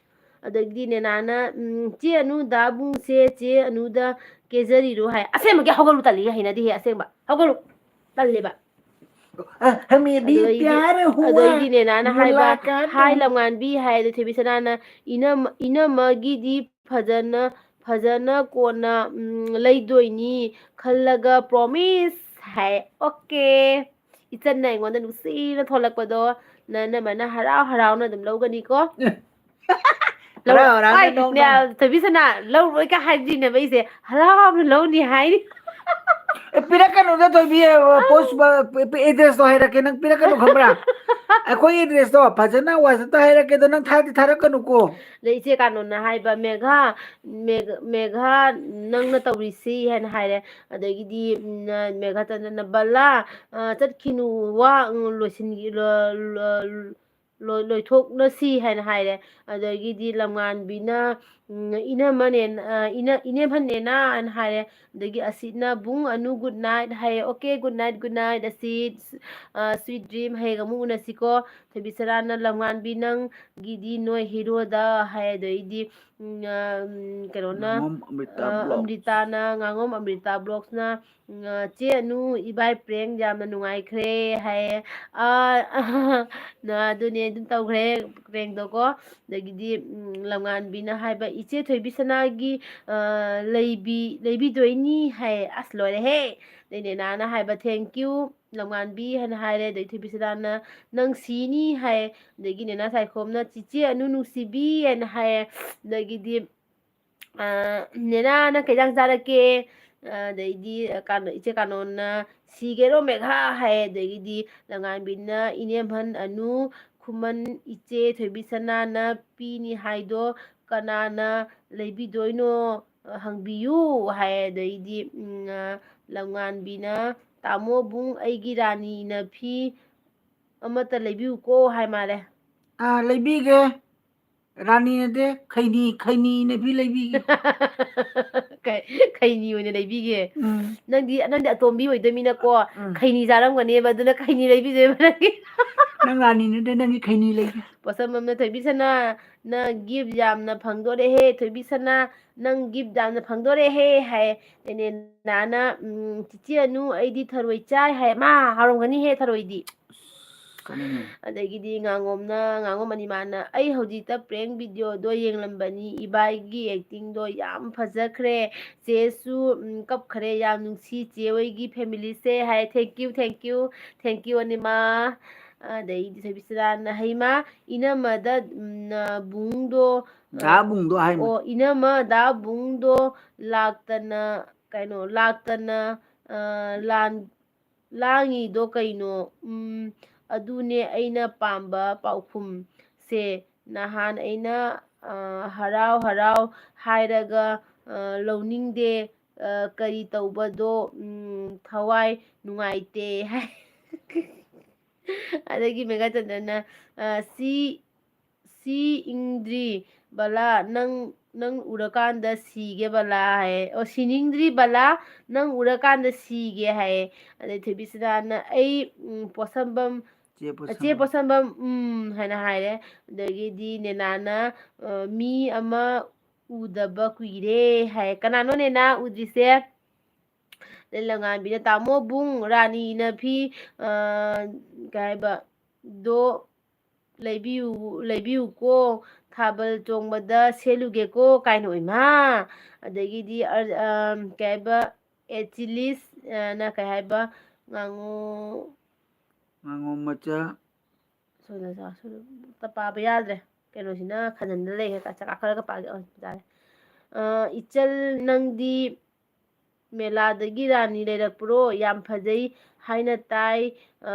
ꯑꯗꯒꯤꯗꯤ ꯅꯦꯅꯥꯅ, ꯎꯝ, "ꯆꯦ ꯑꯅꯨ, ꯗꯥ ꯕꯨꯡꯁꯦ ꯆꯦ ꯑꯅꯨꯗ ꯀꯦꯖꯔꯤꯔꯣ?" ꯍꯥꯏ꯫ ꯑꯁꯦꯡꯕꯒꯤ ꯍꯧꯒꯠꯂꯨ, ꯇꯜꯂꯤ, ꯍꯩꯅꯗꯦꯍꯦ, ꯑꯁꯦꯡꯕ꯫ ꯍꯧꯒꯠꯂꯨ, ꯇꯜꯂꯦꯕ꯫ ꯑ, ꯍꯃꯦꯗꯤ ꯑꯗꯨ ꯑꯩꯗꯤ, ꯄ꯭ꯌꯥꯔ ꯍꯨꯋꯥ, ꯑꯗꯨ ꯑꯩꯗꯤ ꯅꯦꯅꯥꯅ ꯍꯥꯏꯕ, ꯃꯨꯂꯥꯀꯥꯠ "ꯍꯥꯏ ꯍꯨꯋꯥ꯫ ꯂꯝꯉꯥꯟꯕꯤ" ꯍꯥꯏ꯫ ꯑꯗꯨ ꯊꯣꯏꯕꯤꯁꯅꯥꯅ, "ꯏꯅꯝ-, ꯏꯅꯝꯃꯒꯤꯗꯤ ꯐꯖꯅ, ꯐꯖꯅ ꯀꯣꯟꯅ, ꯎꯝ, ꯂꯩꯗꯣꯏꯅꯤ ꯈꯜꯂꯒ promise" ꯍꯥꯏ꯫ Okay, ꯏꯆꯟꯅ ꯑꯩꯉꯣꯟꯗ ꯅꯨꯡꯁꯤꯅ ꯊꯣꯛꯂꯛꯄꯗꯣ ꯅ-, ꯅꯃꯅ ꯍꯔꯥꯎ ꯍꯔꯥꯎꯅ ꯑꯗꯨꯝ ꯂꯧꯒꯅꯤꯀꯣ꯫ ꯍꯔꯥꯎ ꯍꯔꯥꯎꯅ ꯅꯣꯡ ꯅꯣꯡ꯫ ꯊꯣꯏꯕꯤꯁꯅꯥ, ꯂꯧꯔꯣꯏ ꯀ ꯍꯥꯏꯗ꯭ꯔꯤꯅꯦꯕ ꯑꯩꯁꯦ, ꯍꯔꯥꯎ ꯍꯔꯥꯎꯅ ꯂꯧꯅꯤ ꯍꯥꯏꯔꯤ꯫ ꯑꯦ, ꯄꯤꯔꯛꯀꯅꯨꯗ ꯊꯣꯏꯕꯤ, ꯄꯣꯁ ꯑꯦꯗ꯭ꯔꯦꯁꯇꯣ ꯍꯥꯏꯔꯛꯀꯦ, ꯅꯪ ꯄꯤꯔꯛꯀꯅꯨ ꯈꯪꯕ꯭ꯔꯥ? ꯑꯩꯈꯣꯏ ꯑꯦꯗ꯭ꯔꯦꯁꯇꯣ ꯐꯖꯅ WhatsApp-ꯇ ꯍꯥꯏꯔꯛꯀꯦ, ꯑꯗꯣ ꯅꯪ ꯊꯥꯗꯤ ꯊꯥꯔꯛꯀꯅꯨꯀꯣ꯫ ꯑꯗꯩ ꯏꯆꯦ ꯀꯥꯅꯣꯟꯅ ꯍꯥꯏꯕ, "ꯃꯦꯘꯥ, ꯃꯦꯘ-, ꯃꯦꯘꯥ, ꯅꯪꯅ ꯇꯧꯔꯤꯁꯤ?" ꯍꯥꯏꯅ ꯍꯥꯏꯔꯦ꯫ ꯑꯗꯒꯤꯗꯤ, ꯎꯝ, ꯃꯦꯘꯥꯆꯟꯗ꯭ꯔꯅ, "ꯕꯂꯥ, ꯑ, ꯆꯠꯈꯤꯅꯨ, ꯋꯥ, ꯎꯝ, ꯂꯣꯏꯁꯤꯟꯒꯤ-, ꯂꯣ-, ꯂꯣ-, ꯂꯣ-, ꯂꯣꯏꯊꯣꯛꯅꯁꯤ," ꯍꯥꯏꯅ ꯍꯥꯏꯔꯦ꯫ ꯑꯗꯒꯤꯗꯤ ꯂꯝꯉꯥꯟꯕꯤꯅ, ꯎꯝ, "ꯏꯅꯝꯃ ꯅꯦꯅ-, ꯑ, ꯏꯅ-, ꯏꯅꯦꯝꯍꯟ ꯅꯦꯅꯥ," ꯍꯥꯏꯅ ꯍꯥꯏꯔꯦ꯫ ꯑꯗꯒꯤ ꯑꯁꯤꯠꯅ, "ꯕꯨꯡ ꯑꯅꯨ, good night," ꯍꯥꯏꯌꯦ꯫ "Okay, good night, good night, ꯑꯁꯤꯠ, ꯑ, sweet dream, ꯍꯌꯦꯡ ꯑꯃꯨꯛ ꯎꯅꯁꯤꯀꯣ꯫ ꯊꯣꯏꯕꯤꯁꯅꯥꯅ, "ꯂꯝꯉꯥꯟꯕꯤ, ꯅꯪꯒꯤꯗꯤ ꯅꯣꯏ ꯍꯤꯔꯣꯗ," ꯍꯥꯏ꯫ ꯑꯗꯩꯗꯤ, ꯎꯝ, ꯑ, ꯎꯝ, ꯀꯩꯅꯣꯅ, ꯉꯥꯉꯣꯝ ꯑꯃ꯭ꯔꯤꯇꯥ ꯑ, Vlogs꯫ ꯑꯃ꯭ꯔꯤꯇꯥꯅ, "ꯉꯥꯉꯣꯝ ꯑꯃ꯭ꯔꯤꯇꯥ Vlogs-ꯅ, ꯎꯝ, ꯑ, ꯆꯦ ꯑꯅꯨ, ꯏꯕꯥꯏ prank ꯌꯥꯝꯅ ꯅꯨꯡꯉꯥꯏꯈ꯭ꯔꯦ," ꯍꯥꯏꯌꯦ꯫ ꯑ, ꯅ-, ꯑꯗꯨꯅꯦ, ꯑꯗꯨꯝ ꯇꯧꯈ꯭ꯔꯦ prank-ꯗꯣꯀꯣ꯫ ꯑꯗꯒꯤꯗꯤ, ꯎꯝ, ꯂꯝꯉꯥꯟꯕꯤꯅ ꯍꯥꯏꯕ, "ꯏꯆꯦ ꯊꯣꯏꯕꯤꯁꯅꯥꯒꯤ, ꯑ, ꯂꯩꯕꯤ-, ꯂꯩꯕꯤꯗꯣꯏꯅꯤ," ꯍꯥꯏꯌꯦ꯫ ꯑꯁ, ꯂꯣꯏꯔꯦꯍꯦ! ꯑꯗꯩ ꯅꯦꯅꯥꯅ ꯍꯥꯏꯕ, "Thank you, ꯂꯝꯉꯥꯟꯕꯤ," ꯍꯥꯏꯅ ꯍꯥꯏꯔꯦ꯫ ꯑꯗꯩ ꯊꯣꯏꯕꯤꯁꯅꯥꯅ, "ꯅꯪ ꯁꯤꯅꯤ," ꯍꯥꯏ꯫ ꯑꯗꯒꯤ ꯅꯦꯅꯥ ꯁꯥꯏꯈꯣꯝꯅ, "ꯆꯤꯆꯦ ꯑꯅꯨ ꯅꯨꯡꯁꯤꯕꯤ," ꯍꯥꯏꯅ ꯍꯥꯏꯌꯦ꯫ ꯑꯗꯒꯤꯗꯤ, ꯑ, "ꯅꯦꯅꯥ, ꯅꯪ ꯀꯩ ꯏꯟꯖꯥꯡ ꯆꯥꯔꯛꯀꯦ?" ꯑꯗꯩꯗꯤ, ꯑ, ꯀꯥꯅꯣ-, ꯏꯆꯦ ꯀꯥꯅꯣꯟꯅ, "ꯁꯤꯒꯦꯔꯣ ꯃꯦꯘꯥ?" ꯍꯥꯏ꯫ ꯑꯗꯒꯤꯗꯤ ꯂꯝꯉꯥꯟꯕꯤꯅ, "ꯏꯅꯦꯝꯍꯟ ꯑꯅꯨ, ꯈꯨꯃꯟ ꯏꯆꯦ ꯊꯣꯏꯕꯤꯁꯅꯥꯅ ꯄꯤꯅꯤ ꯍꯥꯏꯗꯣ ꯀꯅꯥꯅ ꯂꯩꯕꯤꯗꯣꯏꯅꯣ, ꯑ, ꯍꯪꯕꯤꯌꯨ," ꯍꯥꯏ꯫ ꯑꯗꯩꯗꯤ, ꯎꯝ, ꯑ, ꯂꯝꯉꯥꯟꯕꯤꯅ, "ꯇꯥꯃꯣ ꯕꯨꯡ, ꯑꯩꯒꯤ ꯔꯥꯅꯤꯅ ꯐꯤ ꯑꯃꯠꯇ ꯂꯩꯕꯤꯌꯨꯀꯣ," ꯍꯥꯏ ꯃꯥꯜꯂꯦ꯫ ꯑꯥ, ꯂꯩꯕꯤꯒꯦ꯫ ꯔꯥꯅꯤ ꯅꯠꯇꯦ, ꯈꯩꯅꯤ, ꯈꯩꯅꯤꯅ ꯐꯤ ꯂꯩꯕꯤꯒꯦ꯫ ꯀꯩ-, ꯈꯩꯅꯤ ꯑꯣꯏꯅ ꯂꯩꯕꯤꯒꯦ꯫ ꯎꯝ꯫ ꯅꯪꯗꯤ, ꯅꯪꯗꯤ ꯑꯇꯣꯝꯕꯤ ꯑꯣꯏꯗꯣꯏꯃꯤꯅꯀꯣ, ꯎꯝ꯫ ꯈꯩꯅꯤ ꯆꯥꯔꯝꯒꯅꯦꯕ, ꯑꯗꯨꯅ ꯈꯩꯅꯤ ꯂꯩꯕꯤꯗꯣꯏꯕ ꯅꯪꯒꯤ꯫ ꯅꯪ ꯔꯥꯅꯤ ꯅꯠꯇꯦ, ꯅꯪꯒꯤ ꯈꯩꯅꯤ ꯂꯩꯒꯦ꯫ ꯄꯣꯠꯁꯝꯕꯝꯅ, "ꯊꯣꯏꯕꯤꯁꯅꯥ, ꯅꯪ gift ꯌꯥꯝꯅ ꯐꯪꯗꯣꯔꯦꯍꯦ, ꯊꯣꯏꯕꯤꯁꯅꯥ, ꯅꯪ gift ꯌꯥꯝꯅ ꯐꯪꯗꯣꯔꯦꯍꯦ," ꯍꯥꯏ꯫ ꯑꯗꯩ ꯅꯦꯅꯥꯅ, ꯎꯝ, "ꯆꯤꯆꯦ ꯑꯅꯨ, ꯑꯩꯗꯤ ꯊꯔꯣꯏ ꯆꯥꯏ," ꯍꯥꯏ꯫ ꯃꯥ ꯍꯥꯎꯔꯝꯒꯅꯤꯍꯦ ꯊꯔꯣꯏꯗꯤ꯫ ꯀꯅꯥꯅꯣ? ꯑꯗꯒꯤꯗꯤ ꯉꯥꯉꯣꯝꯅ, ꯉꯥꯉꯣꯝ ꯑꯅꯤꯃꯥꯅ, "ꯑꯩ ꯍꯧꯖꯤꯛꯇ prank videoꯗꯣ ꯌꯦꯡꯂꯝꯕꯅꯤ, ꯏꯕꯥꯏꯒꯤ actingꯗꯣ ꯌꯥꯝ ꯐꯖꯈ꯭ꯔꯦ, ꯆꯦꯁꯨ, ꯎꯝ, ꯀꯞꯈ꯭ꯔꯦ, ꯌꯥꯝ ꯅꯨꯡꯁꯤ ꯆꯦ ꯍꯣꯏꯒꯤ familyꯁꯦ" ꯍꯥꯏ꯫ Thank you, thank you, thank you ꯑꯅꯤꯃꯥ꯫ ꯑꯗꯩꯗꯤ ꯊꯣꯏꯕꯤꯁꯅꯥꯅ, "ꯍꯩꯃꯥ, ꯏꯅꯝꯃꯗ, ꯎꯝ, ꯅꯕꯨꯡꯗꯣ, ꯑ, ꯗꯥꯕꯨꯡꯗꯣ ꯍꯥꯏꯃ꯫ ꯑꯣ, ꯏꯅꯝꯃ ꯗꯥꯕꯨꯡꯗꯣ ꯂꯥꯛꯇꯅ, ꯀꯩꯅꯣ, ꯂꯥꯛꯇꯅ, ꯑ, ꯂꯥꯟ-, ꯂꯥꯡꯉꯤꯗꯣ ꯀꯩꯅꯣ? ꯎꯝ, ꯑꯗꯨꯅꯦ ꯑꯩꯅ ꯄꯥꯝꯕ ꯄꯥꯎꯈꯨꯝꯁꯦ꯫ ꯅꯍꯥꯟ ꯑꯩꯅ, ꯑ, ꯍꯔꯥꯎ ꯍꯔꯥꯎ ꯍꯥꯏꯔꯒ, ꯑ, ꯂꯧꯅꯤꯡꯗꯦ, ꯑ, ꯀꯔꯤ ꯇꯧꯕꯗꯣ, ꯎꯝ, ꯊꯋꯥꯏ ꯅꯨꯡꯉꯥꯏꯇꯦ" ꯍꯥꯏ꯫ ꯑꯗꯒꯤ ꯃꯦꯘꯥꯆꯟꯗ꯭ꯔꯅ, ꯑ, "ꯁꯤ, ꯁꯤ ꯏꯪꯗ꯭ꯔꯤ ꯕꯂꯥ, ꯅꯪ, ꯅꯪ ꯎꯔꯀꯥꯟꯗ ꯁꯤꯒꯦ ꯕꯂꯥ" ꯍꯥꯏꯌꯦ꯫ ꯑꯣ, "ꯁꯤꯅꯤꯡꯗ꯭ꯔꯤ ꯕꯂꯥ, ꯅꯪ ꯎꯔꯀꯥꯟꯗ ꯁꯤꯒꯦ" ꯍꯥꯏꯌꯦ꯫ ꯑꯗꯩ ꯊꯣꯏꯕꯤꯁꯅꯥꯅ, "ꯑꯩ, ꯎꯝ, ꯄꯣꯠꯁꯝꯕꯝ, ꯆꯦ ꯆꯦ ꯄꯣꯠꯁꯝꯕꯝ꯫ ꯄꯣꯠꯁꯝꯕꯝ, ꯎꯝ" ꯍꯥꯏꯅ ꯍꯥꯏꯔꯦ꯫ ꯑꯗꯒꯤꯗꯤ ꯅꯦꯅꯥꯅ, ꯑ, "ꯃꯤ ꯑꯃ ꯎꯗꯕ ꯀꯨꯏꯔꯦ" ꯍꯥꯏ꯫ ꯀꯅꯥꯅꯣ ꯅꯦꯅꯥ ꯎꯗ꯭ꯔꯤꯁꯦ? ꯑꯗꯩ ꯂꯝꯉꯥꯟꯕꯤꯅ, "ꯇꯥꯃꯣ ꯕꯨꯡ, ꯔꯥꯅꯤꯅ ꯐꯤ, ꯑ, ꯀꯩ ꯍꯥꯏꯕ, ꯗꯣ ꯂꯩꯕꯤꯌꯨ, ꯂꯩꯕꯤꯌꯨꯀꯣ, ꯊꯥꯕꯜ ꯆꯣꯡꯕꯗ ꯁꯦꯠꯂꯨꯒꯦꯀꯣ" ꯀꯥꯏꯅ, ꯑꯣꯏꯃꯥ! ꯑꯗꯒꯤꯗꯤ, ꯑ, ꯑ, ꯀꯩ ꯍꯥꯏꯕ, ꯑꯦꯆꯤꯂꯤꯁ, ꯑ, ꯅ ꯀꯩ ꯍꯥꯏꯕ, ꯉꯥꯉꯣ-, ꯉꯥꯉꯣꯝ ꯃꯆꯥ꯫ ꯁꯣꯏꯗ ꯆꯥ-, ꯁꯣꯏꯗ-, ꯇ ꯄꯥꯕ ꯌꯥꯗ꯭ꯔꯦ꯫ ꯀꯩꯅꯣꯁꯤꯅ ꯈꯟꯖꯟꯗ ꯂꯩꯔꯦ꯫ ꯆꯀꯥ ꯈꯔꯒ ꯄꯥꯒꯦ꯫ ꯑꯣ, ꯌꯥꯔꯦ꯫ ꯑ, "ꯏꯆꯜ, ꯅꯪꯗꯤ ꯃꯦꯂꯥꯗꯒꯤ ꯔꯥꯅꯤ ꯂꯩꯔꯛꯄ꯭ꯔꯣ? ꯌꯥꯝ ꯐꯖꯩ ꯍꯥꯏꯅ ꯇꯥꯏ꯫ ꯑ,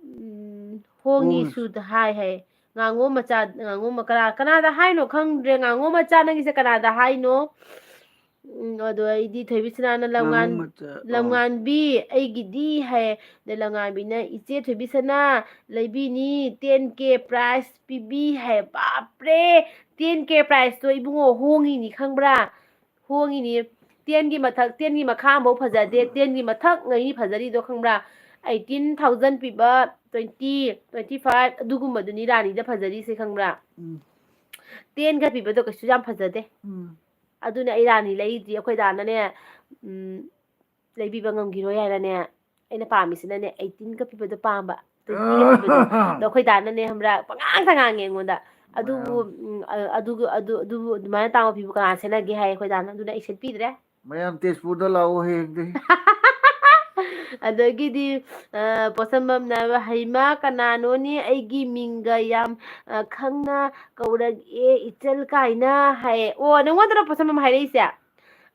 ꯎꯝ, ꯍꯣꯡꯉꯤ ꯍꯣꯡꯉꯤ꯫ ꯁꯨꯗ ꯍꯥꯏ" ꯍꯥꯏ꯫ ꯉꯥꯉꯣꯝ ꯃꯆꯥ, ꯉꯥꯉꯣꯝ ꯀꯅꯥ-, ꯀꯅꯥꯗ ꯍꯥꯏꯅꯣ ꯈꯪꯗ꯭ꯔꯦ꯫ ꯉꯥꯉꯣꯝ ꯃꯆꯥ ꯅꯪꯒꯤꯁꯦ ꯀꯅꯥꯗ ꯍꯥꯏꯅꯣ? ꯎꯝ, ꯑꯗꯣ ꯑꯩꯗꯤ ꯊꯣꯏꯕꯤꯁꯅꯥꯅ ꯂꯝꯉꯥꯟ-, ꯉꯥꯉꯣꯝ ꯃꯆꯥ, ꯑꯣ꯫ "ꯂꯝꯉꯥꯟꯕꯤ, ꯑꯩꯒꯤꯗꯤ" ꯍꯥꯏ꯫ ꯑꯗꯩ ꯂꯝꯉꯥꯟꯕꯤꯅ, "ꯏꯆꯦ ꯊꯣꯏꯕꯤꯁꯅꯥ, ꯂꯩꯕꯤꯅꯤ, ten K prize ꯄꯤꯕꯤ" ꯍꯥꯏ꯫ ꯕꯥꯞꯔꯦ! Ten K prizeꯇꯣ ꯏꯕꯨꯡꯉꯣ ꯍꯣꯡꯉꯤꯅꯤ ꯈꯪꯕ꯭ꯔꯥ? ꯍꯣꯡꯉꯤꯅꯤ꯫ Tenꯒꯤ ꯃꯊꯛ, tenꯒꯤ ꯃꯈꯥ ꯑꯃꯐꯥꯎ ꯐꯖꯗꯦ, tenꯒꯤ ꯃꯊꯛ ꯉꯩꯅꯤ ꯐꯖꯔꯤꯗꯣ ꯈꯪꯕ꯭ꯔꯥ? Eighteen thousand ꯄꯤꯕ, twenty, twenty five ꯑꯗꯨꯒꯨꯝꯕꯗꯨꯅꯤ ꯔꯥꯅꯤꯗ ꯐꯖꯔꯤꯁꯦ ꯈꯪꯕ꯭ꯔꯥ? ꯎꯝ꯫ Tenꯒ ꯄꯤꯕꯗꯣ ꯀꯩꯁꯨ ꯌꯥꯝ ꯐꯖꯗꯦ꯫ ꯎꯝ꯫ ꯑꯗꯨꯅ ꯑꯩ ꯔꯥꯅꯤ ꯂꯩꯗ꯭ꯔꯤ, ꯑꯩꯈꯣꯏ ꯗꯥꯅꯅꯦ, ꯎꯝ, ꯂꯩꯕꯤꯕ ꯉꯝꯈꯤꯔꯣꯏ ꯍꯥꯏꯅꯅꯦ, ꯑꯩꯅ ꯄꯥꯝꯃꯤꯁꯤꯅꯅꯦ, eighteenꯒ ꯄꯤꯕꯗꯣ ꯄꯥꯝꯕ꯫ ꯄꯤꯒꯦ ꯍꯥꯏꯕꯗꯣ꯫ ꯑꯗꯣ ꯑꯩꯈꯣꯏ ꯗꯥꯅꯅꯦ ꯈꯪꯕ꯭ꯔꯥ, ꯄꯉꯥꯡꯗ ꯉꯥꯡꯉꯦ ꯑꯩꯉꯣꯟꯗ꯫ "ꯑꯗꯨꯕꯨ, ꯎꯝ, ꯑ-, ꯑꯗꯨꯒ-, ꯑꯗꯨ, ꯑꯗꯨꯕꯨ ꯑꯗꯨꯃꯥꯏꯅ ꯇꯥꯡꯕ ꯄꯤꯕꯨ ꯀꯅꯥ ꯁꯦꯠꯅꯒꯦ?" ꯍꯥꯏ ꯑꯩꯈꯣꯏ ꯗꯥꯅ꯫ ꯑꯗꯨꯅ ꯑꯩ ꯁꯦꯠꯄꯤꯗ꯭ꯔꯦ꯫ ꯃꯌꯥꯝ ꯇꯦꯖꯄꯨꯔꯗ ꯂꯥꯛꯑꯣ ꯍꯌꯦꯡꯗꯤ꯫ ꯑꯗꯒꯤꯗꯤ, ꯑ, ꯄꯣꯠꯁꯝꯕꯝꯅ ꯍꯥꯏꯕ, "ꯍꯩꯃꯥ, ꯀꯅꯥꯅꯣꯅꯦ ꯑꯩꯒꯤ ꯃꯤꯡꯒ ꯌꯥꯝ, ꯑ, ꯈꯪꯅ ꯀꯧꯔꯛꯑꯦ, ꯏꯆꯜ ꯀꯥꯏꯅ?" ꯍꯥꯏꯌꯦ꯫ ꯑꯣ, ꯅꯪꯉꯣꯟꯗꯔꯣ ꯄꯣꯠꯁꯝꯕꯝ ꯍꯥꯏꯔꯛꯏꯁꯦ?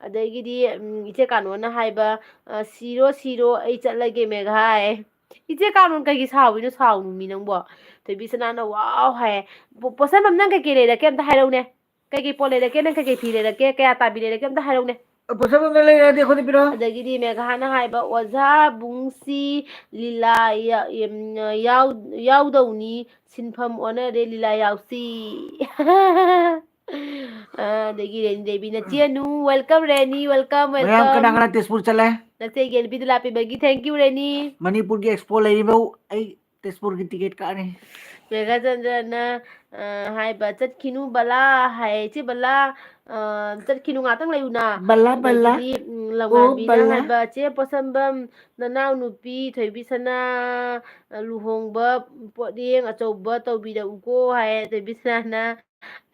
ꯑꯗꯒꯤꯗꯤ, ꯎꯝ, ꯏꯆꯦ ꯀꯥꯅꯣꯅ ꯍꯥꯏꯕ, ꯑ, "ꯁꯤꯔꯣ, ꯁꯤꯔꯣ, ꯑꯩ ꯆꯠꯂꯒꯦ ꯃꯦꯘꯥ" ꯍꯥꯏ꯫ ꯏꯆꯦ ꯀꯥꯅꯣꯟ ꯀꯩꯒꯤ ꯁꯥꯎꯔꯤꯅꯣ? ꯁꯥꯎꯅꯨ ꯃꯤ ꯅꯪꯕꯣ꯫ ꯊꯣꯏꯕꯤ ꯁꯅꯥꯅ "ꯋꯥꯎ" ꯍꯥꯏ꯫ ꯄꯣ-, ꯄꯣꯠꯁꯝꯕꯝ, ꯅꯪ ꯀꯩꯀꯩ ꯂꯩꯔꯛꯀꯦ ꯑꯝꯇ ꯍꯥꯏꯔꯛꯎꯅꯦ꯫ ꯀꯩꯀꯩ ꯄꯣꯠ ꯂꯩꯔꯛꯀꯦ? ꯅꯪ ꯀꯩꯀꯩ ꯐꯤ ꯂꯩꯔꯛꯀꯦ? ꯀꯌꯥ ꯇꯥꯕꯤ ꯂꯩꯔꯛꯀꯦ? ꯑꯝꯇ ꯍꯥꯏꯔꯛꯎꯅꯦ꯫ ꯄꯣꯠꯁꯝꯕꯝꯗ ꯂꯩꯔꯛꯑꯗꯤ ꯑꯩꯈꯣꯏꯗ ꯄꯤꯔꯛꯑꯣ꯫ ꯑꯗꯒꯤꯗꯤ ꯃꯦꯘꯥꯅ ꯍꯥꯏꯕ, "ꯑꯣꯖꯥ ꯕꯨꯡꯁꯤ ꯂꯤꯂꯥ ꯌꯥ-, ꯌꯥꯎ-, ꯌꯥꯎꯗꯧꯅꯤ, ꯁꯤꯟꯐꯝ ꯑꯣꯟꯅꯔꯦ, ꯂꯤꯂꯥ ꯌꯥꯎꯁꯤ"꯫ ꯑ, ꯑꯗꯒꯤ ꯔꯦꯅꯤ ꯗꯦꯕꯤꯅ, "ꯆꯦꯅꯨ, welcome ꯔꯦꯅꯤ, welcome, ꯃꯌꯥꯝ ꯀꯅꯥ welcome꯫ ꯀꯅꯥ ꯇꯦꯖꯄꯨꯔ ꯆꯠꯂꯦ? ꯅꯆꯦꯒꯤ ꯑꯦꯜꯕꯤꯗ ꯂꯥꯛꯄꯤꯕꯒꯤ thank you ꯔꯦꯅꯤ"꯫ ꯃꯅꯤꯄꯨꯔꯒꯤ expo ꯂꯩꯔꯤꯕꯧ ꯑꯩ ꯇꯦꯖꯄꯨꯔꯒꯤ ticket ꯀꯛꯑꯅꯤ꯫ ꯃꯦꯘꯥꯆꯟꯗ꯭ꯔꯅ, ꯑ, ꯍꯥꯏꯕ, "ꯆꯠꯈꯤꯅꯨ ꯕꯂꯥ" ꯍꯥꯏ꯫ "ꯏꯆꯦ ꯕꯂꯥ, ꯑ, ꯆꯠꯈꯤꯅꯨ, ꯉꯥꯛꯇꯪ ꯂꯩꯌꯨꯅ"꯫ ꯕꯂꯥ, ꯕꯂꯥ꯫ ꯑꯗꯒꯤꯗꯤ, ꯎꯝ, ꯑꯣ, ꯂꯝꯉꯥꯟꯕꯤꯅ ꯕꯂꯥ꯫ ꯍꯥꯏꯕ, "ꯆꯦ ꯄꯣꯠꯁꯝꯕꯝ, ꯅꯅꯥꯎ ꯅꯨꯄꯤ ꯊꯣꯏꯕꯤꯁꯅꯥ, ꯑ, ꯂꯨꯍꯣꯡꯕ ꯄꯣꯠꯌꯦꯡ ꯑꯆꯧꯕ ꯇꯧꯕꯤꯔꯛꯎꯀꯣ" ꯍꯥꯏ꯫ ꯊꯣꯏꯕꯤꯁꯅꯥꯅ,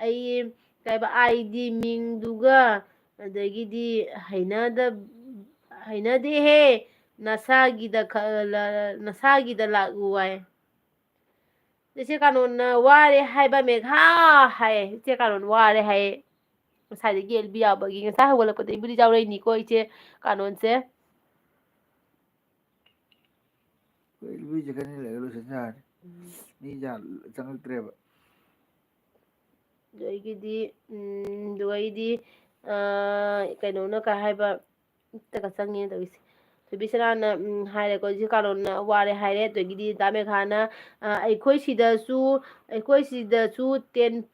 ꯑꯩ ꯀꯩꯕ, "ꯑꯥꯏ ꯗꯤ ꯃꯤꯡꯗꯨꯒ", ꯑꯗꯒꯤꯗꯤ, "ꯍꯩꯅꯗ-, ꯍꯩꯅꯗꯦꯍꯦ, ꯅꯁꯥꯒꯤꯗ ꯈ-, ꯂ-, ꯅꯁꯥꯒꯤꯗ ꯂꯥꯛꯎ" ꯍꯥꯏ꯫ ꯏꯆꯦ ꯀꯥꯅꯣꯟꯅ, "ꯋꯥꯔꯦ ꯍꯥꯏꯕ ꯃꯦꯘꯥ" ꯍꯥꯏ꯫ ꯏꯆꯦ ꯀꯥꯅꯣꯟ ꯋꯥꯔꯦ ꯍꯥꯏ꯫ ꯉꯁꯥꯏꯗꯒꯤ ꯑꯦꯜꯕꯤ ꯌꯥꯎꯕꯒꯤ, ꯉꯁꯥꯏ ꯍꯧꯒꯠꯂꯛꯄꯗꯒꯤꯕꯨꯗꯤ ꯌꯥꯎꯔꯛꯏꯅꯤꯀꯣ ꯏꯆꯦ ꯀꯥꯅꯣꯟꯁꯦ꯫ ꯑꯩꯈꯣꯏ ꯏꯜꯕꯤꯁꯦ ꯈꯔ ꯂꯩꯔꯒ ꯂꯣꯏꯁꯤꯟ ꯌꯥꯔꯅꯤ꯫ ꯎꯝ꯫ ꯃꯤ ꯌꯥꯝ ꯆꯪꯉꯛꯇ꯭ꯔꯦꯕ꯫ ꯑꯗꯒꯤꯗꯤ, ꯎꯝ, ꯑꯗꯨꯒꯩꯗꯤ, ꯑ, ꯀꯩꯅꯣꯅ ꯀꯩ ꯍꯥꯏꯕ, ꯏꯠꯇꯒ ꯆꯪꯉꯦ ꯇꯧꯔꯤꯁꯦ꯫ ꯊꯣꯏꯕꯤꯁꯅꯥꯅ, ꯎꯝ, ꯍꯥꯏꯔꯦꯀꯣ, ꯏꯆꯦ ꯀꯥꯅꯣꯟꯅ ꯋꯥꯔꯦ ꯍꯥꯏꯔꯦ, ꯑꯗꯒꯤꯗꯤ ꯗꯥ ꯃꯦꯘꯥꯅ, ꯑ, "ꯑꯩꯈꯣꯏ ꯁꯤꯗꯁꯨ, ꯑꯩꯈꯣꯏ ꯁꯤꯗꯁꯨ ꯇꯦꯟ-,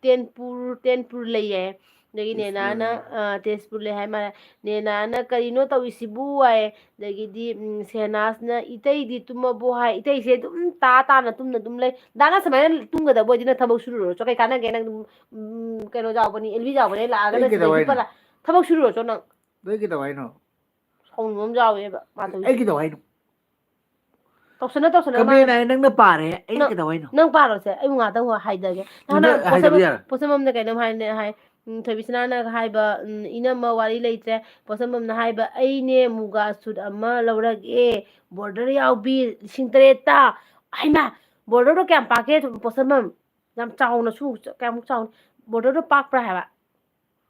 ꯇꯦꯟꯄꯨꯔ, ꯇꯦꯟꯄꯨꯔ ꯂꯩꯌꯦ"꯫ ꯑꯗꯒꯤ ꯇꯦꯖꯄꯨꯔ ꯅꯦꯅꯥꯅ, ꯍꯥꯏ꯫ ꯑ, ꯇꯦꯖꯄꯨꯔ ꯂꯩ ꯍꯥꯏ ꯃꯥꯜꯂꯦ꯫ ꯅꯦꯅꯥꯅ "ꯀꯔꯤꯅꯣ ꯇꯧꯔꯤꯁꯤꯕꯨ?" ꯍꯥꯏ꯫ ꯑꯗꯒꯤꯗꯤ, ꯎꯝ, ꯁꯦꯍꯅꯥꯖꯅ, "ꯏꯇꯩꯗꯤ ꯇꯨꯝꯃꯕꯣ?" ꯍꯥꯏ꯫ ꯏꯇꯩꯁꯦ ꯑꯗꯨꯝ ꯇꯥ ꯇꯥꯅ ꯇꯨꯝꯅ ꯑꯗꯨꯝ ꯂꯩ꯫ ꯗꯥꯅ ꯁꯨꯃꯥꯏꯅ ꯇꯨꯝꯒꯗꯕ ꯑꯣꯏꯗꯤ ꯅꯪ ꯊꯕꯛ ꯁꯨꯔꯨꯔꯣ ꯆꯣ꯫ ꯀꯩ ꯀꯥꯟꯅꯒꯦ ꯅꯪ, ꯎꯝ, ꯀꯩꯅꯣ ꯌꯥꯎꯕꯅꯤ, ꯑꯦꯜꯕꯤ ꯌꯥꯎꯕꯅꯤ, ꯂꯥꯛꯑꯒ ꯑꯩ ꯅꯪ ꯁꯤꯗ ꯀꯩꯗꯧ ꯍꯥꯏꯅꯣ? ꯍꯤꯞꯄ ꯂ-, ꯊꯕꯛ ꯁꯨꯔꯨꯔꯣ ꯆꯣ ꯅꯪ꯫ ꯑꯗꯨ ꯑꯩ ꯀꯩꯗꯧ ꯍꯥꯏꯅꯣ? ꯁꯥꯎꯅꯤꯡꯕ ꯑꯃ ꯌꯥꯎꯋꯦꯕ ꯃꯥ ꯇꯧꯔꯤꯁꯦ꯫ ꯑꯩ ꯀꯩꯗꯧ ꯍꯥꯏꯅꯣ? ꯇꯧꯁꯟꯅ ꯇꯧꯁꯟꯅ ꯀꯃꯦꯟ ꯃꯥꯅ ꯍꯥꯏ ꯅꯪꯅ ꯄꯥꯔꯦ, ꯑꯩꯅ ꯅꯪ ꯀꯩꯗꯧ ꯍꯥꯏꯅꯣ? ꯅꯪ ꯄꯥꯔꯣꯁꯦ, ꯑꯩ ꯉꯥꯛꯇꯪ ꯍꯥꯏꯗꯒꯦ꯫ ꯅꯍꯥꯟ ꯅꯪ ꯍꯥꯏꯗꯕ ꯄꯣꯠꯁꯝ-, ꯌꯥꯔꯣꯏ꯫ ꯄꯣꯠꯁꯝꯕꯝꯅ ꯀꯩꯅꯣꯝ ꯍꯥꯏꯅꯦ ꯍꯥꯏ, ꯎꯝ, ꯊꯣꯏꯕꯤꯁꯅꯥꯅ ꯍꯥꯏꯕ, ꯎꯝ, "ꯏꯅꯝꯃ ꯋꯥꯔꯤ ꯂꯩꯇ꯭ꯔꯦ"꯫ ꯄꯣꯠꯁꯝꯕꯝꯅ ꯍꯥꯏꯕ, "ꯑꯩꯅꯦ ꯃꯨꯒꯥ ꯁꯨꯠ ꯑꯃ ꯂꯧꯔꯒꯦ, ꯕꯣꯔꯗꯔ ꯌꯥꯎꯕꯤ, ꯂꯤꯁꯤꯡ ꯇꯔꯦꯠꯇ"꯫ ꯍꯩꯃꯥ! ꯕꯣꯔꯗꯔꯗꯣ ꯀꯌꯥꯝ ꯄꯥꯛꯀꯦ, ꯄꯣꯠꯁꯝꯕꯝ? ꯌꯥꯝ ꯆꯥꯎꯅꯁꯨ, ꯀꯌꯥꯃꯨꯛ ꯆꯥꯎꯅ? ꯕꯣꯔꯗꯔꯗꯣ ꯄꯥꯛꯄ꯭ꯔꯥ ꯍꯥꯏꯕ?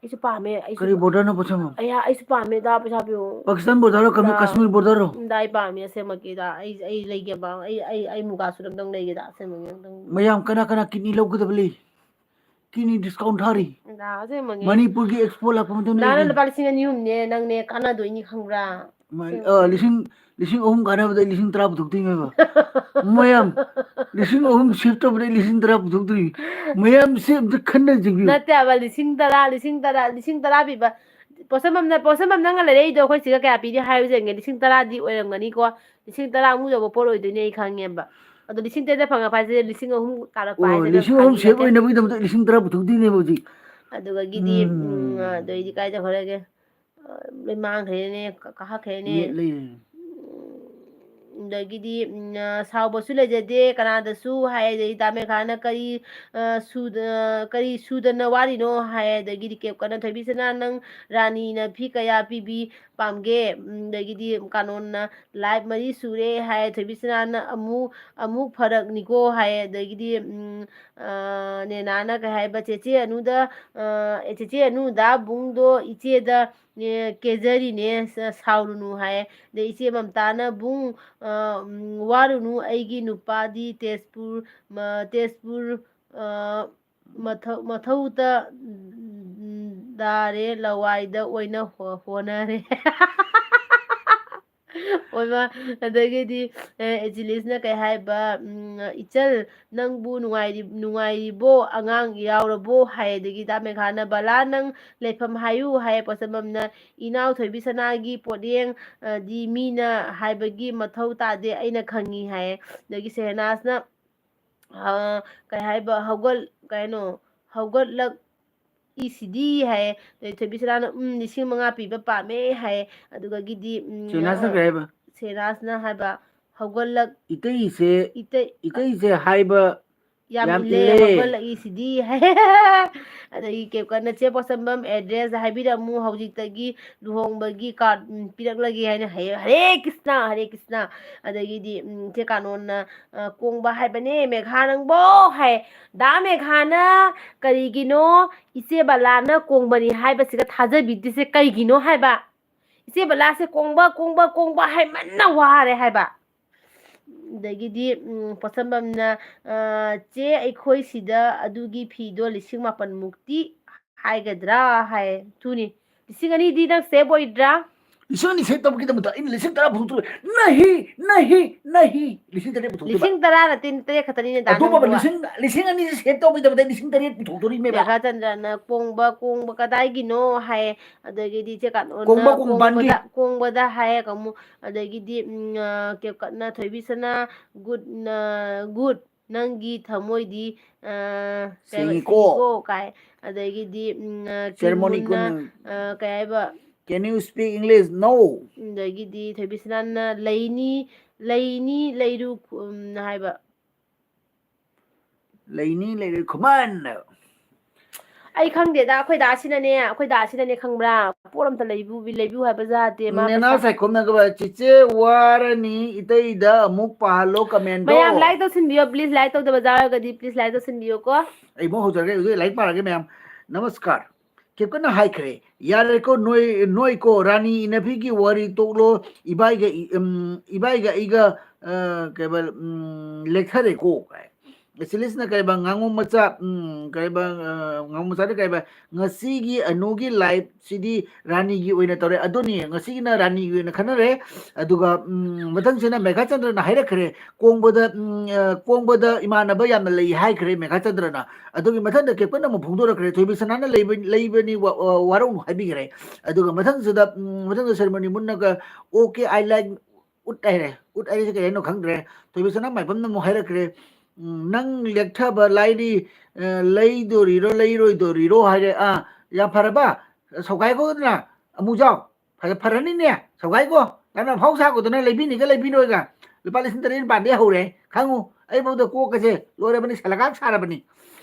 ꯑꯩꯁꯨ ꯄꯥꯝꯃꯦ, ꯑꯩꯁꯨ ꯀꯔꯤ ꯄꯥ-, ꯕꯣꯔꯗꯔꯅꯣ ꯄꯣꯠꯁꯝꯕꯝ? ꯑꯩꯌꯥ, ꯑꯩꯁꯨ ꯄꯥꯝꯃꯦ, ꯗꯥ, ꯄꯩꯁꯥ ꯄꯤꯔꯛꯑꯣ꯫ ꯄꯥꯀꯤꯁꯇꯥꯟ ꯕꯣꯔꯗꯔꯔꯣ, ꯀꯃꯤ-, ꯗꯥ, ꯀꯥꯁꯃꯤꯔ ꯕꯣꯔꯗꯔꯔꯣ? ꯗꯥ, ꯑꯩ ꯄꯥꯝꯃꯦ ꯑꯁꯦꯡꯕꯒꯤ, ꯗꯥ, ꯑꯩ, ꯑꯩ ꯂꯩꯒꯦꯕ, ꯑꯩ, ꯑꯩ, ꯑꯩ ꯃꯨꯒꯥ ꯁꯨꯠ ꯑꯝꯇꯪ ꯂꯩꯒꯦ, ꯗꯥ, ꯑꯁꯦꯡꯕꯒꯤ ꯑꯝꯇꯪ꯫ ꯃꯌꯥꯝ ꯀꯅꯥ ꯀꯅꯥ ꯀꯤꯠꯅꯤ ꯂꯧꯒꯗꯕ ꯂꯩ? ꯀꯤꯠꯅꯤ ꯗꯤꯁꯀꯥꯎꯟ ꯊꯥꯔꯤ꯫ ꯗꯥ, ꯑꯁꯦꯡꯕꯒꯤ꯫ ꯃꯅꯤꯄꯨꯔꯒꯤ ꯑꯦꯛꯁꯄꯣ ꯂꯥꯛꯄ ꯃꯇꯝꯗ ꯗꯥꯅ ꯂꯩꯒꯅꯤ꯫ ꯂꯨꯄꯥ ꯂꯤꯁꯤꯡ ꯑꯅꯤ ꯑꯍꯨꯝꯅꯦ, ꯅꯪꯅꯦ ꯀꯥꯟꯅꯗꯣꯏꯅꯤ ꯈꯪꯕ꯭ꯔꯥ? ꯃꯥ-, ꯑꯁꯦꯡꯕꯒꯤ꯫ ꯑ, ꯂꯤꯁꯤꯡ, ꯂꯤꯁꯤꯡ ꯑꯍꯨꯝ ꯀꯥꯟꯅꯕꯗ ꯑꯩ ꯂꯤꯁꯤꯡ ꯇꯔꯥ ꯄꯨꯊꯣꯛꯇꯣꯏꯅꯦꯕ꯫ ꯃꯌꯥꯝ, ꯂꯤꯁꯤꯡ ꯑꯍꯨꯝ ꯁꯦꯞ ꯇꯧꯕꯗ ꯑꯩ ꯂꯤꯁꯤꯡ ꯇꯔꯥ ꯄꯨꯊꯣꯛꯇꯣꯏꯅꯤ꯫ ꯃꯌꯥꯝꯁꯦ ꯑꯝꯇ ꯈꯟꯅꯁꯤ꯫ ꯅꯠꯇꯦꯕ, ꯂꯤꯁꯤꯡ ꯇꯔꯥ, ꯂꯤꯁꯤꯡ ꯇꯔꯥ, ꯂꯤꯁꯤꯡ ꯇꯔꯥ ꯄꯤꯕ꯫ ꯄꯣꯠꯁꯝꯕꯝꯅ, ꯄꯣꯠꯁꯝꯕꯝ ꯅꯪꯅ ꯂꯩꯔꯛꯏꯗꯣ ꯑꯩꯈꯣꯏ ꯁꯤꯒ ꯀꯌꯥ ꯄꯤꯅꯤ ꯍꯥꯏꯕꯁꯦ ꯌꯦꯡꯒꯦ꯫ ꯂꯤꯁꯤꯡ ꯇꯔꯥꯗꯤ ꯑꯣꯏꯔꯝꯒꯅꯤꯀꯣ꯫ ꯂꯤꯁꯤꯡ ꯇꯔꯥꯃꯨꯛ ꯌꯧꯕ ꯄꯣꯠ ꯑꯣꯏꯗꯣꯏꯅꯦ ꯑꯩ ꯈꯪꯉꯦꯕ꯫ ꯑꯗꯣ ꯂꯤꯁꯤꯡ ꯇꯔꯦꯠꯇ ꯐꯪꯉꯛꯄ ꯍꯥꯏꯁꯦ ꯂꯤꯁꯤꯡ ꯑꯍꯨꯝ ꯇꯥꯔꯛꯄ ꯑꯣ, ꯍꯥꯏꯁꯦ ꯑꯗꯨꯝ ꯂꯤꯁꯤꯡ ꯑꯍꯨꯝ ꯐꯥꯒꯤ ꯁꯦꯞ ꯅꯠꯇꯦ꯫ ꯑꯣꯏꯅꯕꯒꯤꯗꯃꯛꯇ ꯂꯤꯁꯤꯡ ꯇꯔꯥ ꯄꯨꯊꯣꯛꯇꯣꯏꯅꯦꯕ ꯍꯧꯖꯤꯛ꯫ ꯑꯗꯨꯒꯒꯤꯗꯤ, ꯎꯝ꯫ ꯎꯝ, ꯑꯗꯨꯏꯗꯤ ꯀꯥꯏ ꯆꯠꯈ꯭ꯔꯒꯦ? ꯑ, ꯂꯣꯏ ꯃꯥꯡꯈ꯭ꯔꯦꯅꯦ, ꯀ-, ꯀꯥꯈꯠꯈ꯭ꯔꯦꯅꯦ꯫ ꯌꯦꯠ ꯂꯩꯔꯦ꯫ ꯎꯝ, ꯑꯗꯒꯤꯗꯤ, ꯎꯝ, ꯑ, ꯁꯥꯎꯕꯁꯨ ꯂꯩꯖꯗꯦ ꯀꯅꯥꯗꯁꯨ ꯍꯥꯏ, ꯑꯗꯩ ꯗꯥ ꯃꯦꯈꯥꯅ ꯀꯔꯤ, ꯑ, ꯁꯨꯗ-, ꯀꯔꯤ ꯁꯨꯗꯅ ꯋꯥꯔꯤꯅꯣ ꯍꯥꯏ, ꯑꯗꯒꯤꯗꯤ ꯀꯦꯞꯀꯅ ꯊꯣꯏꯕꯤꯁꯅꯥ ꯅꯪ ꯔꯥꯅꯤꯅ ꯐꯤ ꯀꯌꯥ ꯄꯤꯕꯤ ꯄꯥꯝꯒꯦ? ꯎꯝ, ꯑꯗꯒꯤꯗꯤ ꯀꯥꯅꯣꯟꯅ ꯂꯥꯏꯚ ꯃꯔꯤ ꯁꯨꯔꯦ ꯍꯥꯏ, ꯊꯣꯏꯕꯤꯁꯅꯥꯅ ꯑꯃꯨꯛ, ꯑꯃꯨꯛ ꯐꯔꯛꯅꯤꯀꯣ ꯍꯥꯏ, ꯑꯗꯒꯤꯗꯤ, ꯎꯝ, ꯑ, ꯅꯦꯅꯥꯅ ꯀꯩ ꯍꯥꯏꯕ, ꯆꯦꯆꯦ ꯑꯅꯨꯗ, ꯑ, ꯆꯦꯆꯦ ꯑꯅꯨ ꯗꯥ ꯕꯨꯡꯗꯣ ꯏꯆꯦꯗ, ꯑꯦ, ꯀꯦꯖꯔꯤꯅꯦ, ꯁ-, ꯁꯥꯎꯔꯨꯅꯨ ꯍꯥꯏ꯫ ꯑꯗꯩ ꯏꯆꯦ ꯃꯝꯇꯥꯅ ꯕꯨꯡ, ꯑ, ꯎꯝ, ꯋꯥꯔꯨꯅꯨ, ꯑꯩꯒꯤ ꯅꯨꯄꯥꯗꯤ ꯇꯦꯖꯄꯨꯔ, ꯃ-, ꯇꯦꯖꯄꯨꯔ, ꯑ, ꯃꯊꯧ-, ꯃꯊꯧꯗ, ꯎꯝ, ꯗꯥꯔꯦ, ꯂꯋꯥꯏꯗ ꯑꯣꯏꯅ ꯍꯣ-, ꯍꯣꯠꯅꯔꯦ꯫ ꯑꯣꯏꯃꯥ, ꯑꯗꯒꯤꯗꯤ, ꯑꯦ, ꯑꯦꯖꯤꯂꯤꯁꯅ ꯀꯩ ꯍꯥꯏꯕ, ꯎꯝ, "ꯏꯆꯜ, ꯅꯪꯕꯨ ꯅꯨꯡꯉꯥꯏꯔꯤ-, ꯅꯨꯡꯉꯥꯏꯔꯤꯕꯣ? ꯑꯉꯥꯡ ꯌꯥꯎꯔꯕꯣ?" ꯍꯥꯏ꯫ ꯑꯗꯒꯤ ꯗꯥ ꯃꯦꯘꯥꯅ, "ꯕꯂꯥ, ꯅꯪ ꯂꯩꯐꯝ ꯍꯥꯏꯌꯨ" ꯍꯥꯏ꯫ ꯄꯣꯠꯁꯝꯕꯝꯅ, "ꯏꯅꯥꯎ ꯊꯣꯏꯕꯤ ꯁꯅꯥꯒꯤ ꯄꯣꯠꯌꯦꯡ, ꯑ, ꯗꯤ ꯃꯤꯅ ꯍꯥꯏꯕꯒꯤ ꯃꯊꯧ ꯇꯥꯗꯦ, ꯑꯩꯅ ꯈꯪꯉꯤ" ꯍꯥꯏ꯫ ꯑꯗꯒꯤ ꯁꯦꯍꯅꯥꯖꯅ, ꯑ, ꯀꯩ ꯍꯥꯏꯕ, ꯍꯧꯒꯠ-, ꯀꯩꯅꯣ, "ꯍꯧꯒꯠꯂꯛꯏꯁꯤꯗꯤ" ꯍꯥꯏ꯫ ꯑꯗꯩ ꯊꯣꯏꯕꯤꯁꯅꯥꯅ, "ꯎꯝ, ꯂꯤꯁꯤꯡ ꯃꯉꯥ ꯄꯤꯕ ꯄꯥꯝꯃꯦ" ꯍꯥꯏ꯫ ꯑꯗꯨꯒꯒꯤꯗꯤ, ꯎꯝ, ꯁꯦꯅꯥꯁꯅ ꯑ, ꯀꯩ ꯍꯥꯏꯕ? ꯁꯦꯅꯥꯁꯅ ꯍꯥꯏꯕ, ꯍꯧꯒꯠꯂꯛ ꯏꯇꯩꯁꯦ ꯏꯇꯩ ꯏꯇꯩꯁꯦ ꯍꯥꯏꯕ ꯌꯥꯝ ꯌꯥꯝ ꯏꯜꯂꯦ ꯏꯜꯂꯦ꯫ ꯍꯧꯒꯠꯂꯛꯏꯁꯤꯗꯤ ꯍꯥꯏ꯫ ꯑꯗꯒꯤ ꯀꯦꯞꯀꯠꯅ ꯆꯦ ꯄꯣꯠꯁꯝꯕꯝ ꯑꯦꯗ꯭ꯔꯦꯁ ꯍꯥꯏꯕꯤꯔꯝꯃꯨ ꯍꯧꯖꯤꯛꯇꯒꯤ ꯂꯨꯍꯣꯡꯕꯒꯤ ꯀꯥꯔꯠ ꯄꯤꯔꯛꯂꯒꯦ ꯍꯥꯏꯅ ꯍꯥꯏꯌꯦ꯫ ꯍꯔꯦ ꯀ꯭ꯔꯤꯁꯅ ꯍꯔꯦ ꯀ꯭ꯔꯤꯁꯅ꯫ ꯑꯗꯒꯤꯗꯤ ꯎꯝ, ꯆꯦ ꯀꯥꯅꯣꯟꯅ ꯑ, ꯀꯣꯡꯕ ꯍꯥꯏꯕꯅꯦ ꯃꯦꯘꯥ ꯅꯪꯕꯣ ꯍꯥꯏ꯫ ꯗꯥ ꯃꯦꯘꯥꯅ ꯀꯔꯤꯒꯤꯅꯣ ꯏꯆꯦ ꯕꯂꯥꯅ ꯀꯣꯡꯕꯅꯤ ꯍꯥꯏꯕꯁꯤꯒ ꯊꯥꯖꯕꯤꯗ꯭ꯔꯤꯁꯦ ꯀꯩꯒꯤꯅꯣ ꯍꯥꯏꯕ? ꯏꯆꯦ ꯕꯂꯥꯁꯦ ꯀꯣꯡꯕ ꯀꯣꯡꯕ ꯀꯣꯡꯕ ꯍꯥꯏꯃꯟꯅ ꯋꯥꯔꯦ ꯍꯥꯏꯕ꯫ ꯑꯗꯒꯤꯗꯤ ꯎꯝ, ꯄꯣꯠꯁꯝꯕꯝꯅ ꯑ, ꯆꯦ ꯑꯩꯈꯣꯏ ꯁꯤꯗ ꯑꯗꯨꯒꯤ ꯐꯤꯗꯣ ꯂꯤꯁꯤꯡ ꯃꯥꯄꯟ ꯃꯨꯛꯇꯤ ꯍꯥꯏꯒꯗ꯭ꯔꯥ ꯍꯥꯏ꯫ ꯊꯨꯅꯤ ꯂꯤꯁꯤꯡ ꯑꯅꯤꯗꯤ ꯅꯪ ꯁꯦꯞ ꯑꯣꯏꯗ꯭ꯔꯥ? ꯂꯤꯁꯤꯡ ꯑꯅꯤ ꯁꯦꯞ ꯇꯧꯕꯒꯤꯗꯃꯛꯇ ꯑꯩꯅ ꯂꯤꯁꯤꯡ ꯇꯔꯥ ꯄꯨꯊꯣꯛꯇꯣꯏ꯫ ꯅꯍꯤ ꯅꯍꯤ ꯅꯍꯤ ꯂꯤꯁꯤꯡ ꯇꯔꯦꯠ ꯄꯨꯊꯣꯛꯇꯣꯏꯕ꯫ ꯂꯤꯁꯤꯡ ꯇꯔꯥ ꯅꯠꯇꯦ ꯇꯔꯦꯠ ꯈꯛꯇꯅꯤꯅꯦ ꯗꯥ ꯑꯗꯨ ꯕꯕꯥ ꯅꯪꯕꯣ꯫ ꯂꯤꯁꯤꯡ ꯂꯤꯁꯤꯡ ꯑꯅꯤꯁꯦ ꯁꯦꯞ ꯇꯧꯕꯒꯤꯗꯃꯛꯇ ꯑꯩ ꯂꯤꯁꯤꯡ ꯇꯔꯦꯠ ꯄꯨꯊꯣꯛꯇꯣꯔꯤꯃꯦꯕ꯫ ꯃꯦꯘꯥꯆꯟꯗ꯭ꯔꯅ ꯀꯣꯡꯕ ꯀꯣꯡꯕ ꯀꯗꯥꯏꯒꯤꯅꯣ ꯍꯥꯏ꯫ ꯑꯗꯒꯤꯗꯤ ꯆꯦ ꯀꯥꯅꯣꯟꯅ ꯀꯣꯡꯕ ꯀꯣꯡꯕꯥꯟꯒꯤ꯫ ꯀꯣꯡꯕꯗ ꯀꯣꯡꯕꯗ ꯍꯥꯏꯔꯒ ꯑꯃꯨꯛ ꯑꯗꯒꯤꯗꯤ ꯎꯝ, ꯑ, ꯀꯦꯞꯀꯠꯅ ꯊꯣꯏꯕꯤꯁꯅ ꯒꯨꯗ ꯒꯨꯗ ꯅꯪꯒꯤ ꯊꯃꯣꯏꯗꯤ ꯑ, ꯀꯩ ꯍꯥꯏꯕ, ꯁꯦꯡꯉꯤꯀꯣ꯫ ꯁꯦꯡꯉꯤꯀꯣ ꯀꯥꯏ꯫ ꯑꯗꯒꯤꯗꯤ ꯎꯝ, ꯑ, ꯁꯦꯔꯃꯣꯅꯤ ꯀꯤꯡꯃꯨꯟꯅ ꯀꯨꯟ꯫ ꯑ, ꯀꯩ ꯍꯥꯏꯕ? Can you speak English? No. ꯑꯗꯒꯤꯗꯤ ꯊꯣꯏꯕꯤꯁꯅꯥꯅ ꯂꯩꯅꯤ ꯂꯩꯅꯤ ꯂꯩꯔꯨ ꯎꯝ, ꯍꯥꯏꯕ꯫ ꯂꯩꯅꯤ ꯂꯩꯔꯣꯏ ꯈꯨꯃꯟ꯫ ꯑꯩ ꯈꯪꯗꯦꯗ ꯑꯩꯈꯣꯏ ꯗꯥꯁꯤꯅꯅꯦ ꯑꯩꯈꯣꯏ ꯗꯥꯁꯤꯅꯅꯦ ꯈꯪꯕ꯭ꯔꯥ? ꯄꯣꯠ ꯑꯝꯇ ꯂꯩꯕꯤꯌꯨ ꯂꯩꯕꯤꯌꯨ ꯍꯥꯏꯕ ꯌꯥꯗꯦ ꯃꯥ ꯅꯦꯅꯥ ꯄꯩꯁꯥ ꯁꯥꯏꯈꯣꯝꯅꯒꯕ ꯆꯤꯆꯦ ꯋꯥꯔꯅꯤ ꯏꯇꯩꯗ ꯑꯃꯨꯛ ꯄꯥꯍꯜꯂꯣ ꯀꯃꯦꯟꯗꯣ꯫ ꯃꯌꯥꯝ ꯂꯥꯏꯛ ꯇꯧꯁꯤꯟꯕꯤꯌꯣ ꯄ꯭ꯂꯤꯖ ꯂꯥꯏꯛ ꯇꯧꯗꯕ ꯌꯥꯎꯔꯒꯗꯤ ꯄ꯭ꯂꯤꯖ ꯂꯥꯏꯛ ꯇꯧꯁꯤꯟꯕꯤꯌꯣꯀꯣ꯫ ꯑꯩ ꯑꯃꯨꯛ ꯍꯧꯖꯔꯒꯦ ꯍꯧꯖꯤꯛ ꯂꯥꯏꯔꯤꯛ ꯄꯥꯔꯒꯦ ꯃꯌꯥꯝ꯫ ꯅꯃꯁꯀꯥꯔ꯫ ꯀꯦꯞꯀꯠꯅ ꯍꯥꯏꯈ꯭ꯔꯦ ꯌꯥꯔꯦꯀꯣ ꯅꯣꯏ ꯅꯣꯏꯀꯣ ꯔꯥꯅꯤ ꯏꯅꯐꯤꯒꯤ ꯋꯥꯔꯤ ꯇꯣꯛꯂꯣ꯫ ꯏꯕꯥꯏꯒ ꯏ- ꯎꯝ, ꯏꯕꯥꯏꯒ ꯑꯩꯒ ꯑ, ꯀꯩꯕ ꯎꯝ, ꯂꯦꯛꯊꯔꯦꯀꯣ ꯀꯥꯏ꯫ ꯑꯦꯁꯤꯂꯤꯁꯅ ꯀꯩꯕ ꯉꯥꯉꯣꯝ ꯃꯆꯥ ꯎꯝ, ꯀꯩꯕ ꯑ, ꯉꯥꯉꯣꯝ ꯃꯆꯥꯗ ꯀꯩꯕ ꯉꯁꯤꯒꯤ ꯑꯅꯨꯒꯤ ꯂꯥꯏꯐꯁꯤꯗꯤ ꯔꯥꯅꯤꯒꯤ ꯑꯣꯏꯅ ꯇꯧꯔꯦ꯫ ꯑꯗꯨꯅꯤ ꯉꯁꯤꯒꯤꯅ ꯔꯥꯅꯤꯒꯤ ꯑꯣꯏꯅ ꯈꯟꯅꯔꯦ꯫ ꯑꯗꯨꯒ ꯎꯝ, ꯃꯊꯪꯁꯤꯅ ꯃꯦꯘꯥꯆꯟꯗ꯭ꯔꯅ ꯍꯥꯏꯔꯛꯈ꯭ꯔꯦ꯫ ꯀꯣꯡꯕꯗ ꯎꯝ, ꯑ, ꯀꯣꯡꯕꯗ ꯏꯃꯥꯟꯅꯕ ꯌꯥꯝꯅ ꯂꯩ ꯍꯥꯏꯈ꯭ꯔꯦ ꯃꯦꯘꯥꯆꯟꯗ꯭ꯔꯅ꯫ ꯑꯗꯨꯒꯤ ꯃꯊꯪꯗ ꯀꯦꯞꯀꯟ ꯑꯃꯨꯛ ꯐꯣꯡꯗꯣꯔꯛꯈ꯭ꯔꯦ ꯊꯣꯏꯕꯤꯁꯅꯥꯅ ꯂꯩꯕ ꯂꯩꯕꯅꯤ ꯋꯥ- ꯑ, ꯋꯥꯔꯧꯅꯨ ꯍꯥꯏꯕꯤꯈ꯭ꯔꯦ꯫ ꯑꯗꯨꯒ ꯃꯊꯪꯁꯤꯗ ꯎꯝ, ꯃꯊꯪꯗ ꯁꯦꯔꯃꯣꯅꯤ ꯃꯨꯟꯅꯒ okay I like ꯎꯠ ꯍꯥꯏꯔꯦ꯫ ꯎꯠ ꯍꯥꯏꯔꯤꯁꯦ ꯀꯩ ꯍꯥꯏꯅꯣ ꯈꯪꯗ꯭ꯔꯦ꯫ ꯊꯣꯏꯕꯤꯁꯅꯥ ꯃꯥꯏꯕꯝꯅ ꯑꯃꯨꯛ ꯍꯥꯏꯔꯛꯈ꯭ꯔꯦ ꯎꯝ, ꯅꯪ ꯂꯦꯛꯊꯕ ꯂꯥꯏꯔꯤ ꯑ, ꯂꯩꯗꯣꯔꯤꯔꯣ ꯂꯩꯔꯣꯏꯗꯣꯔꯤꯔꯣ ꯍꯥꯏꯔꯦ꯫ ꯑꯥ ꯌꯥꯝ ꯐꯔꯕ ꯁꯧꯒꯥꯏꯈꯣꯗꯅ ꯑꯃꯨꯛ ꯌꯥꯎ ꯐꯔ ꯐꯔꯅꯤꯅꯦ ꯁꯧꯒꯥꯏꯈꯣ ꯅꯪꯅ ꯐꯥꯎ ꯁꯥꯈꯣꯗꯅ ꯂꯩꯕꯤꯅꯤꯒ ꯂꯩꯕꯤꯔꯣꯏꯒ ꯂꯨꯄꯥ ꯂꯤꯁꯤꯡ ꯇꯔꯦꯠ ꯅꯤꯄꯥꯟꯗꯤ ꯍꯧꯔꯦ, ꯈꯪꯉꯨ꯫ ꯑꯩꯐꯧꯗ ꯀꯣꯛꯀꯁꯦ ꯂꯣꯏꯔꯕꯅꯤ, ꯁꯂꯒꯥꯛ ꯁꯥꯔꯕꯅꯤ꯫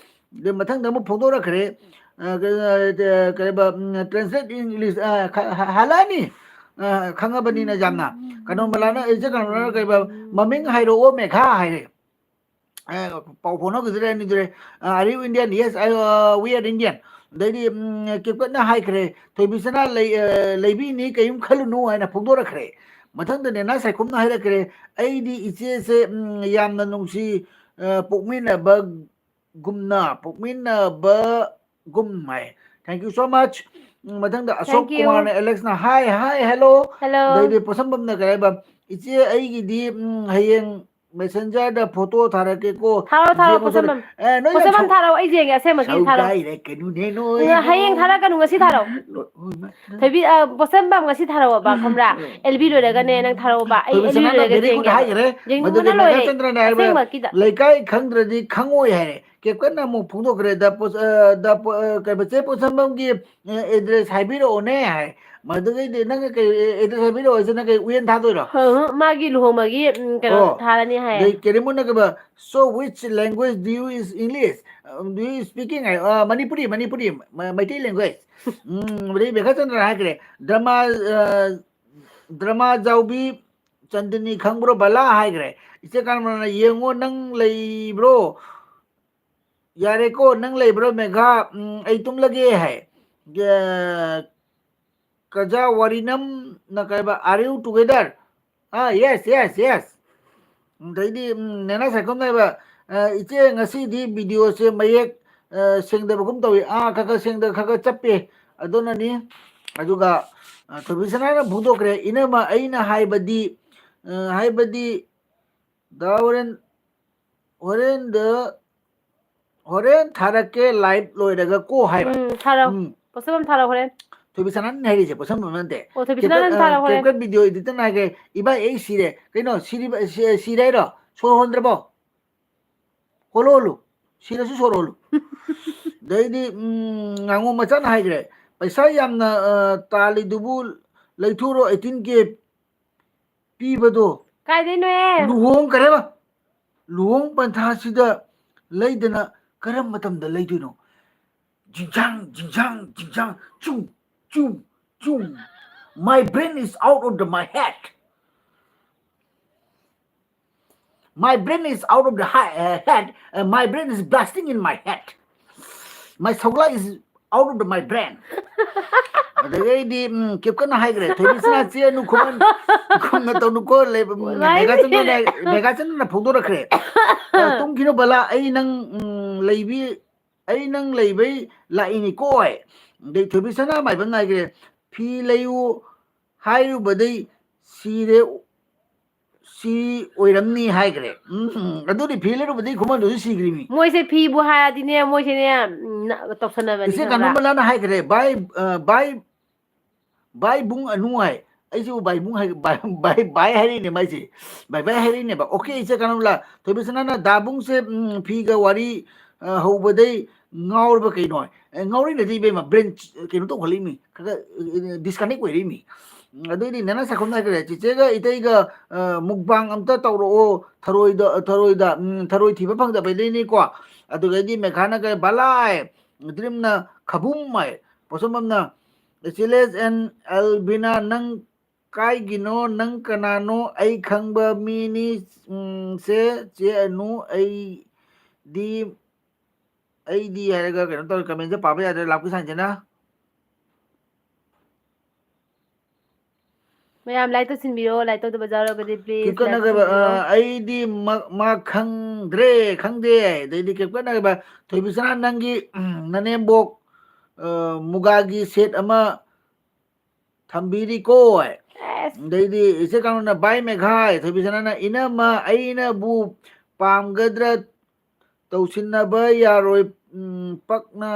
ꯑꯗꯨ ꯃꯊꯪꯗ ꯑꯃꯨꯛ ꯐꯣꯡꯗꯣꯔꯛꯈ꯭ꯔꯦ꯫ ꯑ, ꯀ-, ꯑ, ꯀ-, ꯀꯔꯤꯕ, ꯎꯝ, translate English, ꯑ, ꯈ-, ꯍ-, ꯍꯜꯂꯛꯑꯅꯤ꯫ ꯑ, ꯈꯪꯉꯕꯅꯤꯅ ꯌꯥꯝꯅ꯫ ꯀꯩꯅꯣ ꯃꯂꯥꯅ, ꯑꯩꯁꯦ ꯀꯩꯅꯣꯅ ꯀꯔꯤꯕ, "ꯃꯃꯤꯡ ꯍꯥꯏꯔꯛꯑꯣ ꯃꯦꯘꯥ" ꯍꯥꯏꯔꯦ꯫ ꯑ, ꯄꯥꯎ ꯐꯥꯎꯅꯈꯤꯗ꯭ꯔꯦ ꯑꯅꯤꯗꯨꯔꯦ꯫ "Are you Indian?" "Yes, I, uh, we are Indian." ꯑꯗꯩꯗꯤ, ꯎꯝ, ꯀꯦꯞꯀꯠꯅ ꯍꯥꯏꯈ꯭ꯔꯦ, "ꯊꯣꯏꯕꯤꯁꯅꯥ ꯂꯩ-, ꯑ, ꯂꯩꯕꯤꯅꯤ, ꯀꯔꯤꯝ ꯈꯜꯂꯨꯅꯨ" ꯍꯥꯏꯅ ꯐꯣꯡꯗꯣꯔꯛꯈ꯭ꯔꯦ꯫ ꯃꯊꯪꯗ ꯅꯦꯅꯥ ꯁꯥꯏꯈꯨꯝꯅ ꯍꯥꯏꯔꯛꯈ꯭ꯔꯦ, "ꯑꯩꯗꯤ ꯏꯆꯦꯁꯦ, ꯎꯝ, ꯌꯥꯝꯅ ꯅꯨꯡꯁꯤ, ꯑ, ꯄꯣꯛꯃꯤꯟꯅꯕꯒꯨꯝꯅ, ꯄꯣꯛꯃꯤꯟꯅꯕꯒꯨꯝ" ꯍꯥꯏ꯫ Thank you so much꯫ ꯎꯝ, ꯃꯊꯪꯗ ꯑꯁꯣꯛ Thank you꯫ ꯀꯨꯃꯥꯔꯅ election, "Hi, hi, hello." Hello꯫ ꯑꯗꯩꯗꯤ ꯄꯣꯠꯁꯝꯕꯝꯅ ꯀꯩ ꯍꯥꯏꯕ, "ꯏꯆꯦ, ꯑꯩꯒꯤꯗꯤ, ꯎꯝ, ꯍꯌꯦꯡ messenger-ꯗ photo ꯊꯥꯔꯛꯀꯦꯀꯣ, ꯊꯥꯔꯛꯑꯣ, ꯊꯥꯔꯛꯑꯣ, ꯏꯆꯦ ꯃꯁꯛ-" ꯄꯣꯠꯁꯝꯕꯝ꯫ ꯑꯦ, ꯅꯣꯏ ꯌꯥꯝ ꯄꯣꯠꯁꯝꯕꯝ ꯁꯥꯎ-, ꯊꯥꯔꯛꯑꯣ, ꯑꯩ ꯌꯦꯡꯒꯦ, ꯑꯁꯦꯡꯕꯒꯤ ꯊꯥꯔꯛꯑꯣ꯫ ꯁꯥꯎꯒꯥꯏꯔꯛꯀꯅꯨꯅꯦ ꯅꯣꯏ꯫ ꯎꯝ, ꯍꯌꯦꯡ ꯊꯥꯔꯛꯀꯅꯨ, ꯉꯁꯤ ꯊꯥꯔꯛꯑꯣ꯫ ꯂꯣ-, ꯍꯣꯏ, ꯃꯥ-, ꯊꯣꯏꯕꯤ, ꯑ, ꯄꯣꯠꯁꯝꯕꯝ ꯉꯁꯤ ꯊꯥꯔꯛꯑꯣꯕ, ꯈꯪꯕ꯭ꯔꯥ? ꯎꯝ꯫ ꯑꯦꯜ ꯕꯤ ꯂꯣꯏꯔꯒꯅꯦ, ꯅꯪ ꯊꯥꯔꯛꯑꯣꯕ꯫ ꯑꯩ ꯊꯣꯏꯕꯤ ꯑꯦꯜ ꯕꯤ ꯁꯅꯥꯅ ꯂꯣꯏꯔꯒ very good ꯌꯦꯡꯒꯦꯕ꯫ ꯍꯥꯏꯈ꯭ꯔꯦ꯫ ꯌꯦꯡꯅꯤꯡꯕꯅ ꯃꯗꯨꯒꯤ ꯂꯣꯏꯔꯦ꯫ ꯃꯦꯘꯥꯆꯟꯗ꯭ꯔꯅ ꯍꯥꯏꯕ, ꯑꯁꯦꯡꯕꯀꯤꯗ꯫ "ꯂꯩꯀꯥꯏ ꯈꯪꯗ꯭ꯔꯗꯤ ꯈꯪꯉꯣꯏ" ꯍꯥꯏꯔꯦ꯫ ꯀꯦꯞꯀꯠꯅ ꯑꯃꯨꯛ ꯐꯣꯡꯗꯣꯛꯈ꯭ꯔꯦ, "ꯗ ꯄꯣ-, ꯑ, ꯗ ꯄꯣ-, ꯑ, ꯀꯩꯕ, ꯆꯦ ꯄꯣꯠꯁꯝꯕꯝꯒꯤ, ꯑ, address ꯍꯥꯏꯕꯤꯔꯛꯑꯣꯅꯦ" ꯍꯥꯏ꯫ ꯃꯗꯨꯗꯩꯗꯤ ꯅꯪ ꯀꯩ address ꯍꯥꯏꯕꯤꯔꯛꯑꯣ ꯍꯥꯏꯁꯦ, ꯅꯪ ꯀꯩ ꯎꯌꯦꯟ ꯊꯥꯗꯣꯏꯔꯣ? ꯍ, ꯍ, ꯃꯥꯒꯤ ꯂꯨꯍꯣꯡꯕꯒꯤ, ꯎꯝ, ꯀꯩꯅꯣ ꯑꯣ꯫ ꯊꯥꯔꯅꯤ ꯍꯥꯏ꯫ ꯑꯗꯩ ꯀꯦꯔꯦꯃꯣꯟꯅ ꯀꯩꯕ, "So which language do you is English? Uh, do you speaking?" ꯍꯥꯏ, "ꯑ, ꯃꯅꯤꯄꯨꯔꯤ, ꯃꯅꯤꯄꯨꯔꯤ, ꯃ-, ꯃꯩꯇꯩ language." ꯎꯝ, ꯑꯗꯩ ꯃꯦꯘꯥꯆꯟꯗ꯭ꯔꯅ ꯍꯥꯏꯈ꯭ꯔꯦ, "ꯗ꯭ꯔꯃꯥ, ꯑ, ꯗ꯭ꯔꯃꯥ ꯖꯥꯎꯕꯤ ꯆꯟꯗꯅꯤ ꯈꯪꯕ꯭ꯔꯣ ꯕꯂꯥ?" ꯍꯥꯏꯈ꯭ꯔꯦ꯫ ꯏꯆꯦ ꯀꯥꯟꯃꯅ, "ꯌꯦꯡꯉꯣ ꯅꯪ ꯂꯩꯕ꯭ꯔꯣ? ꯌꯥꯔꯦꯀꯣ, ꯅꯪ ꯂꯩꯕ꯭ꯔꯣ ꯃꯦꯘꯥ? ꯎꯝ, ꯑꯩ ꯇꯨꯝꯂꯒꯦ" ꯍꯥꯏ꯫ ꯑ, ꯀꯖꯥ ꯋꯥꯔꯤꯅꯝꯅ ꯀꯩꯕ, "Are you together?" Ah, yes, yes, yes꯫ ꯑꯗꯩꯗꯤ, ꯎꯝ, ꯅꯦꯅꯥ ꯁꯥꯏꯈꯣꯝꯅ ꯍꯥꯏꯕ, ꯑ, "ꯏꯆꯦ, ꯉꯁꯤꯗꯤ video-ꯁꯦ ꯃꯌꯦꯛ, ꯑ, ꯁꯦꯡꯗꯕꯒꯨꯝ ꯇꯧꯏ"꯫ ꯑꯥ, ꯈꯔ ꯈꯔ ꯁꯦꯡꯗ-, ꯈꯔ ꯈꯔ ꯆꯞꯄꯦ꯫ ꯑꯗꯨꯅꯅꯤ꯫ ꯑꯗꯨꯒ, ꯑ, ꯊꯣꯏꯕꯤꯁꯅꯥꯅ ꯐꯣꯡꯗꯣꯛꯈ꯭ꯔꯦ, "ꯏꯅꯝꯃ, ꯑꯩꯅ ꯍꯥꯏꯕꯗꯤ, ꯑ, ꯍꯥꯏꯕꯗꯤ, ꯗꯥ ꯍꯣꯔꯦꯟ, ꯍꯣꯔꯦꯟꯗ, ꯍꯣꯔꯦꯟ ꯊꯥꯔꯛꯀꯦ live ꯂꯣꯏꯔꯒ ꯀꯣ" ꯍꯥꯏꯕ꯫ ꯎꯝ, ꯊꯥꯔꯛꯑꯣ꯫ ꯎꯝ꯫ ꯄꯣꯠꯁꯝꯕꯝ ꯊꯥꯔꯛꯑꯣ ꯍꯣꯔꯦꯟ꯫ ꯊꯣꯏꯕꯤꯁꯅꯥꯅ ꯍꯥꯏꯔꯤꯁꯦ, ꯄꯣꯠꯁꯝꯕꯝ ꯅꯠꯇꯦ꯫ ꯑꯣ, ꯊꯣꯏꯕꯤꯁꯅꯥꯅ ꯀꯦꯞꯀꯠ-, ꯑ, ꯊꯥꯔꯛꯑꯣ ꯍꯣꯔꯦꯟ꯫ ꯀꯦꯞꯀꯠ video editor-ꯅ ꯍꯥꯏꯒꯦ, "ꯏꯕꯥꯏ, ꯑꯩ ꯁꯤꯔꯦ"꯫ "ꯀꯩꯅꯣ, ꯁꯤꯔꯤꯕ, ꯁꯤ-, ꯁꯤꯔꯦ ꯍꯥꯏꯔꯣ? ꯁꯣꯔ ꯍꯣꯟꯗ꯭ꯔꯕꯣ? ꯍꯣꯜꯂꯣ, ꯍꯣꯜꯂꯨ꯫ ꯁꯤꯔꯁꯨ ꯁꯣꯔ ꯍꯣꯜꯂꯨ"꯫ ꯑꯗꯩꯗꯤ, ꯎꯝ, ꯉꯥꯉꯣꯝ ꯃꯆꯥꯅ ꯍꯥꯏꯈ꯭ꯔꯦ, "ꯄꯩꯁꯥ ꯌꯥꯝꯅ, ꯑ, ꯇꯥꯜꯂꯤꯗꯨꯕꯨ ꯂꯩꯊꯣꯛꯎꯔꯣ, eighteen K ꯄꯤꯕꯗꯣ ꯀꯥꯏꯗꯩꯅꯣꯍꯦ? ꯂꯨꯍꯣꯡ ꯀꯔꯦꯕ ꯂꯨꯍꯣꯡ ꯄꯟꯊꯥꯁꯤꯗ ꯂꯩꯗꯅ ꯀꯔꯝꯕ ꯃꯇꯝꯗ ꯂꯩꯗꯣꯏꯅꯣ? ꯖꯤꯡꯖꯥꯡ ꯖꯤꯡꯖꯥꯡ ꯖꯤꯡꯖꯥꯡ, ꯆꯨꯝ ꯆꯨꯝ ꯆꯨꯝ. My brain is out of the my head. My brain is out of the hi- uh, head. Uh, my brain is blasting in my head. My ꯁꯧꯒ꯭ꯂꯥ is out of the my brain. ꯑꯗꯒꯩꯗꯤ ꯎꯝ, ꯀꯦꯞꯀꯠꯅ ꯍꯥꯏꯈ꯭ꯔꯦ, ꯊꯣꯏꯕꯤꯁꯅꯥ ꯆꯦ ꯑꯅꯨ ꯈꯨꯃꯟ ꯈꯨꯝꯅ ꯇꯧꯅꯨꯀꯣ, ꯂꯩꯕ ꯎꯝ, ꯃꯥꯏ ꯃꯦꯒꯥꯆꯟꯗ꯭ꯔꯅ ꯃꯦꯒꯥꯆꯟꯗ꯭ꯔꯅ ꯐꯣꯡꯗꯣꯔꯛꯈ꯭ꯔꯦ. ꯑ, ꯇꯨꯝꯈꯤꯅꯨ ꯕꯂꯥ, ꯑꯩ ꯅꯪ ꯎꯝ, ꯂꯩꯕꯤ ꯑꯩ ꯅꯪ ꯂꯩꯕꯩ ꯂꯥꯛꯏꯅꯤꯀꯣ. ꯑꯗꯩ ꯊꯣꯏꯕꯤꯁꯅꯥ ꯃꯥꯏꯕ ꯉꯥꯏꯈ꯭ꯔꯦ, ꯐꯤ ꯂꯩꯌꯨ ꯍꯥꯏꯔꯨꯕꯗꯩ ꯁꯤꯔꯦ, ꯁꯤ ꯑꯣꯏꯔꯝꯅꯤ ꯍꯥꯏꯈ꯭ꯔꯦ. ꯎꯝ, ꯑꯗꯨꯗꯤ ꯐꯤ ꯂꯩꯔꯨꯕꯗꯩ ꯈꯨꯃꯟꯗꯨꯁꯨ ꯁꯤꯈ꯭ꯔꯤꯃꯤ. ꯃꯣꯏꯁꯦ ꯐꯤꯕꯨ ꯍꯥꯏꯔꯗꯤꯅꯦ, ꯃꯣꯏꯁꯦꯅꯦ ꯎꯝ, ꯇꯧꯁꯟꯅꯕꯅꯤ, ꯏꯆꯦ ꯈꯪꯕ꯭ꯔꯥ? ꯀꯥꯟꯅꯣꯃꯂꯥꯅ ꯍꯥꯏꯈ꯭ꯔꯦ, ꯚꯥꯏ ꯑ, ꯚꯥꯏ ꯚꯥꯏ ꯕꯨꯡ ꯑꯅꯨ ꯍꯥꯏ. ꯑꯩꯁꯤꯕꯨ ꯚꯥꯏ ꯕꯨꯡ ꯍꯥꯏ, ꯚꯥꯏ, ꯚꯥꯏ, ꯚꯥꯏ ꯍꯥꯏꯔꯛꯏꯅꯦ ꯃꯥꯏꯁꯦ. ꯚꯥꯏ ꯚꯥꯏ ꯍꯥꯏꯔꯛꯏꯅꯦꯕ. ꯑꯣꯀꯦ, ꯏꯆꯦ ꯀꯥꯟꯅꯣꯃꯂꯥ, ꯊꯣꯏꯕꯤꯁꯅꯥꯅ ꯗꯥ ꯕꯨꯡꯁꯦ ꯎꯝ, ꯐꯤꯒ ꯋꯥꯔꯤ ꯑ, ꯍꯧꯕꯗꯩ ꯉꯥꯎꯔꯕ ꯀꯩꯅꯣ? ꯑꯦ, ꯉꯥꯎꯔꯛꯏ ꯅꯠꯇꯦ ꯏꯕꯦꯝꯃ, ꯕ꯭ꯔꯦꯟ ꯀꯩꯅꯣ ꯇꯧꯈꯠꯂꯛꯏꯃꯤ, ꯈꯔ ꯗꯤꯁꯀꯅꯦꯛ ꯑꯣꯏꯔꯛꯏꯃꯤ. ꯎꯝ, ꯑꯗꯨꯏꯗꯤ ꯅꯅꯥ ꯁꯥꯈꯣꯝꯅ ꯍꯥꯏꯈ꯭ꯔꯦ, ꯆꯤꯆꯦꯒ ꯏꯇꯩꯒ ꯑ, ꯃꯨꯛꯕꯥꯡ ꯑꯝꯇ ꯇꯧꯔꯛꯑꯣ, ꯊꯔꯣꯏꯗ ꯊꯔꯣꯏꯗ ꯎꯝ, ꯊꯔꯣꯏ ꯊꯤꯕ ꯐꯪꯗꯕꯩꯗꯩꯅꯤꯀꯣ. ꯑꯗꯨꯒꯩꯗꯤ ꯃꯦꯘꯥꯅ ꯀꯩ, ꯕꯂꯥꯏ, ꯗ꯭ꯔꯤꯝꯅ ꯈꯕꯨꯝ ꯍꯥꯏ, ꯄꯣꯠꯁꯝꯕꯝꯅ ꯑꯦꯆꯤꯂꯦꯁ ꯑꯦꯟ ꯑꯦꯜꯕꯤꯅꯥ, ꯅꯪ ꯀꯥꯏꯒꯤꯅꯣ? ꯅꯪ ꯀꯅꯥꯅꯣ? ꯑꯩ ꯈꯪꯕ ꯃꯤꯅꯤ꯫ ꯎꯝ, ꯁꯦ ꯆꯦ ꯑꯅꯨ, ꯑꯩꯗꯤ, ꯑꯩꯗꯤ ꯍꯥꯏꯔꯒ ꯀꯩꯅꯣ ꯇꯧꯔꯦ, ꯀꯃꯦꯟꯁꯦ ꯄꯥꯕ ꯌꯥꯗ꯭ꯔꯦ, ꯂꯥꯛꯄꯤ ꯁꯥꯏꯟꯁꯤꯅ꯫ ꯃꯌꯥꯝ ꯂꯥꯏꯛ ꯇꯧꯁꯤꯟꯕꯤꯔꯣ, ꯂꯥꯏꯛ ꯇꯧꯗꯕ ꯌꯥꯎꯔꯒꯗꯤ ꯄ꯭ꯂꯤꯖ ꯂꯥꯏꯛ ꯀꯦꯞꯀꯠꯅꯈ꯭ꯔꯕ, ꯑ, ꯇꯧꯁꯤꯟꯕꯤꯔꯣ꯫ ꯑꯩꯗꯤ ꯃ-, ꯃꯥ ꯈꯪꯗ꯭ꯔꯦ, ꯈꯪꯗꯦ꯫ ꯑꯗꯩꯗꯤ ꯀꯦꯞꯀꯠꯅꯈ꯭ꯔꯕ, ꯊꯣꯏꯕꯤꯁꯅꯥ ꯅꯪꯒꯤ ꯎꯝ, ꯅꯅꯦꯝꯕꯣꯛ ꯑ, ꯃꯨꯒꯥꯒꯤ ꯁꯦꯠ ꯑꯃ ꯊꯝꯕꯤꯔꯤꯀꯣ꯫ ꯑꯁ, ꯑꯗꯩꯗꯤ ꯏꯆꯦ ꯀꯥꯡꯂꯨꯞꯅ ꯚꯥꯏ ꯃꯦꯘꯥꯏ, ꯊꯣꯏꯕꯤꯁꯅꯥꯅ ꯏꯅꯝꯃ ꯑꯩꯅꯕꯨ ꯄꯥꯝꯒꯗ꯭ꯔꯥ ꯇꯧꯁꯤꯟꯅꯕ ꯌꯥꯔꯣꯏ, ꯎꯝ, ꯄꯛꯅ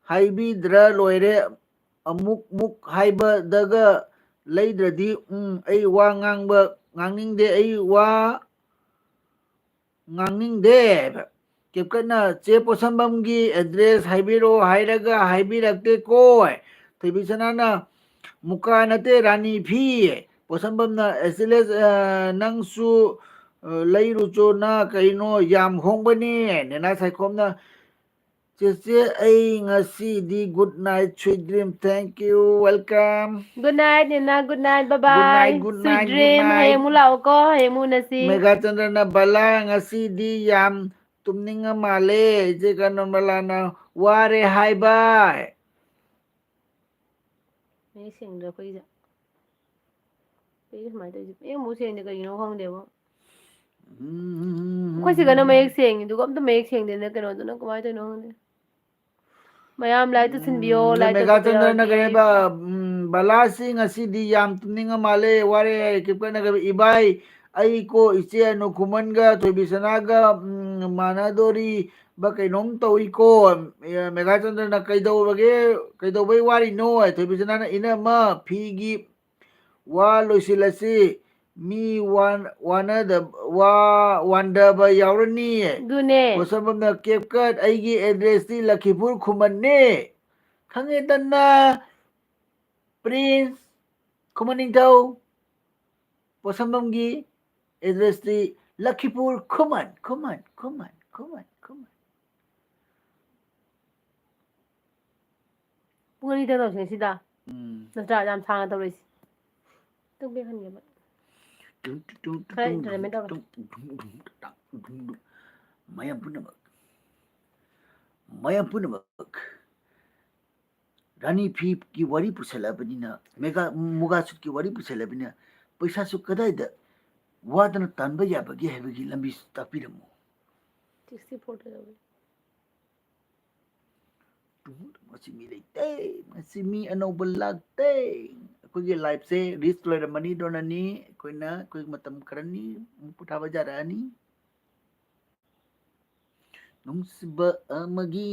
ꯍꯥꯏꯕꯤꯗ꯭ꯔ ꯂꯣꯏꯔꯦ꯫ ꯑꯃꯨꯛ ꯃꯨꯛ ꯍꯥꯏꯕꯗꯒ ꯂꯩꯗ꯭ꯔꯗꯤ ꯎꯝ, ꯑꯩ ꯋꯥ ꯉꯥꯡꯕ ꯉꯥꯡꯅꯤꯡꯗꯦ, ꯑꯩ ꯋꯥ ꯉꯥꯡꯅꯤꯡꯗꯦ꯫ ꯀꯦꯞꯀꯠꯅ ꯆꯦ ꯄꯣꯠꯁꯝꯕꯝꯒꯤ ꯑꯦꯗ꯭ꯔꯦꯁ ꯍꯥꯏꯕꯤꯔꯛꯑꯣ ꯍꯥꯏꯔꯒ ꯍꯥꯏꯕꯤꯔꯛꯇꯦꯀꯣ꯫ ꯊꯣꯏꯕꯤꯁꯅꯥꯅ ꯃꯨꯀꯥ ꯅꯠꯇꯦ ꯔꯥꯅꯤ ꯐꯤ꯫ ꯄꯣꯠꯁꯝꯕꯝꯅ, "ꯑꯦꯁꯤꯂꯦꯁ, ꯑ, ꯅꯪꯁꯨ, ꯑ, ꯂꯩꯔꯨꯆꯣꯅ ꯀꯩꯅꯣ ꯌꯥꯝ ꯍꯣꯡꯕꯅꯦ"꯫ ꯅꯦꯅꯥ ꯁꯥꯏꯈꯣꯝꯅ, "ꯆꯦꯆꯦ, ꯑꯩ ꯉꯁꯤꯗꯤ good night, sweet dream, thank you, welcome." Good night, ꯅꯦꯅꯥ, good night, bye bye. Good night, good night, sweet dream, good night. ꯍꯌꯦꯡ ꯑꯃꯨꯛ ꯂꯥꯛꯑꯣꯀꯣ, ꯍꯌꯦꯡ ꯑꯃꯨꯛ ꯎꯅꯁꯤ꯫ ꯃꯦꯘꯥꯆꯟꯗ꯭ꯔꯅ, "ꯕꯂꯥ, ꯉꯁꯤꯗꯤ ꯌꯥꯝ ꯇꯨꯝꯅꯤꯡꯉ ꯃꯥꯜꯂꯦ"꯫ ꯏꯆꯦ ꯀꯅꯣꯃꯂꯥꯅ, "ꯋꯥꯔꯦ ꯍꯥꯏꯕ"꯫ ꯃꯌꯦꯛ ꯁꯦꯡꯗ꯭ꯔꯦ ꯑꯩꯈꯣꯏꯒꯤꯁꯦ꯫ ꯑꯩ ꯁꯨꯃꯥꯏꯅ ꯇꯧꯔꯤꯁꯦ ꯃꯌꯦꯛ ꯑꯃꯨꯛ ꯁꯦꯡꯗꯦ, ꯀꯩꯒꯤꯅꯣ ꯈꯪꯗꯦꯕ꯫ ꯎꯝ꯫ ꯑꯩꯈꯣꯏ ꯁꯤꯒꯅ ꯃꯌꯦꯛ ꯁꯦꯡꯉꯤ, ꯑꯗꯨꯒ ꯑꯝꯇ ꯃꯌꯦꯛ ꯁꯦꯡꯗꯦꯅ, ꯀꯩꯅꯣꯗꯨꯅ ꯀꯃꯥꯏꯅ ꯇꯧꯔꯤꯅꯣ ꯈꯪꯗꯦ꯫ ꯃꯌꯥꯝ ꯂꯥꯏꯛꯇ ꯁꯤꯟꯕꯤꯌꯣ, ꯎꯝ, ꯂꯥꯏꯛ ꯇꯧꯕꯤꯌꯣ, ꯃꯦꯘꯥꯆꯟꯗ꯭ꯔꯅ ꯌꯥꯔꯗꯤ꯫ ꯀꯩ ꯍꯥꯏꯕ? ꯎꯝ, "ꯕꯂꯥꯁꯤ ꯉꯁꯤꯗꯤ ꯌꯥꯝ ꯇꯨꯝꯅꯤꯡꯉ ꯃꯥꯜꯂꯦ, ꯋꯥꯔꯦ ꯍꯥꯏ"꯫ ꯀꯤꯞꯀꯠꯅ ꯀꯩ ꯍꯥꯏꯕ? "ꯏꯕꯥꯏ, ꯑꯩ ꯀꯣ ꯏꯆꯦ ꯑꯅꯨꯈꯨꯃꯟꯒ ꯊꯣꯏꯕꯤꯁꯅꯥꯒ, ꯎꯝ, ꯃꯥꯟꯅꯗꯣꯔꯤꯕ ꯀꯩꯅꯣꯝ ꯇꯧꯏꯀꯣ"꯫ ꯃꯦ-, ꯃꯦꯘꯥꯆꯟꯗ꯭ꯔꯅ, "ꯀꯩꯗꯧꯔꯒꯦ? ꯀꯩꯗꯧꯕꯩ ꯋꯥꯔꯤꯅꯣ?" ꯍꯥꯏ꯫ ꯊꯣꯏꯕꯤꯁꯅꯥꯅ, "ꯏꯅꯝꯃ, ꯐꯤꯒꯤ ꯋꯥ ꯂꯣꯏꯁꯤꯜꯂꯁꯤ, ꯃꯤ ꯋꯥꯟ-, ꯋꯥꯅꯗ-, ꯋꯥ-, ꯋꯥꯟꯗꯕ ꯌꯥꯎꯔꯅꯤ"꯫ ꯑꯗꯨꯅꯦ꯫ ꯄꯣꯠꯁꯝꯕꯝꯅ, "ꯀꯦꯞꯀꯠ, ꯑꯩꯒꯤ ꯑꯦꯗ꯭ꯔꯦꯁꯇꯤ ꯂꯈꯤꯄꯨꯔ ꯈꯨꯃꯟꯅꯦ꯫ ꯈꯪꯉꯦꯗꯅ, ꯄ꯭ꯔꯤꯟꯁ, ꯈꯨꯃꯟ ꯅꯤꯡꯊꯧ꯫ ꯄꯣꯠꯁꯝꯕꯝꯒꯤ ꯑꯦꯗ꯭ꯔꯦꯁꯇꯤ ꯂꯈꯤꯄꯨꯔ ꯈꯨꯃꯟ, ꯈꯨꯃꯟ, ꯈꯨꯃꯟ, ꯈꯨꯃꯟ, ꯈꯨꯃꯟ"꯫ ꯄꯨꯡ ꯑꯅꯤꯗ ꯇꯧꯁꯦ ꯁꯤꯗ꯫ ꯎꯝ꯫ ꯅꯠꯇ꯭ꯔꯥ? ꯌꯥꯝ ꯁꯥꯡꯅ ꯇꯧꯔꯣꯏꯁꯤ꯫ ꯇꯨꯝꯒꯦ ꯈꯟꯒꯦꯕ꯫ ꯈꯔ entertainment ꯇꯧꯔꯣ꯫ ꯃꯌꯥꯝ ꯄꯨꯝꯅꯃꯛ, ꯃꯌꯥꯝ ꯄꯨꯝꯅꯃꯛ, ꯔꯥꯅꯤ ꯐꯤꯒꯤ ꯋꯥꯔꯤ ꯄꯨꯁꯜꯂꯛꯑꯕꯅꯤꯅ, ꯃꯦꯒꯥ, ꯃꯨꯒꯥ ꯁꯨꯠꯀꯤ ꯋꯥꯔꯤ ꯄꯨꯁꯜꯂꯛꯑꯕꯅꯤꯅ, ꯄꯩꯁꯥꯁꯨ ꯀꯗꯥꯏꯗ ꯋꯥꯗꯅ ꯇꯥꯟꯕ ꯌꯥꯕꯒꯦ ꯍꯥꯏꯕꯒꯤ ꯂꯝꯕꯤꯁꯨ ꯇꯥꯛꯄꯤꯔꯝꯃꯨ꯫ Sixty four ꯇ ꯌꯧꯔꯦ꯫ ꯃꯁꯤ ꯃꯤ ꯂꯩꯇꯦ, ꯃꯁꯤ ꯃꯤ ꯑꯅꯧꯕ ꯂꯥꯛꯇꯦ꯫ ꯑꯩꯈꯣꯏꯒꯤ live ꯁꯦ reach ꯂꯣꯏꯔꯝꯃꯅꯤ, ꯗꯣꯅꯅꯤ꯫ ꯑꯩꯈꯣꯏꯅ, ꯑꯩꯈꯣꯏꯒꯤ ꯃꯇꯝ ꯈꯔꯅꯤ ꯑꯃꯨꯛ ꯄꯣꯊꯥꯕ ꯌꯥꯔꯛꯑꯅꯤ꯫ ꯅꯨꯡꯁꯤꯕ ꯑꯃꯒꯤ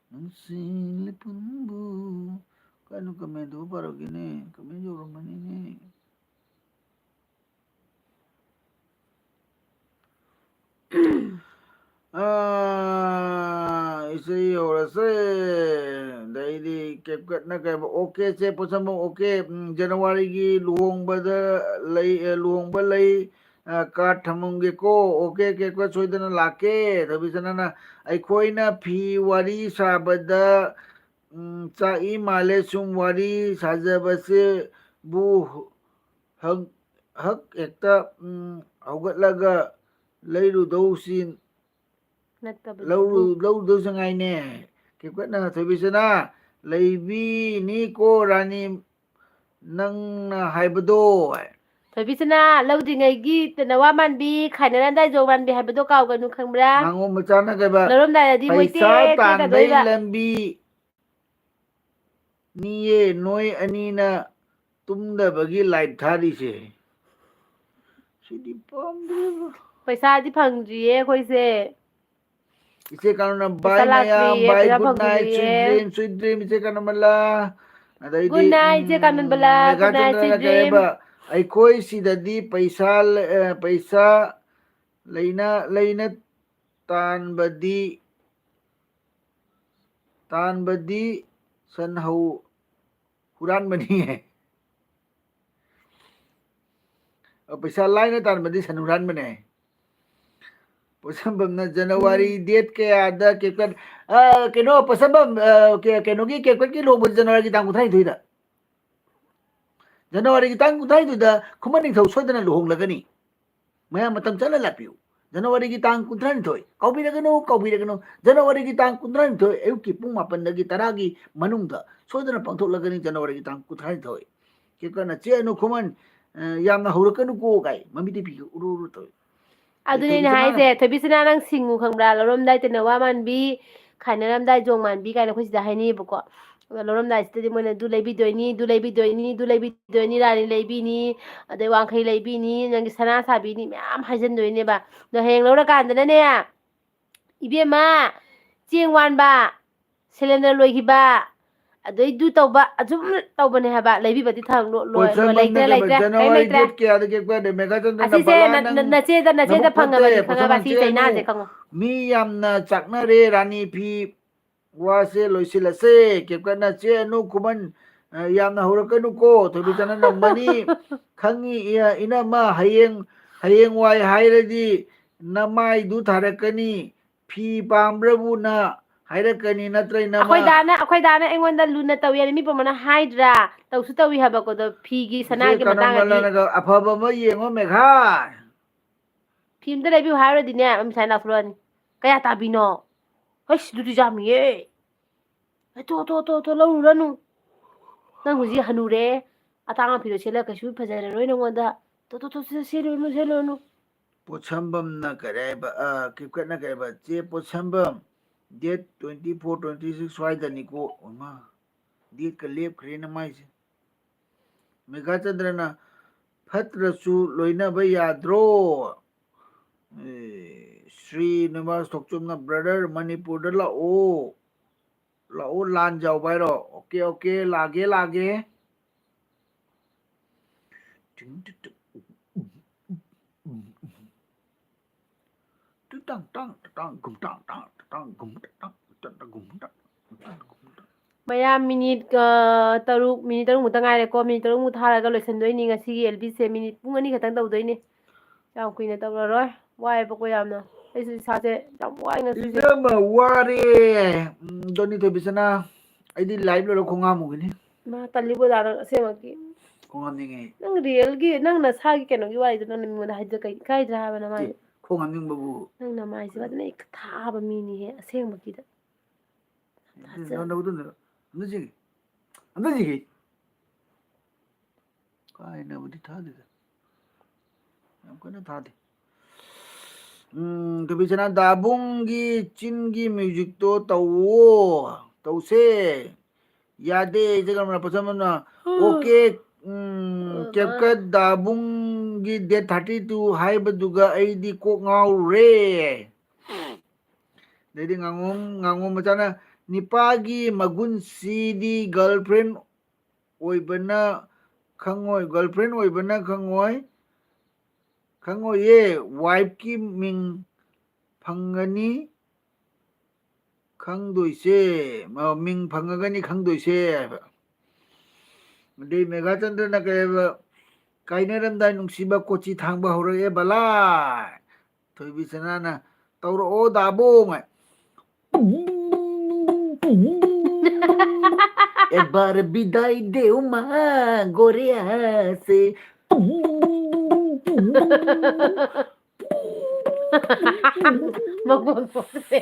ꯅꯨꯡꯁꯤ ꯂꯩꯄꯨꯟꯕꯨ꯫ ꯀꯩꯅꯣ, comment ꯗꯨꯕꯨ ꯄꯥꯔꯛꯀꯦꯅꯦ, comment ꯌꯧꯔꯝꯃꯅꯤꯅꯦ꯫ ꯑꯥ, ꯏꯁꯩ ꯍꯧꯔꯁꯦ꯫ ꯑꯗꯩꯗꯤ ꯀꯦꯞꯀꯠꯅ ꯀꯩ ꯍꯥꯏꯕ? ꯑꯣꯀꯦ ꯁꯦ, ꯄꯣꯠꯁꯝꯕꯝ, ꯑꯣꯀꯦ꯫ ꯎꯝ, ꯖꯅꯋꯥꯔꯤꯒꯤ ꯂꯨꯍꯣꯡꯕꯗ ꯂꯩ, ꯑ, ꯂꯨꯍꯣꯡꯕ ꯂꯩ, ꯑ, ꯀꯥꯔꯗ ꯊꯝꯃꯝꯒꯦꯀꯣ꯫ ꯑꯣꯀꯦ, ꯀꯦꯞꯀꯠ ꯁꯣꯏꯗꯅ ꯂꯥꯛꯀꯦ꯫ ꯊꯣꯏꯕꯤꯁꯅꯥꯅ, ꯑꯩꯈꯣꯏꯅ ꯐꯤ ꯋꯥꯔꯤ ꯁꯥꯕꯗ, ꯎꯝ, ꯆꯥꯛꯏ ꯃꯥꯜꯂꯦ ꯁꯨꯝ ꯋꯥꯔꯤ ꯁꯥꯖꯕꯁꯦꯕꯨ ꯍꯛ, ꯍꯛ ꯍꯦꯛꯇ, ꯎꯝ, ꯍꯧꯒꯠꯂꯒ ꯂꯩꯔꯨꯗꯧꯁꯤ ꯅꯠꯇꯕꯗꯨꯕꯨ꯫ ꯂꯧꯔꯨ-, ꯂꯧꯔꯨꯗꯧꯁꯨ ꯉꯥꯏꯅꯦ꯫ ꯀꯦꯞꯀꯠꯅ ꯊꯣꯏꯕꯤꯁꯅꯥ, "ꯂꯩꯕꯤꯅꯤꯀꯣ ꯔꯥꯅꯤ ꯅꯪꯅ ꯍꯥꯏꯕꯗꯣ"꯫ ꯊꯣꯏꯕꯤꯁꯅꯥ, ꯂꯧꯗ꯭ꯔꯤꯉꯩꯒꯤ ꯇꯦꯅꯋꯥ ꯃꯥꯟꯕꯤ, ꯈꯥꯏꯅꯔꯝꯗꯥꯏ ꯖꯣꯡ ꯃꯥꯟꯕꯤ ꯍꯥꯏꯕꯗꯣ ꯀꯥꯎꯒꯅꯨ, ꯈꯪꯕ꯭ꯔꯥ? ꯉꯥꯉꯣꯝ ꯃꯆꯥꯅ ꯀꯩꯕ? ꯂꯧꯔꯝꯗꯥꯏꯗꯗꯤ ꯃꯣꯏ ꯄꯩꯁꯥ ꯇꯦꯛ ꯇꯦꯛ ꯇꯥꯟꯕꯩ ꯇꯧꯗꯣꯏꯕ꯫ ꯂꯝꯕꯤ ꯅꯤꯌꯦ ꯅꯣꯏ ꯑꯅꯤꯅ ꯇꯨꯝꯗꯕꯒꯤ ꯂꯥꯏꯞ ꯊꯥꯔꯤꯁꯦ꯫ ꯁꯤꯗꯤ ꯄꯥꯝꯗꯦꯕ꯫ ꯄꯩꯁꯥꯗꯤ ꯐꯪꯗ꯭ꯔꯤꯌꯦ ꯑꯩꯈꯣꯏꯁꯦ꯫ ꯏꯆꯦ ꯀꯥꯅꯨꯅ, ꯄꯩꯁꯥ "Bye ꯃꯌꯥꯝ, ꯂꯥꯛꯇ꯭ꯔꯤꯌꯦ, bye, ꯄꯩꯁꯥ good night, sweet ꯐꯪꯗ꯭ꯔꯤꯌꯦ꯫ Dream, sweet dream", ꯏꯆꯦ ꯀꯥꯅꯨꯃꯂꯥ꯫ ꯑꯗꯩꯗꯤ, Good night, ꯏꯆꯦ ꯎꯝ, ꯀꯥꯅꯨꯕꯂꯥ, good night, ꯃꯦꯘꯥꯆꯟꯗ꯭ꯔꯅ sweet dream꯫ ꯀꯩ ꯍꯥꯏꯕ? "ꯑꯩꯈꯣꯏ ꯁꯤꯗꯗꯤ ꯄꯩꯁꯥ ꯂ-, ꯑ, ꯄꯩꯁꯥ ꯂꯩꯅ, ꯂꯩꯅ ꯇꯥꯟꯕꯗꯤ, ꯇꯥꯟꯕꯗꯤ ꯁꯟ ꯍꯧ-, ꯍꯨꯔꯥꯟꯕꯅꯤ"꯫ ꯑ, ꯄꯩꯁꯥ ꯂꯥꯏꯅ ꯇꯥꯟꯕꯗꯤ ꯁꯟ ꯍꯨꯔꯥꯟꯕꯅꯦ꯫ ꯄꯣꯠꯁꯝꯕꯝꯅ ꯖꯅꯋꯥꯔꯤ ꯎꯝ꯫ Date ꯀꯌꯥꯗ ꯀꯦꯞꯀꯠ-, ꯑ, ꯀꯩꯅꯣ, ꯄꯣꯠꯁꯝꯕꯝ, ꯑ, ꯀꯦ-, ꯀꯩꯅꯣꯒꯤ ꯀꯦꯞꯀꯠꯀꯤ ꯂꯨꯍꯣꯡꯕꯗꯤ ꯖꯅꯋꯥꯔꯤꯒꯤ ꯇꯥꯡ ꯀꯨꯟꯊ꯭ꯔꯥꯅꯤꯊꯣꯏꯗ꯫ ꯖꯅꯋꯥꯔꯤꯒꯤ ꯇꯥꯡ ꯀꯨꯟꯊ꯭ꯔꯥꯅꯤꯊꯣꯏꯗ ꯈꯨꯃꯟ ꯅꯤꯡꯊꯧ ꯁꯣꯏꯗꯅ ꯂꯨꯍꯣꯡꯂꯒꯅꯤ꯫ ꯃꯌꯥꯝ ꯃꯇꯝ ꯆꯥꯅ ꯂꯥꯛꯄꯤꯌꯨ꯫ ꯖꯅꯋꯥꯔꯤꯒꯤ ꯇꯥꯡ ꯀꯨꯟꯊ꯭ꯔꯥꯅꯤꯊꯣꯏ, ꯀꯥꯎꯕꯤꯔꯒꯅꯨ, ꯀꯥꯎꯕꯤꯔꯒꯅꯨ, ꯖꯅꯋꯥꯔꯤꯒꯤ ꯇꯥꯡ ꯀꯨꯟꯊ꯭ꯔꯥꯅꯤꯊꯣꯏ ꯑꯌꯨꯛꯀꯤ ꯄꯨꯡ ꯃꯥꯄꯟꯗꯒꯤ ꯇꯔꯥꯒꯤ ꯃꯅꯨꯡꯗ ꯁꯣꯏꯗꯅ ꯄꯥꯡꯊꯣꯛꯂꯒꯅꯤ ꯖꯅꯋꯥꯔꯤꯒꯤ ꯇꯥꯡ ꯀꯨꯟꯊ꯭ꯔꯥꯅꯤꯊꯣꯏ꯫ ꯀꯦꯞꯀꯠꯅ, "ꯆꯦ ꯑꯅꯨ ꯈꯨꯃꯟ, ꯑ, ꯌꯥꯝꯅ ꯍꯧꯔꯛꯀꯅꯨꯀꯣ" ꯀꯥꯏ ꯃꯃꯤꯠꯇꯩ ꯄꯤꯒ ꯎꯔꯨ ꯎꯔꯨ ꯇꯧꯏ꯫ ꯑꯗꯨꯅꯦ ꯑꯩꯅ ꯊꯣꯏꯕꯤꯁꯅꯥꯅ ꯍꯥꯏꯁꯦ, ꯊꯣꯏꯕꯤꯁꯅꯥ ꯅꯪ ꯁꯤꯡꯉꯨ ꯈꯪꯕ꯭ꯔꯥ? ꯂꯧꯔꯝꯗꯥꯏ ꯇꯦꯅꯋꯥ ꯃꯥꯟꯕꯤ, ꯈꯥꯏꯅꯔꯝꯗꯥꯏ ꯖꯣꯡ ꯃꯥꯟꯕꯤ ꯀꯥꯏꯅ ꯑꯩꯈꯣꯏ ꯁꯤꯗ ꯍꯥꯏꯅꯩꯌꯦꯕꯀꯣ꯫ ꯑꯗꯣ ꯂꯧꯔꯝꯗꯥꯏꯁꯤꯗꯗꯤ ꯃꯣꯏꯅ "ꯑꯗꯨ ꯂꯩꯕꯤꯗꯣꯏꯅꯤ, ꯑꯗꯨ ꯂꯩꯕꯤꯗꯣꯏꯅꯤ, ꯑꯗꯨ ꯂꯩꯕꯤꯗꯣꯏꯅꯤ, ꯔꯥꯅꯤ ꯂꯩꯕꯤꯅꯤ, ꯑꯗꯩ ꯋꯥꯡꯈꯩ ꯂꯩꯕꯤꯅꯤ, ꯅꯪꯒꯤ ꯁꯅꯥ ꯁꯥꯕꯤꯅꯤ" ꯃꯌꯥꯝ ꯍꯥꯏꯖꯟꯗꯣꯏꯅꯦꯕ꯫ ꯑꯗꯣ ꯍꯌꯦꯡ ꯂꯧꯔꯀꯥꯟꯗꯅꯅꯦ, ꯏꯕꯦꯝꯃ, ꯆꯦꯡ ꯋꯥꯟꯕ, ꯁꯤꯂꯤꯟꯗꯔ ꯂꯣꯏꯈꯤꯕ, ꯑꯗꯩ ꯑꯗꯨ ꯇꯧꯕ, ꯑꯗꯨꯝ ꯇꯧꯕꯅꯦ ꯍꯥꯏꯕ꯫ ꯂꯩꯕꯤꯕꯗꯤ ꯊꯝ-, ꯂꯣ-, ꯂꯣ-, ꯂꯣ-, ꯄꯣꯠꯁꯝꯕꯝꯅ ꯂꯩꯇ꯭ꯔꯦ, ꯀꯩꯕ? ꯂꯩꯇ꯭ꯔꯦ, ꯀꯩꯝ ꯖꯅꯋꯥꯔꯤ ꯂꯩꯇ꯭ꯔꯦ꯫ Date ꯀꯌꯥꯗ ꯀꯦꯞꯀꯠꯅꯦ? ꯃꯦꯘꯥꯆꯟꯗ꯭ꯔꯅ, ꯑꯁꯤꯁꯦ "ꯕꯂꯥ, ꯅ-, ꯅꯪ ꯅ-, ꯅꯆꯦꯗ, ꯅꯆꯦꯗ ꯅꯕꯨꯛ ꯐꯪꯉꯕꯅꯤ, ꯐꯠꯇꯦ, ꯈꯪꯉꯕ? ꯄꯣꯠꯁꯝꯕꯝ ꯁꯤ ꯆꯦ ꯑꯅꯨ, ꯆꯩꯅꯥꯁꯦ ꯈꯪꯉꯣ꯫ ꯃꯤ ꯌꯥꯝꯅ ꯆꯥꯛꯅꯔꯦ ꯔꯥꯅꯤ ꯐꯤ"꯫ ꯋꯥꯁꯦ ꯂꯣꯏꯁꯤꯜꯂꯁꯦ꯫ ꯀꯦꯞꯀꯠꯅ ꯆꯦ ꯑꯅꯨ ꯈꯨꯃꯟ, ꯑ, ꯌꯥꯝꯅ ꯍꯧꯔꯛꯀꯅꯨꯀꯣ, ꯊꯣꯏꯕꯤꯆꯅ ꯅꯝꯒꯅꯤ꯫ ꯈꯪꯉꯤ, ꯏ-, ꯏꯅꯝꯃ, ꯍꯌꯦꯡ, ꯍꯌꯦꯡꯋꯥꯏ ꯍꯥꯏꯔꯗꯤ ꯅꯃꯥꯏꯗꯨ ꯊꯥꯔꯛꯀꯅꯤ꯫ ꯐꯤ ꯄꯥꯝꯕ꯭ꯔꯕꯨꯅ ꯍꯥꯏꯔꯛꯀꯅꯤ, ꯅꯠꯇ꯭ꯔ ꯏꯅꯝꯃ? ꯑꯩꯈꯣꯏ ꯗꯥꯅ, ꯑꯩꯈꯣꯏ ꯗꯥꯅ ꯑꯩꯉꯣꯟꯗ ꯂꯨꯅ ꯇꯧꯏ ꯍꯥꯏꯅ ꯃꯤ ꯄꯨꯝꯕꯅ ꯍꯥꯏꯗ꯭ꯔꯥ? ꯇꯧꯁꯨ ꯇꯧꯏ ꯍꯥꯏꯕꯀꯣ, ꯑꯗꯣ ꯐꯤꯒꯤ ꯏꯆꯦ ꯁꯅꯥꯒꯤ ꯃꯇꯥꯡꯗꯗꯤ ꯀꯅꯣꯃꯂꯥꯅꯒ ꯑꯐꯕ ꯑꯃ ꯌꯦꯡꯉꯣ ꯃꯦꯘꯥ꯫ ꯐꯤ ꯑꯝꯇ ꯂꯩꯕꯤꯌꯨ ꯍꯥꯏꯔꯨꯔꯗꯤꯅꯦ, ꯃꯃꯤ ꯁꯥꯏꯅ ꯂꯥꯎꯊꯣꯔꯛꯑꯅꯤ꯫ "ꯀꯌꯥ ꯇꯥꯕꯤꯅꯣ? ꯍꯩꯁ, ꯑꯗꯨꯗꯤ ꯌꯥꯝꯃꯤꯌꯦ꯫ ꯑꯦ, ꯇꯣ, ꯇꯣ, ꯇꯣ, ꯇꯣ, ꯂꯧꯔꯨꯔꯅꯨ꯫ ꯅꯪ ꯍꯧꯖꯤꯛ ꯍꯅꯨꯔꯦ꯫ ꯑꯇꯥꯡꯕ ꯐꯤꯗꯣ ꯁꯦꯠꯂꯒ ꯀꯩꯁꯨ ꯐꯖꯔꯔꯣꯏ ꯅꯉꯣꯟꯗ꯫ ꯇꯣ, ꯇꯣ, ꯇꯣ, ꯁꯦ-, ꯁꯦꯠꯂꯨꯔꯅꯨ, ꯁꯦꯠꯂꯨꯔꯅꯨ꯫" ꯄꯣꯠꯁꯝꯕꯝꯅ ꯀꯔꯤ ꯍꯥꯏꯕ? ꯑ, ꯀꯤꯞꯀꯠꯅ ꯀꯔꯤ ꯍꯥꯏꯕ? ꯆꯦ ꯄꯣꯠꯁꯝꯕꯝ, date twenty four, twenty six ꯁ꯭ꯋꯥꯏꯗꯅꯤꯀꯣ꯫ ꯑꯣꯏꯃꯥ, date ꯀ ꯂꯦꯞꯈ꯭ꯔꯦꯅ ꯃꯥꯏꯁꯦ꯫ ꯃꯦꯘꯥꯆꯟꯗ꯭ꯔꯅ, "ꯐꯠꯇ꯭ꯔꯁꯨ ꯂꯣꯏꯅꯕ ꯌꯥꯗ꯭ꯔꯣ?" ꯑꯦ, ꯁ꯭ꯔꯤ ꯅꯤꯋꯥꯁ ꯊꯣꯛꯆꯣꯝꯅ, "Brother, ꯃꯅꯤꯄꯨꯔꯗ ꯂꯥꯛꯑꯣ꯫ ꯂꯥꯛꯑꯣ, ꯂꯥꯟ ꯌꯥꯎꯕ ꯍꯥꯏꯔꯣ? ꯑꯣꯀꯦ, ꯑꯣꯀꯦ, ꯂꯥꯛꯑꯒꯦ, ꯂꯥꯛꯑꯒꯦ꯫" ꯃꯌꯥꯝ ꯃꯤꯅꯤꯠ, ꯑ, ꯇꯔꯨꯛ, ꯃꯤꯅꯤꯠ ꯇꯔꯨꯛꯃꯨꯛꯇ ꯉꯥꯏꯔꯦꯀꯣ꯫ ꯃꯤꯅꯤꯠ ꯇꯔꯨꯛꯃꯨꯛ ꯊꯥꯔꯒ ꯂꯣꯏꯁꯤꯟꯗꯣꯏꯅꯤ ꯉꯁꯤꯒꯤ ꯑꯦꯜ ꯕꯤꯁꯦ꯫ ꯃꯤꯅꯤꯠ ꯄꯨꯡ ꯑꯅꯤ ꯈꯛꯇꯪ ꯇꯧꯗꯣꯏꯅꯤ꯫ ꯌꯥꯝ ꯀꯨꯏꯅ ꯇꯧꯔꯔꯣꯏ꯫ ꯋꯥꯏꯌꯦꯕꯀꯣ ꯌꯥꯝꯅ꯫ ꯑꯩꯁꯨ ꯏꯁꯥꯁꯦ ꯌꯥꯝ ꯋꯥꯏ ꯉꯁꯤꯁꯦ꯫ ꯏꯅꯝꯃ ꯋꯥꯔꯦ꯫ ꯎꯝ, ꯗꯣꯅꯤ ꯊꯣꯏꯕꯤꯁꯅꯥ, ꯑꯩꯗꯤ live ꯂꯣꯏꯔ ꯈꯣꯡ ꯍꯥꯝꯃꯨꯈꯤꯅꯤ꯫ ꯃꯥ ꯇꯜꯂꯤꯕꯣ ꯑꯣꯖꯥ, ꯅꯪ ꯑꯁꯦꯡꯃꯛꯀꯤ꯫ ꯈꯣꯡ ꯍꯥꯝꯅꯤꯡꯉꯦ꯫ ꯅꯪ realꯒꯤ, ꯅꯪ ꯅꯁꯥꯒꯤ ꯀꯩꯅꯣꯒꯤ ꯋꯥꯔꯤꯗꯣ ꯅꯪꯅ ꯃꯤꯉꯣꯟꯗ ꯍꯥꯏꯗ-, ꯀꯩ-, ꯏꯀꯥꯏꯗ꯭ꯔꯥ ꯍꯥꯏꯕ ꯅꯃꯥꯏꯗꯣ? ꯑꯦ, ꯈꯣꯡ ꯍꯥꯝꯅꯤꯡꯕꯕꯨ꯫ ꯅꯪ ꯅꯃꯥꯏꯁꯦ ꯐꯖꯅ ꯍꯦꯛ ꯊꯥꯕ ꯃꯤꯅꯤꯍꯦ, ꯑꯁꯦꯡꯕꯒꯤꯗ꯫ ꯊꯥꯖ-, ꯅꯪ ꯅꯕꯨꯛꯇꯨ ꯑꯝꯇ ꯌꯦꯡꯒꯦ꯫ ꯑꯝꯇ ꯌꯦꯡꯒꯦ꯫ ꯀꯥ ꯍꯦꯟꯅꯕꯨꯗꯤ ꯊꯥꯗꯦꯗ꯫ ꯌꯥꯝ ꯀꯟꯅ ꯊꯥꯗꯦ꯫ ꯎꯝ, ꯊꯣꯏꯕꯤꯁꯅꯥ, ꯗꯥꯕꯨꯡꯒꯤ ꯆꯤꯟꯒꯤ musicꯇꯣ ꯇꯧꯋꯣ꯫ ꯇꯧꯁꯦ꯫ ꯌꯥꯗꯦ, ꯏꯆꯦ ꯀꯃꯂꯥ ꯄꯣꯠꯁꯝꯕꯝꯅ꯫ ꯑꯣꯀꯦ, ꯎꯝ, ꯀꯦꯞꯀꯠ ꯗꯥꯕꯨꯡꯒꯤ date thirty two ꯍꯥꯏꯕꯗꯨꯒ ꯑꯩꯗꯤ ꯀꯣꯛ ꯉꯥꯎꯔꯨꯔꯦ꯫ ꯑꯗꯩꯗꯤ ꯉꯥꯉꯣꯝ, ꯉꯥꯉꯣꯝ ꯃꯆꯥꯅ, "ꯅꯤꯄꯥꯒꯤ ꯃꯒꯨꯟꯁꯤꯗꯤ girlfriend ꯑꯣꯏꯕꯅ ꯈꯪꯉꯣꯏ, girlfriend ꯑꯣꯏꯕꯅ ꯈꯪꯉꯣꯏ, ꯈꯪꯉꯣꯏꯌꯦ, wifeꯀꯤ ꯃꯤꯡ ꯐꯪꯒꯅꯤ, ꯈꯪꯗꯣꯏꯁꯦ, ꯃ-, ꯃꯤꯡ ꯐꯪꯉꯒꯅꯤ ꯈꯪꯗꯣꯏꯁꯦ ꯍꯥꯏꯕ꯫ ꯑꯗꯩ ꯃꯦꯘꯥꯆꯟꯗ꯭ꯔꯅ ꯀꯩ ꯍꯥꯏꯕ, "ꯀꯥꯏꯅꯔꯝꯗꯥꯏ ꯅꯨꯡꯁꯤꯕ ꯀꯣꯆꯤ ꯊꯥꯡꯕ ꯍꯧꯔꯛꯑꯦ ꯕꯂꯥ"꯫ ꯊꯣꯏꯕꯤ ꯁꯅꯥꯅ, "ꯇꯧꯔꯛꯑꯣ ꯗꯥꯕꯣꯡ"꯫ "ꯑꯦꯛ ꯕꯥꯔ ꯕꯤꯗꯥꯏ ꯗꯦꯎ ꯃꯥ ꯒꯣꯔꯤꯌꯥꯁꯦ"꯫ ꯃꯈꯣꯟ ꯊꯣꯛꯇ꯭ꯔꯦ꯫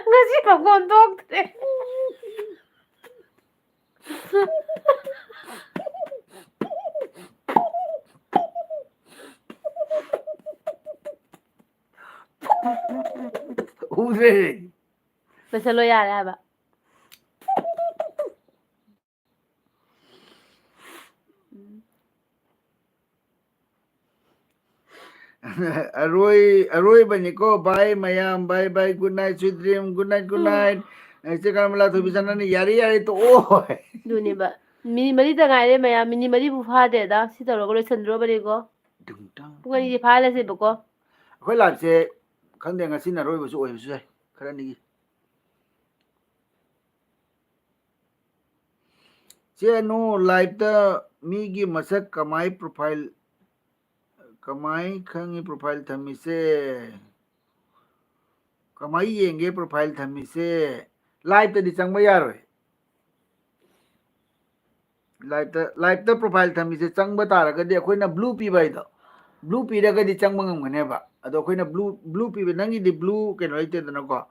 ꯉꯁꯤ ꯃꯈꯣꯟ ꯊꯣꯛꯇ꯭ꯔꯦ꯫ ꯎꯗ꯭ꯔꯦ꯫ ꯂꯣꯏꯁꯜꯂꯣ ꯌꯥꯔꯦ ꯍꯥꯏꯕ꯫ ꯑꯔꯣꯏ-, ꯑꯔꯣꯏꯕꯅꯤꯀꯣ꯫ Bye ꯃꯌꯥꯝ, bye bye, good night, sweet dream, good night, good night꯫ ꯏꯆꯦ ꯀꯃꯂꯥ ꯊꯣꯏꯕꯤꯁꯅꯥꯅ, "ꯌꯥꯔꯦ, ꯌꯥꯔꯦ, ꯇꯣꯛꯑꯣ"꯫ ꯑꯗꯨꯅꯦꯕ꯫ ꯃꯤꯅꯤꯠ ꯃꯔꯤꯇ ꯉꯥꯏꯔꯦ ꯃꯌꯥꯝ, ꯃꯤꯅꯤꯠ ꯃꯔꯤꯕꯨ ꯐꯥꯗꯦꯗ꯫ ꯁꯤ ꯇꯧꯔꯒ ꯂꯣꯏꯁꯟꯗ꯭ꯔꯣꯕꯅꯤꯀꯣ꯫ ꯗꯨꯡ ꯗꯥꯡ꯫ ꯄꯨꯡ ꯑꯅꯤꯗꯤ ꯐꯥꯍꯜꯂꯁꯦꯕꯀꯣ꯫ ꯑꯩꯈꯣꯏ liveꯁꯦ ꯈꯪꯗꯦ, ꯉꯁꯤꯅ ꯑꯔꯣꯏꯕꯁꯨ ꯑꯣꯏꯕꯁꯨ ꯌꯥꯏ, ꯈꯔ ꯑꯅꯤꯒꯤ꯫ ꯆꯦ ꯑꯅꯨ, liveꯇ ꯃꯤꯒꯤ ꯃꯁꯛ ꯀꯃꯥꯏ profile, ꯀꯃꯥꯏ ꯈꯪꯉꯤ profile ꯊꯝꯃꯤꯁꯦ? ꯀꯃꯥꯏ ꯌꯦꯡꯒꯦ profile ꯊꯝꯃꯤꯁꯦ? Liveꯇꯗꯤ ꯆꯪꯕ ꯌꯥꯔꯣꯏ꯫ Liveꯇ, liveꯇ profile ꯊꯝꯃꯤꯁꯦ ꯆꯪꯕ ꯇꯥꯔꯒꯗꯤ ꯑꯩꯈꯣꯏꯅ blue ꯄꯤꯕ ꯍꯥꯏꯗꯣ, blue ꯄꯤꯔꯒꯗꯤ ꯆꯪꯕ ꯉꯝꯒꯅꯦꯕ꯫ ꯑꯗꯣ ꯑꯩꯈꯣꯏꯅ blue, blue ꯄꯤꯕ, ꯅꯪꯒꯤꯗꯤ blue ꯀꯩꯅꯣ ꯂꯩꯇꯦꯗꯅꯀꯣ꯫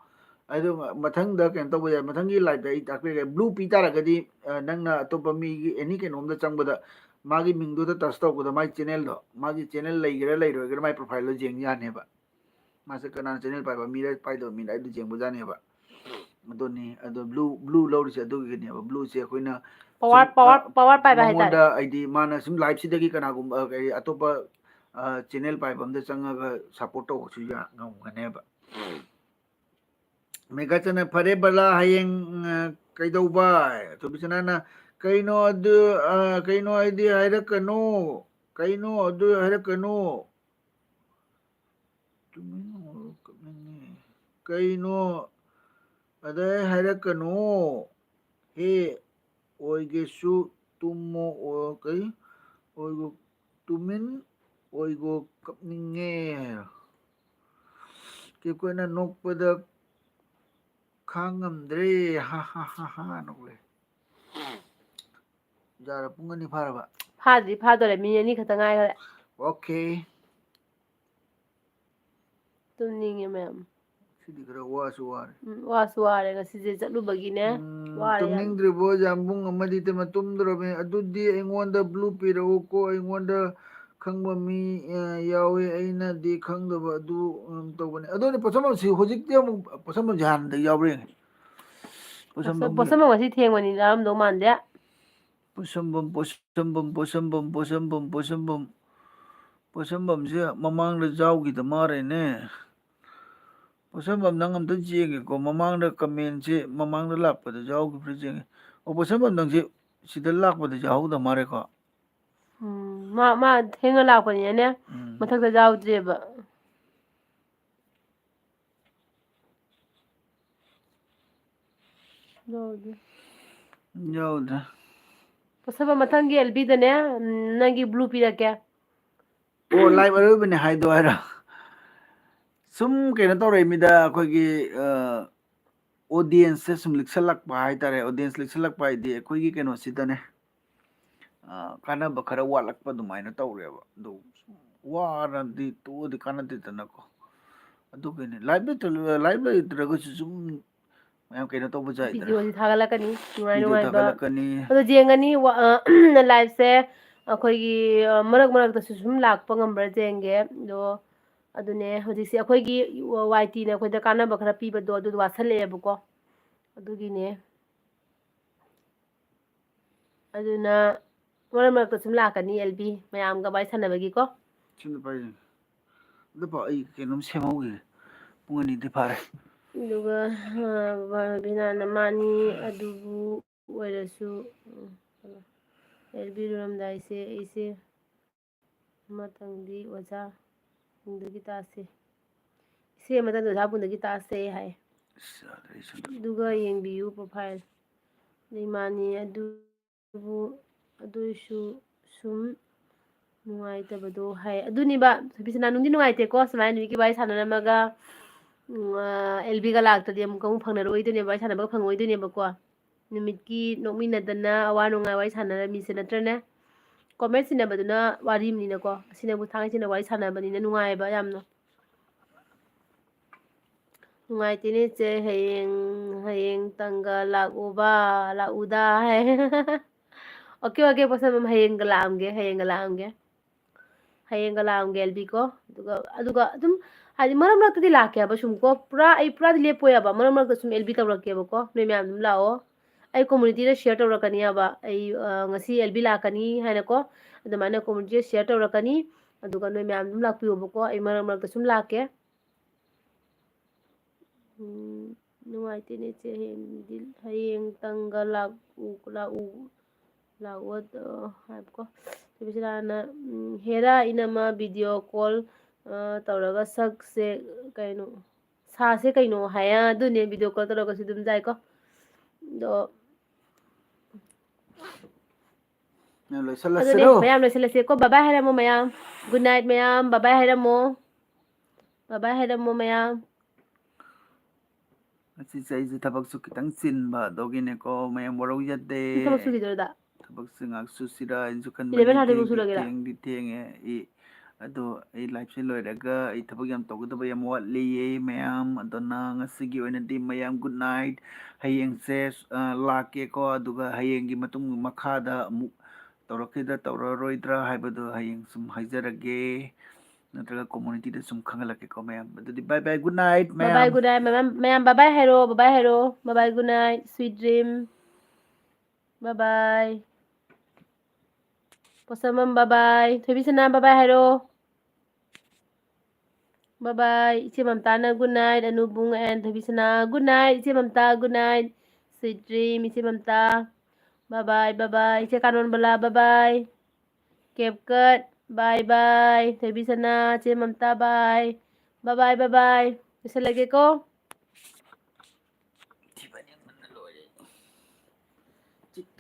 ꯑꯗꯨ ꯃꯊꯪꯗ ꯀꯩꯅꯣ ꯇꯧꯕ ꯌꯥꯏ, ꯃꯊꯪꯒꯤ liveꯇ ꯑꯩ ꯇꯥꯛꯄꯤꯔꯒꯦ꯫ Blue ꯄꯤ ꯇꯥꯔꯒꯗꯤ, ꯑ, ꯅꯪꯅ ꯑꯇꯣꯞꯄ ꯃꯤꯒꯤ any ꯀꯩꯅꯣꯝꯗ ꯆꯪꯕꯗ ꯃꯥꯒꯤ ꯃꯤꯡꯗꯨꯗ touch ꯇꯧꯕꯗ ꯃꯥꯏ channelꯗꯣ, ꯃꯥꯒꯤ channel ꯂꯩꯒꯦꯔꯥ ꯂꯩꯔꯣꯏꯒꯦꯔꯥ ꯃꯥꯏ profileꯗꯣ ꯌꯦꯡ ꯌꯥꯅꯦꯕ꯫ ꯃꯥꯁꯦ ꯀꯅꯥꯅ channel ꯄꯥꯏꯕ ꯃꯤꯔ ꯄꯥꯏꯗꯕ ꯃꯤꯔ ꯑꯗꯨ ꯌꯦꯡꯕꯖꯥꯠꯅꯦꯕ꯫ ꯑꯗꯨꯅꯤ, ꯑꯗꯣ blue, blue ꯂꯧꯔꯤꯁꯦ ꯑꯗꯨꯒꯤꯅꯦꯕ꯫ Blueꯁꯦ ꯑꯩꯈꯣꯏꯅ power, ꯁꯨꯝ, power, ꯑ, power ꯄꯥꯏꯕ ꯍꯥꯏꯇꯥꯔꯦ꯫ ꯃꯉꯣꯟꯗ ꯍꯥꯏꯗꯤ ꯃꯥꯅ ꯁꯨꯝ liveꯁꯤꯗꯒꯤ ꯀꯅꯥꯒꯨꯝꯕ, ꯑ, ꯀꯩ, ꯑꯇꯣꯞꯄ, ꯑ, channel ꯄꯥꯏꯕ ꯑꯝꯗ ꯆꯪꯉꯒ support ꯇꯧꯕꯁꯨ ꯌꯥ-, ꯉꯝꯒꯅꯦꯕ꯫ ꯃꯦꯒꯥꯆꯅ, "ꯐꯔꯦ ꯕꯂꯥ, ꯍꯌꯦꯡ, ꯑ, ꯀꯩꯗꯧꯕ?" ꯊꯣꯏꯕꯤꯁꯅꯥꯅ, "ꯀꯩꯅꯣ ꯑꯗꯨ, ꯑ, ꯀꯩꯅꯣ ꯑꯩꯗꯤ ꯍꯥꯏꯔꯛꯀꯅꯨ, ꯀꯩꯅꯣ ꯑꯗꯨ ꯍꯥꯏꯔꯛꯀꯅꯨ"꯫ ꯇꯨꯃꯤꯟ ꯑꯣꯏꯔꯣ꯫ ꯀꯩꯅꯣ ꯑꯗꯩ ꯍꯥꯏꯔꯛꯀꯅꯨ꯫ ꯍꯦ ꯑꯣꯏꯒꯦꯁꯨ ꯇꯨꯝꯃꯣ꯫ ꯑꯣ, ꯀꯩ? ꯑꯣꯏꯒꯣ, ꯇꯨꯃꯤꯟ ꯑꯣꯏꯒꯣ, ꯀꯞꯅꯤꯡꯉꯦ ꯍꯥꯏꯔꯣ꯫ ꯀꯦꯀꯣꯏꯅ ꯅꯣꯛꯄꯗ ꯈꯥꯡ ꯉꯝꯗ꯭ꯔꯦ꯫ ꯍꯥ ꯍꯥ ꯍꯥ ꯍꯥ ꯅꯣꯛꯂꯦ꯫ ꯌꯥꯔ ꯄꯨꯡ ꯑꯅꯤ ꯐꯥꯔꯕ? ꯐꯥꯗ꯭ꯔꯤ, ꯐꯥꯗꯣꯔꯦ, ꯃꯤꯅꯤꯠ ꯑꯅꯤ ꯈꯛꯇ ꯉꯥꯏꯈꯔꯦ꯫ ꯑꯣꯀꯦ꯫ ꯇꯨꯝꯅꯤꯡꯉꯦ ꯃꯌꯥꯝ꯫ ꯁꯤꯗꯤ ꯈꯔ ꯋꯥꯁꯨ ꯋꯥꯔꯦ꯫ ꯎꯝ, ꯋꯥꯁꯨ ꯋꯥꯔꯦ ꯉꯁꯤꯁꯦ ꯆꯠꯂꯨꯕꯒꯤꯅꯦ꯫ ꯎꯝ, ꯋꯥꯔꯦ ꯌꯥꯝ꯫ ꯇꯨꯝꯅꯤꯡꯗ꯭ꯔꯤꯕꯣ? ꯌꯥꯝ ꯄꯨꯡ ꯑꯃꯗꯤ ꯇꯦꯝꯃ ꯇꯨꯝꯗ꯭ꯔꯕꯅꯤ꯫ ꯑꯗꯨꯗꯤ ꯑꯩꯉꯣꯟꯗ blue ꯄꯤꯔꯛꯎꯀꯣ, ꯑꯩꯉꯣꯟꯗ ꯈꯪꯕ ꯃꯤ, ꯑ, ꯌꯥꯎꯋꯦ, ꯑꯩꯅꯗꯤ ꯈꯪꯗꯕ ꯑꯗꯨ, ꯎꯝ, ꯇꯧꯕꯅꯦ꯫ ꯑꯗꯨꯅꯦ ꯄꯣꯠꯁꯝꯕꯝꯁꯤ ꯍꯧꯖꯤꯛꯇꯤ ꯑꯃꯨꯛ ꯄꯣꯠꯁꯝꯕꯝꯁꯦ ꯍꯥꯟꯅꯗꯒꯤ ꯌꯥꯎꯕ꯭ꯔꯥ ꯌꯦꯡꯉꯦ꯫ ꯄꯣꯠꯁꯝꯕꯝꯒꯤ ꯄꯣꯠꯁꯝꯕꯝ ꯉꯁꯤ ꯊꯦꯡꯕꯅꯤ, ꯂꯥꯛꯑꯝꯗꯧ ꯃꯥꯟꯗꯦ꯫ ꯄꯣꯠꯁꯝꯕꯝ, ꯄꯣꯠꯁꯝꯕꯝ, ꯄꯣꯠꯁꯝꯕꯝ, ꯄꯣꯠꯁꯝꯕꯝ, ꯄꯣꯠꯁꯝꯕꯝ꯫ ꯄꯣꯠꯁꯝꯕꯝꯁꯦ ꯃꯃꯥꯡꯗ ꯌꯥꯎꯈꯤꯗ ꯃꯥꯜꯂꯦꯅꯦ꯫ ꯄꯣꯠꯁꯝꯕꯝ ꯅꯪ ꯑꯝꯇ ꯌꯦꯡꯒꯦꯀꯣ, ꯃꯃꯥꯡꯗ commentꯁꯦ ꯃꯃꯥꯡꯗ ꯂꯥꯛꯄꯗ ꯌꯥꯎꯈꯤꯕ꯭ꯔꯥ ꯌꯦꯡꯒꯦ꯫ ꯑꯣ, ꯄꯣꯠꯁꯝꯕꯝ ꯅꯪꯁꯦ ꯁꯤꯗ ꯂꯥꯛꯄꯗ ꯌꯥꯎꯍꯧꯗ ꯃꯥꯜꯂꯦꯀꯣ꯫ ꯎꯝ, ꯃꯥ, ꯃꯥ ꯊꯦꯡꯅ ꯂꯥꯛꯄꯅꯤꯅꯅꯦ, ꯎꯝ꯫ ꯃꯊꯛꯇ ꯌꯥꯎꯗ꯭ꯔꯦꯕ꯫ ꯌꯥꯎꯗꯦ꯫ ꯌꯥꯎꯗ꯭ꯔꯦ꯫ ꯄꯣꯠꯁꯝꯕꯝ ꯃꯊꯪꯒꯤ ꯑꯦꯜꯕꯤꯗꯅꯦ, ꯎꯝ, ꯅꯪꯒꯤ blue ꯄꯤꯔꯛꯀꯦ꯫ ꯑꯣ, live ꯑꯔꯣꯏꯕꯅꯦ ꯍꯥꯏꯗꯣ ꯍꯥꯏꯔꯣ? ꯁꯨꯝ ꯀꯩꯅꯣ ꯇꯧꯔꯛꯏꯃꯤꯗ, ꯑꯩꯈꯣꯏꯒꯤ, ꯑ, audienceꯁꯦ ꯁꯨꯝ ꯂꯤꯛꯁꯜꯂꯛꯄ ꯍꯥꯏꯇꯥꯔꯦ꯫ Audience ꯂꯤꯛꯁꯜꯂꯛꯄ ꯍꯥꯏꯗꯤ ꯑꯩꯈꯣꯏꯒꯤ ꯀꯩꯅꯣꯁꯤꯗꯅꯦ, ꯑ, ꯀꯥꯟꯅꯕ ꯈꯔ ꯋꯥꯠꯂꯛꯄ ꯑꯗꯨꯃꯥꯏꯅ ꯇꯧꯔꯦꯕ꯫ ꯑꯗꯨ ꯋꯥꯔꯗꯤ ꯇꯣꯛꯑꯗꯤ ꯀꯥꯟꯅꯗꯦꯗꯅꯀꯣ꯫ ꯑꯗꯨꯒꯤꯅꯤ꯫ Live ꯂꯩꯇ꯭ꯔ-, live ꯂꯩꯇ꯭ꯔꯒꯁꯨ ꯁꯨꯝ ꯃꯌꯥꯝ ꯀꯩꯅꯣ ꯇꯧꯕꯁꯨ ꯌꯥꯏꯗꯅ꯫ Videoꯁꯤ ꯊꯥꯒꯠꯂꯛꯀꯅꯤ, ꯅꯨꯡꯉꯥꯏ video ꯅꯨꯡꯉꯥꯏꯕ꯫ ꯊꯥꯒꯠꯂꯛꯀꯅꯤ꯫ ꯑꯗꯣ ꯌꯦꯡꯒꯅꯤ, ꯋꯥ-, ꯑ, liveꯁꯦ ꯑꯩꯈꯣꯏꯒꯤ, ꯑ, ꯃꯔꯛ ꯃꯔꯛꯇꯁꯨ ꯁꯨꯝ ꯂꯥꯛꯄ ꯉꯝꯕ꯭ꯔꯥ ꯌꯦꯡꯒꯦ꯫ ꯑꯗꯣ ꯑꯗꯨꯅꯦ ꯍꯧꯖꯤꯛꯁꯦ ꯑꯩꯈꯣꯏꯒꯤ ꯋꯥꯏ ꯇꯤꯅ ꯑꯩꯈꯣꯏꯗ ꯀꯥꯟꯅꯕ ꯈꯔ ꯄꯤꯕꯗꯣ ꯑꯗꯨ ꯋꯥꯠꯁꯜꯂꯛꯑꯦꯕꯀꯣ꯫ ꯑꯗꯨꯒꯤꯅꯦ꯫ ꯑꯗꯨꯅ ꯃꯔꯛ ꯃꯔꯛꯇ ꯁꯨꯝ ꯂꯥꯛꯀꯅꯤ, ꯑꯦꯜꯕꯤ, ꯃꯌꯥꯝꯒ ꯋꯥꯔꯤ ꯁꯥꯟꯅꯕꯒꯤꯀꯣ꯫ ꯁꯤꯝꯇ ꯄꯥꯏꯌꯨꯅꯦ꯫ ꯑꯗꯨ ꯄꯥꯎ ꯑꯩ ꯀꯩꯅꯣꯝ ꯁꯦꯝꯍꯧꯈꯤꯒꯦ꯫ ꯄꯨꯡ ꯑꯅꯤꯗꯤ ꯐꯥꯔꯦ꯫ ꯑꯗꯨꯒ, ꯑ, ꯕꯕꯥ ꯔꯕꯤꯅꯥꯅ ꯃꯥꯅꯤ ꯑꯗꯨꯕꯨ ꯑꯣꯏꯔꯁꯨ, ꯎꯝ, ꯑꯦꯜꯕꯤ ꯂꯨꯔꯝꯗꯥꯏꯁꯦ ꯑꯩꯁꯦ ꯑꯃꯇꯪꯗꯤ ꯑꯣꯖꯥ ꯁꯤꯡꯗꯒꯤ ꯇꯥꯁꯤ꯫ ꯁꯤ ꯃꯊꯪꯗ ꯑꯣꯖꯥ ꯄꯨꯟꯗꯒꯤ ꯇꯥꯁꯦ ꯍꯥꯏ꯫ ꯑꯗꯨꯒ ꯌꯦꯡꯕꯤꯌꯨ profile꯫ ꯂꯩꯃꯥꯅꯤ ꯑꯗꯨꯕꯨ, ꯑꯗꯨꯏꯁꯨ ꯁꯨꯝ ꯅꯨꯡꯉꯥꯏꯇꯕꯗꯣ ꯍꯥꯏ꯫ ꯑꯗꯨꯅꯤꯕ, ꯊꯣꯏꯕꯤꯁꯅꯥ, ꯅꯨꯡꯗꯤ ꯅꯨꯡꯉꯥꯏꯇꯦꯀꯣ, ꯁꯨꯃꯥꯏꯅ ꯅꯨꯃꯤꯠꯀꯤ ꯋꯥꯔꯤ ꯁꯥꯟꯅꯔꯝꯃꯒ, ꯎꯝ, ꯑ, ꯑꯦꯜꯕꯤꯒ ꯂꯥꯛꯇ꯭ꯔꯗꯤ ꯑꯃꯨꯛꯀ ꯑꯃꯨꯛ ꯐꯪꯅꯔꯣꯏꯗꯣꯏꯅꯦꯕ, ꯋꯥꯔꯤ ꯁꯥꯟꯅꯕꯒ ꯐꯪꯉꯣꯏꯗꯣꯏꯅꯦꯕꯀꯣ꯫ ꯅꯨꯃꯤꯠꯀꯤ ꯅꯣꯛꯃꯤꯟꯅꯗꯅ ꯑꯋꯥ ꯅꯨꯡꯉꯥꯏ ꯋꯥꯔꯤ ꯁꯥꯟꯅꯔꯝꯃꯤꯁꯦ ꯅꯠꯇ꯭ꯔꯅꯦ? Comment ꯁꯤꯟꯅꯕꯗꯨꯅ ꯋꯥꯔꯤ ꯑꯃꯅꯤꯅꯀꯣ, ꯑꯁꯤꯅꯕꯨ ꯊꯥꯡꯉꯩ ꯁꯦꯡꯅ ꯋꯥꯔꯤ ꯁꯥꯟꯅꯕꯅꯤꯅ ꯅꯨꯡꯉꯥꯏꯌꯦꯕ ꯌꯥꯝꯅ꯫ ꯅꯨꯡꯉꯥꯏꯇꯦꯅꯦ ꯏꯆꯦ, ꯍꯌꯦꯡ, ꯍꯌꯦꯡ ꯇꯪꯒ ꯂꯥꯛꯎꯕ, ꯂꯥꯛꯎꯗ ꯍꯥꯏ꯫ OK, OK, ꯄꯣꯁꯝꯕꯝ, ꯍꯌꯦꯡꯒ ꯂꯥꯛꯑꯝꯒꯦ, ꯍꯌꯦꯡꯒ ꯂꯥꯛꯑꯝꯒꯦ꯫ ꯍꯌꯦꯡꯒ ꯂꯥꯛꯑꯝꯒꯦ ꯑꯦꯜꯕꯤ ꯀꯣ꯫ ꯑꯗꯨꯒ, ꯑꯗꯨꯒ ꯑꯗꯨꯝ, ꯍꯥꯏꯗꯤ, ꯃꯔꯛ ꯃꯔꯛꯇꯗꯤ ꯂꯥꯛꯀꯦ ꯍꯥꯏꯕ ꯁꯨꯝ ꯀꯣ, ꯄꯨꯔꯥ ꯑꯩ ꯄꯨꯔꯥꯗꯤ ꯂꯦꯞꯄꯣꯏ ꯍꯥꯏꯕ, ꯃꯔꯛ ꯃꯔꯛꯇ ꯁꯨꯝ ꯑꯦꯜꯕꯤ ꯇꯧꯔꯛꯀꯦꯕꯀꯣ, ꯅꯣꯏ ꯃꯌꯥꯝ ꯑꯗꯨꯝ ꯂꯥꯛꯑꯣ꯫ ꯑꯩ community ꯗ share ꯇꯧꯔꯛꯀꯅꯤ ꯍꯥꯏꯕ, ꯑꯩ, ꯑ, ꯉꯁꯤ ꯑꯦꯜꯕꯤ ꯂꯥꯛꯀꯅꯤ ꯍꯥꯏꯅꯀꯣ, ꯑꯗꯨꯃꯥꯏꯅ community ꯗ share ꯇꯧꯔꯛꯀꯅꯤ꯫ ꯑꯗꯨꯒ ꯅꯣꯏ ꯃꯌꯥꯝ ꯑꯗꯨꯝ ꯂꯥꯛꯄꯤꯌꯣꯕꯀꯣ, ꯑꯩ ꯃꯔꯛ ꯃꯔꯛꯇ ꯁꯨꯝ ꯂꯥꯛꯀꯦ꯫ ꯎꯝ, ꯅꯨꯡꯉꯥꯏꯇꯦꯅꯦ ꯏꯆꯦ, ꯍꯌꯦꯡꯗꯤ, ꯍꯌꯦꯡ ꯇꯪꯒ ꯂꯥꯛꯎ, ꯂꯥꯛꯎ, ꯂꯥꯛꯑꯣ ꯑꯗꯣ, ꯍꯥꯏꯕꯀꯣ꯫ ꯊꯣꯏꯕꯤꯁꯅꯥꯅ, ꯎꯝ, ꯍꯦꯔꯥ ꯏꯅꯝꯃ video call, ꯑ, ꯇꯧꯔꯒ ꯁꯛꯁꯦ ꯀꯩꯅꯣ, ꯁꯥꯁꯦ ꯀꯩꯅꯣ ꯍꯥꯏꯌꯦ, ꯑꯗꯨꯅꯦ video call ꯇꯧꯔꯒꯁꯨ ꯑꯗꯨꯝ ꯌꯥꯏꯀꯣ꯫ ꯑꯗꯣ ꯌꯥꯝ ꯑꯗꯨꯅꯦ, ꯂꯣꯏꯁꯜꯂꯁꯤꯔꯣ? ꯃꯌꯥꯝ ꯂꯣꯏꯁꯤꯜꯂꯁꯦꯀꯣ꯫ Bye bye ꯍꯥꯏꯔꯝꯃꯣ ꯃꯌꯥꯝ꯫ Good night ꯃꯌꯥꯝ, bye bye ꯍꯥꯏꯔꯝꯃꯣ꯫ Bye bye ꯍꯥꯏꯔꯝꯃꯣ ꯃꯌꯥꯝ꯫ ꯉꯁꯤꯁꯦ ꯑꯩꯁꯦ ꯊꯕꯛꯁꯨ ꯈꯤꯇꯪ ꯆꯤꯟꯕ, ꯑꯗꯨꯒꯤꯅꯦꯀꯣ, ꯃꯌꯥꯝ ꯋꯥꯔꯧ ꯌꯥꯗꯦ꯫ ꯅꯪ ꯊꯕꯛ ꯁꯨꯈꯤꯗꯣꯏꯔꯣ ꯗꯥ? ꯊꯕꯛꯁꯦ ꯉꯥꯏꯍꯥꯛ ꯁꯨꯁꯤꯔꯥ ꯍꯥꯏꯅꯁꯨ ꯈꯟꯕꯅꯤ꯫ Eleven thirty ꯐꯥꯎ ꯊꯦꯡꯗꯤ ꯁꯨꯔꯒꯦꯔꯥ? ꯊꯦꯡꯗꯤ ꯊꯦꯡꯉꯦ꯫ ꯑꯩ, ꯑꯗꯣ ꯑꯩ live ꯁꯦ ꯂꯣꯏꯔꯒ ꯑꯩ ꯊꯕꯛ ꯌꯥꯝ ꯇꯧꯒꯗꯕ ꯌꯥꯝ ꯋꯥꯠꯂꯤꯌꯦ ꯃꯌꯥꯝ꯫ ꯑꯗꯨꯅ ꯉꯁꯤꯒꯤ ꯑꯣꯏꯅꯗꯤ ꯃꯌꯥꯝ good night꯫ ꯍꯌꯦꯡꯁꯦ, ꯑ, ꯂꯥꯛꯀꯦꯀꯣ, ꯑꯗꯨꯒ ꯍꯌꯦꯡꯒꯤ ꯃꯇꯨꯡ ꯃꯈꯥꯗ ꯑꯃꯨꯛ ꯇꯧꯔꯛꯀꯗ꯭ꯔꯥ ꯇꯧꯔꯛꯑꯔꯣꯏꯗ꯭ꯔꯥ ꯍꯥꯏꯕꯗꯣ ꯍꯌꯦꯡ ꯁꯨꯝ ꯍꯥꯏꯖꯔꯒꯦ, ꯅꯠꯇ꯭ꯔꯒ community ꯗ ꯁꯨꯝ ꯈꯪꯍꯜꯂꯛꯀꯦꯀꯣ ꯃꯌꯥꯝ꯫ ꯑꯗꯨꯗꯤ bye bye, good night ꯃꯌꯥꯝ꯫ Bye bye, good night ꯃꯌꯥꯝ꯫ ꯃꯌꯥꯝ bye bye ꯍꯥꯏꯔꯣ, bye bye ꯍꯥꯏꯔꯣ꯫ Bye bye, good night, sweet dream꯫ Bye bye꯫ ꯄꯣꯁꯝꯕꯝ, bye bye꯫ ꯊꯣꯏꯕꯤꯁꯅꯥ, bye bye ꯍꯥꯏꯔꯣ꯫ Bye bye꯫ ꯏꯆꯦ ꯃꯝꯇꯥꯅ good night꯫ ꯑꯅꯨꯕꯨꯡ and ꯊꯣꯏꯕꯤꯁꯅꯥ, good night꯫ ꯏꯆꯦ Mamta, good night꯫ Sweet dream, ꯏꯆꯦ Mamta. Bye bye, bye bye꯫ ꯏꯆꯦ ꯀꯥꯅꯣꯟꯕꯂꯥ, bye bye꯫ ꯀꯦꯞꯀꯠ, bye bye꯫ ꯊꯣꯏꯕꯤꯁꯅꯥ, ꯏꯆꯦ Mamta, bye꯫ Bye bye, bye bye. ꯂꯣꯏꯁꯤꯜꯂꯒꯦꯀꯣ꯫